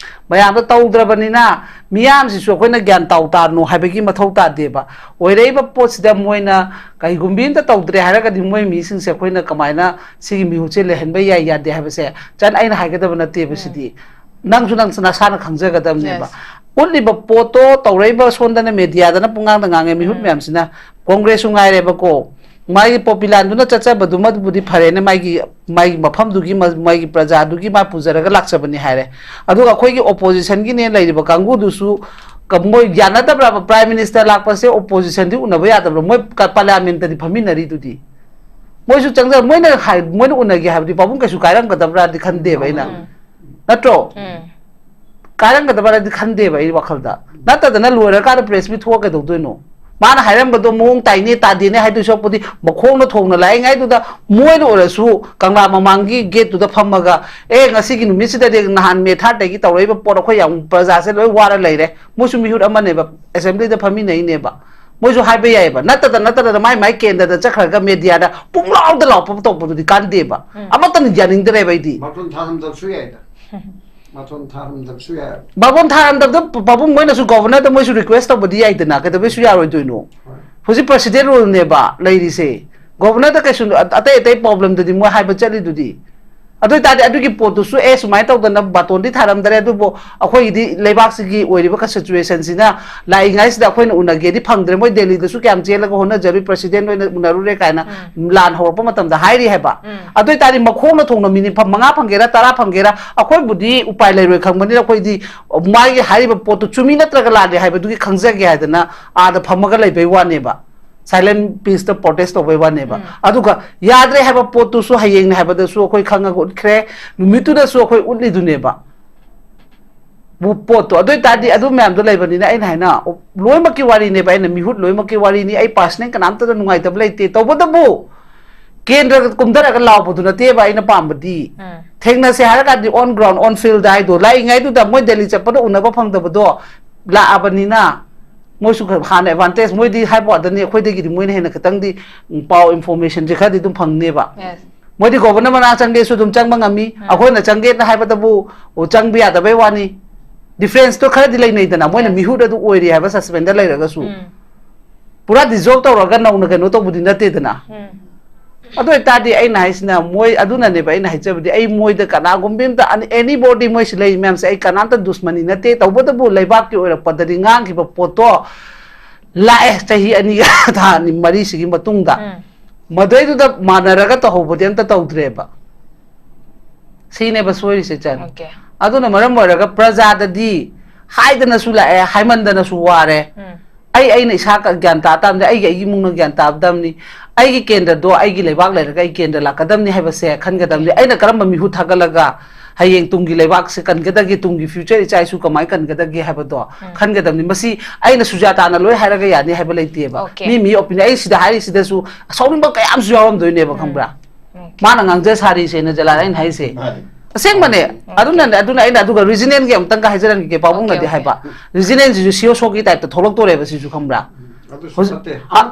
ꯃꯌꯥꯝꯗꯣ ꯇꯧꯗ꯭ꯔꯕꯅꯤꯅ ꯃꯤꯌꯥꯝꯁꯤꯁꯨ ꯑꯩꯈꯣꯏꯅ ꯒ꯭ꯌꯥꯟ ꯇꯥꯎ ꯇꯥꯔꯅꯨ ꯍꯥꯏꯕꯒꯤ ꯃꯊꯧ ꯇꯥꯗꯦꯕ꯫ ꯑꯣꯏꯔꯛꯏꯕ ꯄꯣꯠꯁꯤꯗ ꯃꯣꯏꯅ ꯀꯩꯒꯨꯝꯕꯤ ꯑꯝꯇ ꯇꯧꯗ꯭ꯔꯦ ꯍꯥꯏꯔꯒꯗꯤ ꯃꯣꯏ ꯃꯤꯁꯤꯡꯁꯦ ꯑꯩꯈꯣꯏꯅ ꯀꯃꯥꯏꯅ ꯁꯤꯒꯤ ꯃꯤꯍꯨꯠꯁꯦ ꯂꯩꯍꯟꯕ ꯌꯥꯏ ꯌꯥꯗꯦ ꯍꯥꯏꯕꯁꯦ ꯆꯟ ꯑꯩꯅ ꯍꯥꯏꯒꯗꯕ ꯅꯠꯇꯦꯕ꯫ ꯎꯝ꯫ ꯁꯤꯗꯤ ꯅꯪꯁꯨ ꯅꯪ ꯅꯁꯥꯅ ꯈꯪꯖꯒꯗꯕꯅꯦꯕ꯫ Yes꯫ ꯎꯠꯂꯤꯕ ꯄꯣꯠꯇꯣ ꯇꯧꯔꯛꯏꯕ ꯁꯣꯝꯗꯅ mediaꯗꯅ ꯄꯨꯡꯉꯥꯡꯗ ꯉꯥꯡꯉꯦ, ꯃꯤꯍꯨꯠ ꯎꯝ꯫ ꯃꯌꯥꯝꯁꯤꯅ꯫ Congressꯁꯨ ꯉꯥꯏꯔꯦꯕꯀꯣ, ꯃꯥꯒꯤ ꯄꯣꯄꯤꯂꯥꯟꯗꯨꯅ ꯆꯠꯆꯕꯗꯨꯃꯕꯨꯗꯤ ꯐꯔꯦꯅꯦ, ꯃꯥꯒꯤ, ꯃꯥꯒꯤ ꯃꯐꯝꯗꯨꯒꯤ, ꯃ-, ꯃꯥꯒꯤ ꯄ꯭ꯔꯖꯥꯗꯨꯒꯤ ꯃꯥ ꯄꯨꯖꯔꯒ ꯂꯥꯛꯆꯕꯅꯤ ꯍꯥꯏꯔꯦ꯫ ꯑꯗꯨꯒ ꯑꯩꯈꯣꯏꯒꯤ oppositionꯒꯤꯅꯦ ꯂꯩꯔꯤꯕ ꯀꯥꯡꯕꯨꯗꯨꯁꯨ ꯀ-, ꯃꯣꯏ ꯌꯥꯅꯗꯕ꯭ꯔꯕ? Prime Minister ꯂꯥꯛꯄꯁꯦ oppositionꯗꯤ ꯎꯅꯕ ꯌꯥꯗꯕ꯭ꯔꯥ? ꯃꯣꯏ ꯀ-, parliamentꯇꯗꯤ ꯐꯝꯃꯤꯟꯅꯔꯤꯗꯨꯗꯤ꯫ ꯃꯣꯏꯁꯨ ꯆꯪꯖ-, ꯃꯣꯏꯅ ꯍꯥꯏ-, ꯃꯣꯏꯅ ꯎꯅꯒꯦ ꯍꯥꯏꯕꯗꯤ ꯄꯥꯕꯨꯡ ꯀꯩꯁꯨ ꯀꯥꯏꯔꯝꯒꯗꯕ꯭ꯔꯥꯗꯤ ꯈꯟꯗꯦꯕ ꯑꯩꯅ꯫ ꯎꯝ꯫ ꯅꯠꯇ꯭ꯔꯣ? ꯎꯝ꯫ ꯀꯥꯏꯔꯝꯒꯗꯕ꯭ꯔꯥꯗꯤ ꯈꯟꯗꯦꯕ ꯑꯩ ꯋꯥꯈꯜꯗ꯫ ꯅꯠꯇꯗꯅ ꯂꯣꯏꯔꯀꯥꯟꯗ press meet ꯊꯣꯛꯑ ꯀꯩꯗꯧꯗꯣꯏꯅꯣ? ꯃꯥꯅ ꯍꯥꯏꯔꯝꯕꯗꯣ ꯃꯑꯣꯡ ꯇꯥꯏꯅꯦ ꯇꯥꯗꯦꯅꯦ ꯍꯥꯏꯗꯣꯏ ꯁꯔꯨꯛꯄꯨꯗꯤ ꯃꯈꯣꯡꯅ ꯊꯣꯡꯅ ꯂꯥꯛꯏꯉꯩꯗꯨꯗ ꯃꯣꯏꯅ ꯑꯣꯏꯔꯁꯨ ꯀꯪꯂꯥ ꯃꯃꯥꯡꯒꯤ gateꯇꯨꯗ ꯐꯝꯃꯒ, "ꯑꯦ, ꯉꯁꯤꯒꯤ ꯅꯨꯃꯤꯠꯁꯤꯗꯒꯤ ꯅꯍꯥꯟ May thirdꯇꯒꯤ ꯇꯧꯔꯛꯏꯕ ꯄꯣꯠ ꯑꯩꯈꯣꯏ ꯌꯥꯝ ꯄ꯭ꯔꯖꯥꯁꯦ ꯂꯣꯏ ꯋꯥꯔ ꯂꯩꯔꯦ꯫ ꯃꯣꯏꯁꯨ ꯃꯤꯍꯨꯠ ꯑꯃꯅꯦꯕ, assemblyꯗ ꯐꯝꯃꯤꯟꯅꯩꯅꯦꯕ꯫ ꯃꯣꯏꯁꯨ ꯍꯥꯏꯕ ꯌꯥꯏꯑꯕ"꯫ ꯅꯠꯇꯗ, ꯅꯠꯇꯗꯅ ꯃꯥꯏ ꯃꯥꯏ ꯀꯦꯟꯗ꯭ꯔꯗ ꯆꯠꯈ꯭ꯔꯒ mediaꯗ ꯄꯨꯡꯂꯥꯎꯗ ꯂꯥꯎꯄ ꯇꯧꯕꯗꯨꯗꯤ ꯀꯥꯟꯗꯦꯕ꯫ ꯎꯝ꯫ ꯑꯃꯠꯇꯅ ꯌꯥꯅꯤꯡꯗ꯭ꯔꯦꯕ ꯑꯩꯗꯤ꯫ ꯃꯇꯣꯟ ꯊꯥꯔꯝꯗꯕꯁꯨ ꯌꯥꯏꯗ꯫ ꯃꯇꯣꯟ ꯊꯥꯔꯝꯗꯕꯁꯨ ꯌꯥꯏ꯫ ꯃꯇꯣꯟ ꯊꯥꯔꯝꯗꯕꯗꯣ ꯄ-, ꯄꯥꯕꯨꯡ ꯃꯣꯏꯅꯁꯨ governorꯗ ꯃꯣꯏꯁꯨ request ꯇꯧꯕꯗꯤ ꯌꯥꯏꯗꯅ, ꯀꯩꯗꯧꯕꯩꯁꯨ ꯌꯥꯔꯣꯏꯗꯣꯏꯅꯣ? ꯍꯣꯏ꯫ ꯍꯧꯖꯤꯛ president ruleꯅꯦꯕ ꯂꯩꯔꯤꯁꯦ꯫ Governorꯗ ꯀꯩꯁꯨ ꯑ-, ꯑꯇꯩ ꯑꯇꯩ problemꯗꯗꯤ ꯃꯣꯏ ꯍꯥꯏꯕ ꯆꯠꯂꯤꯗꯨꯗꯤ꯫ ꯑꯗꯨ ꯑꯣꯏꯇꯥꯔꯗꯤ ꯑꯗꯨꯒꯤ ꯄꯣꯠꯇꯨꯁꯨ ꯑꯦ ꯁꯨꯃꯥꯏꯅ ꯇꯧꯗꯅ ꯕꯥꯇꯣꯟꯗꯤ ꯊꯥꯔꯝꯗꯔꯦ, ꯑꯗꯨꯕꯨ ꯑꯩꯈꯣꯏꯒꯤꯗꯤ ꯂꯩꯕꯥꯛꯁꯤꯒꯤ ꯑꯣꯏꯔꯤꯕ ꯀꯟꯁꯇꯤꯇ꯭ꯌꯨꯑꯦꯁꯟꯁꯤꯅ ꯂꯥꯛꯏꯉꯩꯁꯤꯗ ꯑꯩꯈꯣꯏꯅ ꯎꯅꯒꯦꯗꯤ ꯐꯪꯗ꯭ꯔꯦ꯫ ꯃꯣꯏ ꯗꯦꯜꯂꯤꯗꯁꯨ ꯀꯌꯥꯝ ꯆꯦꯜꯂꯒ ꯍꯣꯠꯅꯖꯔꯨꯏ, ꯄ꯭ꯔꯁꯤꯗꯦꯟ ꯑꯣꯏꯅ ꯎꯅꯔꯨꯔꯦ ꯀꯥꯏꯅ ꯂꯥꯟ ꯍꯧꯔꯛꯄ ꯃꯇꯝꯗ ꯍꯥꯏꯔꯤ ꯍꯥꯏꯕ꯫ ꯑꯗꯨ ꯑꯣꯏꯇꯥꯔꯗꯤ ꯃꯈꯣꯡꯅ ꯊꯣꯡꯅ ꯃꯤꯅꯤꯠ ꯐ- ꯃꯉꯥ ꯐꯪꯒꯦꯔꯥ, ꯇꯔꯥ ꯐꯪꯒꯦꯔꯥ, ꯑꯩꯈꯣꯏꯕꯨꯗꯤ ꯎꯄꯥꯏ ꯂꯩꯔꯣꯏ ꯈꯪꯕꯅꯤꯅ ꯑꯩꯈꯣꯏꯗꯤ ꯃꯥꯒꯤ ꯍꯥꯏꯔꯤꯕ ꯄꯣꯠꯇꯨ ꯆꯨꯝꯃꯤ ꯅꯠꯇ꯭ꯔꯒ ꯂꯥꯜꯂꯤ ꯍꯥꯏꯕꯗꯨꯒꯤ ꯈꯪꯖꯒꯦ ꯍꯥꯏꯗꯅ ꯑꯥꯗ ꯐꯝꯃꯒ ꯂꯩꯕꯩ ꯋꯥꯅꯦꯕ꯫ ꯁꯥꯏꯂꯦꯟ ꯄ꯭ꯔꯣꯇꯦꯁ ꯇꯧꯕꯩ ꯋꯥꯅꯦꯕ꯫ ꯑꯗꯨꯒ ꯌꯥꯗ꯭ꯔꯦ ꯍꯥꯏꯕ ꯄꯣꯠꯇꯨꯁꯨ ꯍꯌꯦꯡꯅꯦ ꯍꯥꯏꯕꯗꯁꯨ ꯑꯩꯈꯣꯏ ꯈꯪꯉꯒ ꯎꯠꯈ꯭ꯔꯦ, ꯅꯨꯃꯤꯠꯇꯨꯗꯁꯨ ꯑꯩꯈꯣꯏ ꯎꯠꯂꯤꯗꯨꯅꯦꯕ꯫ ꯄꯣꯠꯇꯣ ꯑꯗꯨ ꯑꯣꯏꯇꯥꯔꯗꯤ ꯑꯗꯨ ꯃꯌꯥꯝꯗꯣ ꯂꯩꯕꯅꯤꯅ ꯑꯩꯅ ꯍꯥꯏꯅ ꯂꯣꯏꯅꯃꯛꯀꯤ ꯋꯥꯔꯤꯅꯦꯕ, ꯑꯩꯅ ꯃꯤꯍꯨꯠ ꯂꯣꯏꯅꯃꯛꯀꯤ ꯋꯥꯔꯤꯅꯤ꯫ ꯑꯩ ꯄꯥꯔꯁꯅꯦꯜ ꯀꯅꯥꯝꯇꯗ ꯅꯨꯡꯉꯥꯏꯇꯕ ꯂꯩꯇꯦ꯫ ꯇꯧꯕꯇꯕꯨ ꯀꯦꯟꯗ꯭ꯔ ꯀꯨꯝꯊꯔꯒ ꯂꯥꯎꯕꯗꯨ ꯅꯠꯇꯦꯕ ꯑꯩꯅ ꯄꯥꯝꯕꯗꯤ꯫ ꯊꯦꯡꯅꯁꯦ ꯍꯥꯏꯔ ꯀꯥꯟꯗꯤ ꯑꯣꯟ ꯒ꯭ꯔꯥꯎꯟ ꯑꯣꯟ ꯐꯤꯜꯗ ꯍꯥꯏꯗꯣ ꯂꯥꯛꯏꯉꯩꯗꯨꯗ ꯃꯣꯏ ꯗꯦꯜꯂꯤ ꯆꯠꯄꯗ ꯎꯅꯕ ꯐꯪꯗꯕꯗꯣ ꯂꯥꯛꯑꯕꯅꯤꯅ ꯃꯣꯏꯁꯨ ꯈꯔ ꯍꯥꯟꯅ ꯑꯦꯗꯚꯥꯟꯇꯦꯖ ꯃꯣꯏꯗꯤ ꯍꯥꯏꯕ ꯋꯥꯗꯅꯤ, ꯑꯩꯈꯣꯏꯗꯒꯤꯗꯤ ꯃꯣꯏꯅ ꯍꯦꯟꯅ ꯈꯤꯇꯪꯗꯤ ꯎꯝ, ꯄꯥꯎ ꯏꯟꯐꯣꯔꯃꯦꯁꯟꯁꯦ ꯈꯔꯗꯤ ꯑꯗꯨꯝ ꯐꯪꯅꯦꯕ꯫ ꯃꯣꯏꯗꯤ ꯒꯣꯕꯔꯅꯔ ꯃꯅꯥꯛ ꯆꯪꯒꯦꯁꯨ ꯑꯗꯨꯝ ꯆꯪꯕ ꯉꯝꯃꯤ, ꯑꯩꯈꯣꯏꯅ ꯆꯪꯒꯦꯅ ꯍꯥꯏꯕꯗꯕꯨ ꯑꯣ, ꯆꯪꯕ ꯌꯥꯗꯕꯩ ꯋꯥꯅꯤ꯫ ꯗꯤꯐ꯭ꯔꯦꯟꯁꯇꯣ ꯈꯔꯗꯤ ꯂꯩꯅꯩꯗꯅ, ꯃꯣꯏꯅ ꯃꯤꯍꯨꯠ ꯑꯗꯨ ꯑꯣꯏꯔꯤ ꯍꯥꯏꯕ ꯁꯁꯄꯦꯟꯗ ꯂꯩꯔꯒꯁꯨ꯫ ꯄꯨꯔꯥ ꯗꯤꯖꯣꯜꯕ ꯇꯧꯔꯒ ꯅꯧꯅ ꯀꯩꯅꯣ ꯇꯧꯕꯗꯤ ꯅꯠꯇꯦꯗꯅ꯫ ꯑꯗꯨ ꯑꯣꯏꯇꯥꯔꯗꯤ ꯑꯩꯅ ꯍꯥꯏꯁꯤꯅ ꯃꯣꯏ ꯑꯗꯨꯅꯅꯦꯕ ꯑꯩꯅ ꯍꯥꯏꯖꯕꯗꯤ ꯑꯩ ꯃꯣꯏꯗ ꯀꯅꯥꯒꯨꯝꯕꯤ ꯑꯝꯇ ꯑꯦꯅꯤꯕꯣꯗꯤ ꯃꯣꯏꯁꯤ ꯂꯩ ꯃꯌꯥꯝꯁꯦ ꯑꯩ ꯀꯅꯥꯝꯇ ꯗꯨꯁꯃꯅꯤ ꯅꯠꯇꯦ꯫ ꯇꯧꯕꯇꯕꯨ ꯂꯩꯕꯥꯛꯀꯤ ꯑꯣꯏꯔꯛꯄꯗꯗꯤ ꯉꯥꯡꯈꯤꯕ ꯄꯣꯠꯇꯣ ꯂꯥꯛꯑꯦ ꯆꯍꯤ ꯑꯅꯤꯒ ꯊꯥ ꯑꯅꯤ ꯃꯔꯤꯁꯤꯒꯤ ꯃꯇꯨꯡꯗ ꯃꯗꯨꯏꯗꯨꯗ ꯃꯥꯟꯅꯔꯒ ꯇꯧꯍꯧꯕꯗꯤ ꯑꯝꯇ ꯇꯧꯗ꯭ꯔꯦꯕ꯫ ꯁꯤꯅꯦꯕ ꯁꯣꯏꯔꯤꯁꯦ ꯆꯟ꯫ ꯑꯗꯨꯅ ꯃꯔꯝ ꯑꯣꯏꯔꯒ ꯄ꯭ꯔꯖꯥꯗꯗꯤ ꯍꯥꯏꯗꯅꯁꯨ ꯂꯥꯛꯑꯦ, ꯍꯥꯏꯃꯟꯗꯅꯁꯨ ꯋꯥꯔꯦ꯫ ꯑꯩ ꯑꯩꯅ ꯏꯁꯥ ꯒ꯭ꯌꯥꯟ ꯇꯥ ꯇꯥꯕꯅꯤ, ꯑꯩꯒꯤ ꯑꯩꯒꯤ ꯏꯃꯨꯡꯅ ꯒ꯭ꯌꯥꯟ ꯇꯥꯕꯗꯕꯅꯤ꯫ ꯑꯩꯒꯤ ꯀꯦꯟꯗ꯭ꯔꯗꯣ ꯑꯩꯒꯤ ꯂꯩꯕꯥꯛ ꯂꯩꯔꯒ ꯑꯩ ꯀꯦꯟꯗ꯭ꯔ ꯂꯥꯛꯀꯗꯕꯅꯤ ꯍꯥꯏꯕꯁꯦ ꯈꯟꯒꯗꯕꯅꯤ꯫ ꯑꯩꯅ ꯀꯔꯝꯕ ꯃꯤꯍꯨꯠ ꯊꯥꯒꯠꯂꯒ ꯍꯌꯦꯡ ꯇꯨꯡꯒꯤ ꯂꯩꯕꯥꯛꯁꯦ ꯀꯟꯒꯗꯒꯦ, ꯇꯨꯡꯒꯤ ꯐ꯭ꯌꯨꯆꯔ ꯏꯆꯥ ꯏꯁꯨ ꯀꯃꯥꯏꯅ ꯀꯟꯒꯗꯒꯦ ꯍꯥꯏꯕꯗꯣ ꯈꯟꯒꯗꯕꯅꯤ꯫ ꯃꯁꯤ ꯑꯩꯅ ꯁꯨꯖꯥꯇꯥꯅ ꯂꯣꯏ ꯍꯥꯏꯔꯒ ꯌꯥꯅꯤ ꯍꯥꯏꯕ ꯂꯩꯇꯦꯕ꯫ ꯃꯤ ꯃꯤ ꯑꯣꯄꯤꯅꯤꯌꯟ, ꯑꯩ ꯁꯤꯗ ꯍꯥꯏꯔꯤꯁꯤꯗꯁꯨ ꯁꯥꯎꯅꯤꯡꯕ ꯀꯌꯥ ꯑꯃꯁꯨ ꯌꯥꯎꯔꯝꯗꯣꯏꯅꯦꯕ, ꯈꯪꯕ꯭ꯔꯥ? ꯃꯥꯅ ꯉꯥꯡꯖ ꯁꯥꯔꯤꯁꯦꯅ ꯖꯂꯥꯜ ꯑꯩꯅ ꯍꯥꯏꯁꯦ꯫ ꯑꯁꯦꯡꯕꯅꯦ꯫ ꯑꯗꯨꯅꯅꯦ, ꯑꯗꯨꯅ ꯑꯩꯅ ꯑꯗꯨꯒ ꯔꯤꯖꯅꯦꯜꯒꯤ ꯑꯃꯨꯛꯇꯪꯒ ꯍꯥꯏꯖꯔꯝꯒꯦ, ꯄꯥꯕꯨꯡꯅꯗꯤ ꯍꯥꯏꯕ꯫ ꯔꯤꯖꯅꯦꯜꯁꯤꯁꯨ ꯁꯤ ꯑꯣ ꯁꯣꯒꯤ ꯇꯥꯏꯞꯇ ꯊꯣꯛꯂꯛꯇꯣꯔꯦꯕ ꯁꯤꯁꯨ, ꯈꯪꯕ꯭ꯔꯥ? ꯍꯧꯖꯤꯛ,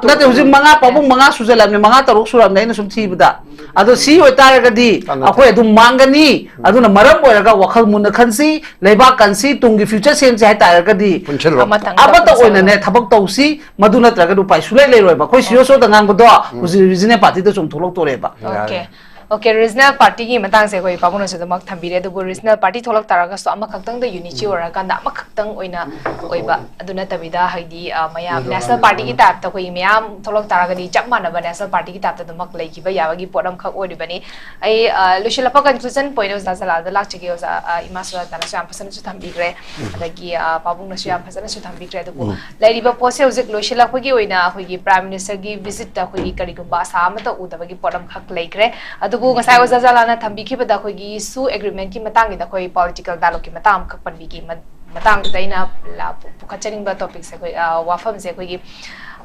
ꯅꯠꯇꯦ, ꯍꯧꯖꯤꯛ ꯃꯉꯥ, ꯄꯥꯕꯨꯡ ꯃꯉꯥ ꯁꯨꯖꯜꯂꯛꯑꯕꯅꯤ, ꯃꯉꯥ ꯇꯔꯨꯛ ꯁꯨꯔꯛꯑꯕꯅꯤ ꯑꯩꯅ ꯁꯨꯝ ꯊꯤꯕꯗ꯫ ꯑꯗꯣ ꯁꯤ ꯑꯣꯏꯇꯥꯔꯒꯗꯤ ꯑꯩꯈꯣꯏ ꯑꯗꯨꯝ ꯃꯥꯡꯒꯅꯤ꯫ ꯑꯗꯨꯅ ꯃꯔꯝ ꯑꯣꯏꯔꯒ ꯋꯥꯈꯜ ꯃꯨꯟꯅ ꯈꯟꯁꯤ, ꯂꯩꯕꯥꯛ ꯀꯟꯁꯤ, ꯇꯨꯡꯒꯤ ꯐ꯭ꯌꯨꯆꯔ ꯁꯦꯝꯁꯤ ꯍꯥꯏꯇꯥꯔꯒꯗꯤ ꯑꯃꯇꯪ ꯑꯃꯠꯇ ꯑꯣꯏꯅꯅꯦ ꯊꯕꯛ ꯇꯧꯁꯤ꯫ ꯃꯗꯨ ꯅꯠꯇ꯭ꯔꯒꯗꯤ ꯎꯄꯥꯏ ꯁꯨꯡꯂꯩ ꯂꯩꯔꯣꯏꯕ꯫ ꯑꯩꯈꯣꯏ ꯁꯤ ꯑꯣ ꯁꯣꯗ ꯉꯥꯡꯕꯗꯣ ꯍꯧꯖꯤꯛ ꯔꯤꯖꯅꯦꯜ ꯄꯥꯔꯇꯤꯗꯁꯨ ꯑꯃꯨꯛ ꯊꯣꯛꯂꯛꯇꯣꯔꯦꯕ꯫ ꯑꯣꯀꯦ꯫ Okay, regional party ꯒꯤ ꯃꯇꯥꯡꯁꯦ ꯑꯩꯈꯣꯏ ꯄꯥꯕꯨꯡꯅꯁꯨ ꯑꯗꯨꯃꯛ ꯊꯝꯕꯤꯔꯦ, ꯑꯗꯨꯕꯨ regional party ꯊꯣꯛꯂꯛ ꯇꯥꯔꯒꯁꯨ ꯑꯃꯈꯛꯇꯪꯗ unity ꯑꯣꯏꯔꯀꯥꯟꯗ ꯑꯃꯈꯛꯇꯪ ꯑꯣꯏꯅ ꯑꯣꯏꯕ, ꯑꯗꯨ ꯅꯠꯇꯕꯤꯗ ꯍꯥꯏꯗꯤ, ꯑ, ꯃꯌꯥꯝ national party ꯒꯤ type ꯇ ꯑꯩꯈꯣꯏ ꯃꯌꯥꯝ ꯊꯣꯛꯂꯛ ꯇꯥꯔꯒꯗꯤ ꯆꯞ ꯃꯥꯟꯅꯕ national party ꯒꯤ type ꯇ ꯑꯗꯨꯃꯛ ꯂꯩꯈꯤꯕ ꯌꯥꯕꯒꯤ ꯄꯣꯠ ꯑꯃꯈꯛ ꯑꯣꯏꯔꯤꯕꯅꯤ꯫ ꯑꯩ, ꯑ, ꯂꯣꯏꯁꯤꯜꯂꯛꯄ conclusion point ꯑꯣꯖꯥ ꯖꯂꯥꯜꯗ ꯂꯥꯛꯆꯒꯦ꯫ ꯑꯣꯖꯥ, ꯑ, ꯏꯃꯥ ꯁꯨꯖꯥꯇꯥꯅꯁꯨ ꯌꯥꯝ ꯐꯖꯅꯁꯨ ꯊꯝꯕꯤꯈ꯭ꯔꯦ, ꯑꯗꯒꯤ, ꯑ, ꯄꯥꯕꯨꯡꯅꯁꯨ ꯌꯥꯝ ꯐꯖꯅꯁꯨ ꯊꯝꯕꯤꯈ꯭ꯔꯦ꯫ ꯑꯗꯨꯕꯨ ꯂꯩꯔꯤꯕ ꯄꯣꯠꯁꯦ ꯍꯧꯖꯤꯛ ꯂꯣꯏꯁꯤꯜꯂꯛꯄꯒꯤ ꯑꯣꯏꯅ ꯑꯩꯈꯣꯏꯒꯤ Prime Minister ꯒꯤ visit ꯇ ꯑꯩꯈꯣꯏꯒꯤ ꯀꯔꯤꯒꯨꯝꯕ ꯑꯁꯥ ꯑꯃꯠꯇ ꯎꯗꯕꯒꯤ ꯄꯣꯠ ꯑꯃꯈꯛ ꯂꯩꯈ꯭ꯔꯦ꯫ ꯑꯗꯨꯕꯨ ꯉꯁꯥꯏ ꯑꯣꯖꯥ ꯖꯂꯥꯜꯅ ꯊꯝꯕꯤꯈꯤꯕꯗ ꯑꯩꯈꯣꯏꯒꯤ SoO agreement ꯀꯤ ꯃꯇꯥꯡꯒꯤꯗ ꯑꯩꯈꯣꯏ political dialogue ꯀꯤ ꯃꯇꯥꯡ ꯑꯃꯈꯛ ꯄꯟꯕꯤꯒꯦ꯫ ꯃ-, ꯃꯇꯥꯡꯗꯨꯗ ꯑꯩꯅ ꯂꯥ-, ꯄꯨꯈꯠꯆꯅꯤꯡꯕ topic ꯁꯦ ꯑꯩꯈꯣꯏ, ꯑ, ꯋꯥꯐꯝꯁꯦ ꯑꯩꯈꯣꯏꯒꯤ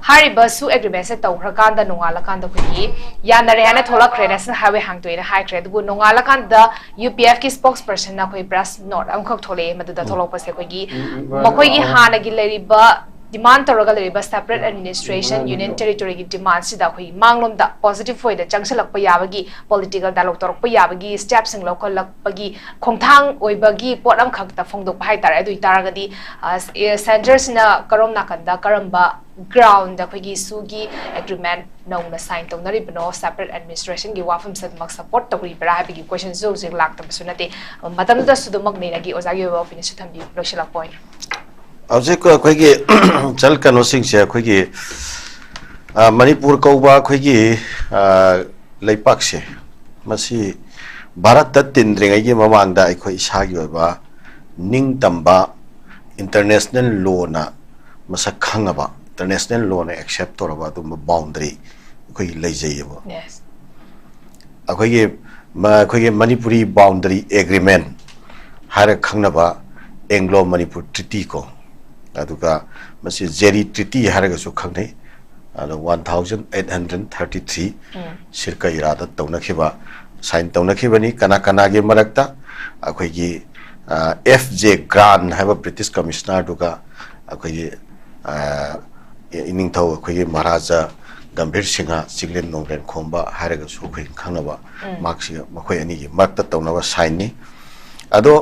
ꯍꯥꯏꯔꯤꯕ SoO agreement ꯁꯦ ꯇꯧꯈ꯭ꯔꯀꯥꯟꯗ ꯅꯣꯡꯉꯥꯜꯂꯀꯥꯟꯗ ꯑꯩꯈꯣꯏꯒꯤ ꯌꯥꯅꯔꯦ ꯍꯥꯏꯅ ꯊꯣꯛꯂꯛꯈ꯭ꯔꯦ, national highway ꯍꯥꯡꯗꯣꯛꯑꯦꯅ ꯍꯥꯏꯈ꯭ꯔꯦ꯫ ꯑꯗꯨꯕꯨ ꯅꯣꯡꯉꯥꯜꯂꯀꯥꯟꯗ UPF ꯀꯤ spokesperson ꯅ ꯑꯩꯈꯣꯏ press note ꯑꯃꯈꯛ ꯊꯣꯛꯂꯛꯑꯦ꯫ ꯃꯗꯨꯗ ꯊꯣꯛꯂꯛꯄꯁꯦ ꯑꯩꯈꯣꯏꯒꯤ ꯃꯈꯣꯏꯒꯤ ꯍꯥꯟꯅꯒꯤ ꯂꯩꯔꯤꯕ demand ꯇꯧꯔꯒ ꯂꯩꯔꯤꯕ separate administration, union territory ꯒꯤ demand ꯁꯤꯗ ꯑꯩꯈꯣꯏꯒꯤ ꯃꯥꯡꯂꯣꯝꯗ positive way ꯗ ꯆꯪꯁꯤꯜꯂꯛꯄ ꯌꯥꯕꯒꯤ political dialogue ꯇꯧꯔꯛꯄ ꯌꯥꯕꯒꯤ step ꯁꯤꯡ ꯂꯧꯈꯠꯂꯛꯄꯒꯤ ꯈꯣꯡꯊꯥꯡ ꯑꯣꯏꯕꯒꯤ ꯄꯣꯠ ꯑꯃꯈꯛꯇ ꯐꯣꯡꯗꯣꯛꯄ ꯍꯥꯏꯇꯥꯔꯦ꯫ ꯑꯗꯨ ꯑꯣꯏꯇꯥꯔꯒꯗꯤ, ꯑ, ꯁ-, ꯑꯦ, centre ꯁꯤꯅ ꯀꯔꯣꯝ ꯅꯥꯀꯟꯗ ꯀꯔꯝꯕ ground ꯗ ꯑꯩꯈꯣꯏꯒꯤ SoO ꯒꯤ agreement ꯅꯧꯅ sign ꯇꯧꯅꯔꯤꯕꯅꯣ, separate administration ꯒꯤ ꯋꯥꯐꯝꯁꯦ ꯑꯗꯨꯃꯛ support ꯇꯧꯔꯤꯕ꯭ꯔꯥ ꯍꯥꯏꯕꯒꯤ question ꯁꯨ ꯍꯧꯖꯤꯛ ꯂꯥꯛꯇꯕꯁꯨ ꯅꯠꯇꯦ꯫ ꯃꯇꯝꯗꯨꯗꯁꯨ ꯑꯗꯨꯃꯛ ꯅꯩꯅꯈꯤ꯫ ꯑꯣꯖꯥꯒꯤ ꯑꯣꯏꯕ opinion ꯁꯨ ꯊꯝꯕꯤꯌꯨ ꯂꯣꯏꯁꯤꯜꯂꯛꯄ ꯑꯣꯏꯅ꯫ ꯍꯧꯖꯤꯛ ꯑꯩꯈꯣꯏꯒꯤ ꯆꯜ ꯀꯩꯅꯣꯁꯤꯡꯁꯦ ꯑꯩꯈꯣꯏꯒꯤ, ꯑ, ꯃꯅꯤꯄꯨꯔ ꯀꯧꯕ ꯑꯩꯈꯣꯏꯒꯤ, ꯑ, ꯂꯩꯄꯥꯛꯁꯦ, ꯃꯁꯤ ꯚꯥꯔꯠꯇ ꯇꯤꯟꯗ꯭ꯔꯤꯉꯩꯒꯤ ꯃꯃꯥꯡꯗ ꯑꯩꯈꯣꯏ ꯏꯁꯥꯒꯤ ꯑꯣꯏꯕ ꯅꯤꯡꯇꯝꯕ international law ꯅ ꯃꯁꯛ ꯈꯪꯉꯕ, international law ꯅ accept ꯇꯧꯔꯕ ꯑꯗꯨꯝꯕ boundary ꯑꯩꯈꯣꯏꯒꯤ ꯂꯩꯖꯩꯌꯦꯕ꯫ Yes. ꯑꯩꯈꯣꯏꯒꯤ ꯃ-, ꯑꯩꯈꯣꯏꯒꯤ Manipuri Boundary Agreement ꯍꯥꯏꯔꯒ ꯈꯪꯅꯕ Anglo Manipur Treaty ꯀꯣ, ꯑꯗꯨꯒ ꯃꯁꯤ ꯖꯦꯔꯤ Treaty ꯍꯥꯏꯔꯒꯁꯨ ꯈꯪꯅꯩ꯫ ꯑꯗꯣ one thousand eight hundred thirty three ꯎꯝ꯫ ꯁꯤꯔꯀ ꯏꯔꯥꯗ ꯇꯧꯅꯈꯤꯕ, sign ꯇꯧꯅꯈꯤꯕꯅꯤ꯫ ꯀꯅꯥ ꯀꯅꯥꯒꯤ ꯃꯔꯛꯇ? ꯑꯩꯈꯣꯏꯒꯤ, ꯑ, F J Grant ꯍꯥꯏꯕ British commissioner ꯗꯨꯒ ꯑꯩꯈꯣꯏꯒꯤ, ꯑ, ꯏꯅꯤꯡꯊꯧ ꯑꯩꯈꯣꯏꯒꯤ ꯃꯍꯥꯔꯥꯖꯥ ꯒꯝꯚꯤꯔ ꯁꯤꯡꯍ, ꯆꯤꯡꯂꯦꯟ ꯅꯣꯡꯂꯦꯟ ꯈꯣꯝꯕ ꯍꯥꯏꯔꯒꯁꯨ ꯑꯩꯈꯣꯏ ꯈꯪꯅꯕ, ꯎꯝ꯫ ꯃꯍꯥꯛꯁꯤ ꯃꯈꯣꯏ ꯑꯅꯤꯒꯤ ꯃꯔꯛꯇ ꯇꯧꯅꯕ sign ꯅꯤ꯫ ꯑꯗꯣ,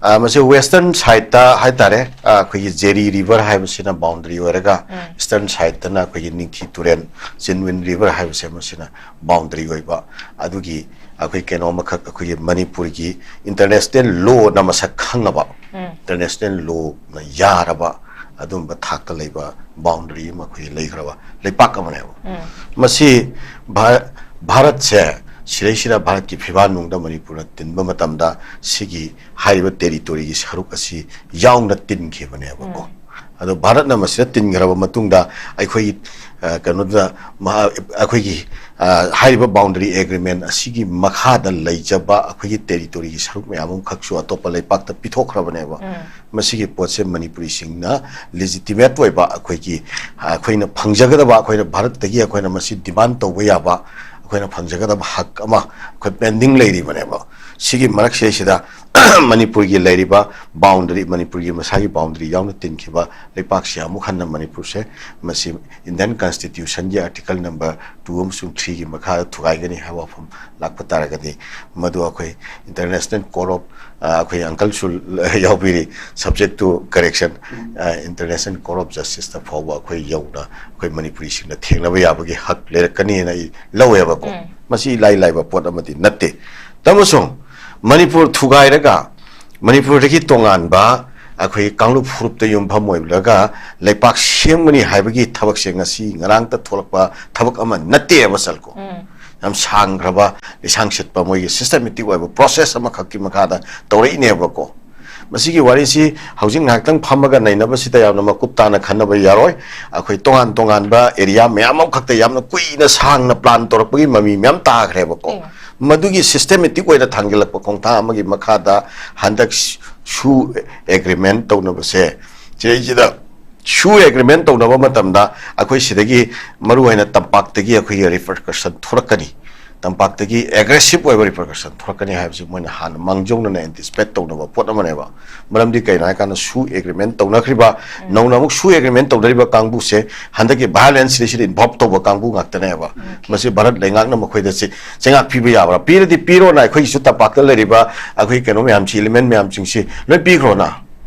ꯑ, ꯃꯁꯤ western side ꯇ ꯍꯥꯏꯇꯥꯔꯦ, ꯑ, ꯑꯩꯈꯣꯏꯒꯤ ꯖꯦꯔꯤ river ꯍꯥꯏꯕꯁꯤꯅ boundary ꯑꯣꯏꯔꯒ, ꯎꯝ꯫ Eastern side ꯇꯅ ꯑꯩꯈꯣꯏꯒꯤ ꯅꯤꯡꯊꯤ ꯇꯨꯔꯦꯜ, Chindwin river ꯍꯥꯏꯕꯁꯦ ꯃꯁꯤꯅ boundary ꯑꯣꯏꯕ, ꯑꯗꯨꯒꯤ, ꯑꯩꯈꯣꯏ ꯀꯩꯅꯣ ꯑꯃꯈꯛ, ꯑꯩꯈꯣꯏꯒꯤ ꯃꯅꯤꯄꯨꯔꯒꯤ ꯏꯟꯇꯔꯅꯦꯁꯅꯦꯜ ꯂꯣꯅ ꯃꯁꯛ ꯈꯪꯉꯕ, ꯏꯟꯇꯔꯅꯦꯁꯅꯦꯜ ꯂꯣꯅ ꯌꯥꯔꯕ ꯑꯗꯨꯝꯕ ꯊꯥꯛꯇ ꯂꯩꯕ ꯕꯥꯎꯟꯗꯔꯤ ꯑꯃ ꯑꯩꯈꯣꯏꯒꯤ ꯂꯩꯈ꯭ꯔꯕ ꯂꯩꯄꯥꯛ ꯑꯃꯅꯦꯕ꯫ ꯃꯁꯤ ꯚꯥꯔ-, ꯚꯥꯔꯠꯁꯦ ꯁꯤꯗꯩꯁꯤꯗ ꯚꯥꯔꯠꯀꯤ ꯐꯤꯕꯥꯟ ꯅꯨꯡꯗ ꯃꯅꯤꯄꯨꯔꯅ ꯇꯤꯟꯕ ꯃꯇꯝꯗ ꯁꯤꯒꯤ ꯍꯥꯏꯔꯤꯕ ꯇꯦꯔꯤꯇꯣꯔꯤꯒꯤ ꯁꯔꯨꯛ ꯑꯁꯤ ꯌꯥꯎꯅ ꯇꯤꯟꯈꯤꯕꯅꯦꯕꯀꯣ꯫ ꯑꯗꯣ ꯚꯥꯔꯠꯅ ꯃꯁꯤꯗ ꯇꯤꯟꯈ꯭ꯔꯕ ꯃꯇꯨꯡꯗ ꯑꯩꯈꯣꯏꯒꯤ, ꯑ, ꯀꯩꯅꯣꯗ ꯃꯍꯥ-, ꯑꯩꯈꯣꯏꯒꯤ, ꯑ, ꯍꯥꯏꯔꯤꯕ ꯕꯥꯎꯟꯗꯔꯤ ꯑꯦꯒ꯭ꯔꯤꯃꯦꯟ ꯑꯁꯤꯒꯤ ꯃꯈꯥꯗ ꯂꯩꯖꯕ ꯑꯩꯈꯣꯏꯒꯤ ꯇꯦꯔꯤꯇꯣꯔꯤꯒꯤ ꯁꯔꯨꯛ ꯃꯌꯥꯝ ꯑꯃꯈꯛꯁꯨ ꯑꯇꯣꯞꯄ ꯂꯩꯄꯥꯛꯇ ꯄꯤꯊꯣꯛꯈ꯭ꯔꯕꯅꯦꯕ꯫ ꯃꯁꯤꯒꯤ ꯄꯣꯠꯁꯦ ꯃꯅꯤꯄꯨꯔꯤꯁꯤꯡꯅ ꯂꯤꯖꯤꯇꯤꯃꯦꯠ ꯑꯣꯏꯕ ꯑꯩꯈꯣꯏꯒꯤ, ꯑ, ꯑꯩꯈꯣꯏꯅ ꯐꯪꯖꯒꯗꯕ, ꯑꯩꯈꯣꯏꯅ ꯚꯥꯔꯠꯇꯒꯤ ꯑꯩꯈꯣꯏꯅ ꯃꯁꯤ ꯗꯤꯃꯥꯟ ꯇꯧꯕ ꯌꯥꯕ ꯑꯩꯈꯣꯏꯅ ꯐꯪꯖꯒꯗꯕ ꯍꯛ ꯑꯃ ꯑꯩꯈꯣꯏ ꯄꯦꯟꯗꯤꯡ ꯂꯩꯔꯤꯕꯅꯦꯕ꯫ ꯁꯤꯒꯤ ꯃꯔꯛꯁꯤꯗꯩꯁꯤꯗ ꯃꯅꯤꯄꯨꯔꯒꯤ ꯂꯩꯔꯤꯕ ꯕꯥꯎꯟꯗꯔꯤ, ꯃꯅꯤꯄꯨꯔꯒꯤ ꯃꯁꯥꯒꯤ ꯕꯥꯎꯟꯗꯔꯤ ꯌꯥꯎꯅ ꯇꯤꯟꯈꯤꯕ ꯂꯩꯄꯥꯛꯁꯤ ꯑꯃꯨꯛ ꯍꯟꯅ ꯃꯅꯤꯄꯨꯔꯁꯦ ꯃꯁꯤ ꯏꯟꯗꯤꯌꯟ ꯀꯟꯁꯇꯤꯇ꯭ꯌꯨꯁꯟꯒꯤ ꯑꯥꯔꯇꯤꯀꯜ ꯅꯝꯕꯔ ꯇꯨ ꯑꯃꯁꯨꯡ ꯊ꯭ꯔꯤꯒꯤ ꯃꯈꯥꯗ ꯊꯨꯒꯥꯏꯒꯅꯤ ꯍꯥꯏꯕ ꯋꯥꯐꯝ ꯂꯥꯛꯄ ꯇꯥꯔꯒꯗꯤ, ꯃꯗꯨ ꯑꯩꯈꯣꯏ ꯏꯟꯇꯔꯅꯦꯁꯅꯦꯜ ꯀꯣꯔꯠ ꯑꯣꯐ, ꯑ, ꯑꯩꯈꯣꯏ ꯑꯪꯀꯜꯁꯨ ꯌꯥꯎꯕꯤꯔꯤ, subject to correction, international court of ꯖꯁꯇꯤꯁꯇ ꯐꯥꯎꯕ ꯑꯩꯈꯣꯏ ꯌꯧꯅ ꯑꯩꯈꯣꯏ ꯃꯅꯤꯄꯨꯔꯤꯁꯤꯡꯅ ꯊꯦꯡꯅꯕ ꯌꯥꯕꯒꯤ ꯍꯛ ꯂꯩꯔꯛꯀꯅꯤꯅ ꯑꯩ ꯂꯧꯋꯦꯕꯀꯣ꯫ ꯃꯁꯤ ꯏꯂꯥꯏ ꯂꯥꯏꯕ ꯄꯣꯠ ꯑꯃꯗꯤ ꯅꯠꯇꯦ꯫ ꯇꯥꯃꯣꯁꯨ ꯃꯅꯤꯄꯨꯔ ꯊꯨꯒꯥꯏꯔꯒ ꯃꯅꯤꯄꯨꯔꯗꯒꯤ ꯇꯣꯉꯥꯟꯕ ꯑꯩꯈꯣꯏ ꯀꯥꯡꯂꯨꯞ ꯐꯨꯔꯨꯞꯇ ꯌꯨꯝꯐꯝ ꯑꯣꯏꯔꯒ ꯂꯩꯄꯥꯛ ꯁꯦꯝꯒꯅꯤ ꯍꯥꯏꯕꯒꯤ ꯊꯕꯛꯁꯦ ꯉꯁꯤ ꯉꯔꯥꯡꯇ ꯊꯣꯛꯂꯛꯄ ꯊꯕꯛ ꯑꯃ ꯅꯠꯇꯦꯕ, ꯁꯜꯀꯣ꯫ ꯌꯥꯝ ꯁꯥꯡꯈ꯭ꯔꯕ, ꯂꯤꯁꯥꯡ ꯁꯤꯠꯄ ꯃꯣꯏꯒꯤ ꯁꯤꯁꯇꯦꯃꯦꯇꯤꯛ ꯑꯣꯏꯕ ꯄ꯭ꯔꯣꯁꯦꯁ ꯑꯃꯈꯛꯀꯤ ꯃꯈꯥꯗ ꯇꯧꯔꯛꯏꯅꯦꯕꯀꯣ꯫ ꯃꯁꯤꯒꯤ ꯋꯥꯔꯤꯁꯤ ꯍꯧꯖꯤꯛ ꯉꯥꯏꯍꯥꯛꯇꯪ ꯐꯝꯃꯒ ꯅꯩꯅꯕꯁꯤꯗ ꯌꯥꯝꯅ ꯃꯀꯨꯞ ꯇꯥꯅ ꯈꯟꯅꯕ ꯌꯥꯔꯣꯏ꯫ ꯑꯩꯈꯣꯏ ꯇꯣꯉꯥꯟ ꯇꯣꯉꯥꯟꯕ ꯑꯦꯔꯤꯌꯥ ꯃꯌꯥꯝ ꯑꯃꯈꯛꯇ ꯌꯥꯝꯅ ꯀꯨꯏꯅ ꯁꯥꯡꯅ ꯄ꯭ꯂꯥꯟ ꯇꯧꯔꯛꯄꯒꯤ ꯃꯃꯤ ꯃꯌꯥꯝ ꯇꯥꯈ꯭ꯔꯦꯕꯀꯣ꯫ ꯃꯗꯨꯒꯤ ꯁꯤꯁꯇꯦꯃꯦꯇꯤꯛ ꯑꯣꯏꯅ ꯊꯥꯡꯖꯤꯜꯂꯛꯄ ꯈꯣꯡꯊꯥꯡ ꯑꯃꯒꯤ ꯃꯈꯥꯗ ꯍꯟꯗꯛ ꯁꯨ ꯑꯦꯒ꯭ꯔꯤꯃꯦꯟ ꯇꯧꯅꯕꯁꯦ, ꯁꯤꯗꯩꯁꯤꯗ ꯁꯨ ꯑꯦꯒ꯭ꯔꯤꯃꯦꯟ ꯇꯧꯅꯕ ꯃꯇꯝꯗ ꯑꯩꯈꯣꯏ ꯁꯤꯗꯒꯤ ꯃꯔꯨꯑꯣꯏꯅ ꯇꯝꯄꯥꯛꯇꯒꯤ ꯑꯩꯈꯣꯏꯒꯤ ꯔꯤꯄꯔꯀꯁꯟ ꯊꯣꯛꯂꯛꯀꯅꯤ꯫ ꯇꯝꯄꯥꯛꯇꯒꯤ ꯑꯦꯒ꯭ꯔꯦꯁꯤꯞ ꯑꯣꯏꯕ ꯔꯤꯄꯔꯀꯁꯟ ꯊꯣꯛꯂꯛꯀꯅꯤ ꯍꯥꯏꯕꯁꯤ ꯃꯣꯏꯅ ꯍꯥꯟꯅ ꯃꯥꯡꯖꯧꯅꯅ ꯑꯦꯟꯇꯤꯁꯤꯄꯦꯠ ꯇꯧꯅꯕ ꯄꯣꯠ ꯑꯃꯅꯦꯕ꯫ ꯃꯔꯝꯗꯤ ꯀꯩꯅꯣ ꯍꯥꯏꯀꯥꯟꯗ ꯁꯨ ꯑꯦꯒ꯭ꯔꯤꯃꯦꯟ ꯇꯧꯅꯈ꯭ꯔꯤꯕ, ꯅꯧꯅ ꯑꯃꯨꯛ ꯁꯨ ꯑꯦꯒ꯭ꯔꯤꯃꯦꯟ ꯇꯧꯅꯔꯤꯕ ꯀꯥꯡꯕꯨꯁꯦ ꯍꯟꯗꯛꯀꯤ ꯚꯥꯏꯑꯣꯂꯦꯟꯁ ꯁꯤꯗꯩꯁꯤꯗ ꯏꯟꯚꯣꯜꯕ ꯇꯧꯕ ꯀꯥꯡꯕꯨ ꯉꯥꯛꯇꯅꯦꯕ꯫ ꯃꯁꯤ ꯚꯥꯔꯠ ꯂꯩꯉꯥꯛꯅ ꯃꯈꯣꯏꯗ ꯆꯦ-, ꯆꯩꯉꯥꯛ ꯄꯤꯕ ꯌꯥꯕ꯭ꯔꯥ? ꯄꯤꯔꯗꯤ ꯄꯤꯔꯣꯅ, ꯑꯩꯈꯣꯏꯒꯤꯁꯨ ꯇꯝꯄꯥꯛꯇ ꯂꯩꯔꯤꯕ ꯑꯩꯈꯣꯏ ꯀꯩꯅꯣ ꯃꯌꯥꯝꯁꯤ, ꯏꯂꯤꯃꯦꯟ ꯃꯌꯥꯝꯁꯤꯡꯁꯤ ꯂꯣꯏ ꯄꯤꯈ꯭ꯔꯣꯅ꯫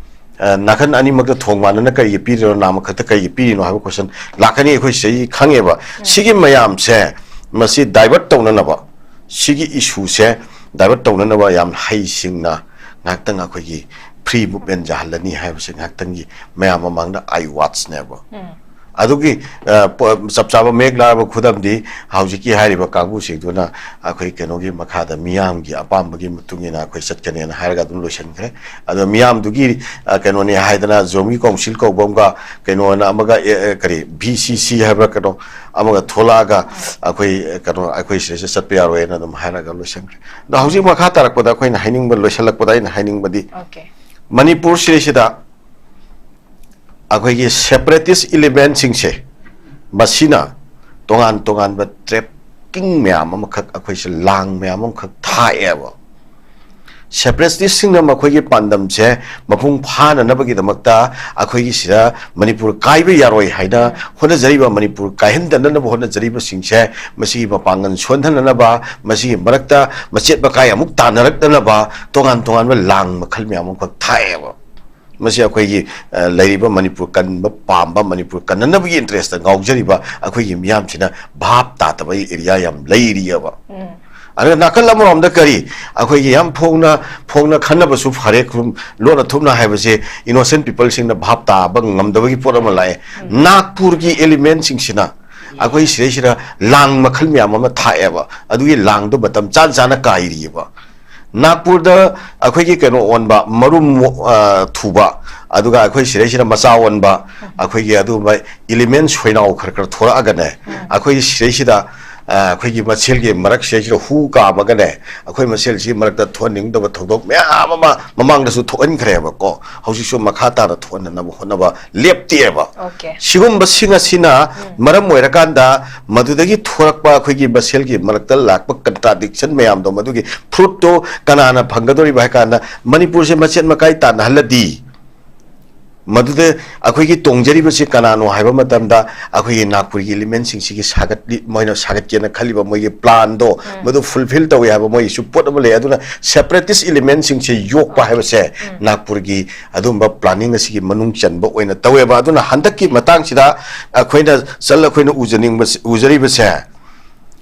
ꯑ, ꯅꯥꯀꯟ ꯑꯅꯤꯃꯛꯇ ꯊꯣꯡ ꯃꯥꯟꯅꯅ ꯀꯔꯤꯒꯤ ꯄꯤꯔꯤꯅꯣ, ꯅꯥꯝꯃꯈꯛꯇ ꯀꯔꯤꯒꯤ ꯄꯤꯔꯤꯅꯣ ꯍꯥꯏꯕ ꯀꯣꯏꯁꯟ ꯂꯥꯛꯀꯅꯤ꯫ ꯑꯩꯈꯣꯏ ꯁꯤꯗꯩ ꯈꯪꯉꯦꯕ꯫ ꯁꯤꯒꯤ ꯃꯌꯥꯝꯁꯦ ꯃꯁꯤ ꯗꯥꯏꯚꯔꯠ ꯇꯧꯅꯅꯕ, ꯁꯤꯒꯤ ꯏꯁꯨꯁꯦ ꯗꯥꯏꯚꯔꯠ ꯇꯧꯅꯅꯕ ꯌꯥꯝ ꯍꯩꯁꯤꯡꯅ ꯉꯥꯏꯍꯥꯛꯇꯪ ꯑꯩꯈꯣꯏꯒꯤ ꯐ꯭ꯔꯤ ꯃꯨꯞꯃꯦꯟ ꯌꯥꯍꯜꯂꯅꯤ ꯍꯥꯏꯕꯁꯦ ꯉꯥꯏꯍꯥꯛꯇꯪꯒꯤ ꯃꯌꯥꯝ ꯃꯃꯥꯡꯗ ꯑꯥꯏ ꯋꯥꯠꯁꯅꯦꯕ꯫ ꯑꯗꯨꯒꯤ ꯆꯞ ꯆꯥꯕ ꯃꯌꯦꯛ ꯂꯥꯔꯕ ꯈꯨꯗꯝꯗꯤ ꯍꯧꯖꯤꯛꯀꯤ ꯍꯥꯏꯔꯤꯕ ꯀꯥꯡꯕꯨꯁꯤꯡꯗꯨꯅ ꯑꯩꯈꯣꯏ ꯀꯩꯅꯣꯒꯤ ꯃꯈꯥꯗ ꯃꯤꯌꯥꯝꯒꯤ ꯑꯄꯥꯝꯕꯒꯤ ꯃꯇꯨꯡ ꯏꯟꯅ ꯑꯩꯈꯣꯏ ꯆꯠꯀꯅꯦꯅ ꯍꯥꯏꯔꯒ ꯑꯗꯨꯝ ꯂꯣꯏꯁꯤꯟꯈ꯭ꯔꯦ꯫ ꯑꯗꯣ ꯃꯤꯌꯥꯝꯗꯨꯒꯤ ꯀꯩꯅꯣꯅꯤ ꯍꯥꯏꯗꯅ ꯖꯣꯝꯒꯤ ꯀꯥꯎꯟꯁꯤꯜ ꯀꯧꯕ ꯑꯃꯒ ꯀꯩꯅꯣꯅ ꯑꯃꯒ ꯀꯔꯤ ꯚꯤ ꯁꯤ ꯁꯤ ꯍꯥꯏꯕ꯭ꯔꯥ ꯀꯩꯅꯣ ꯑꯃꯒ ꯊꯣꯛꯂꯛꯑꯒ ꯑꯩꯈꯣꯏ ꯀꯩꯅꯣ ꯑꯩꯈꯣꯏ ꯁꯤꯗꯩꯁꯤꯗ ꯆꯠꯄ ꯌꯥꯔꯣꯏꯅ ꯑꯗꯨꯝ ꯍꯥꯏꯔꯒ ꯂꯣꯏꯁꯤꯟꯈ꯭ꯔꯦ꯫ ꯑꯗꯣ ꯍꯧꯖꯤꯛ ꯃꯈꯥ ꯇꯥꯔꯛꯄꯗ ꯑꯩꯈꯣꯏꯅ ꯍꯥꯏꯅꯤꯡꯕ, ꯂꯣꯏꯁꯤꯜꯂꯛꯄꯗ ꯑꯩꯅ ꯍꯥꯏꯅꯤꯡꯕꯗꯤ, ꯃꯅꯤꯄꯨꯔ ꯁꯤꯗꯩꯁꯤꯗ ꯑꯩꯈꯣꯏꯒꯤ ꯁꯦꯄꯔꯦꯇꯤꯁ ꯏꯂꯤꯃꯦꯟꯁꯤꯡꯁꯦ ꯃꯁꯤꯅ ꯇꯣꯉꯥꯟ ꯇꯣꯉꯥꯟꯕ ꯇ꯭ꯔꯦꯞꯀꯤꯡ ꯃꯌꯥꯝ ꯑꯃꯈꯛ, ꯑꯩꯈꯣꯏꯁꯦ ꯂꯥꯡ ꯃꯌꯥꯝ ꯑꯃꯈꯛ ꯊꯥꯛꯑꯦꯕ꯫ ꯁꯦꯄꯔꯦꯇꯤꯁꯁꯤꯡꯅ ꯃꯈꯣꯏꯒꯤ ꯄꯥꯟꯗꯝꯁꯦ ꯃꯄꯨꯡ ꯐꯥꯅꯅꯕꯒꯤꯗꯃꯛꯇ ꯑꯩꯈꯣꯏꯒꯤ ꯁꯤꯗ ꯃꯅꯤꯄꯨꯔ ꯀꯥꯏꯕ ꯌꯥꯔꯣꯏ ꯍꯥꯏꯅ ꯍꯣꯠꯅꯖꯔꯤꯕ, ꯃꯅꯤꯄꯨꯔ ꯀꯥꯏꯍꯟꯗꯅꯅꯕ ꯍꯣꯠꯅꯖꯔꯤꯕꯁꯤꯡꯁꯦ ꯃꯁꯤꯒꯤ ꯃꯄꯥꯡꯒꯜ ꯁꯣꯟꯊꯅꯅꯕ, ꯃꯁꯤꯒꯤ ꯃꯔꯛꯇ ꯃꯆꯦꯠ ꯃꯀꯥꯏ ꯑꯃꯨꯛ ꯇꯥꯟꯅꯔꯛꯇꯅꯕ ꯇꯣꯉꯥꯟ ꯇꯣꯉꯥꯟꯕ ꯂꯥꯡ ꯃꯈꯜ ꯃꯌꯥꯝ ꯑꯃꯈꯛ ꯊꯥꯛꯑꯦꯕ꯫ ꯃꯁꯤ ꯑꯩꯈꯣꯏꯒꯤ ꯂꯩꯔꯤꯕ ꯃꯅꯤꯄꯨꯔ ꯀꯟꯕ ꯄꯥꯝꯕ, ꯃꯅꯤꯄꯨꯔ ꯀꯟꯅꯅꯕꯒꯤ ꯏꯟꯇꯔꯦꯁꯇ ꯉꯥꯎꯖꯔꯤꯕ ꯑꯩꯈꯣꯏꯒꯤ ꯃꯤꯌꯥꯝꯁꯤꯅ ꯚꯥꯞ ꯇꯥꯗꯕꯒꯤ ꯑꯦꯔꯤꯌꯥ ꯌꯥꯝ ꯂꯩꯔꯤꯑꯕ꯫ ꯑꯗꯨꯒ ꯅꯥꯀꯜ ꯑꯃꯔꯣꯝꯗ ꯀꯔꯤ, ꯑꯩꯈꯣꯏꯒꯤ ꯌꯥꯝ ꯐꯣꯡꯅ ꯐꯣꯡꯅ ꯈꯟꯅꯕꯁꯨ ꯐꯔꯦ, ꯂꯣꯟꯅ ꯊꯨꯞꯅ ꯍꯥꯏꯕꯁꯦ ꯏꯅꯣꯁꯦꯟ ꯄꯤꯄꯜꯁꯤꯡꯅ ꯚꯥꯞ ꯇꯥꯕ ꯉꯝꯗꯕꯒꯤ ꯄꯣꯠ ꯑꯃ ꯂꯥꯛꯑꯦ꯫ ꯅꯥꯒꯄꯨꯔꯒꯤ ꯑꯦꯂꯤꯃꯦꯟꯁꯤꯡꯁꯤꯅ ꯑꯩꯈꯣꯏ ꯁꯤꯗꯩꯁꯤꯗ ꯂꯥꯡ ꯃꯈꯜ ꯃꯌꯥꯝ ꯑꯃ ꯊꯥꯛꯑꯦꯕ꯫ ꯑꯗꯨꯒꯤ ꯂꯥꯡꯗꯣ ꯃꯇꯝ ꯆꯥꯅ ꯆꯥꯅ ꯀꯥꯏꯔꯤꯑꯕ꯫ ꯅꯥꯒꯄꯨꯔꯗ ꯑꯩꯈꯣꯏꯒꯤ ꯀꯩꯅꯣ ꯑꯣꯟꯕ, ꯃꯔꯨꯝ ꯊꯨꯕ, ꯑꯗꯨꯒ ꯑꯩꯈꯣꯏ ꯁꯤꯗꯩꯁꯤꯗ ꯃꯆꯥ ꯑꯣꯟꯕ, ꯑꯩꯈꯣꯏꯒꯤ ꯑꯗꯨꯒꯨꯝꯕ ꯏꯂꯤꯃꯦꯟ ꯁꯣꯏꯅꯥꯎ ꯈꯔ ꯈꯔ ꯊꯣꯔꯛꯑꯒꯅꯦ, ꯑꯩꯈꯣꯏ ꯁꯤꯗꯩꯁꯤꯗ ꯑꯩꯈꯣꯏꯒꯤ ꯃꯁꯦꯜꯒꯤ ꯃꯔꯛ ꯁꯤꯗꯩꯁꯤꯗ ꯍꯨ ꯀꯥꯝꯃꯒꯅꯦ, ꯑꯩꯈꯣꯏ ꯃꯁꯦꯜꯁꯤ ꯃꯔꯛꯇ ꯊꯣꯛꯍꯟꯅꯤꯡꯗꯕ ꯊꯧꯗꯣꯛ ꯃꯌꯥꯝ ꯑꯃ ꯃꯃꯥꯡꯗꯁꯨ ꯊꯣꯛꯍꯟꯈ꯭ꯔꯦꯕꯀꯣ꯫ ꯍꯧꯖꯤꯛꯁꯨ ꯃꯈꯥ ꯇꯥꯅ ꯊꯣꯛꯍꯟꯅꯅꯕ ꯍꯣꯠꯅꯕ ꯂꯦꯞꯇꯦꯕ꯫ ꯁꯤꯒꯨꯝꯕꯁꯤꯡ ꯑꯁꯤꯅ ꯃꯔꯝ ꯑꯣꯏꯔꯀꯥꯟꯗ ꯃꯗꯨꯗꯒꯤ ꯊꯣꯔꯛꯄ ꯑꯩꯈꯣꯏꯒꯤ ꯃꯁꯦꯜꯒꯤ ꯃꯔꯛꯇ ꯂꯥꯛꯄ ꯀꯟꯇ꯭ꯔꯥꯗꯤꯛꯁꯟ ꯃꯌꯥꯝꯗꯣ, ꯃꯗꯨꯒꯤ ꯐ꯭ꯔꯨꯠꯇꯣ ꯀꯅꯥꯅ ꯐꯪꯒꯗꯧꯔꯤꯕ ꯍꯥꯏ ꯀꯥꯟꯗ, ꯃꯅꯤꯄꯨꯔꯁꯦ ꯃꯆꯦꯠ ꯃꯀꯥꯏ ꯇꯥꯟꯅꯍꯜꯂꯗꯤ ꯃꯗꯨꯗ ꯑꯩꯈꯣꯏꯒꯤ ꯇꯣꯡꯖꯔꯤꯕꯁꯤ ꯀꯅꯥꯅꯣ ꯍꯥꯏꯕ ꯃꯇꯝꯗ, ꯑꯩꯈꯣꯏꯒꯤ ꯅꯥꯒꯄꯨꯔꯒꯤ ꯏꯂꯤꯃꯦꯟꯁꯤꯡꯁꯤꯒꯤ ꯁꯥꯒꯠꯂꯤ, ꯃꯣꯏꯅ ꯁꯥꯒꯠꯀꯦꯅ ꯈꯜꯂꯤꯕ ꯃꯣꯏꯒꯤ ꯄ꯭ꯂꯥꯟꯗꯣ ꯃꯗꯨ ꯐꯨꯜꯐꯤꯜ ꯇꯧꯏ ꯍꯥꯏꯕ ꯃꯣꯏꯒꯤꯁꯨ ꯄꯣꯠ ꯑꯃ ꯂꯩ꯫ ꯑꯗꯨꯅ ꯁꯦꯄꯔꯦꯇꯤꯁ ꯏꯂꯤꯃꯦꯟꯁꯤꯡꯁꯦ ꯌꯣꯛꯄ ꯍꯥꯏꯕꯁꯦ ꯅꯥꯒꯄꯨꯔꯒꯤ ꯑꯗꯨꯝꯕ ꯄ꯭ꯂꯥꯅꯤꯡ ꯑꯁꯤꯒꯤ ꯃꯅꯨꯡ ꯆꯟꯕ ꯑꯣꯏꯅ ꯇꯧꯋꯦꯕ꯫ ꯑꯗꯨꯅ ꯍꯟꯗꯛꯀꯤ ꯃꯇꯥꯡꯁꯤꯗ ꯑꯩꯈꯣꯏꯅ ꯆꯜ ꯑꯩꯈꯣꯏꯅ ꯎꯖꯅꯤꯡꯕꯁꯤ, ꯎꯖꯔꯤꯕꯁꯦ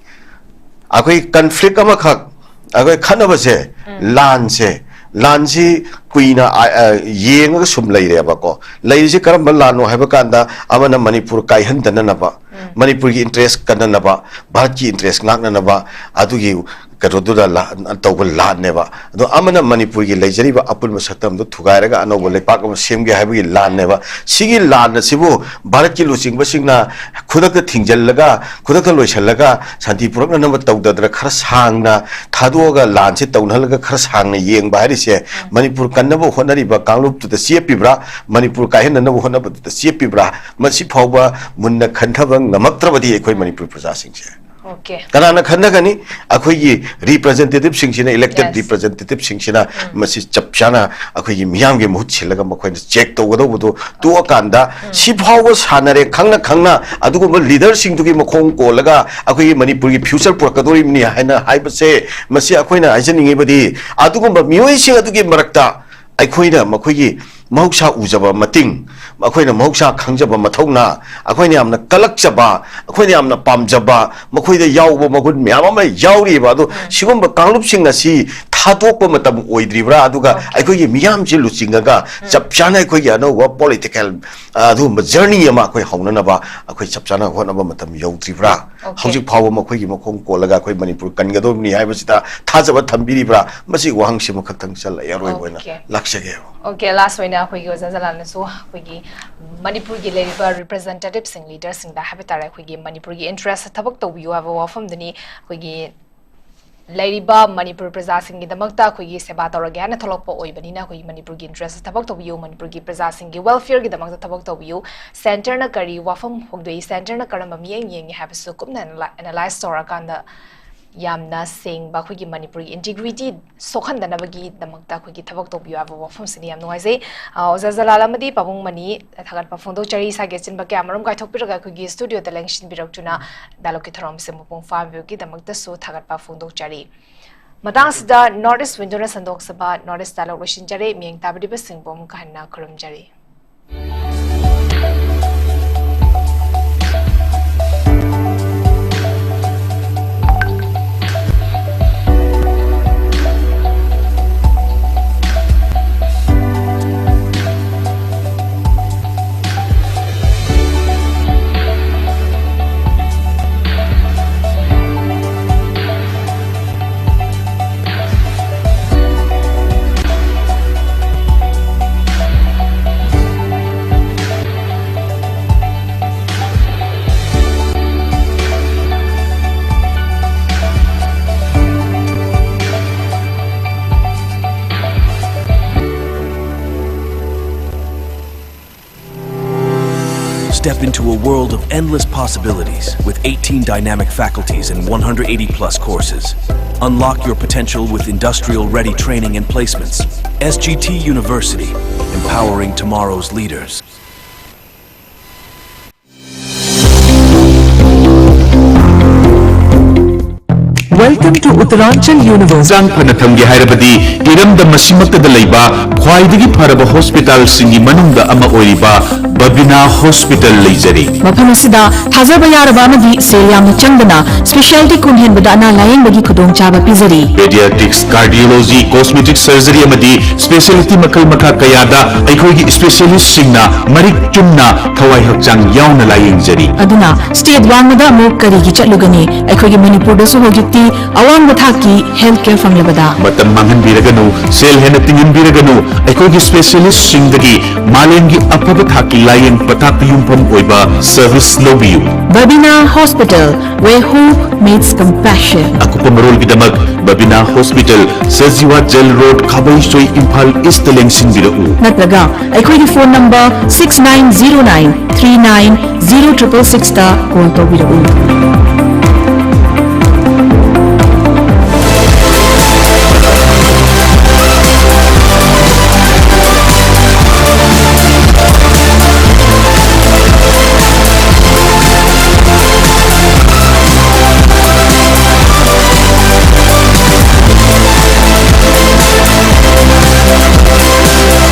ꯑꯩꯈꯣꯏ ꯀꯟꯐ꯭ꯂꯤꯛ ꯑꯃꯈꯛ, ꯑꯩꯈꯣꯏ ꯈꯠꯅꯕꯁꯦ, ꯂꯥꯟꯁꯦ, ꯂꯥꯟꯁꯤ ꯀꯨꯏꯅ, ꯑ, ꯑ, ꯌꯦꯡꯉꯒ ꯁꯨꯝ ꯂꯩꯔꯦꯕꯀꯣ꯫ ꯂꯩꯔꯤꯁꯤ ꯀꯔꯝꯕ ꯂꯥꯟꯅꯣ ꯍꯥꯏꯕ ꯀꯥꯟꯗ, ꯑꯃꯅ ꯃꯅꯤꯄꯨꯔ ꯀꯥꯏꯍꯟꯗꯅꯅꯕ, ꯃꯅꯤꯄꯨꯔꯒꯤ ꯏꯟꯇꯔꯦꯁ ꯀꯟꯅꯅꯕ, ꯚꯥꯔꯠꯀꯤ ꯏꯟꯇꯔꯦꯁ ꯉꯥꯛꯅꯅꯕ, ꯑꯗꯨꯒꯤ ꯀꯩꯅꯣꯗꯨꯗ ꯂꯥ-, ꯇꯧꯕ ꯂꯥꯟꯅꯦꯕ꯫ ꯑꯗꯣ ꯑꯃꯅ ꯃꯅꯤꯄꯨꯔꯒꯤ ꯂꯩꯖꯔꯤꯕ ꯑꯄꯨꯟꯕ ꯁꯛꯇꯝꯗꯣ ꯊꯨꯒꯥꯏꯔꯒ ꯑꯅꯧꯕ ꯂꯩꯄꯥꯛ ꯑꯃ ꯁꯦꯝꯒꯦ ꯍꯥꯏꯕꯒꯤ ꯂꯥꯟꯅꯦꯕ꯫ ꯁꯤꯒꯤ ꯂꯥꯟ ꯑꯁꯤꯕꯨ ꯚꯥꯔꯠꯀꯤ ꯂꯨꯆꯤꯡꯕꯁꯤꯡꯅ ꯈꯨꯗꯛꯇ ꯊꯤꯡꯖꯤꯜꯂꯒ, ꯈꯨꯗꯛꯇ ꯂꯣꯏꯁꯤꯜꯂꯒ, ꯁꯥꯟꯇꯤ ꯄꯨꯔꯛꯅꯅꯕ ꯇꯧꯗꯗꯅ ꯈꯔ ꯁꯥꯡꯅ ꯊꯥꯗꯣꯛꯑꯒ ꯂꯥꯟꯁꯤ ꯇꯧꯅꯍꯜꯂꯒ ꯈꯔ ꯁꯥꯡꯅ ꯌꯦꯡꯕ ꯍꯥꯏꯔꯤꯁꯦ, ꯃꯅꯤꯄꯨꯔ ꯀꯟꯅꯕ ꯍꯣꯠꯅꯔꯤꯕ ꯀꯥꯡꯂꯨꯞꯇꯨꯗ ꯆꯦꯞꯄꯤꯕ꯭ꯔꯥ, ꯃꯅꯤꯄꯨꯔ ꯀꯥꯏꯍꯟꯅꯅꯕ ꯍꯣꯠꯅꯕꯗꯨꯗ ꯆꯦꯞꯄꯤꯕ꯭ꯔꯥ, ꯃꯁꯤ ꯐꯥꯎꯕ ꯃꯨꯟꯅ ꯈꯟꯊꯕ ꯉꯝꯃꯛꯇ꯭ꯔꯕꯗꯤ ꯑꯩꯈꯣꯏ ꯃꯅꯤꯄꯨꯔ ꯄ꯭ꯔꯖꯥꯁꯤꯡꯁꯦ꯫ Okay. ꯀꯅꯥꯅ ꯈꯟꯅꯒꯅꯤ? ꯑꯩꯈꯣꯏꯒꯤ ꯔꯤꯄ꯭ꯔꯖꯦꯟꯇꯦꯇꯤꯚꯁꯤꯡꯁꯤꯅ, ꯏꯂꯦꯛꯇꯦꯗ Yes. ꯔꯤꯄ꯭ꯔꯖꯦꯟꯇꯦꯇꯤꯚꯁꯤꯡꯁꯤꯅ ꯃꯁꯤ ꯆꯞ ꯆꯥꯅ ꯑꯩꯈꯣꯏꯒꯤ ꯃꯤꯌꯥꯝꯒꯤ ꯃꯍꯨꯠ ꯁꯤꯜꯂꯒ ꯃꯈꯣꯏꯅ ꯆꯦꯛ ꯇꯧꯒꯗꯧꯕꯗꯣ ꯇꯣꯛꯑꯀꯥꯟꯗ, ꯁꯤ ꯐꯥꯎꯕ ꯁꯥꯟꯅꯔꯦ ꯈꯪꯅ ꯈꯪꯅ ꯑꯗꯨꯒꯨꯝꯕ ꯂꯤꯗꯔꯁꯤꯡꯗꯨꯒꯤ ꯃꯈꯣꯡ ꯀꯣꯜꯂꯒ ꯑꯩꯈꯣꯏꯒꯤ ꯃꯅꯤꯄꯨꯔꯒꯤ ꯐ꯭ꯌꯨꯆꯔ ꯄꯨꯔꯛꯀꯗꯧꯔꯤꯕꯅꯤ ꯍꯥꯏꯅ ꯍꯥꯏꯕꯁꯦ, ꯃꯁꯤ ꯑꯩꯈꯣꯏꯅ ꯍꯥꯏꯖꯅꯤꯡꯉꯤꯕꯗꯤ, ꯑꯗꯨꯒꯨꯝꯕ ꯃꯤꯑꯣꯏꯁꯤꯡ ꯑꯗꯨꯒꯤ ꯃꯔꯛꯇ ꯑꯩꯈꯣꯏꯅ ꯃꯈꯣꯏꯒꯤ ꯃꯍꯧꯁꯥ ꯎꯖꯕ ꯃꯇꯤꯡ, ꯑꯩꯈꯣꯏꯅ ꯃꯍꯧꯁꯥ ꯈꯪꯖꯕ ꯃꯊꯧꯅꯥ, ꯑꯩꯈꯣꯏꯅ ꯌꯥꯝꯅ ꯀꯜꯂꯛꯆꯕ, ꯑꯩꯈꯣꯏꯅ ꯌꯥꯝꯅ ꯄꯥꯝꯖꯕ, ꯃꯈꯣꯏꯗ ꯌꯥꯎꯕ ꯃꯒꯨꯟ ꯃꯌꯥꯝ ꯑꯃ ꯌꯥꯎꯔꯤꯕ꯫ ꯑꯗꯣ ꯁꯤꯒꯨꯝꯕ ꯀꯥꯡꯂꯨꯞꯁꯤꯡ ꯑꯁꯤ ꯊꯥꯗꯣꯛꯄ ꯃꯇꯝ ꯑꯣꯏꯗ꯭ꯔꯤꯕ꯭ꯔꯥ? ꯑꯗꯨꯒ ꯑꯩꯈꯣꯏꯒꯤ ꯃꯤꯌꯥꯝꯁꯤ ꯂꯨꯆꯤꯡꯉꯒ ꯆꯞ ꯆꯥꯅ ꯑꯩꯈꯣꯏꯒꯤ ꯑꯅꯧꯕ ꯄꯣꯂꯤꯇꯤꯀꯦꯜ, ꯑ, ꯑꯗꯨꯒꯨꯝꯕ ꯖꯔꯅꯤ ꯑꯃ ꯑꯩꯈꯣꯏ ꯍꯧꯅꯅꯕ ꯑꯩꯈꯣꯏ ꯆꯞ ꯆꯥꯅ ꯍꯣꯠꯅꯕ ꯃꯇꯝ ꯌꯧꯗ꯭ꯔꯤꯕ꯭ꯔꯥ? Okay. ꯍꯧꯖꯤꯛ ꯐꯥꯎꯕ ꯃꯈꯣꯏꯒꯤ ꯃꯈꯣꯡ ꯀꯣꯜꯂꯒ ꯑꯩꯈꯣꯏ ꯃꯅꯤꯄꯨꯔ ꯀꯟꯒꯗꯧꯔꯤꯕꯅꯤ ꯍꯥꯏꯕꯁꯤꯗ ꯊꯥꯖꯕ ꯊꯝꯕꯤꯔꯤꯕ꯭ꯔꯥ? ꯃꯁꯤ ꯋꯥꯍꯪꯁꯤꯃꯈꯛꯇꯪ ꯆꯜꯂ ꯑꯔꯣꯏꯕ ꯑꯣꯏꯅ Okay. ꯂꯥꯛꯆꯒꯦ꯫ Okay, last ꯑꯣꯏꯅ ꯑꯩꯈꯣꯏꯒꯤ ꯑꯣꯖꯥ ꯖꯂꯥꯜꯅꯁꯨ ꯑꯩꯈꯣꯏꯒꯤ ꯃꯅꯤꯄꯨꯔꯒꯤ ꯂꯩꯔꯤꯕ ꯔꯤꯄ꯭ꯔꯖꯦꯟꯇꯦꯇꯤꯚꯁꯤꯡ, ꯂꯤꯗꯔꯁꯤꯡꯗ ꯍꯥꯏꯕ ꯇꯥꯔꯦ, ꯑꯩꯈꯣꯏꯒꯤ ꯃꯅꯤꯄꯨꯔꯒꯤ ꯏꯟꯇꯔꯦꯁꯇ ꯊꯕꯛ ꯇꯧꯕꯤꯌꯨ ꯍꯥꯏꯕ ꯋꯥꯐꯝꯗꯨꯅꯤ꯫ ꯑꯩꯈꯣꯏꯒꯤ ꯂꯩꯔꯤꯕ ꯃꯅꯤꯄꯨꯔ ꯄ꯭ꯔꯖꯥꯁꯤꯡꯒꯤꯗꯃꯛꯇ ꯑꯩꯈꯣꯏꯒꯤ ꯁꯦꯕꯥ ꯇꯧꯔꯒꯦ ꯍꯥꯏꯅ ꯊꯣꯛꯂꯛꯄ ꯑꯣꯏꯕꯅꯤꯅ, ꯑꯩꯈꯣꯏꯒꯤ ꯃꯅꯤꯄꯨꯔꯒꯤ ꯏꯟꯇꯔꯦꯁꯇ ꯊꯕꯛ ꯇꯧꯕꯤꯌꯨ, ꯃꯅꯤꯄꯨꯔꯒꯤ ꯄ꯭ꯔꯖꯥꯁꯤꯡꯒꯤ ꯋꯦꯜꯐꯤꯌꯔꯒꯤꯗꯃꯛꯇ ꯊꯕꯛ ꯇꯧꯕꯤꯌꯨ, ꯁꯦꯟꯇꯔꯅ ꯀꯔꯤ ꯋꯥꯐꯝ ꯐꯣꯡꯗꯣꯛꯏ, ꯁꯦꯟꯇꯔꯅ ꯀꯔꯝꯕ ꯃꯤꯠꯌꯦꯡ ꯌꯦꯡꯉꯤ ꯍꯥꯏꯕꯁꯨ ꯀꯨꯞꯅ ꯑꯦꯅꯥꯂꯥꯏ-, ꯑꯦꯅꯥꯂꯥꯏꯁ ꯇꯧꯔꯀꯥꯟꯗ ꯌꯥꯝꯅ ꯁꯦꯡꯕ ꯑꯩꯈꯣꯏꯒꯤ ꯃꯅꯤꯄꯨꯔꯒꯤ ꯏꯟꯇꯤꯒ꯭ꯔꯤꯇꯤ ꯁꯣꯛꯍꯟꯗꯅꯕꯒꯤꯗꯃꯛꯇ ꯑꯩꯈꯣꯏꯒꯤ ꯊꯕꯛ ꯇꯧꯕꯤꯌꯨ ꯍꯥꯏꯕ ꯋꯥꯐꯝꯁꯤꯅꯤ꯫ ꯌꯥꯝ ꯅꯨꯡꯉꯥꯏꯖꯩ꯫ ꯑ, ꯑꯣꯖꯥ ꯖꯂꯥꯜ ꯑꯃꯗꯤ ꯄꯥꯕꯨꯡ ꯃꯅꯤ, ꯊꯥꯒꯠꯄ ꯐꯣꯡꯗꯣꯛꯆꯔꯤ꯫ ꯏꯁꯥꯒꯤ ꯑꯆꯤꯟꯕ ꯀꯌꯥ ꯃꯔꯨꯝ ꯀꯥꯏꯊꯣꯛꯄꯤꯔꯒ ꯑꯩꯈꯣꯏꯒꯤ ꯁ꯭ꯇꯨꯗꯤꯑꯣꯗ ꯂꯦꯡꯁꯤꯟꯕꯤꯔꯛꯇꯨꯅ ꯗꯥꯏꯂꯣꯒꯀꯤ ꯊꯧꯔꯝꯁꯦ ꯃꯄꯨꯡ ꯐꯥꯍꯟꯕꯤꯕꯒꯤꯗꯃꯛꯇꯁꯨ ꯊꯥꯒꯠꯄ ꯐꯣꯡꯗꯣꯛꯆꯔꯤ꯫ ꯃꯇꯥꯡꯁꯤꯗ ꯅꯣꯔꯠ ꯏꯁ ꯋꯤꯟꯗꯣꯅ ꯁꯟꯗꯣꯛꯆꯕ ꯅꯣꯔꯠ ꯏꯁ ꯗꯥꯏꯂꯣꯒ ꯂꯣꯏꯁꯤꯟꯖꯔꯦ꯫ ꯃꯤꯠꯌꯦꯡ ꯇꯥꯕꯤꯔꯤꯕꯁꯤꯡꯕꯨ ꯑꯃꯨꯛꯀ ꯍꯟꯅ ꯈꯨꯔꯨꯝꯖꯔꯤ꯫ Step into a world of endless possibilities with eighteen dynamic faculties and one hundred eighty plus courses. Unlock your potential with industrial ready training and placements. S G T University, empowering tomorrow's leaders. Welcome to Uttaranchal University. ꯍꯛꯆꯥꯡ ꯐꯅ ꯊꯝꯒꯦ ꯍꯥꯏꯔꯕꯗꯤ ꯏꯔꯝꯗꯝ ꯑꯁꯤꯃꯛꯇꯗ ꯂꯩꯕ ꯈ꯭ꯋꯥꯏꯗꯒꯤ ꯐꯔꯕ ꯍꯣꯁꯄꯤꯇꯥꯜꯁꯤꯡꯒꯤ ꯃꯅꯨꯡꯗ ꯑꯃ ꯑꯣꯏꯔꯤꯕ ꯕꯕꯤꯅꯥ ꯍꯣꯁꯄꯤꯇꯥꯜ ꯂꯩꯖꯔꯤ꯫ ꯃꯐꯝ ꯑꯁꯤꯗ ꯊꯥꯖꯕ ꯌꯥꯔꯕ ꯑꯃꯗꯤ ꯁꯦꯜ ꯌꯥꯝꯅ ꯆꯪꯗꯅ specialty ꯀꯨꯟ ꯍꯦꯟꯕꯗ ꯑꯅꯥ ꯂꯥꯌꯦꯡꯕꯒꯤ ꯈꯨꯗꯣꯡꯆꯥꯕ ꯄꯤꯖꯔꯤ꯫ Pediatrics, cardiology, cosmetic surgery ꯑꯃꯗꯤ specialty ꯃꯈꯜ ꯃꯈꯥ ꯀꯌꯥꯗ ꯑꯩꯈꯣꯏꯒꯤ specialistꯁꯤꯡꯅ ꯃꯔꯤꯛ ꯆꯨꯝꯅ ꯊꯋꯥꯏ ꯍꯛꯆꯥꯡ ꯌꯥꯎꯅ ꯂꯥꯌꯦꯡꯖꯔꯤ꯫ ꯑꯗꯨꯅ state ꯋꯥꯡꯃꯗ ꯑꯃꯨꯛ ꯀꯔꯤꯒꯤ ꯆꯠꯂꯨꯒꯅꯤ? ꯑꯩꯈꯣꯏꯒꯤ ꯃꯅꯤꯄꯨꯔꯗꯁꯨ ꯍꯧꯖꯤꯛꯇꯤ ꯑꯋꯥꯡꯕ ꯊꯥꯛꯀꯤ health care ꯐꯪꯂꯕꯗ꯫ ꯃꯇꯝ ꯃꯥꯡꯍꯟꯕꯤꯔꯒꯅꯨ, ꯁꯦꯜ ꯍꯦꯟꯅ ꯇꯤꯡꯍꯟꯕꯤꯔꯒꯅꯨ, ꯑꯩꯈꯣꯏꯒꯤ specialistꯁꯤꯡꯗꯒꯤ ꯃꯥꯂꯦꯝꯒꯤ ꯑꯐꯕ ꯊꯥꯛꯀꯤ ꯂꯥꯌꯦꯡ ꯄꯊꯥꯞꯇ ꯌꯨꯝꯐꯝ ꯑꯣꯏꯕ service ꯂꯧꯕꯤꯌꯨ꯫ Babina Hospital, where hope meets compassion. ꯑꯀꯨꯞꯄ ꯃꯔꯣꯜꯒꯤꯗꯃꯛ Babina hospital, Sajiwa jail road, Khabeisoi, Imphal east ꯂꯦꯡꯁꯤꯟꯕꯤꯔꯛꯎ꯫ ꯅꯠꯇ꯭ꯔꯒ ꯑꯩꯈꯣꯏꯒꯤ phone number six nine zero nine three nine zero triple sixꯇ call ꯇꯧꯕꯤꯔꯛꯎ꯫